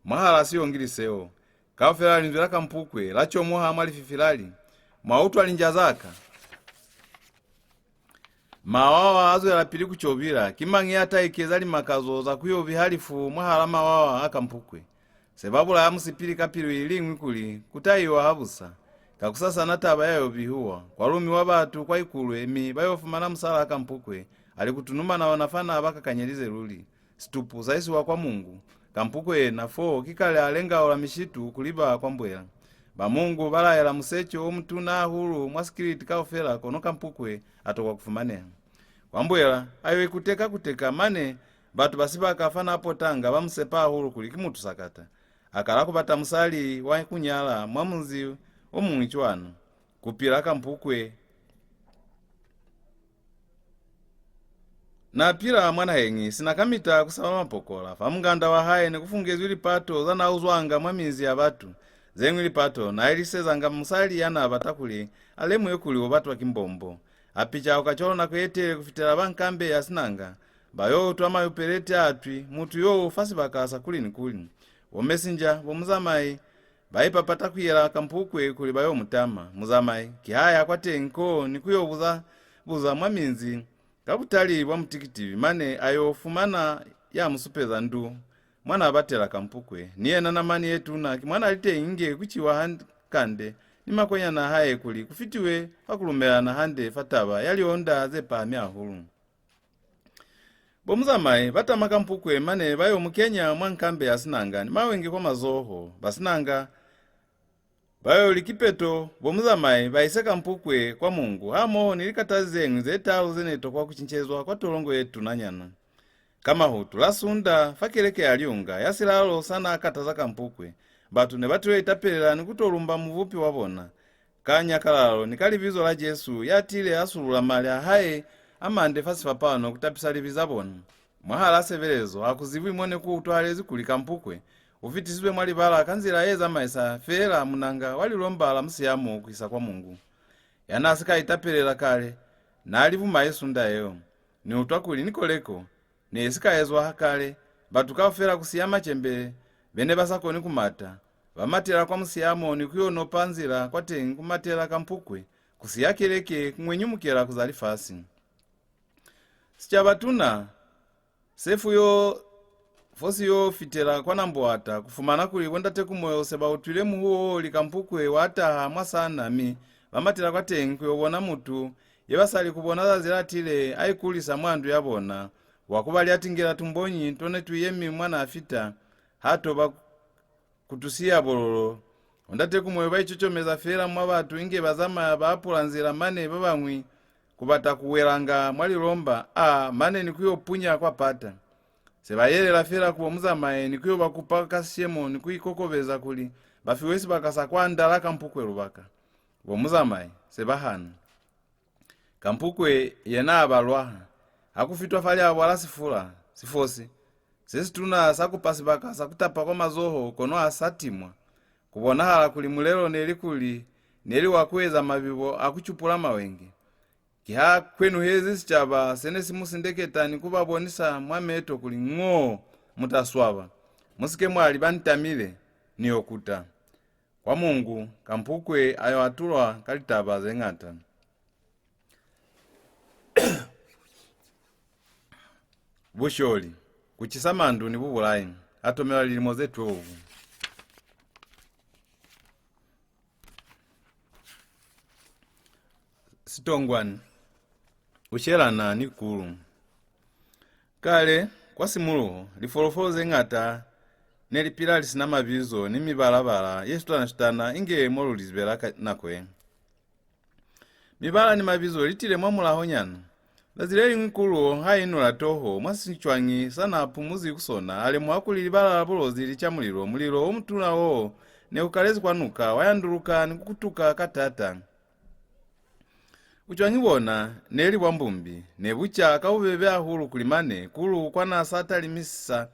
Mwahal'a siyongili seo, kaufela linzwi la Kampukwe la comoha mwa lififi la li, "Mwa utwa linja za ka?" Mawawa a zwelapili ku cobila. Ki mañi ya ta ikeza limakazo za ku yo biha lifu mwahal'a mawawa a Kampukwe? Se ba bulaya musipili ka pilu i liñwi kuli ku ta iwa habusa. Kakusasana taba ya yo bihuwa. Kwa lumiwa batu kwa Ikulwe, mi ba yo fumana musal'a Kampukwe a li ku tunumana ona fa n'a ba kakanyelize luli. Situpu sa isiwa kwa Mungu. Kampukwe yena fo ki kale a lengaula mishitu ku liba kwa Mbwela. Ba Mungu ba laela museco o mutuna hahulu mwa sikiliti kaufela, kono Kampukwe a tokwa ku fumaneha. Kwa Mbwela, a yo ikuteka-kuteka, mane batu ba sibaka fa n'a potanga ba mu sepa hahulu kuli ki mutu sakata. A kala ku bata musali wa ku nyala mwa munzi o muñwi cwana. Ku pila Kampukwe. N'a pila mwa naheñi sina kamita ku saba mapokola. Fa munganda wa hae ne ku fungezwi lipato za n'a uzwanga mwa minzi ya batu. Ze ñwi lipato n'a ilisezanga musali ya n'a bata kuli a lemuhe kuli u batwa ki mbombo. A pica ku kacwalo nako ye telele ku fitela ba nkambe ya Sinanga ba yo utwa mayupeleti a twi mutu yo fa sibaka sa kuli ni kuli. Bo mesinja, bo muzamai, ba ipapata ku yela Kampukwe kuli ba yo mu tama. Muzamai ki ha ya kwateñi koo ni ku yo buza-buza mwa minzi ka butali bwa mutikitibi, mane a yo fumana ya mu supeza ndu mwa n'a batela Kampukwe. Ni yena namani ye tuna ki mwa n'a li teñi inge ku ciwa han-, kande ni makwenyana a hae kuli ku fitiwe fa ku lumelana hande fa taba ya lionda ze pahami hahulu. Bo muzamai ba tama Kampukwe mane ba yo mu kenya mwa nkambe ya Sinanga ni mawenge kwa mazoho. Ba Sinanga ba yo li kipeto bo muzamai ba ise Kampukwe kwa Mungu hamoho ni likatazi ze ñwi ze talu ze ne tokwa ku cincezwa kwa tolongo ye tunanyana. Ka mahutu la Sunda fa keleke ya Liunga ya silalo sa n'a kataza Kampukwe, batu ne ba tilo itapelela ni ku to lumba Mubupi wa bona. Ka nyakalalo ni ka libizo la Jesu ya tile a sulula mali a hae a mande fa sifapano ku tapisa libi za bona. Mwahal'a sebelezo, ha ku zibwi mo ne ku utwahalezi kuli Kampukwe u fitisizwe mwa libala ka nzila ye zamaisa feela munanga wa lilomba la musiyamo ku isa kwa Mungu. Ya n'a si ka itapelela kale, n'a li bumai sunda yeo. Ni utwa kuli ni koleko ne si ka ezwa kale, batu kaufela ku siya macembele be ne ba sa koni ku mata, ba matela kwa musiyamo ni ku yo nopa nzila kwateñi ku matela Kampukwe, ku siya keleke, ku ñwenyumukela ku za lifasi. Sicaba tuna se fu yo, fo si yo fitela kwa Namboata, ku fumana kuli bo ndate Kumoyo se ba utwile muhuwo wo li Kampukwe wa taha mwa sana, mi ba matela kwateñi ku yo bona mutu ye ba sa li ku bona zazi la tile a ikulisa mwa ndu ya bona, wa ku ba lyatingela tumbonyi to ne tu yemi mwa n'a fita, ha to ba ku tu siya bololo. Bo ndate Kumoyo ba icocomeza feela mwa batu inge ba zamaya ba apula nzila, mane ba bañwi ku bata ku welanga mwa lilomba, a mane ni ku yo punya kwa pata. Se ba yelela feela ku bo muzamai ni ku yo ba kupa ka sishemo ni ku ikokobeza kuli ba fiwe sibaka sa kwa ndala Kampukwe lubaka. Bo muzamai se ba hana. Kampukwe yena a ba lwaha. Ha ku fitwa fa liabwa la Sifula, sifosi se situna sa kupa sibaka sa ku tapa kwa mazoho, kono ha sa timwa. Ku bonahala kuli mulelo ne li kuli ne li wa ku eza mabibo a ku cupula mawenge. Ki ha kwenuhezi sicaba se ne si mu sindeketa ni ku ba bonisa mwa meto kuli, "Ñoo, mu ta swaba. Mu si ke mwa li ba ni tamile, ni yo kuta." Kwa Mungu, Kampukwe a yo atulwa ka litaba ze ñata. Busholi, ku cisa mandu ni bubulai, a tomelwa lilimo ze twelve. Sitongwani, u shelana ni Kulu. Kale, kwa simuluho, lifolofolo ze ñata ne li pila li si na mabizo ni mibala-bala ye shutana-shutana inge mo lu li zibela ka nako ye. Mibala ni mabizo li tile mwa mulahonyana. Zazi le liñwi Kulu ha inula toho mwa sicwañi sa n'a pumuzi ku sona, a lemuha kuli libala la Bulozi li ca mulilo. Mulilo o mutuna wo ne u kalezi kwa nuka, wa yanduluka ni ku kutuka ka taata. Bucwañi bona ne li bwa mbumbi, ne bu ca ka bubebe hahulu kuli mane Kulu kwa n'a sa talimisisa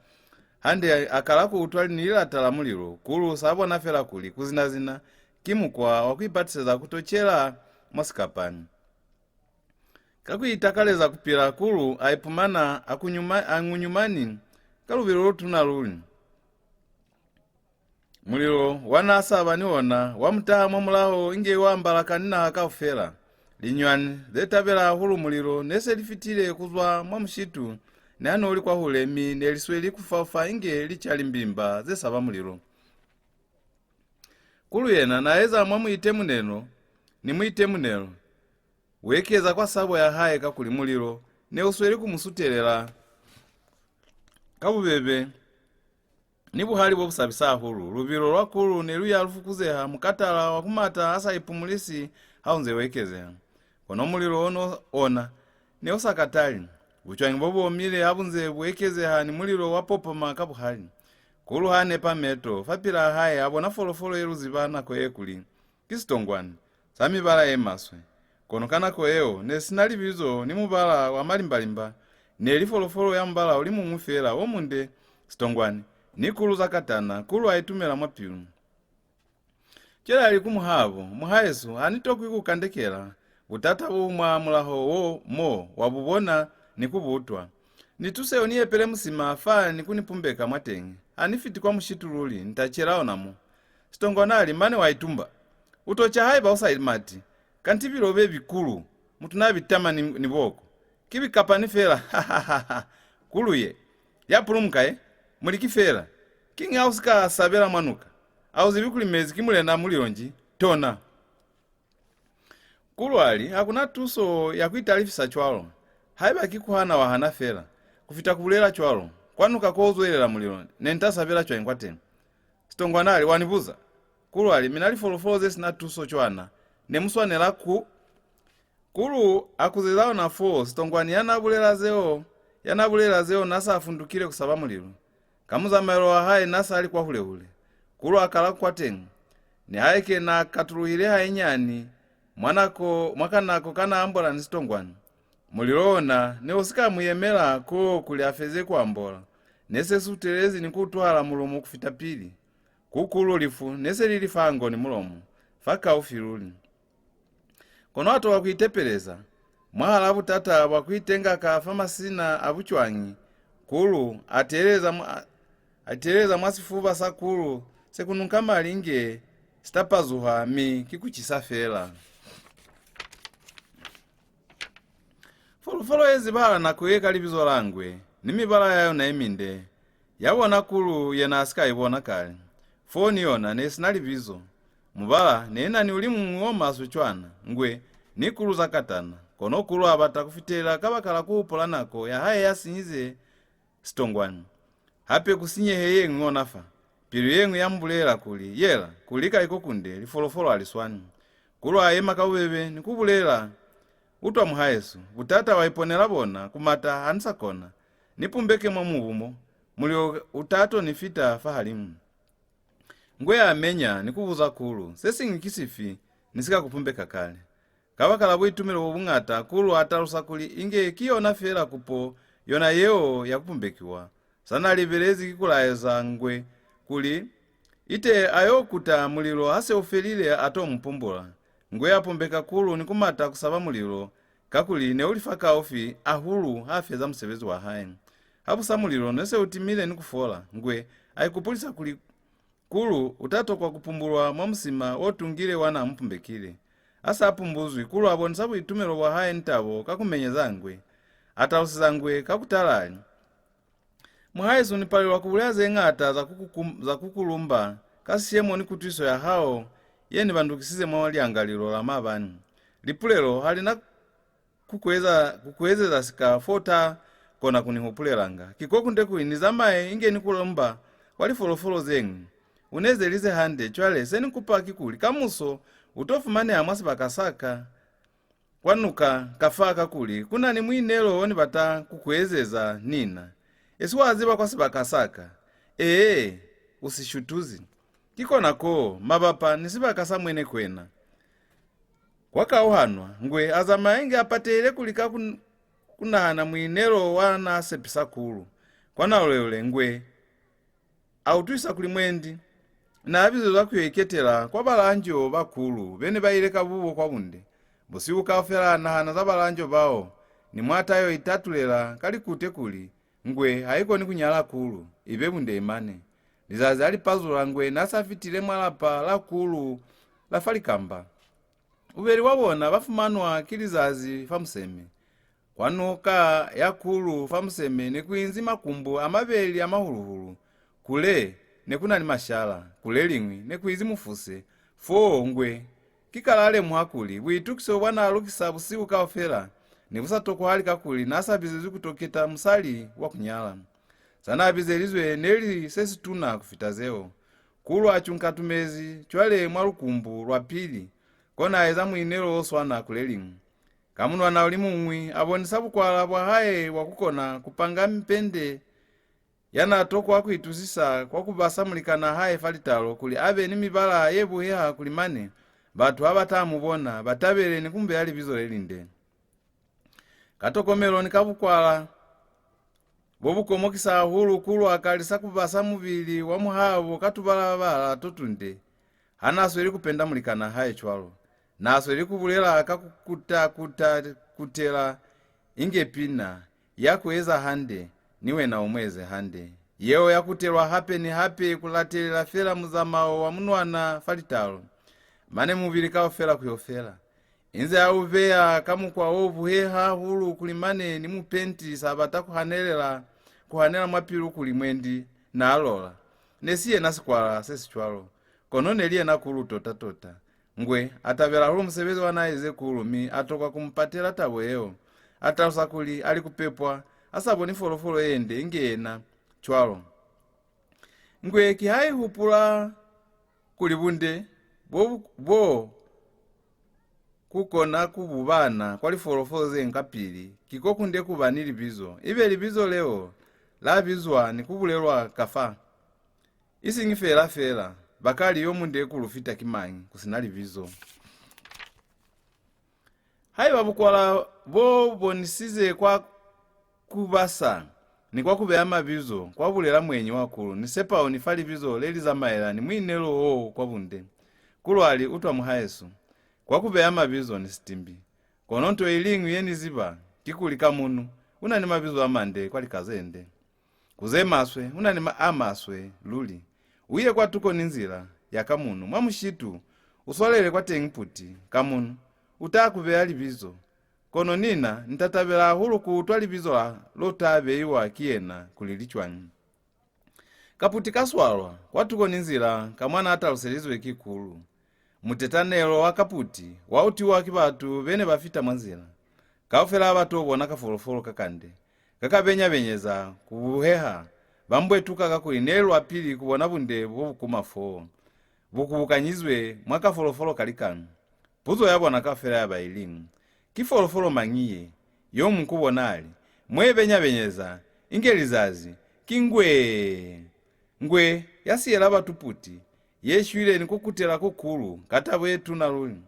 hande a kala ku utwa ni lilata la mulilo. Kulu sa bona fela kuli ku zina-zina ki mukwa wa ku ipatiseza ku to cela mwa sikapani. Ka ku itakaleza ku pila, Kulu a ipumana a kunyuma-, a ñunyumani ka lubilo lo tuna luli. Mulilo wa n'a saba ni ona wa mu taha mwa mulaho inge wa ambalakani naha kaufela. Linyunywani ze tabela hahulu mulilo ne se li fitile ku zwa mwa mushitu, ni ha n'o li kwahule, mi ne li sweli ku faufa inge li ca limbimba ze saba mulilo. Kulu yena n'a eza mwa muitemunelo ni muitemunelo, u ekeza kwa sabo ya hae, kakuli mulilo ne u sweli ku mu sutelela ka bubebe ni buhali bo bu sabisa hahulu. Lubilo lwa Kulu ne lu ya lu fukuzeha, mukatala wa ku mata a sa ipumulisi ha u nze u ekezeha. Kono mulilo ono ona ne u sa katali. Bucwañi bo bu omile ha bu nze bu ekezeha ni mulilo wa popoma ka buhali. Kulu ha nepa meto, fapilaa hae a bona folofolo ye lu ziba nako ye kuli ki sitongwani sa mibala ye maswe. Kono ka nako yeo ne si na libizo ni mubala wa malimbalimba, ne li folofolo ya mubala o li muñwi feela o munde, sitongwani, ni Kulu za katana. Kulu a itumela mwa pilu. Cwale a li ku muhabo, "Muhaesu, ha ni tokwi ku kandekela butata bo mwa mulaho wo mo wa bu bona ni ku bu utwa. Ni tuse u ni epele musima fa ni ku ni pumbeka mwateñi. Ha ni fiti kwa mushitu luli, ni ta cela ona mo." Sitongwani a li, "Mane wa itumba. U to ca haiba u sa mati. Kanti bilo be bikulu, mutu n'a bitama ni, ni boko. Ki bikapani fela, ha, ha, ha, ha. Kulu ye, ya pulumuka ye, muliki fela. Kiñi ha u si ka sabela mwa nuka? Ha u zibi kuli mezi ki mulena mulilo nji? Tona." Kulu a li, "Ha ku na tuso ya ku italifisa cwalo. Haiba ki ku hana, wa hana fela. Ku fita ku bulela cwalo, kwa nuka ko u zwelela mulilo, ne ni ta sabela cwañi kwateñi?" Sitongwani a li, "Wa ni buza." Kulu a li, "Mina lifolofolo ze si na tuso cwana, ne mu swanela ku." Kulu a kuzeza ona foo, sitongwani ya n'a bulela zeo, ya n'a bulela zeo n'a sa fundukile ku saba mulilo. Ka muzamaelo wa hae n'a sa li kwahule-hule. Kulu a kala kwateñi. Nihaike n'a katuluhile hainyani mwa nako, mwa kanako ka n'a ambola ni sitongwani, mulilo ona ne u si ka mu yemela koo kuli a feze ku ambola. Ne se sutelezi ni ku utwahala mulomo ku fita pili. Ku Kulu lifu ne se li li fa ngo ni mulomo, fa kaufi luli. Kono a tokwa ku itepeleza. Mwahal'a butata bwa ku itenga ka fa masina a bucwañi, Kulu a teeleza mwa, a teeleza mwa sifuba sa Kulu se ku nunka mali inge si ta pazuha, mi ki ku cisa fela. Folofolo ye zibahala nako ye ka libizo la ngwe, ni mibala ya yona ye minde, ya bona Kulu yena a si ka i bona kale. Foo ni yona ne si na libizo. Mubala ne na ni u li muñwi o maswe cwana, ngwe, ni Kulu za katana, kono Kulu a bata ku fitelela kabakala ku hupula nako ya hae ya sinyize sitongwani. Hape ku sinyehe ye ñwi ona fa. Pilu ye ñwi ya mu bulela kuli, "Yela, ku lika iko kunde, lifolofolo ha li swani." Kulu a yema ka bubebe ni ku bulela, "Utwa muhaesu, butata wa iponela bona, ku mata ha ni sa kona. Ni pumbeke mwa mubu mo, mulilo u ta to ni fita fahalimu." Ngwe a menya ni ku buza Kulu, "Se siñwi ki sifi ni si ka ku pumbeka kale?" Kabakala buitumelo bo buñata, Kulu a talusa kuli inge ki yona feela kupo yona yeo ya ku pumbekiwa. Sa n'a libelezi ki ku laeza ngwe kuli, "Ite a yo kuta, mulilo ha se u felile a to mu pumbula." Ngwe a pumbeka Kulu ni ku mata ku saba mulilo, kakuli ne u li fakaufi hahulu ha feza musebezi wa hae. Ha bu sa mulilo ne se u timile ni ku fola, Ngwe a ikupulisa kuli Kulu u ta tokwa ku pumbulwa mwa musima o tungile wa n'a mu pumbekile. A sa pumbuzwi, Kulu a bonisa buitumelo bwa hae ni tabo ka ku menyeza Ngwe. A taluseza Ngwe ka ku tala a li, Muhaesu, ni palelwa ku bulela ze ñata za ku ku, za ku ku lumba ka sishemo ni kutwiso ya hao ye ni bandukisize mwa lyangalilo la maabani. Lipulelo ha li na ku ku eza, ku ku ezeza sika fo u ta kona ku ni hupulelanga. Ki ko kunde kuli ni zamaye inge ni ku lumba kwa lifolofolo ze ñwi. U ni ezelize hande, cwale se ni kupa kikuli kamuso u to fumaneha mwa sibaka sa ka kwa nuka kafa, kakuli ku na ni muinelo o ni bata ku ku ezeza ni na. Esi wa ziba kwa sibaka sa ka? Ee, u si shutuzi. Ki kona koo, mabapa ni sibaka sa Mwene Kwena. Kwa kauhanwa, Ngwe a zamaya inge a patehile ku lika ku, ku nahana muinelo wa n'a sepisa Kulu. Kwa nalulelule, Ngwe a utwisa kuli mwendi n'a bizezwa ku yo iketela kwa balanjo ba Kulu be ne ba ile ka bubo kwa bunde. Busihu kaufela a nahana za balanjo bao, ni mwa ta yo itatulela ka likute kuli Ngwe ha i koni ku nyala Kulu, i be bunde i mane. Lizazi ha li pazula, Ngwe n'a sa fitile mwa lapa la Kulu la fa likamba. Bubeli bwa bona ba fumanwa ki lizazi fa museme. Kwa nuka ya Kulu fa museme ne ku inzi makumbu a mabeli a mahulu-hulu. Kule ne ku na ni mashala, ku le liñwi ne ku inzi mufuse. Foo Ngwe ki kale a lemuha kuli buitukiso bwa n'a lukisa busihu kaufela ne bu sa tokwahali, kakuli n'a sa bizezwi ku to keta musali wa ku nyala. Sa n'a bizelizwe ne li se situna ku fita zeo. Kulu a cunka tumezi cwale mwa lukumbu lwa pili, kona a eza muinelo o swana ku le liñwi. Ka munwana u li muñwi a bonisa bukwala bwa hae bwa ku kona ku panga mipende ya n'a tokwa ku itusisa kwa ku basa mulikan'a hae fa litalo kuli a be ni mibala ye buheha, kuli mane batu ha ba ta mu bona ba tabele ni ku mu beya libizo le linde. Ka tokomelo ni ka bukwala bo bu komokisa hahulu, Kulu a kalisa ku basa mubili wa muhabo ka tubalabala to tunde. Ha n'a sweli ku penda mulikan'a hae cwalo, n'a sweli ku bulela ka ku kuta-kuta, kutela inge pina, "Ya ku eza hande, ni wena u mu eze hande." Yeo ya kutelwa hape ni hape ku latelela fela muzamao wa munwana fa litalo. Mane mubili kaufela ku yo fela. Inze a u beya ka mukwa o buheha hahulu kuli mane ni mupenti sa bata ku hanelela, ku hanela mwa pilu kuli mwendi n'a lola. Ne si yena sikwala se si cwalo, kono ne li yena Kulu tota-tota. Ngwe a tabela hahulu musebezi wa n'a eze Kulu, mi a tokwa ku mu patela tabo yeo. A talusa kuli a li ku pepwa, a sa boni folofolo ye nde inge yena cwalo. Ngwe ki ha i hupula kuli bunde bo, bo ku kona ku bubana kwa lifolofolo ze ñwi kapili, ki ko kunde ku ba ni libizo, ibe libizo leo la bizwa ni ku bulelwa kafa. Isiñi feela-feela, ba ka li, "Yo munde ku lu fita ki mañi, ku si na libizo?" Haiba bukwala bo bonisize kwa ku basa ni kwa ku beya mabizo kwa bulela muenyi wa Kulu, ni sepa u ni fa libizo le li zamaela ni muinelo wo kwa bunde. Kulu a li, "Utwa muhaesu, kwa ku beya mabizo ni sitimbi. Kono nto iliñwi ye ni ziba, kikuli Kamunu u na ni mabizo a mande kwa lika ze nde." Ku ze maswe, u na ni ma-, a maswe luli. U ye kwatuko ni nzila ya Kamunu, mwa mushitu, u swalele kwateñi puti, Kamunu u ta ku beya libizo. Kono ni na, ni ta tabela hahulu ku utwa libizo la, lo ta beiwa ki yena kuli li cwañi. Kaputi ka swalwa kwatuko ni nzila ka mwa n'a taluselizwe ki Kulu. Mutetanelo wa kaputi wa utiwa ki batu be ne ba fita mwa nzila. Kaufela ha ba to bona kafolofolo ka kande, ka ka benya-benyeza ku buheha, ba mbwetuka kakuli ne li lwa pili ku bona bunde bo bu kuma foo, bu kubukanyizwe mwa kafolofolo ka likañwi. Puzo ya bona kaufela ya ba iliñwi, "Ki folofolo mañi ye?" Yo muñwi ku bona a li, "Mwe benya-benyeza inge lizazi, ki ngwee! Ngwe ya siyela batu puti, ye shwile ni ku kutela ku Kulu ka tabo ye tuna luli."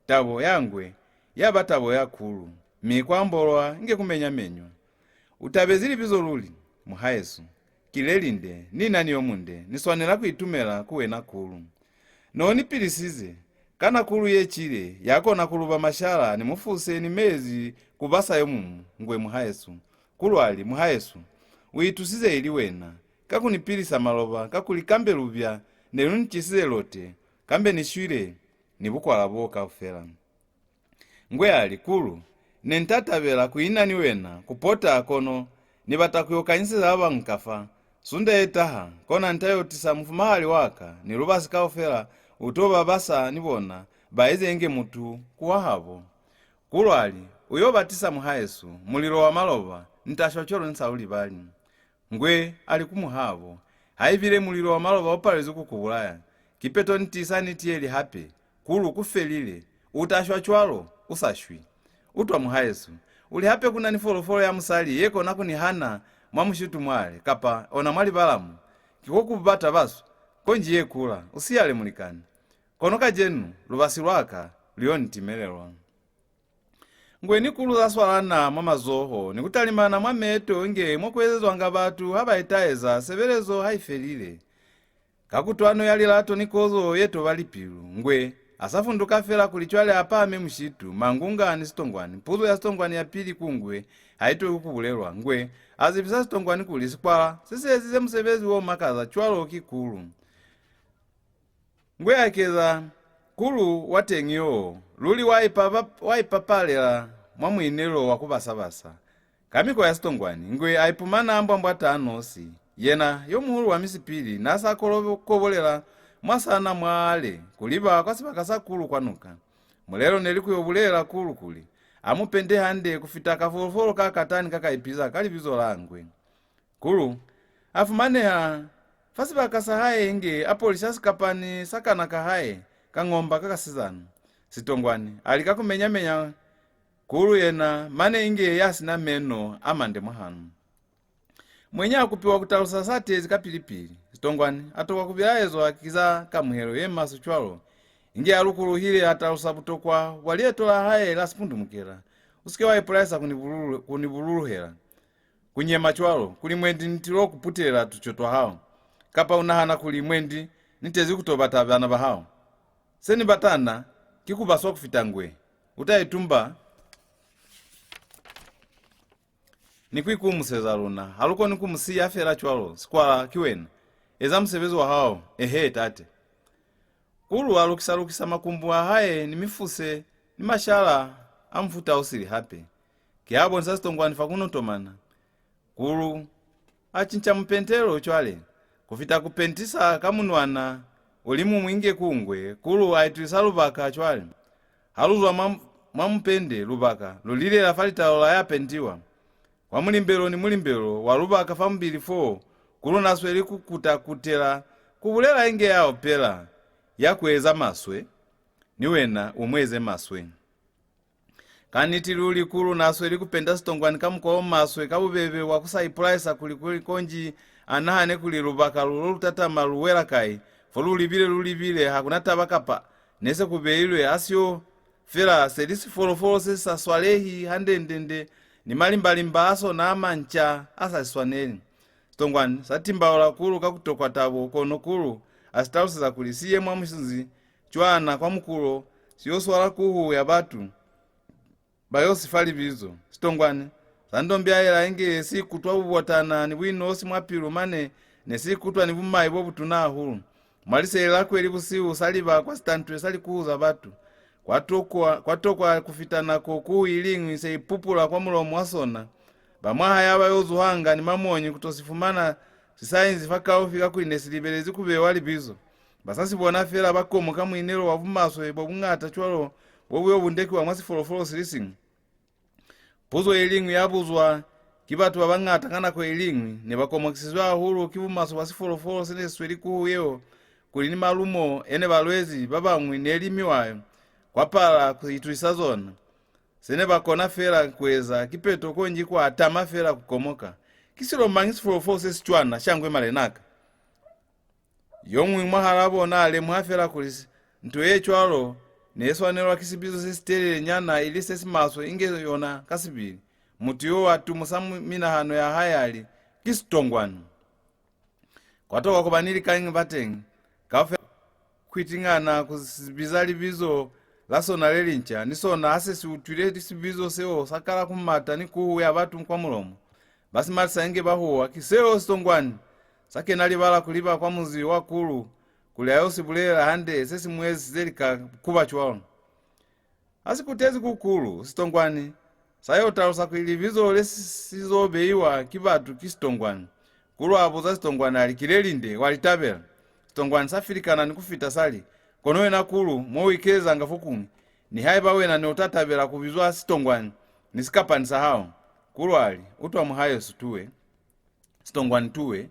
Tabo ya ngwe ya ba tabo ya Kulu, mi kwa ambolwa inge ku menya-menywa. "U tabezi libizo luli, muhaesu. Ki le linde, ni na ni yo munde, ni swanela ku itumela ku wena Kulu. No ni pilisize, kana Kulu ye cile, ya kona ku luba mashala ni mufuse ni mezi ku basa yo muñwi, Ngwe muhaesu. Kulu a li, Muhaesu, u itusize ili wena, ka ku ni pilisa maloba, kakuli kambe lubya ne lu ni cisize lote, kambe ni shwile ni bukwala bo kaufela. Ngwe a li, Kulu, ne nta tabela ku ina ni wena, ku pota, kono ni bata ku yo kanyiseza ba bañwi kafa. Sunda ye taha, kona nta yo tisa mufumahali wa ka ni lubasi kaufela, u to ba basa ni bona, ba eze inge mutu ku wa habo. Kulu a li, U yo ba tisa, muhaesu, mulilo wa maloba, ni ta shwa cwalo ni sa u libali. Ngwe a li ku muhabo, Haibile mulilo wa maloba u palezwi ku ku bulaya, kipeto ni tiisa niti ye li hape, Kulu, ku felile, u ta shwa cwalo, u sa shwi. Utwa, muhaesu, u li hape ku na ni folofolo ya musali ye kona ku ni hana mwa mushitu mwale, kapa ona mwa libala mo. Ki ko ku bata basu, konji ye kula, u siyale mulikani. Kono kacenu, lubasi lwa ka lu yo ni timelelwa. Ngwe ni Kulu za swalana mwa mazoho ni ku talimana mwa meto inge mo ku ezezwanga batu ha ba itaeza sebelezo ha i felile. Ka kutwano ya lilato ni kozo ye toba lipilu, Ngwe a sa funduka fela kuli cwale a pahame mushitu, Mangunga ni Sitongwani. Puzo ya Sitongwani ya pili ku Ngwe ha i tokwi ku bulelwa. Ngwe a zibisa Sitongwani kuli sikwala se si ezize musebezi wo makaza cwalo ki Kulu. Ngwe a keza, Kulu wa teñi yo, luli wa ipapa, wa ipapalela mwa muinelo wa ku basa-basa. Ka mikwa ya Sitongwani, Ngwe a ipumana a mbwambwata a nosi. Yena, yo muhulu wa misipili, n'a sa kolo-, kobolela mwa sana mwale, ku liba kwa sibaka sa Kulu kwa nuka. Mulelo ne li ku yo bulela Kulu kuli a mu pende hande ku fita kafolofolo ka katani ka ka ipiza ka libizo la Ngwe. Kulu a fumaneha fa sibaka sa hae inge a polisha sikapani sa kana ka hae ka ngomba ka kasizana. Sitongwani a lika ku menya-menya Kulu yena, mane inge ya si na meno a mande mwahanu. Mwenyi a kupiwa ku talusa sa tezi kapili-pili. Sitongwani a tokwa ku bilaezwa ki za kamuhelo ye maswe cwalo, inge a lukuluhile a talusa butokwa bwa lieto la hae la sipundumukela. U si ke wa ipulaisa ku ni bululu-, ku ni bululuhela. Ku nyema cwalo, kuli mwendi ni tilo ku putelela tuco twa hao, kapa u nahana kuli mwendi ni tezi ku to bata bana ba hao? Se ni batana ki ku baswa ku fita Ngwe. U ta itumba ni ku ikumuseza luna. Ha lu koni ku mu siya fela cwalo, sikwala ki wena. Eza musebezi wa hao. Ehe, tate. Kulu a lukisa-lukisa makumbu a hae ni mifuse ni mashala a mufuta o sili hape. Ki ha bonisa Sitongwani fa ku notomana. Kulu a cinca mupentelo cwale, ku fita ku pentisa ka munwana o li muñwi inge ku Ngwe. Kulu a itulisa lubaka cwale. Ha lu zwa mwa, mwa mupende, lubaka lu lilela fa litalo la ya pentiwa. Kwa mulimbelo ni mulimbelo wa lubaka fa mubili foo, Kulu n'a sweli ku kuta-kutela, ku bulela inge ya opela, ya ku eza maswe, ni wena u mu eze maswe. Kaniti luli, Kulu n'a sweli ku penda Sitongwani ka mukwa o maswe, ka bubebe wa ku sa ipulaisa kuli, kuli konji a nahane kuli lubaka lu, lo lu tatama lu wela kai, fo lu libile, lu libile, ha ku na taba kapa ne se ku beilwe, ha siyo fela se li sifolofolo se si sa swalehi hande-nde-nde, ni malimba-limba a sona a manca a sa si swaneli. Sitongwani sa timbaula Kulu ka ku tokwa tabo, kono Kulu a si taluseza kuli si ye mwa musinzi cwana kwa mukulo, si yo swala kuhu ya batu, ba yo si fa libizo. Sitongwani sa ndombiaela inge si ikutwa bubotana ni buinosi mwa pilu, mane ne si ikutwa ni bumai bo butuna hahulu. Mwa liseli la kweli busihu sa liba kwa sitantwe sa likuhu za batu. Kwa tokwa, kwa tokwa ku fita nako kuhu iliñwi se ipupula kwa mulomo wa sona. Ba mwa hae ha ba yo zuhanga ni mamonyi ku to si fumana si sa inzi fakaufi, kakuli ne si libelezi ku bewa libizo. Ba sa si bona fela ba komoka muinelo wa bumaswe bo buñata cwalo bo bu yo bundekiwa mwa sifolofolo si li siñwi. Puzo iliñwi ya buzwa ki batu ba bañata ka nako iliñwi, ne ba komokisizwe hahulu ki bumaswe bwa sifolofolo se ne si sweli kuhu yeo, kuli ni malumo e ne ba lwezi ba bañwi ne li miwayo, kwa pala ku itusisa zona. Se ne ba kona fela ku eza kipeto konji ku atama fela ku komoka. Ki silo mañi sifolofolo se si cwana, shangwe malenaka? Yo muñwi mwahal'a bona a lemuha fela kuli s-, nto ye cwalo ne swanelwa ki sibizo se sitelele nyana, ili se si maswe inge yona ka sibili. Mutu yo a tumusa mu-, minahano ya hae a li, "Ki Sitongwani." Kwa tokwa ku ba ni likañi bateñi, kaufela kwitingana ku si biza libizo la sona le linca, ni sona ha se si utwile sibizo seo sa kala ku mata ni kuhu ya batu kwa mulomo. Ba si matisa inge ba huwa, "Ki seo Sitongwani!" Sa kena libala ku liba kwa muzi wa Kulu, kuli a yo si bulelela hande se si mu ezisize lika ku ba cwalo. Ha si kutezi ku Kulu, Sitongwani sa yo talusa kuli libizo le si, si zo beiwa ki batu ki Sitongwani. Kulu a buza Sitongwani a li, "Ki le linde, wa li tabela?" Sitongwani sa filikana ni ku fita sa li, "Kono wena Kulu, mo u ikezanga fokuñwi, nihaiba wena ne u ta tabela ku bizwa Sitongwani ni sikapani sa hao." Kulu a li, "Utwa muhaesu tuwe, Sitongwani tuwe,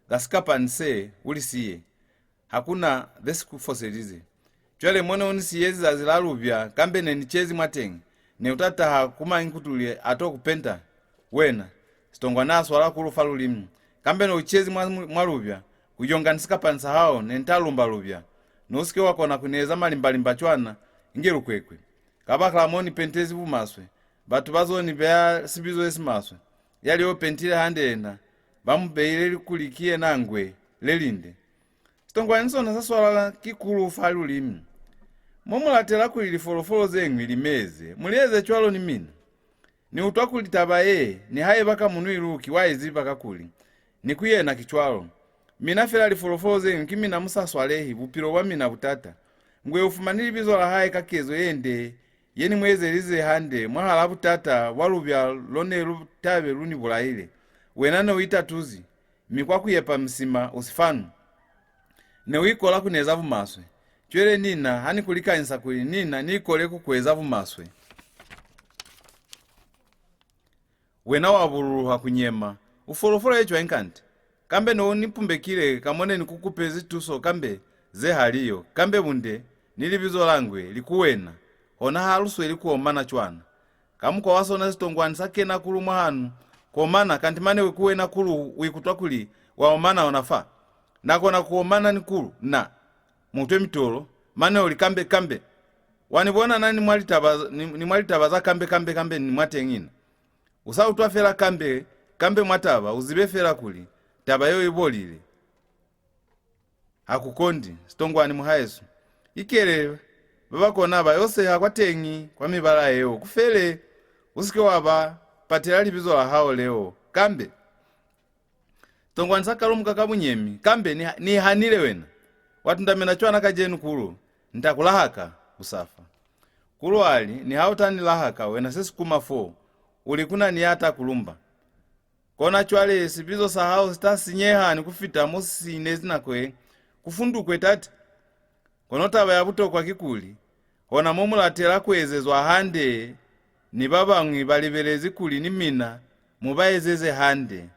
za sikapani se u li siye. Ha ku na ze si ku foselize. Cwale mo ne u ni siyezi zazi la lubya, kambe ne ni cezi mwateñi, ne u ta taha ku mañi kutuli a to ku penta? Wena," Sitongwani a swala Kulu fa lulimi, "kambe ne u cezi mwa, mwa lubya, ku yonga ni sikapani sa hao, ne ni ta lumba lubya. Ne u si ke wa kona ku ni eza malimbalimba cwana, inge lukwekwe. Kabakala mo ni pentezi bumaswe, batu ba zo ni beya sibizo se si maswe. Ya li yo pentile hande yena, ba mu beile kuli ki yena ngwe, le linde." Sitongwani sona sa swalala ki Kulu fa lulimi. "Mo mu latela kuli lifolofolo ze ñwi li meze, mu li eze cwalo ni mina. Ni utwa kuli taba ye, nihaiba ka munwi lu ki wa i ziba, kakuli ni ku yena ki cwalo. Mina fela lifolofolo ze ñwi ki mina mu sa swalehi, bupilo bwa mina bu tata. Ngwe u fumani libizo la hae ka kezo ye nde ye ni mu ezelize hande mwahal'a butata bwa lubya lo ne lu tabe lu ni bulaile. Wena ne u itatuzi, mi kwa ku yepa misima u si fanu. Ne u ikola ku ni eza bumaswe. Cwale ni na, ha ni ku likanyisa kuli ni na ni ikole ku ku eza bumaswe, wena wa bululuha ku nyema. U folofolo ye cwañi kanti? Kambe ne u ni pumbekile ka mo ne ni ku kupezi tuso, kambe ze ha li yo. Kambe bunde ni libizo la ngwe li ku wena. Hona ha lu sweli ku omana cwana." Ka mukwa wa sona, Sitongwani sa kena Kulu mwahanu. "Ku omana, kanti mane we ku wena Kulu u ikutwa kuli wa omana ona fa? Na kona ku omana ni Kulu, na? Mu utwe mitolo, mane u li kambe, kambe. Wa ni bona na ni mwa litaba, ni, ni mwa litaba za kambe, kambe, kambe ni mwateñi na? U sa utwa fela kambe, kambe mwa taba, u zibe fela kuli taba yeo i bolile. Ha ku kondi, Sitongwani muhaesu. Ikele, ba ba kona ba yo seha kwateñi kwa mibala yeo, ku fele, u si ke wa ba patela libizo la hao leo, kambe." Sitongwani sa kalumuka ka bunyemi, "Kambe ni, ni hanile wena. Wa tundamena cwana kacenu Kulu, ni ta ku lahaka, u sa fa." Kulu a li, "Niha u ta ni lahaka, wena se si kuma fo, u li ku na ni ya ta ku lumba. Kona cwale sibizo sa hao si ta sinyeha ni ku fita mo si inezi nako ye. Ku fundukwe, tate. Kono taba ya butokwa kikuli, hona mo mu latela ku ezezwa hande, ni ba bañwi ba libelezi kuli ni mina mu ba ezeze hande.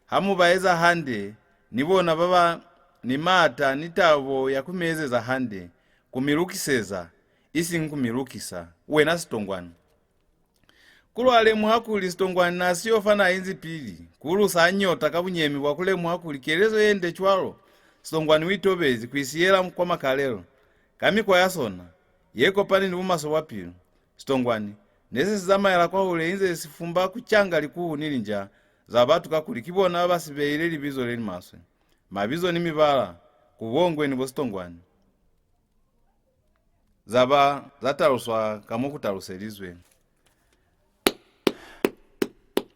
Ha mu ba eza hande, ni bona ba ba ni maata ni tabo ya ku mi ezeza hande, ku mi lukiseza, isiñi ku mi lukisa. Wena Sitongwani." Kulu a lemuha kuli Sitongwani na siyo fa na inzi pili. Kulu sa nyota ka bunyemi bwa ku lemuha kuli kelezo ye nde cwalo, Sitongwani u itobezi ku i siyela kwa makalelo. Ka mikwa ya sona, ye kopani ni bumaswe bwa pilu, Sitongwani ne se si zamaela kwahule inze si fumba ku canga likuhu ni linja za batu, kakuli ki bona ba ba si beile libizo le li maswe. Mabizo ni mibala, ku bongwe ni bo Sitongwani, za ba za taluswa ka mo ku taluselizwe.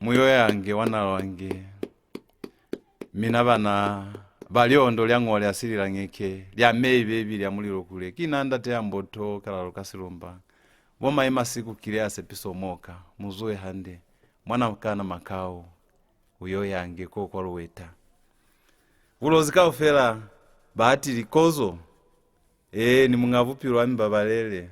Muyo yange, wana lwange. Mina bana ba liondo lya ñole ya silila ngeke, lya mei bebi lya mulilo kule. Ki na ndate ya mboto, kalalo ka silumba. Bo mai masiku kile a sepiso moka, mu zuhe hande. Mwana kana makao, uyo yange ko kwa luweta. Bulozi kaufela, ba atili kozo. Ee, ni Muñ'a Bupilo a mi babalele.